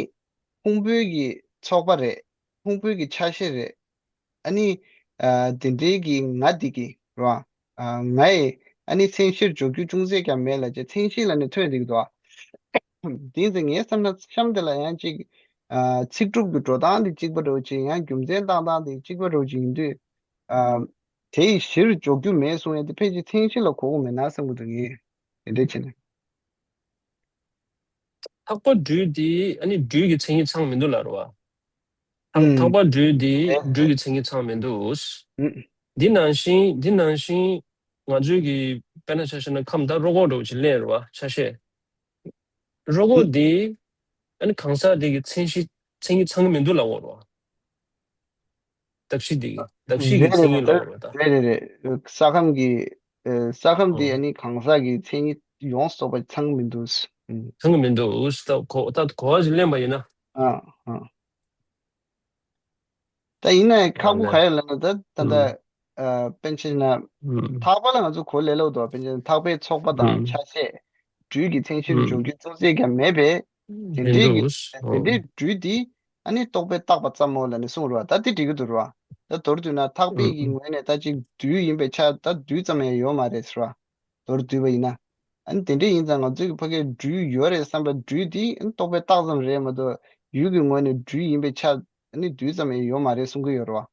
ཕུང་པོའི་གི་ཚོགས་པ་རེད། ཕུང་པོའི་གི་ཆ་ཤས་རེད། ཨ་ནི། ཨ་དེ་འདྲའི་གི་ང་འདི་གི་རེད་བ། ཨ་ང་ཡི་ཨ་ནི་མཚན་གཞིར་འཇོག་རྒྱུ་ཅུང་ཟད་ཀྱང་མེད་ལ་ཅེ་མཚན་གཞི་ལ་ནི་ཐོན་འདུག་དོ། དེ་ཚེ་ངའི་བསམ་ན་གཤམ་དེ་ལ་ཡང་ཅིག་ཨ་ཚིག་གྲུབ་ཀྱི་འགྲོ་སྟངས་འདི་གཅིག་པ་འདྲ་བོ་ཅིག་ཡང་རྒྱུ་མཚན་བཏང་སྟངས་འདི་གཅིག་པ་འདྲ་བོ་ཅིག་ཡིན་དུས། ཨ་དེ་ཡི་གཞིར་འཇོག་རྒྱུ་མེད་གསུང་ཡས་དེ་ཕལ་ཆེར་མཚན་གཞི་ལ་གོ་གི་མེད་ན་བསམ་གི་འདུག་ངས་དེ་འདྲ་བྱས་ནས། ལྷག་པ་སྦྲུལ་འདི་ཨ་ནི་སྦྲུལ་གྱི་མཚན་ཉིད་ཚང་མི་འདུག་ལབ་རེད་བ། ལྷག་ལྷག་ཨུམ། པ་སྦྲུལ་འདི་རེད་སྦྲུལ་རེད། གྱི་མཚན་ཉིད་ཚང་མི་འདུག་ཨུམ། འདི་ནང་བཞིན་འདི་ནང་བཞིན་ང་ཚོའི་གི་དཔེར་ན་ཆ་བཞག་ན་ཁམས་དང་རོ་ཁོག་འདྲ་བོ་ཅིག་ལེན་རེད་བ། ཆ་ཤས། རོ་ཁོག་ཨུམ། འདི་ཨ་ནི་གང་ཟག་འདི་གི་མཚན་གཞི་མཚན་ཉིད་ཚང་གི་མི་འདུག་ལབ་འོང་རེད་བ། གདགས་གཞི་འདི་གདགས་གཞི་གི་རེད་རེད་མཚན་ཉིད་ལབ་རེད་འོང་རེད་ད། རེད་རེད་རེད། ས་ཁམས་ཀྱི་ཨ་ས་ཁམས་འདི་ཨ་ཨོ། ནི་གང་ཟག་གི་མཚན་ཉིད་ཡོངས་སུ་རྫོགས་པ་ཚང་གི་མི་འདུག་ཨུམ། ཚང་གི་མི་འདུག་ད་གོ་ད་གོ་བ་ཞིག་ལེན་པ་ཡིན་ན། ཨ་ཨ། ད་ཡིན་ན་ཡང་ཁག་པོ་ག་ཡོད་ལབ་ན་ད་ད་ལྟ་ཨ་དཔེར་ན་ཆ་བཞག་ན་ཐག་པ་ལ་ང་ཚོ་གོ་ལས་སླ་པོ་འདུག་དཔེར་ན་ཆ་བཞག་ན་ཐག་པའི་ཚོགས་པ་དང་ཆ་ཤས་སྦྲུལ་གྱི་མཚན་གཞིར་འཇོག་རྒྱུ་ཅུང་ཟད་ཀྱང་མེད་པས། དེ་འདྲའི་གི་དེ་འདྲའི་སྦྲུལ་འདི་ཨ་ནི་རྟོག་པས་བཏགས་པ་ཙམ་མོ་ལབ་ནས་གསུངས་རེད་བ། ད་དེ་འགྲིག་གི་འདུག་རེད་བ། ད་མདོར་བསྡུས་ན་ཐག་པའི་གི་ངོས་ནས་ད་ཅིག་སྦྲུལ་ཡིན་པའི་ཆ་ད་རྡུལ་ཙམ་ཡང་ཡོད་མ་རེད་ཟེར་བ། མདོར་བསྡུས་པ་ཡིན་ན། ཨ་ནི་དེ་འདྲ་ཡིན་ཙང་ང་ཚོའི་གི་ཕ་གིར་སྦྲུལ་ཡོད་རེད་བསམ་པ་སྦྲུལ་འདི་ཨ་ནི་རྟོག་པས་བཏགས་ཙམ་རེད་མ་གཏོགས་ཡུལ་གྱི་ངོས་ནས་སྦྲུལ་ཡིན་པའི་ཆ་ཨ་ནི་རྡུལ་ཙམ་ཡང་ཡོད་མ་རེད་གསུང་གི་ཡོད་རེད་བ།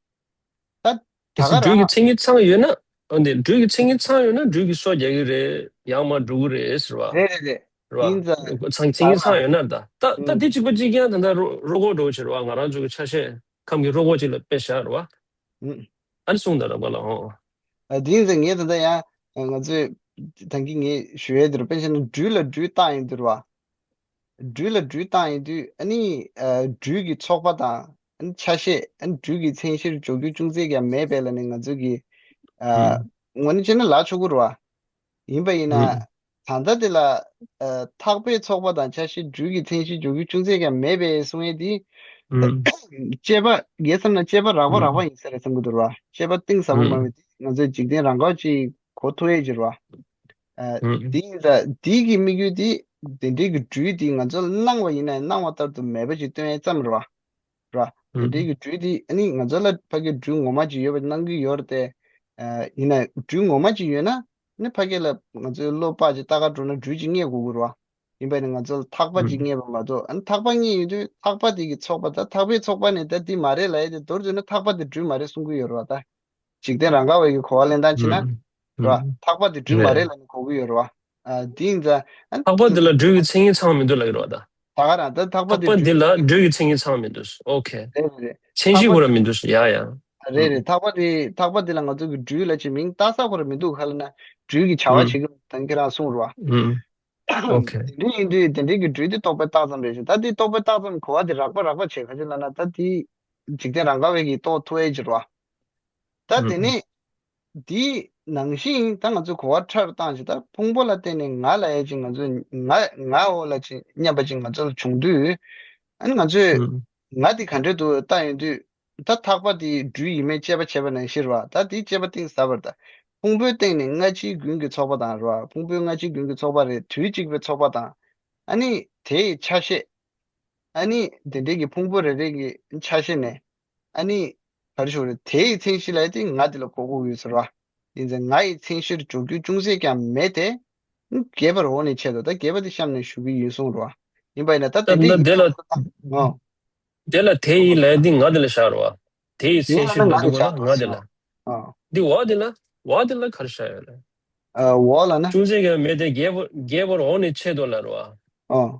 ད་ད་ག་སྦྲུལ་གྱི་རང་མཚན་ཉིད་ཚང་ཡོད་ན། ཨ་ནི་སྦྲུལ་གྱི་མཚན་ཉིད་ཚང་ཡོད་ན་སྦྲུལ་གྱི་སོ་རྒྱག་གི་རེད། ཡང་མར་འགྲོ་གི་རེད་ཟེར་བ། རེད་རེད་རེད། རེད་བ། ཡིན་ཙང་ཚང་མཚན་ཉིད་ད་ཚང་ཡོད་ན་ད་ད་ད་ཨུམ། དེ་གཅིག་པ་གཅིག་རྐྱང་ད་ད་རོ་རོ་ཁོག་འགྲོ་བྱེད་རེད་བ། ང་རང་ཚོ་གི་ཆ་ཤས་ཁམས་ཀྱི་རོ་ཁོག་ཅིག་ལ་དཔེ་བཞག་རེད་བ། ཨུམ། ཨ་ནི་གསུངས་དང་རག་པ་ལ་ཧོ། ཨ་དེ་ཡིན་ཙང་ངས་ད་ལྟ་ཡང་ང་ཚོས་ད་གིན་ངས་ཞུ་ཡས་དེ་རུ་དཔེར་ན་ཆ་བཞག་ན་སྦྲུལ་ལ་སྦྲུལ་རྟགས་ཡིན་དུས་རེད་བ། སྦྲུལ་ལ་སྦྲུལ་རྟགས་ཡིན་དུས་ཨ་ནི་ཨ་སྦྲུལ་གྱི་ཚོགས་པ་དང་ཨ་ནི་ཆ་ཤས་ཨ་ནི་སྦྲུལ་གྱི་མཚན་གཞིར་འཇོག་རྒྱུ་ཅུང་ཟད་ཀྱང་མེད་པས་ལབ་ནས་ང་ཚོས་ཀྱི་ཨ་ཨུམ། ངོ་ནས་བྱས་ན་ལབ་ཆོག་གི་རེད་བ། ཡིན་པ་ཡིན་ན། ཨུམ། ད་ལྟ་དེ་ལ་ཨ་ཐག་པའི་ཚོགས་པ་དང་ཆ་ཤས་སྦྲུལ་གྱི་མཚན་གཞིར་འཇོག་རྒྱུ་ཅུང་ཟད་ཀྱང་མེད་པའི་གསུང་ཡས་དེ། ཨུམ། དཔྱད་པ་ངའི་བསམ་ན་དཔྱད་པ་རགས་པ་རགས་པ་ཨུམ། ཡིན་ས་རེད་བསམ་གྱི་འདུག་ར། དཔྱད་པ་གཏིང་ཟབ་པོ་མ་ཨུམ། བས་དེ་ང་ཚོས་འཇིག་རྟེན་རང་ག་ཅིག་གོ་ཐུབ་ཡས་ཀྱི་ར། ཨ་ཨུམ། དེ་ཡིན་ཙང་དེ་གི་དམིགས་ཡུལ་དེ་དེ་འདྲའི་གི་སྦྲུལ་དེ་ང་ཚོ་ལ་སྣང་བ་ཡིན་ན་སྣང་བ་ལྟར་དུ་མེད་པ་ཅིག་སྟོན་ཡས་ཙམ་རེད་བ། ར། དེ་འདྲའི་ཨུམ། གི་སྦྲུལ་དེ་ཨ་ནི་ང་ཚོ་ལ་ཕ་གི་སྦྲུལ་ངོ་མ་ཅིག་ཡོད་པ་སྣང་གི་ཡོད་རེད་དེ། ཨ་ཡིན་ན་སྦྲུལ་ངོ་མ་ཅིག་ཡོད་ན་ཨ་ནི་ཕ་གི་ལ་ང་ཚོའི་བློ་དཔག་ཅིག་ལྟ་ག་འགྲོ་ན་སྦྲུལ་ཅིག་རྙེད་དགོས་ཀྱི་རེད་བ། ཡིན་པ་ནི་ང་ཚོ་ལ་ཐག་པ་ཅིག་ཨུམ། རྙེད་པ་མ་གཏོགས། ཨ་ནི་ཐག་པ་རྙེད་ཡོང་དུས་ཐག་པ་དེ་གི་ཚོགས་པ་དང་ཐག་པའི་ཚོགས་པ་ནི་ད་དེ་མ་རེད་ལབ་ཡས་དེ། མདོར་བསྡུས་ན་ཐག་པ་དེ་སྦྲུལ་མ་རེད་གསུང་གི་ཡོད་རེད་བ་ད། འཇིག་རྟེན་རང་ག་བའི་གི་གོ་བ་ལེན་སྟངས་བྱས་ན། ཨུམ། ར། ཨུམ། ཐག་པ་དེ་སྦྲུལ་མ་རེད་རེད། ལབ་ནས་གོ་གི་ཡོད་རེད་བ། ཨ་དེ་ཡིན་ཙང་ཨ་ནི་ཐག་པ་དེ་ལ་སྦྲུལ་གྱི་མཚན་ཉིད་ཚང་མི་འདུག་ལབ་ཀྱི་རེད་བ་ད། ད་ག་རང་ད་ཐག་པ་ཐག་དེ་པ་འདི་ལ་སྦྲུལ་གྱི་མཚན་ཉིད་ཚང་མི་འདུག་ཨོ་ཁེ། རེད་རེད། མཚན་གཞི་ཁོ་ར་མི་འདུག་ཡ་ཡ། རེད་རེད། ཨུམ། ཐག་པ་དེ་ཐག་པ་དེ་ལ་ང་ཚོ་གི་སྦྲུལ་ལབ་ཅིག་མིང་བཏགས་ས་ཁོ་ར་མི་འདུག་ག་ལབ་ན། སྦྲུལ་གྱི་བྱ་བ་བྱེད་ཀྱི་ད་ཁྱེད་རང་གསུངས་རོ། ཨ། དེ་འདྲ་ཡིན་དུས་དེ་འདྲའི་གི་སྦྲུལ་དེ་རྟོག་པའི་རྟགས་ཙམ་རེད་ཞུ། ད་དེ་རྟོག་པའི་རྟགས་ཙམ་གོ་བ་དེ་རགས་པ་རགས་པ་བྱེད་ག་ཅི་ལབ་ན། ད་དེ་འཇིག་རྟེན་རང་ག་བའི་གི་རྟོགས་ཐུབ་ཡས་ཅིག་རོ། ད་དེ་ནས་དེའི་ནང་བཞིན་ད་ང་ཚོས་གོ་བ་ཕྲ་རུ་བཏང་ཞིག་ད་ཕུང་པོ་ལ་བརྟེན་ནས་ང་ལབ་ཡས་ཅིག་ང་ཚོས་ང་ང་འོ་ལ་ཅིག་སྙམ་པ་ཅིག་ང་ཚོ་ལ་བྱུང་དུས། ཨ་ནི་ང་ཚོས་ང་དེ་ག་འདྲ་འདུག་ལྟ་ཡོང་དུས། ད་ཐག་པ་དེ་སྦྲུལ་ཡིན་མིན་དཔྱད་པ་བྱས་པ་ནང་བཞིན་རེད་བ། ད་དེའི་དཔྱད་པ་གཏིང་ཟབ་པར་ད། ཕུང་པོའི་སྟེང་ནས་སྔ་ཕྱིའི་རྒྱུན་གྱི་ཚོགས་པ་དང་རེད་བ། ཕུང་པོའི་སྔ་ཕྱིའི་རྒྱུན་གྱི་ཚོགས་པ་རེད། དུས་གཅིག་པའི་ཚོགས་པ་དང་། ཨ་ནི་དེའི་ཆ་ཤས། ཨ་ནི་དེ་འདྲའི་གི་ཕུང་པོ་རེ་རེ་གི་ཆ་ཤས་ནས། ཨ་ནི་ག་རེ་ཞུ་དགོས་རེད། དེའི་མཚན་གཞི་ལ་དེ་ང་དེ་ལ་གོ་དགོས་ཡོད་ཟེར་བ། ཡིན་ཙང་ང་ཡི་མཚན་གཞིར་འཇོག་རྒྱུ་ཅུང་ཟད་ཀྱང་མེད་དེ། རྒྱས་པར་འོག་ནས་འཆད་དོ། ད་རྒྱས་པ་དེ་གཤམ་ནས་ཞུ་གི་ཡིན་གསུངས་རོ། ཡིན་པ་ཡིན་ན་ད་དེ་འདྲའི་ད་ཡིན་དེ་ལ། ཨོ། དེ་ལ་དེ་ཡི་ལས་འདི་ང་དེ་ལ་བཞག་རོ། དེ་ཡི་མཚན་གཞིར་ལ་འདུག་ག་ལ་ང་དེ་ལ། ཨོ། འདི་འོག་དེ་ལ། འོག་དེ་ལ་ག་རེ་བཞག་ཡོད་ལ། ཨ། འོག་ལ་ན། ཅུང་ཟད་ཀྱང་མེད་དེ་རྒྱས་པར་རྒྱས་པར་འོག་ནས་འཆད་དོ་ལ་རོ། ཨོ།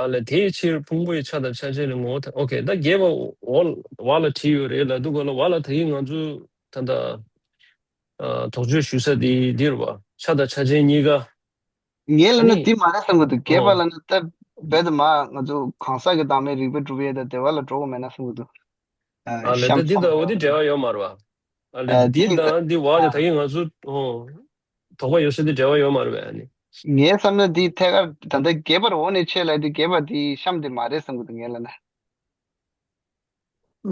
ཨ་ལས་དེའི་ཕྱིར་ཕུང་པོའི་ཆ་དང་ཆ་བྱད་ལ་ངོ་བོ་ཐ། ཨོ་ཁེ། ད་རྒྱས་པ་འོག་བ་ལ་བྲིས་ཡོད་རེད་ལབ་འདུག་ག་ལ། བ་ལ་ད་གིན་ང་ཚོ་ད་ལྟ་ཨ་དོགས་གཅོད་ཞུ་ས་དེ་འདིར་བ། ཆ་དང་ཆ་བྱད་གཉིས་ཀ། ངས་ལབ་ན་ནི་འདི་མ་རེད་བསམ་གི་འདུག་རྒྱས་པ་ཨོ་ལབ་ན་ད་རྦད་དེ་མ་ང་ཚོ་གང་ཟག་གི་བདག་མེད་རིགས་པས་གྲུབ་ཡས་དང་དེ་བ་ལ་འགྲོ་གི་མེད་ན་བསམ་གི་འདུག་ཨ་ལས་ད་གཤམ་འདི་མཚམས་དང་འོ་འདི་འབྲེལ་བ་ཡོད་མ་རེད་བ། ཨ་ལས་ཨ་འདི་འདི་དང་འདི་བ་དེ་ད་གིན་ང་ཚོ་ཨོ། དོགས་པ་ཡོད་ས་དེ་འབྲེལ་བ་ཡོད་མ་རེད་པས་ཨ་ནི། ངའི་བསམ་ན་འདི་ཐད་ཀར་ད་ལྟ་རྒྱས་པར་འོག་ནས་འཆད་ལབ་དུས་རྒྱས་པ་འདི་གཤམ་དེ་མ་རེད་བསམ་གི་འདུག་ངས་ལབ་ན།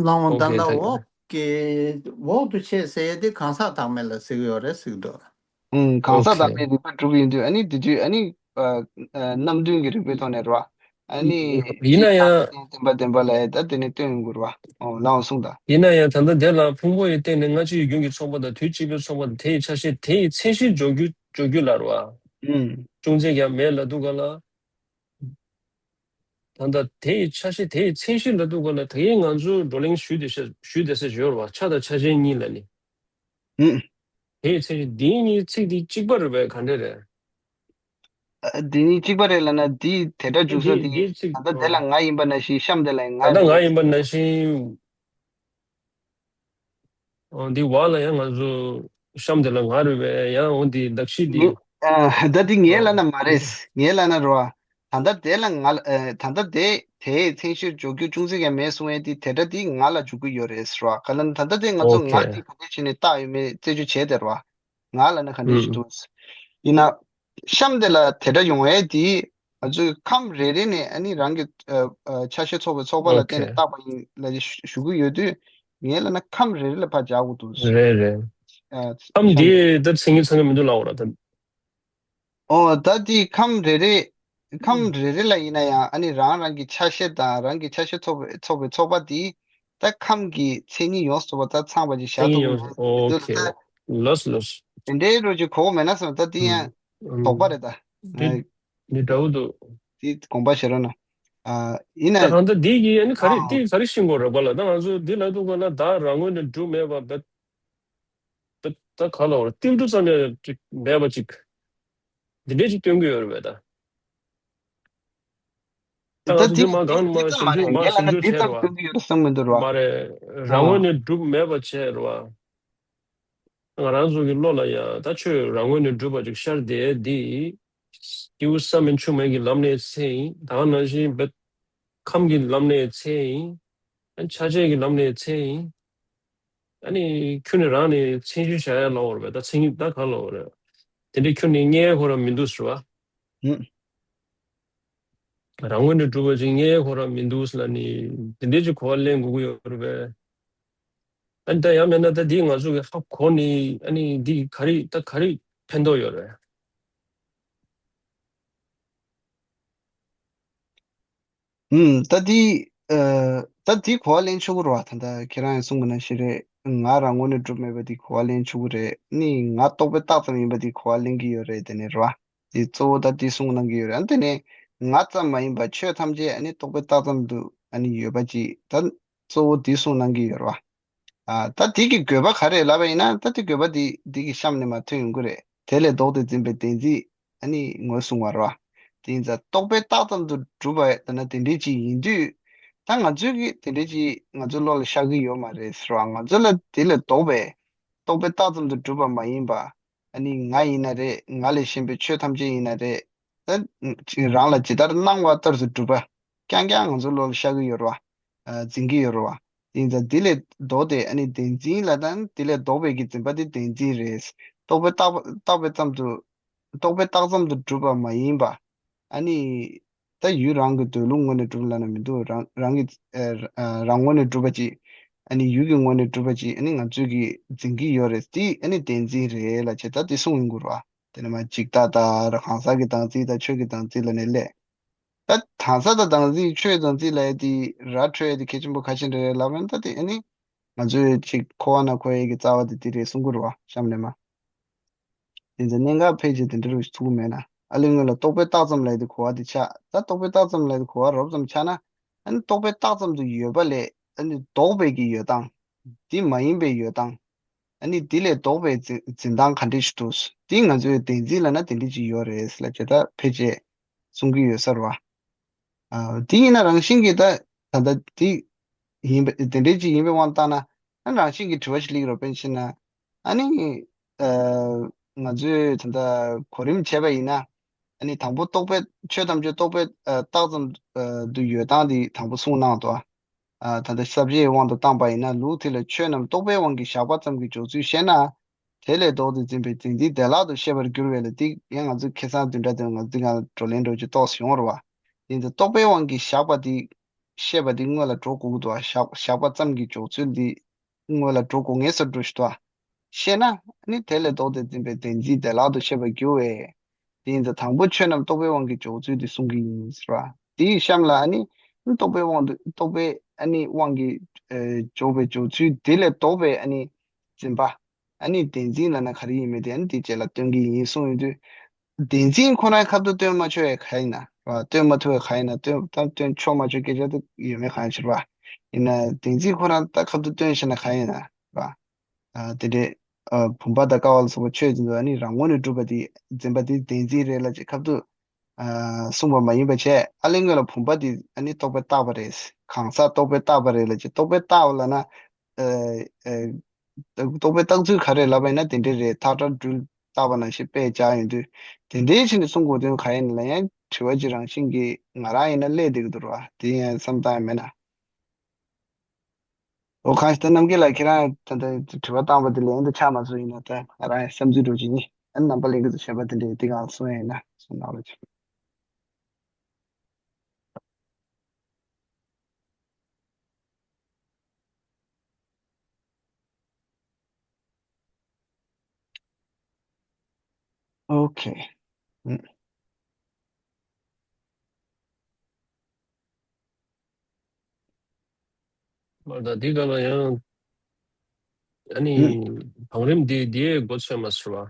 ལའང་ད་ལྟ་འོག་གི་འོག་ཏུ་འཆད་ཟེར་ཡས་དེ་གང་ཟག་བདག་མེད་ལ་ཟེར་གི་ཡོད་རེད་ཟེར་གི་འདུག་ཨུམ། གང་ཟག་བདག་མེད་རིགས་པས་གྲུབ་ཡིན་དུས་ཨ་ནི་དེ་དུས་ཨ་ནི་ཨ་ཨ་རྣམ་བདུན་གྱི་རིགས་པའི་ཐོག་ནས་རེད་བ། ཨ་ནི་ཡིན་ན་ཡང་བདེན་པ་བདེན་པ་ལ་ད་དེ་ནས་སྟོན་ཡོང་དགོས་རེད་བ། ཨོ་ལའང་གསུངས་དང་། ཡིན་ན་ཡང་ད་ལྟ་དེ་ལ་ཕུང་པོ་ཡི་སྟེང་ནས་སྔ་ཕྱི་ཡི་རྒྱུན་གྱི་ཚོགས་པ་དང་དུས་གཅིག་པའི་ཚོགས་པ་དང་དེ་ཡི་ཆ་ཤས་དེ་ཡི་མཚན་གཞིར་འཇོག་རྒྱུ་འཇོག་རྒྱུ་ལ་རེད་བ། ཨུམ། ཅུང་ཟད་ཀྱང་མེད་ལབ་འདུག་ག་ལ། ད་ལྟ་དེ་ཡི་ཆ་ཤས་དེ་ཡི་མཚན་གཞི་ལ་འདུག་ག་ལ། དེ་ཡིན་ང་ཚོས་བགྲོ་གླེང་ཞུས་ཏེ་ཞུས་ཏེ་ཟེར་ཡོད་རེད་བ། ཆ་དང་ཆ་ཅན་གཉིས་ལ་ནི། ཨུ། དེ་ཡི་མཚན་གཞི་འདིའི་གཉིས་ཚིག་འདི་གཅིག་པ་རེད་པས་ག་འདྲ་རེད། ཨ། འདི་གཉིས་གཅིག་པ་རེད་ལབ་ན་འདི་དེ་སྒྲ་འཇུག་ས་འདི་འདི་འདི་ཚིག་ད་ལྟ་དེ་ལ་ང་ཡིན་པ་ནང་བཞིན་གཤམ་དེ་ལ་ང་ད་ལྟ་རེད་ང་ཡིན་པ་ནང་བཞིན། ཨོ་འདི་བ་ལ་ཡང་ང་ཚོ་གཤམ་དེ་ལ་ང་རེད་པས་ཡང་འོ་འདི་གདགས་གཤིས་འདི། ངས་ཨ་ད་འདི་ངས་ལབ་ན་མ་རེད། ངས་ལབ་ན་རོ། ད་ལྟ་དེ་ལ་ང་ལ་ཨ་ད་ལྟ་དེ་དེའི་མཚན་གཞིར་འཇོག་རྒྱུ་ཅུང་ཟད་ཀྱང་མེད་གསུང་ཡས་དེ་དེ་སྒྲ་དེ་ང་ལ་འཇུག་གི་ཡོད་རེད་ཟེར་བ། ག་ལ་ན་ད་ལྟ་དེ་ང་ཚོ་ང་དེ་ག་འདྲས་བྱས་ནས་བཏགས་ཡོད་མེད་རྩད་གཅོད་བྱས་དེ་རོ། ང་ལབ་ན་ག་འདྲས་ཞིག་འདུག་ཡིན་ན། གཤམ་དེ་ལ་དེ་འདྲ་ཡོང་ཡས་དེ། ང་ཚོས་ཁམས་རེ་རེ་ནས་ཨ་ནི་རང་གི་ཨ་ཨ་ཆ་ཤས་ཚོགས་པའི་ཚོགས་པ་ལ་བརྟེན་ནས་བཏགས་པ་ཡིན་ལབ་ཞུ་གི་ཡོད་དུས། ངས་ལབ་ན་ཁམས་རེ་རེ་ལ་ཕར་སྦྱར་དགོས་འདུག་རེད་རེད། ཨ་ཁམས་གཤམ་དེ་ད་མཚན་ཉིད་ཚང་གི་མི་འདུག་ལབ་དགོས་ར་ད། ཨོ་ད་དེ་ཁམས་རེ་རེ། ཁམས་རེ་རེ་ལ་ཡིན་ན་ཡང་ཨ་ནི་རང་རང་གི་ཆ་ཤས་དང་རང་གི་ཆ་ཤས་ཚོགས་པའི་ཚོགས་པའི་ཚོགས་པ་དེ། ད་ཁམས་ཀྱི་མཚན་ཉིད་ཡོངས་སུ་རྫོགས་པ་ད་ཚང་བ་ཅིག་བཞག་མཚན་ཉིད་ཐུབ་ཡོངས་སུ་ཀྱི་ཨོ་མི་འདུག་ཁེ། ད། ལོས་ལོས། དེ་འདྲའི་རོ་ཅིག་གོ་བ་མེད་ན་བསམ་ད་དེ་ཡང་དོགས་པ་རེད་ད། འདི་འདི་འདྲ་བོ་འདུག་དེ་དགོངས་པ་བཞེས་རོགས་གནང་། ཨ་ཡིན་ན། ད་གང་ལྟར་འདི་གི་ཨ་ནི་ག་རེ་ཨ་འདི་ག་རེ་ཤེས་དགོས་རེད་པ་ལ། ད་ང་ཚོ་འདི་ལ་འདུག་ག་ན་བདག་རང་ངོས་ནས་གྲུབ་མེད་པ་བེད། ད་ད་ག་ལ་བར་ཏིལ་འབྲུ་ཙམ་ཡང་ཅིག་མེད་པ་ཅིག་འདི་འདྲས་ཅིག་སྟོན་གི་ཡོད་རེད་པས་ད། ད་ད་ང་ཚོ་འདི་འདི་མ་གང་འདི་མ་ཙམ་མ་ཞིབ་འཇུག་རེད། མ་ངས་ལབ་ན་ཞིབ་འདི་འཇུག་ཙམ་བྱས་རེད་བ། སྟོན་གི་ཡོད་རེད་བསམ་མི་འདུག་རེད་བ། མ་རེད། རང་ངོས་ཨ་ནས་གྲུབ་མེད་པ་བྱས་རེད་བ། ང་རང་ཚོ་གི་བློ་ལ་ཡང་ད་ཆོས་རང་ངོས་ནས་གྲུབ་པ་ཅིག་ཤར་བསྡད་འདི། སྐྱེས་བུ་བསམ་མིན་ཆུང་མིན་གྱི་ལམ་ནས་ཚེ་ཡིན། ད་ག་ནང་བཞིན་བེད། ཁམས་ཀྱི་ལམ་ནས་ཚེ་ཡིན། ཨ་ཆ་བྱད་ཀྱི་ལམ་ནས་ཚེ་ཡིན། ཨ་ནི་ཁྱོད་ནི་རང་ནས་མཚན་གཞི་བཞག་ཡ་ལབ་པ་རེད་པས། ད་མཚན་ཉིད་ད་ག་ལབ་པ་རེད། དེ་འདྲའི་ཁྱོད་ནི་རྙེད་ཁོ་རང་མི་འདུག་ཟེར་བ། ཨུ། རང་ངོས་ནས་གྲུབ་པ་ཅིག་རྙེད་ཁོ་རང་མི་འདུག་ཟེར་ལབ་ནི། དེ་འདྲའི་ཅིག་གོ་བ་ལེན་དགོས་ཀྱི་ཡོད་རེད་པས། ཨ་ནི་ད་ཡང་མེད་ན་ད་འདི་ང་ཚོ་གི་ཧ་གོ་ནི་ཨ་ནི་འདི་ག་རེ་ད་ག་རེ་ཕན་ཐོགས་ཡོད་རེད། ཨུམ། ད་འདི། ཨ། ད་འདི་གོ་བ་ལེན་ཆོག་གི་རེད་བ། ད་ལྟ་ཁྱེད་རང་ཡང་གསུངས་པ་ནང་བཞིན་རེད། ང་རང་ངོས་ནས་གྲུབ་མེད་པ་འདི་གོ་བ་ལེན་ཆོག་གི་རེད། ནི་ང་རྟོག་པའི་རྟགས་ཙམ་ཡིན་པ་འདི་གོ་བ་ལེན་གྱི་ཡོད་རེད། དེ་ནས་རེད་བ། འདི་གཙོ་བོ་ད་འདི་གསུངས་གནང་གི་ཡོད་རེད། ཨ་དེ་ནས་ང་ཙམ་མ་ཡིན་པ་ཆོས་ཐམས་ཅད་ཨ་ནི་རྟོག་པའི་རྟགས་ཙམ་དུ་ཨ་ནི་ཡོད་པ་ཅིག་ད་གཙོ་བོ་འདི་གསུངས་གནང་གི་ཡོད་རེད་བ། ཨ། ད་དེ་གི་དགོས་པ་ག་རེ་ལབ་པ་ཡིན་ན། ད་དེ་དགོས་པ་དེ་དེ་གི་གཤམ་ནས་མར་ཐོན་ཡོང་གི་རེད། དེ་ལས་ལྡོག་སྟེ་འཛིན་པའི་བདེན་འཛིན་ཨ་ནི་ངོས་བཟུང་བ་རེད་བ། དེ་ཡིན་ཙང་རྟོག་པའི་རྟགས་ཙམ་དུ་གྲུབ་པ་ལབ་ན་དེ་འདྲའི་ཅིག་ཡིན་དུས། ད་ང་ཚོའི་གི་དེ་འདྲའི་ཅིག་ང་ཚོའི་བློ་ལ་ཤར་གི་ཡོད་མ་རེད་ཟེར་བ། ང་ཚོ་ལ་དེ་ལས་ལྡོག་པའི་ རྟོག་པས་བཏགས་ཙམ་དུ་གྲུབ་པ་མ་ཡིན་པ། ཨ་ནི་ང་ཡིན་ན་རེད། ང་ལས་གཞན་པའི་ཆོས་ཐམས་ཅད་ཡིན་ན་རེད། ད་རང་ལ་ཇི་ལྟར་སྣང་བ་ལྟར་དུ་གྲུབ་པ། རྐྱང་རྐྱང་ང་ཚོའི་བློ་ལ་ཤར་གྱི་ཡོད་རེད་བ། ཨ་འཛིན་གྱི་ཡོད་རེད་བ། དེ་ཡིན་ཙང་དེ་ལས་ལྡོག་སྟེ་ཨ་ནི་བདེན་འཛིན་ལབ་ན་དེ་ལས་ལྡོག་པའི་གི་འཛིན་པ་དེ་བདེན་འཛིན་རེད། རྟོག་པས་བཏགས་པ་བཏགས་པའི་ཙམ་དུ། རྟོག་པས་བཏགས་ཙམ་དུ་གྲུབ་པ་མ་ཡིན་པ། ཨ་ནི། ད་ཡུལ་རང་གི་འདོད་ལུགས་ངོས་ནས་གྲུབ་ལབ་ན་མི་འདུག་རང་རང་གི་ཨ་རང་ངོས་ནས་གྲུབ་པ་ཅིག་ཨ་ནི་ཡུལ་གྱི་ངོས་ནས་གྲུབ་པ་ཅིག་ཨ་ནི་ང་ཚོས་ཀྱིས་འཛིན་གྱི་ཡོད་རེད། དེ་ཨ་ནི་བདེན་འཛིན་རེད་ལབ་བྱས་ད་དེ་གསུངས་ཡོང་གི་རེད་བ། དེ་ནས་མ་འཇིག་ལྟ་དང་གང་ཟག་གི་བདག་འཛིན་དང་ཆོས་ཀྱི་བདག་འཛིན་ལབ་ནས་སླེབས། ད་གང་ཟག་དང་བདག་འཛིན་ཆོས་བདག་འཛིན་ལབ་ཡ་དེ་ར་འཕྲོད་ཡ་དེ་གལ་ཆེན་པོ་ག་ཅིག་རེད་ལབ་ན་ད་དེ་ཨ་ནི་ང་ཚོས་ཅིག་འཁོར་བ་ན་འཁོར་ཡ་གི་རྩ་བ་དེ་དེ་རེད་གསུང་གི་རེད་བ་གཤམ་ནས་མ། དེ་ཚོ་གནད་འགག་ཕལ་ཆེར་དེ་འདྲ་རུ་ཐུག་གི་མེད་ན། ཨ་ལས་སྔོན་ལ་རྟོག་པས་བཏགས་ཙམ་ལབ་དེ་གོ་བ་དེ་ཆགས། ད་རྟོག་པས་བཏགས་ཙམ་ལབ་དེ་གོ་བ་རོབ་ཙམ་ཆགས་ན། ཨ་ནི་རྟོག་པས་བཏགས་ཙམ་དུ་ཡོད་པ་ལས་ཨ་ནི་ལྡོག་པའི་གི་ཡོད་སྟངས། དེ་མ་ཡིན་པའི་ཡོད་སྟངས། ཨ་ནི་དེ་ལས་ལྡོག་པའི་འཛིན་འཛིན་སྟངས་ག་འདྲ་ཞིག་འདུག་དེ་ང་ཚོའི་བདེན་འཛིན་ལབ་ན་དེ་འདྲ་ཅིག་ཡོད་རེད་ལབ་བྱས་ད་ཕལ་ཆེར་གསུང་གི་ཡོད་ས་རེད་བ། ཨ་དེ་ཡིན་ན་རང་བཞིན་གྱིས་ད་ད་ལྟ་དེ་ཡིན་པ་དེ་འདྲའི་ཅིག་ཡིན་པའི་དབང་བཏང་ན། ཨ་རང་བཞིན་གྱིས་དྲི་བ་ཞིག་སླེབས་ཀྱི་རེད། དཔེར་ན་བཤད་ན། ཨ་ནི། ཨ་ང་ཚོས་ད་ལྟ་གོ་རིམ་བྱས་པ་ཡིན་ན། ཨ་ནི་དང་པོ་རྟོག་པས་ཆོས་ཐམས་ཅད་རྟོག་པས་ཨ་བཏགས་ཙམ་ཨ་དུ་ཡོད་སྟངས་དེ་དང་པོ་གསུངས་གནང་འདུག་ཨ་ད་ལྟ་ས་བཅད་དབང་དུ་བཏང་པ་ཡིན་ན་ལུགས་དེ་ལ་ཆོས་རྣམས་རྟོག་པའི་དབང་གིས་བཞག་པ་ཙམ་གྱིས་འཇོག་ཚུལ་ཤེས་ན། དེ་ལས་ལྡོག་སྟེ་འཛིན་པའི་བདེན་འཛིན་བདེ་བླག་ཏུ་ཤེས་པར་འགྱུར་བས་ལ། འདི་ཡང་ང་ཚོ་ཁ་སང་བདུན་ཕྲག་དེར་ང་ཚོ་འདི་ག་བགྲོ་གླེང་འདྲ་བོ་ཅིག་ཏོག་ཙམ་ཡོང་བ་རེད་བ། དེ་ཚོ་རྟོག་པའི་དབང་གིས་བཞག་པ་དེ་ཤེས་པ་དེ་དངོས་ལ་འགྲོ་དགོས་ཀྱི་འདུག་བ། བཞག་བཞག་པ་ཙམ་གྱིས་འཇོག་ཚུལ་འདི་དངོས་ལ་འགྲོ་དགོས་ངེས་སུ་འགྲོ་ཞིག་འདུག་བ། ཤེས་ན་ནི་དེ་ལས་ལྡོག་སྟེ་འཛིན་པའི་བདེན་འཛིན་བདེ་བླག་ཏུ་ཤེས་པར་འགྱུར་བས། དེ་ཡིན་ཙང་དང་པོ་ཆོས་རྣམས་རྟོག་པའི་དབང་གིས་འཇོག་ཚུལ་དེ་གསུང་གི་ཡིན་ཟེར་བ། དེའི་གཤམ་ལ་ཨ་ནི་རྟོག་པའི་དབང་དུ་རྟོག་པའི་ཨ་ནི་དབང་གིས་ཨ་འཇོག་པའི་འཇོག་ཚུལ་དེ་ལས་ལྡོག་པའི་ཨ་ནི་འཛིན་པ། ཨ་ནི་བདེན་འཛིན་ལབ་ན་ག་རེ་ཡིན་མིན་དེ་ཨ་ནི་དེ་རྗེས་ལ་སྟོན་གྱི་ཡིན་གསུངས་ཡོང་དུས། བདེན་འཛིན་ཁོ་རང་ཁ་ཐུག་སྟོན་མ་ཆོག་ཡ་ག་ཡིན་ན་ར། སྟོན་མ་ཐུབ་ཡ་ག་ཡིན་ན། སྟོན་ད་སྟོན་ཆོག་མ་ཆོག་སྐད་ཆ་དེ་ཡོད་མེད་གང་ཡང་ཕྱིར་བ། ཡིན་ན་བདེན་འཛིན་ཁོ་རང་ད་ཁ་ཐུག་སྟོན་ཤེས་ན་ག་ཡིན་ན་ར། ཨ་དེ་འདྲའི་ཨ་བུམ་པ་དང་ཀ་བ་ལ་སོགས་པ་ཆོས་ཅན་དུ་ཨ་ནི་རང་ངོས་ནས་གྲུབ་པ་དེ་འཛིན་པ་དེ་བདེན་འཛིན་རེད་ལབ་ཅེས་ཁ་ཐུག་ཨ་གསུངས་པ་མ་ཡིན་པ་བྱས། ཨ་ལས་སྔོན་ལ་བུམ་པ་དེ་ཨ་ནི་རྟོག་པས་བཏགས་པ་རེད། གང་ཟག་རྟོག་པས་བཏགས་པ་རེད་ལབ་ཅེས། རྟོག་པས་བཏགས་པ་ལབ་ན། ཨ་ཨ་རྟོག་པས་བཏགས་ཚུལ་ག་རེ་ལབ་པ་ཡིན་ན་དེ་འདྲ་རེད། ཐག་ཁྲ་སྦྲུལ་བཏགས་པ་ནང་བཞིན་དཔེ་བྱས་ཡོང་དུས། དེ་འདྲའི་ཕྱིར་ནས་གསུང་དགོས་དོན་ག་ཡིན་ལབ་ཡང་དྲི་བ་ཅིག་རང་བཞིན་གྱིས་ང་རང་ཡིན་ན་སླེབས་བསྡད་ཀྱི་འདུག་ར། དེ་ཡང་བསམ་བཏང་ཡ་མེད་ན། འོ་གང་ཞིག་ད་རྣམ་རྒྱལ་ལགས་ཁྱེད་རང་ད་ལྟ་དྲི་བ་བཏང་པ་དེ་ལན་དུ་ཆགས་མ་སོང་ཡིན་ན་ད་ང་རང་ཡང་བསམ་ཚུལ་འགྲོ་གི་ཡིན། ཨ་ནི་རྣམ་པ་ལྷན་རྒྱས་ཚོ་བཤད་པ་དེ་འདྲའི་དེ་གང་གསུང་ཡ་ཡིན་ན་གསུང་གནང་རོགས་གྱིས། ཨོ་ཁེ། ཨུམ། མ་ད་འདི་ག་ལ་ཡང་ཨ་ནི་ཨུམ། བང་རིམ་འདི་འདིའི་འགོ་ཚོད་མ་ཟེར་བ།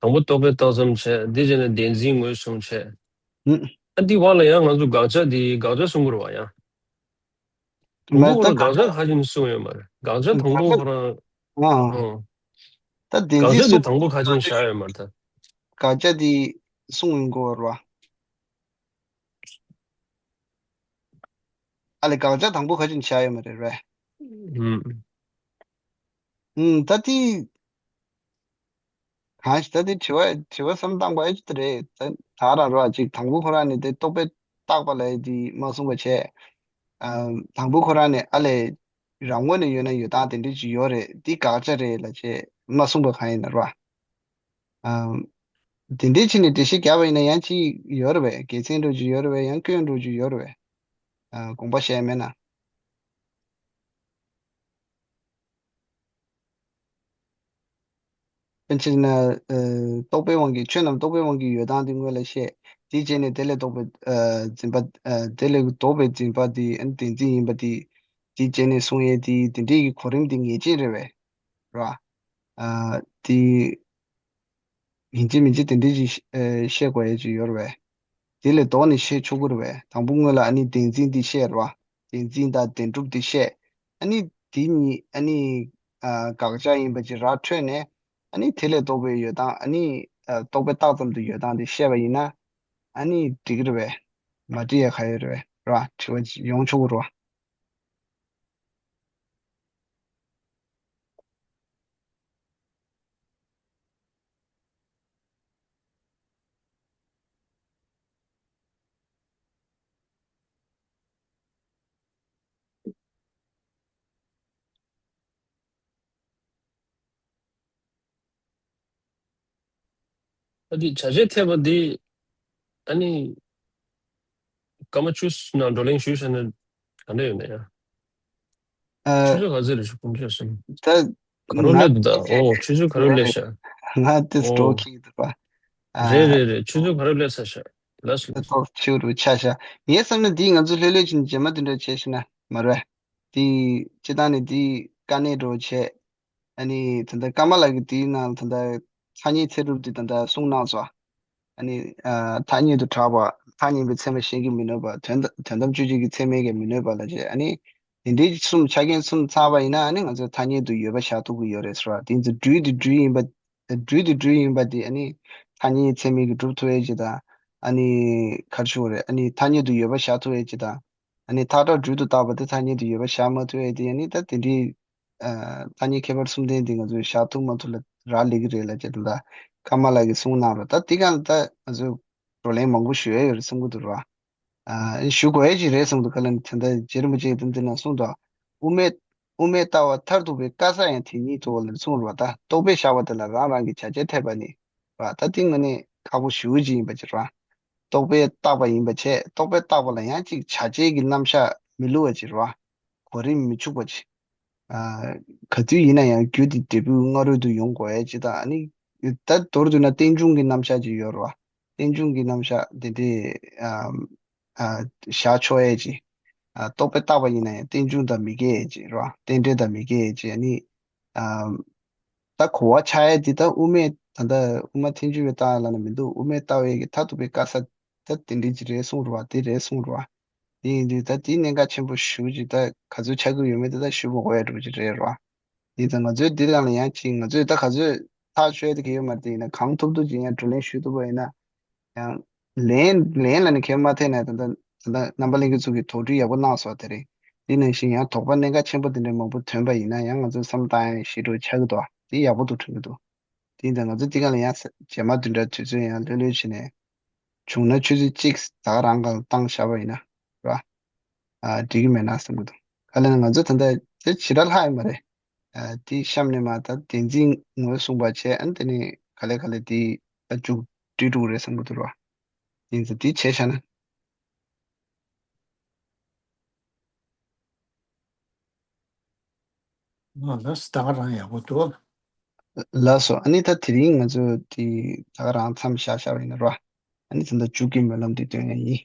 དང་པོ་རྟོག་པས་བཏགས་ཙམ་བྱས། འདི་བྱས་ནས་བདེན་འཛིན་ངོས་བཟུང་བྱས། ཨུམ། ཨ་འདི་བར་ལ་ཡང་ང་ཚོ་དགག་བྱ་འདི་དགག་བྱ་གསུང་དགོས་རེད་བ་ཡང་། དང་མ་པོ་ཁོ་ད་རང་དགག་བྱ་ཁ་ཅིག་གསུང་ཡོད་མ་རེད། དགག་བྱ་དང་པོ་ཁོ་རང་། ཨ། ཨོ། ད་བདེན་དགག་བྱ་འཛིན་དེ་གསུང་དང་པོ་ཁ་ཅིག་བཞག་ཡོད་མ་རེད་ད། དགག་བྱ་དེ་གསུང་ཡོང་གི་ཡོད་རེད་བ། ཨ་ལས་དགག་བྱ་དང་པོ་ཁ་ཅིག་བཞག་ཡོད་མ་རེད་བས། ཨུམ། ཨུམ་ད་དེ། གང་ཞིག་ད་དེ་དྲི་བ་དྲི་བ་བསམ་བཏང་པ་ཨེ་ཅི་ད་རེད། ད་ད་རང་རོ་ཅིག་དང་པོ་ཁོ་རང་ནས་དེ་རྟོག་པས་བཏགས་པ་ལ་ཨེ་དེ་མ་གསུངས་པ་བྱས། ཨ་དང་པོ་ཁོ་རང་ནས་ཨ་ལས་རང་ངོས་ནས་ཡོད་ན་ཡོད་སྟངས་དེ་འདྲ་ཅིག་ཡོད་རེད། འདི་དགག་བྱ་རེད་ལབ་བྱས་མ་གསུངས་པ་གང་ཡིན་ན་རོ། ཨ་དེ་འདྲའི་ཕྱིར་ནས་འགྲེལ་བཤད་བརྒྱབ་པ་ཡིན་ན་ཡང་ཅིག་ཡོད་རེད་བས། དགེ་མཚན་འདྲ་ཅིག་ཡོད་རེད་བས། ཡང་སྐྱོན་འདྲ་ཅིག་ཡོད་རེད་བས། ཨ་དགོངས་པ་བཞེས་མེད་ན། དཔེར་ན། ཨ་རྟོག་པའི་དབང་གིས་ཆོས་རྣམས་རྟོག་པའི་དབང་གིས་ཡོད་སྟངས་དེ་སྔོན་ལ་བཤད། དེའི་རྗེས་ནས་དེ་ལས་ལྡོག་པའི་ཨ་འཛིན་པ། ཨ་དེ་ལས་ལྡོག་པའི་འཛིན་པ་དེ་ཨ་ནི་བདེན་འཛིན་ཡིན་པ་དེ། དེའི་རྗེས་ནས་གསུང་ཡས་དེ་དེ་འདྲའི་གི་གོ་རིམ་དེ་ངེས་ཅན་རེད་བས། ར། ཨ་དེ། ཡིན་གཅིག་མིན་གཅིག་དེ་འདྲའི་ཅིག་ཨ་བཤད་དགོས་ཡས་ཅིག་ཡོད་རེད་བས། དེ་ལས་ལྡོག་ནས་བཤད་ཆོག་གི་རེད་བས། དང་པོ་སྔོན་ལ་ཨ་ནི་བདེན་འཛིན་དེ་བཤད་རེད་བ། བདེན་འཛིན་དང་བདེན་གྲུབ་དེ་བཤད། ཨ་ནི་དེ་གཉིས་ཨ་ནི་ཨ་དགག་བྱ་ཡིན་པ་ཅིག་ར་འཕྲོད་ནས། ཨ་ནི་དེ་ལས་ལྡོག་པའི་ཡོད་སྟངས། ཨ་ནི་ཨ་རྟོག་པས་བཏགས་ཙམ་དུ་ཡོད་སྟངས་དེ་བཤད་པ་ཡིན་ན། ཨ་ནི་འགྲིག་གི་རེད་བས། མ་འགྲིག་ཡ་ག་ཡོད་རེད་བས་ར། དྲི་བ་ཅིག་ཡོང་ཆོག་གི་རེད་བ། ཨ་དེ་བྱ་བྱེད་ཐེབས་པ་འདི་ཨ་ནི་སྐར་མ་བཅུ་ནང་བགྲོ་གླེང་ཞུས་ཟེར་ན་ག་འདྲ་ཡོད་ན་ཡང་། ཆུ་ཨ་ཚོད་ག་ཚོད་རེད་ཞུ་དགོངས་བཞག་སོང་། ད་ག་རོ་ང་སླེབས་འདུག་ད། ཨོ་ཆུ་ཚོད་ག་རོ་སླེབས་ཤག་ང་དེ་སྤྲོ་ཨོ་ཁེག་འདུག་པ། ཨ་རེད་རེད་རེད། ཆུ་ཚོད་ག་རོ་སླེབས་ཚར་ཤག་ལགས་སོ་ལགས་སོ། ཏོག་ཆུ་རུ་ཆ་ཤག་ངའི་བསམ་ན་འདི་ང་ཚོ་ལྷོད་ལྷོད་བྱས་ནས་རྗེས་མ་འདི་འདྲ་བྱས་ཤག་ན་མ་རེད། འདི་སྤྱི་བཏང་ནས་འདི་དཀའ་གནད་འདྲ་བོ་བྱས། ཨ་ནི་ད་ལྟ་ཀརྨ་ལགས་ཀྱིས་དེའི་ནང་ད་ལྟ་ཐ་སྙད་ཚད་གྲུབ་དེ་ད་ལྟ་གསུངས་གནང་སོང་། ཨ་ནི་ཨ་ཐ་སྙད་དུ་གྲགས་པ། ཐ་སྙད་པའི་ཚད་མ་གཞན་གྱིས་མི་གནོད་པ། དོན་དམ་དོན་དམ་དཔྱོད་བྱེད་ཀྱི་ཚད་མས་ཀྱང་མི་གནོད་པ་ལ་བྱས། ཨ་ནི་དེ་འདྲའི་གསུམ་ཆ་རྐྱེན་གསུམ་ཚང་བ་ཡིན་ན་ཨ་ནི་ང་ཚོས་ཐ་སྙད་དུ་ཡོད་པ་བཞག་ཐུབ་ཀྱི་ཡོད་རེད་ཟེར་བ། དེ་ཚོ་སྦྲུལ་དེ་སྦྲུལ་ཡིན་པ། སྦྲུལ་དེ་སྦྲུལ་ཡིན་པ་དེ་ཨ་ནི་ཐ་སྙད་ཚད་མས་ཀྱིས་གྲུབ་ཐུབ་ཡས་ཅིག་དང་། ཨ་ནི་ག་རེ་ཞུ་དགོས་རེད། ཨ་ནི་ཐ་སྙད་དུ་ཡོད་པ་བཞག་ཐུབ་ཡས་ཅིག་དང་། ཨ་ནི་ཐག་ཁྲ་སྦྲུལ་དུ་བཏགས་པ་དེ་ཐ་སྙད་དུ་ཡོད་པ་བཞག་མ་ཐུབ་ཡས་དེ་ཨ་ནི་ད་དེ་འདྲའི་ཨ་ཐ་སྙད་ཁྱད་པར་གསུམ་ལྡན་དེ་ང་ཚོས་བཞག་ཐུབ་མ་ཐུབ་ལ་རག་ལས་ཀྱི་རེད་ལབ་བྱས། ད་ལྟ་ཀརྨ་ལགས་ཀྱིས་གསུངས་གནང་རོགས། ད་དེ་སྒང་ལ་ད་ང་ཚོས་བགྲོ་གླེང་མང་པོ་ཞུ་ཡས་ཡོད་རེད་བསམ་གྱི་འདུག་ར། ཨ་ཞུ་དགོས་ཡས་ཅིག་རེད་བསམ་གྱི་འདུག་ག་ལ་ནི་ད་ལྟ་རྗེ་རིན་པོ་ཆེ་གིས་ད་འདི་ན་གསུངས་འདུག་དབུ་མའི་དབུ་མའི་ལྟ་བ་མཐར་ཐུག་པའི་དཀའ་ས་ཡང་དེ་ཉིད་དོ་ལབ་གསུངས་རེད་བ། ད་རྟོག་པས་བཞག་པ་དེ་ལ་རང་རང་གི་བྱ་བྱེད་ཐེབས་པ་ནི་བ། ད་དེ་དངོས་གནས་ཁག་པོ་ཞེ་པོ་ཅིག་ཡིན་པ་ཅིག་རེད་བ། རྟོག་པས་བཏགས་པ་ཡིན་པ་བྱས། རྟོག་པས་བཏགས་པ་ལ་ཡང་ཅིག་བྱ་བྱེད་ཀྱི་རྣམ་གཞག་མི་བསླུ་བ་ཅིག་རེད་བ། གོ་རིམ་མི་འཆུག་པ་ཅིག་ཨ་ག་དུས་ཡིན་ན་ཡང་རྒྱུ་དེ་འབྲས་བུའི་སྔ་རོལ་དུ་ཡོང་དགོས་ཡས་ཅིག་དང་། ཨ་ནི་ད་མདོར་བསྡུས་ན་རྟེན་འབྱུང་གི་རྣམ་གཞག་ཅིག་ཡོད་རེད་བ། རྟེན་འབྱུང་གི་རྣམ་གཞག་དེ་འདྲས་ཨ་ཨ་བཞག་ཆོག་ཡས་ཅིག་ཨ་རྟོག་པས་བཏགས་པ་ཡིན་ན་ཡང་རྟེན་འབྱུང་དང་མི་འགལ་ཡས་ཅིག་རེད་བ། རྟེན་འབྲེལ་དང་མི་འགལ་ཡས་ཅིག་ཨ་ནི་ཨ་ད་གོ་བ་ཆགས་ཡས་འདི་ད་དབུ་མའི་ད་ལྟ་དབུ་མ་ཐལ་འགྱུར་བའི་རྟགས་ལབ་ན་མི་འདུག་དབུ་མའི་ལྟ་བའི་གི་མཐར་ཐུག་པའི་དཀའ་ས་ད་དེ་འདྲ་ཅིག་རེད་གསུངས་རེད་བ། དེ་རེད་གསུངས་རེད་བ། དེ་ཡིན་དུས་ད་དེ་གནད་འགག་ཆེན་པོ་ཞེ་པོ་ཅིག་ད་ག་ཚོད་ཆགས་ཀྱི་ཡོད་མེད་དེ་ད་ཞུ་མི་དགོས་ཡ་འདྲ་པོ་ཅིག་རེད་རེད་བ། དེ་ད་ང་ཚོའི་འདི་ལ་ལ་ཡང་ཅིག་ང་ཚོས་ད་ག་ཚོད་ཐག་ཆོད་དེ་ག་ཡོད་མ་རེད། དེ་ཡིན་ན་གང་ཐུབ་ཐུབ་ཅིག་ཡང་བགྲོ་གླེང་ཞུ་ཐུབ་པ་ཡིན་ན། ཡང་ལན་ལན་ལ་ནི་ཁྱེད་མ་ཐེ་ན་ད་ད་ད་རྣམ་པ་ལྷན་རྒྱས་ཚོ་གིས་དོགས་འདྲི་ཡག་པོ་གནང་སོང་། དེ་རིང་འདི་ནང་བཞིན་ཡང་དོགས་པ་གནད་འགག་ཆེན་པོ་དེ་འདྲ་མང་པོ་ཐོན་པ་ཡིན་ན་ཡང་ང་ཚོས་བསམ་བཏང་ཡ་ཞེ་དྲག་ཆགས་ཀྱི་འདུག་དེ་ཡག་པོ་འདུག་དྲན་གྱི་འདུག་དེ་ཡིན་ཙང་ང་ཚོ་འདི་ག་ལ་ཡང་ས་རྗེས་མ་བདུན་ཕྲག་དུས་ཚོད་ཡང་ལྷོད་ལྷོད་བྱས་ནས་བྱུང་ན་ཆུ་ཚོད་གཅིག་ད་ག་རང་སྒང་ལ་བཏང་བཞག་པ་ཡིན་ན་ར། ཨ་འགྲིག་གི་མེད་ན་བསམ་གྱི་འདུག་ག་ལ་ན་ང་ཚོ་ད་ལྟ་དེ་ཇི་ལྟར་ལྷག་ཡོད་མ་རེད། ཨ་དེ་གཤམ་ནས་མ་ད་བདེན་འཛིན་ངོས་བཟུང་བ་བྱས། ཨ་ནི་དེ་ནས་ག་ལེ་ག་ལེ་དེ་ཨ་མཇུག་སྒྲིལ་འགྲོ་གི་རེད་བསམ་གྱི་འདུག་ར། ཡིན་ཙང་དེ་བྱས་བཞག་ན། ཨ་ལགས་སོ། ད་ག་རང་ཡག་པོ་འདུག་ལགས་སོ། ཨ་ནི་ད་དེ་རིང་ང་ཚོ་དེ་ད་ག་རང་མཚམས་བཞག་བཞག་པ་ཡིན་ན་ར། ཨ་ནི་ད་ལྟ་མཇུག་གི་སྨོན་ལམ་དེ་འདོན་ཡ་ཡིན།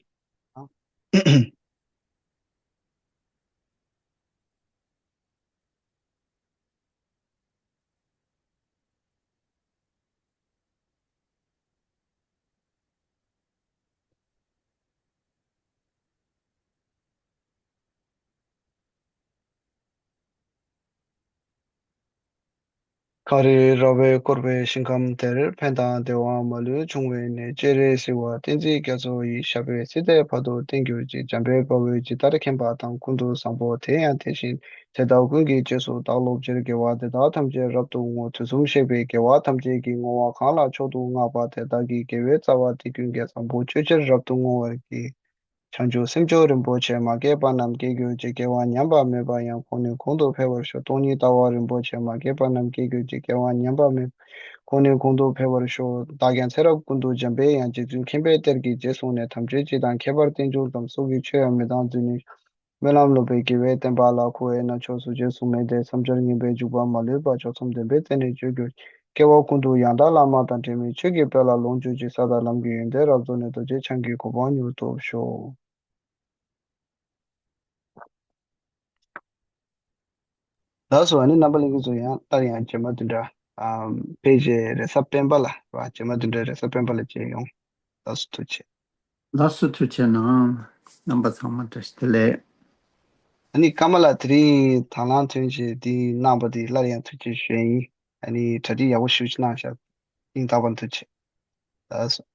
གངས་རི་ར་བས་བསྐོར་བའི་ཞིང་ཁམས་དེར། ཕན་དང་བདེ་བའང་མ་ལུས་འབྱུང་བའི་གནས། སྤྱན་རས་གཟིགས་དབང་བསྟན་འཛིན་རྒྱ་མཚོ་ཡི། ཞབས་པད་སྲིད་མཐའི་བར་དུ་བརྟན་གྱུར་ཅིག་འཇམ་དཔལ་དཔའ་བོས་ཇི་ལྟར་མཁྱེན་པ་དང་། ཀུན་ཏུ་བཟང་པོ་དེ་ཡང་དེ་བཞིན་ཏེ། དེ་དག་ཀུན་གྱི་རྗེས་སུ་བདག་སློབ་ཕྱིར། དགེ་བ་འདི་དག་ཐམས་ཅད་རབ་ཏུ་བསྔོ། དུས་གསུམ་གཤེགས་པའི་རྒྱལ་བ་ཐམས་ཅད་ཀྱིས། བསྔོ་བ་གང་ལ་མཆོག་ཏུ་བསྔགས་པ་དེ་དག་གི། དགེ་བའི་རྩ་བ་འདི་ཀུན་ཀྱང་། བཟང་པོ་སྤྱོད་ཕྱིར་རབ་ཏུ་བསྔོ་བར་བགྱི། བྱང་ཆུབ་སེམས་མཆོག་རིན་པོ་ཆེ། མ་སྐྱེས་པ་རྣམས་སྐྱེ་གྱུར་ཅིག་སྐྱེ་བ་ཉམས་པ་མེད་པ་ཡང་། གོང་ནས་གོང་དུ་འཕེལ་བར་ཤོག་སྟོང་ཉིད་ལྟ་བ་རིན་པོ་ཆེ། མ་སྐྱེས་པ་རྣམས་སྐྱེ་གྱུར་ཅིག་སྐྱེ་བ་ཉམས་པ་མེད་པ། གོང་ནས་གོང་དུ་འཕེལ་བར་ཤོག་བདག་ཀྱང་ཚེ་རབས་ཀུན་ཏུ། འཇམ་པའི་དབྱངས་རྗེ་བཙུན་མཁྱེན་པའི་གཏེར་གྱིས། རྗེས་བཟུང་ནས་དམ་ཆོས་སྤྱི་དང་། ཁྱད་པར་རྟེན་འབྱུང་ཙམ། སྲོག་གི་ཆོས་ཡང་མི་གཏང་བརྫུན་ནས། སྨོན་ལམ་ལོག་པའི་དགེ་བའི་བསྟན་པ་ལ། འཁོར་བའི་རྣམ་ཅོག་ཟུང་འཇུག་ཟུང་མེད་དེ། བསམ་སྦྱོར་ངན་པའི་འཇུག་པ་མ་ལུས་པ། ཕྱོགས་མཚམས་བདེན་པའི་རྩད་ནས་གཅོད་གྱུར། སྐྱེ་བ་ཀུན་ཏུ་ཡང་དག་བླ་མ་དང་འབྲལ་མེད། ཆོས་ཀྱི་དཔལ་ལ་ལོངས་སྤྱོད་ཅིང་། ས་དང་ལམ་གྱི་ཡོན་ཏན་རབ་རྫོགས་ནས། རྡོ་རྗེ་འཆང་གི་གོ་འཕང་མྱུར་ཐོབ་ཤོག་ལགས་སོ། ཨ་ནི་རྣམ་པ་ལྷན་རྒྱས་ཚོ་ཡང་སླར་ཡང་རྗེས་མ་བདུན་ཕྲག་ཨམ་ཕལ་ཆེར་རེས་གཟའ་སྤེན་པ་ལ་ར། རྗེས་མ་བདུན་ཕྲག་རེས་གཟའ་སྤེན་པ་ལ་མཇལ་ཡོང་། ལགས་སོ། ཐུགས་རྗེ་ཆེ། ལགས་སོ། ཐུགས་རྗེ་གནང་། རྣམ་པ་ཚང་མ་བཀྲ་ཤིས་བདེ་ལེགས། ཨ་ནི་ཀརྨ་ལགས་དེ་རིང་དང་བླངས་ཐོན་བྱས་འདི་གནང་བ་འདི་སླར་ཡང་ཐུགས་རྗེ་ཆེ་ཞུ་ཡ་ཡིན། ཨ་ནི་གྲ་སྒྲིག་ཡག་པོ་ཞེ་པོ་ཅིག་གནང་ཤག་སྙིང་ཐག་པ་ནས་ཐུགས་རྗེ་ཆེ། ལགས་སོ།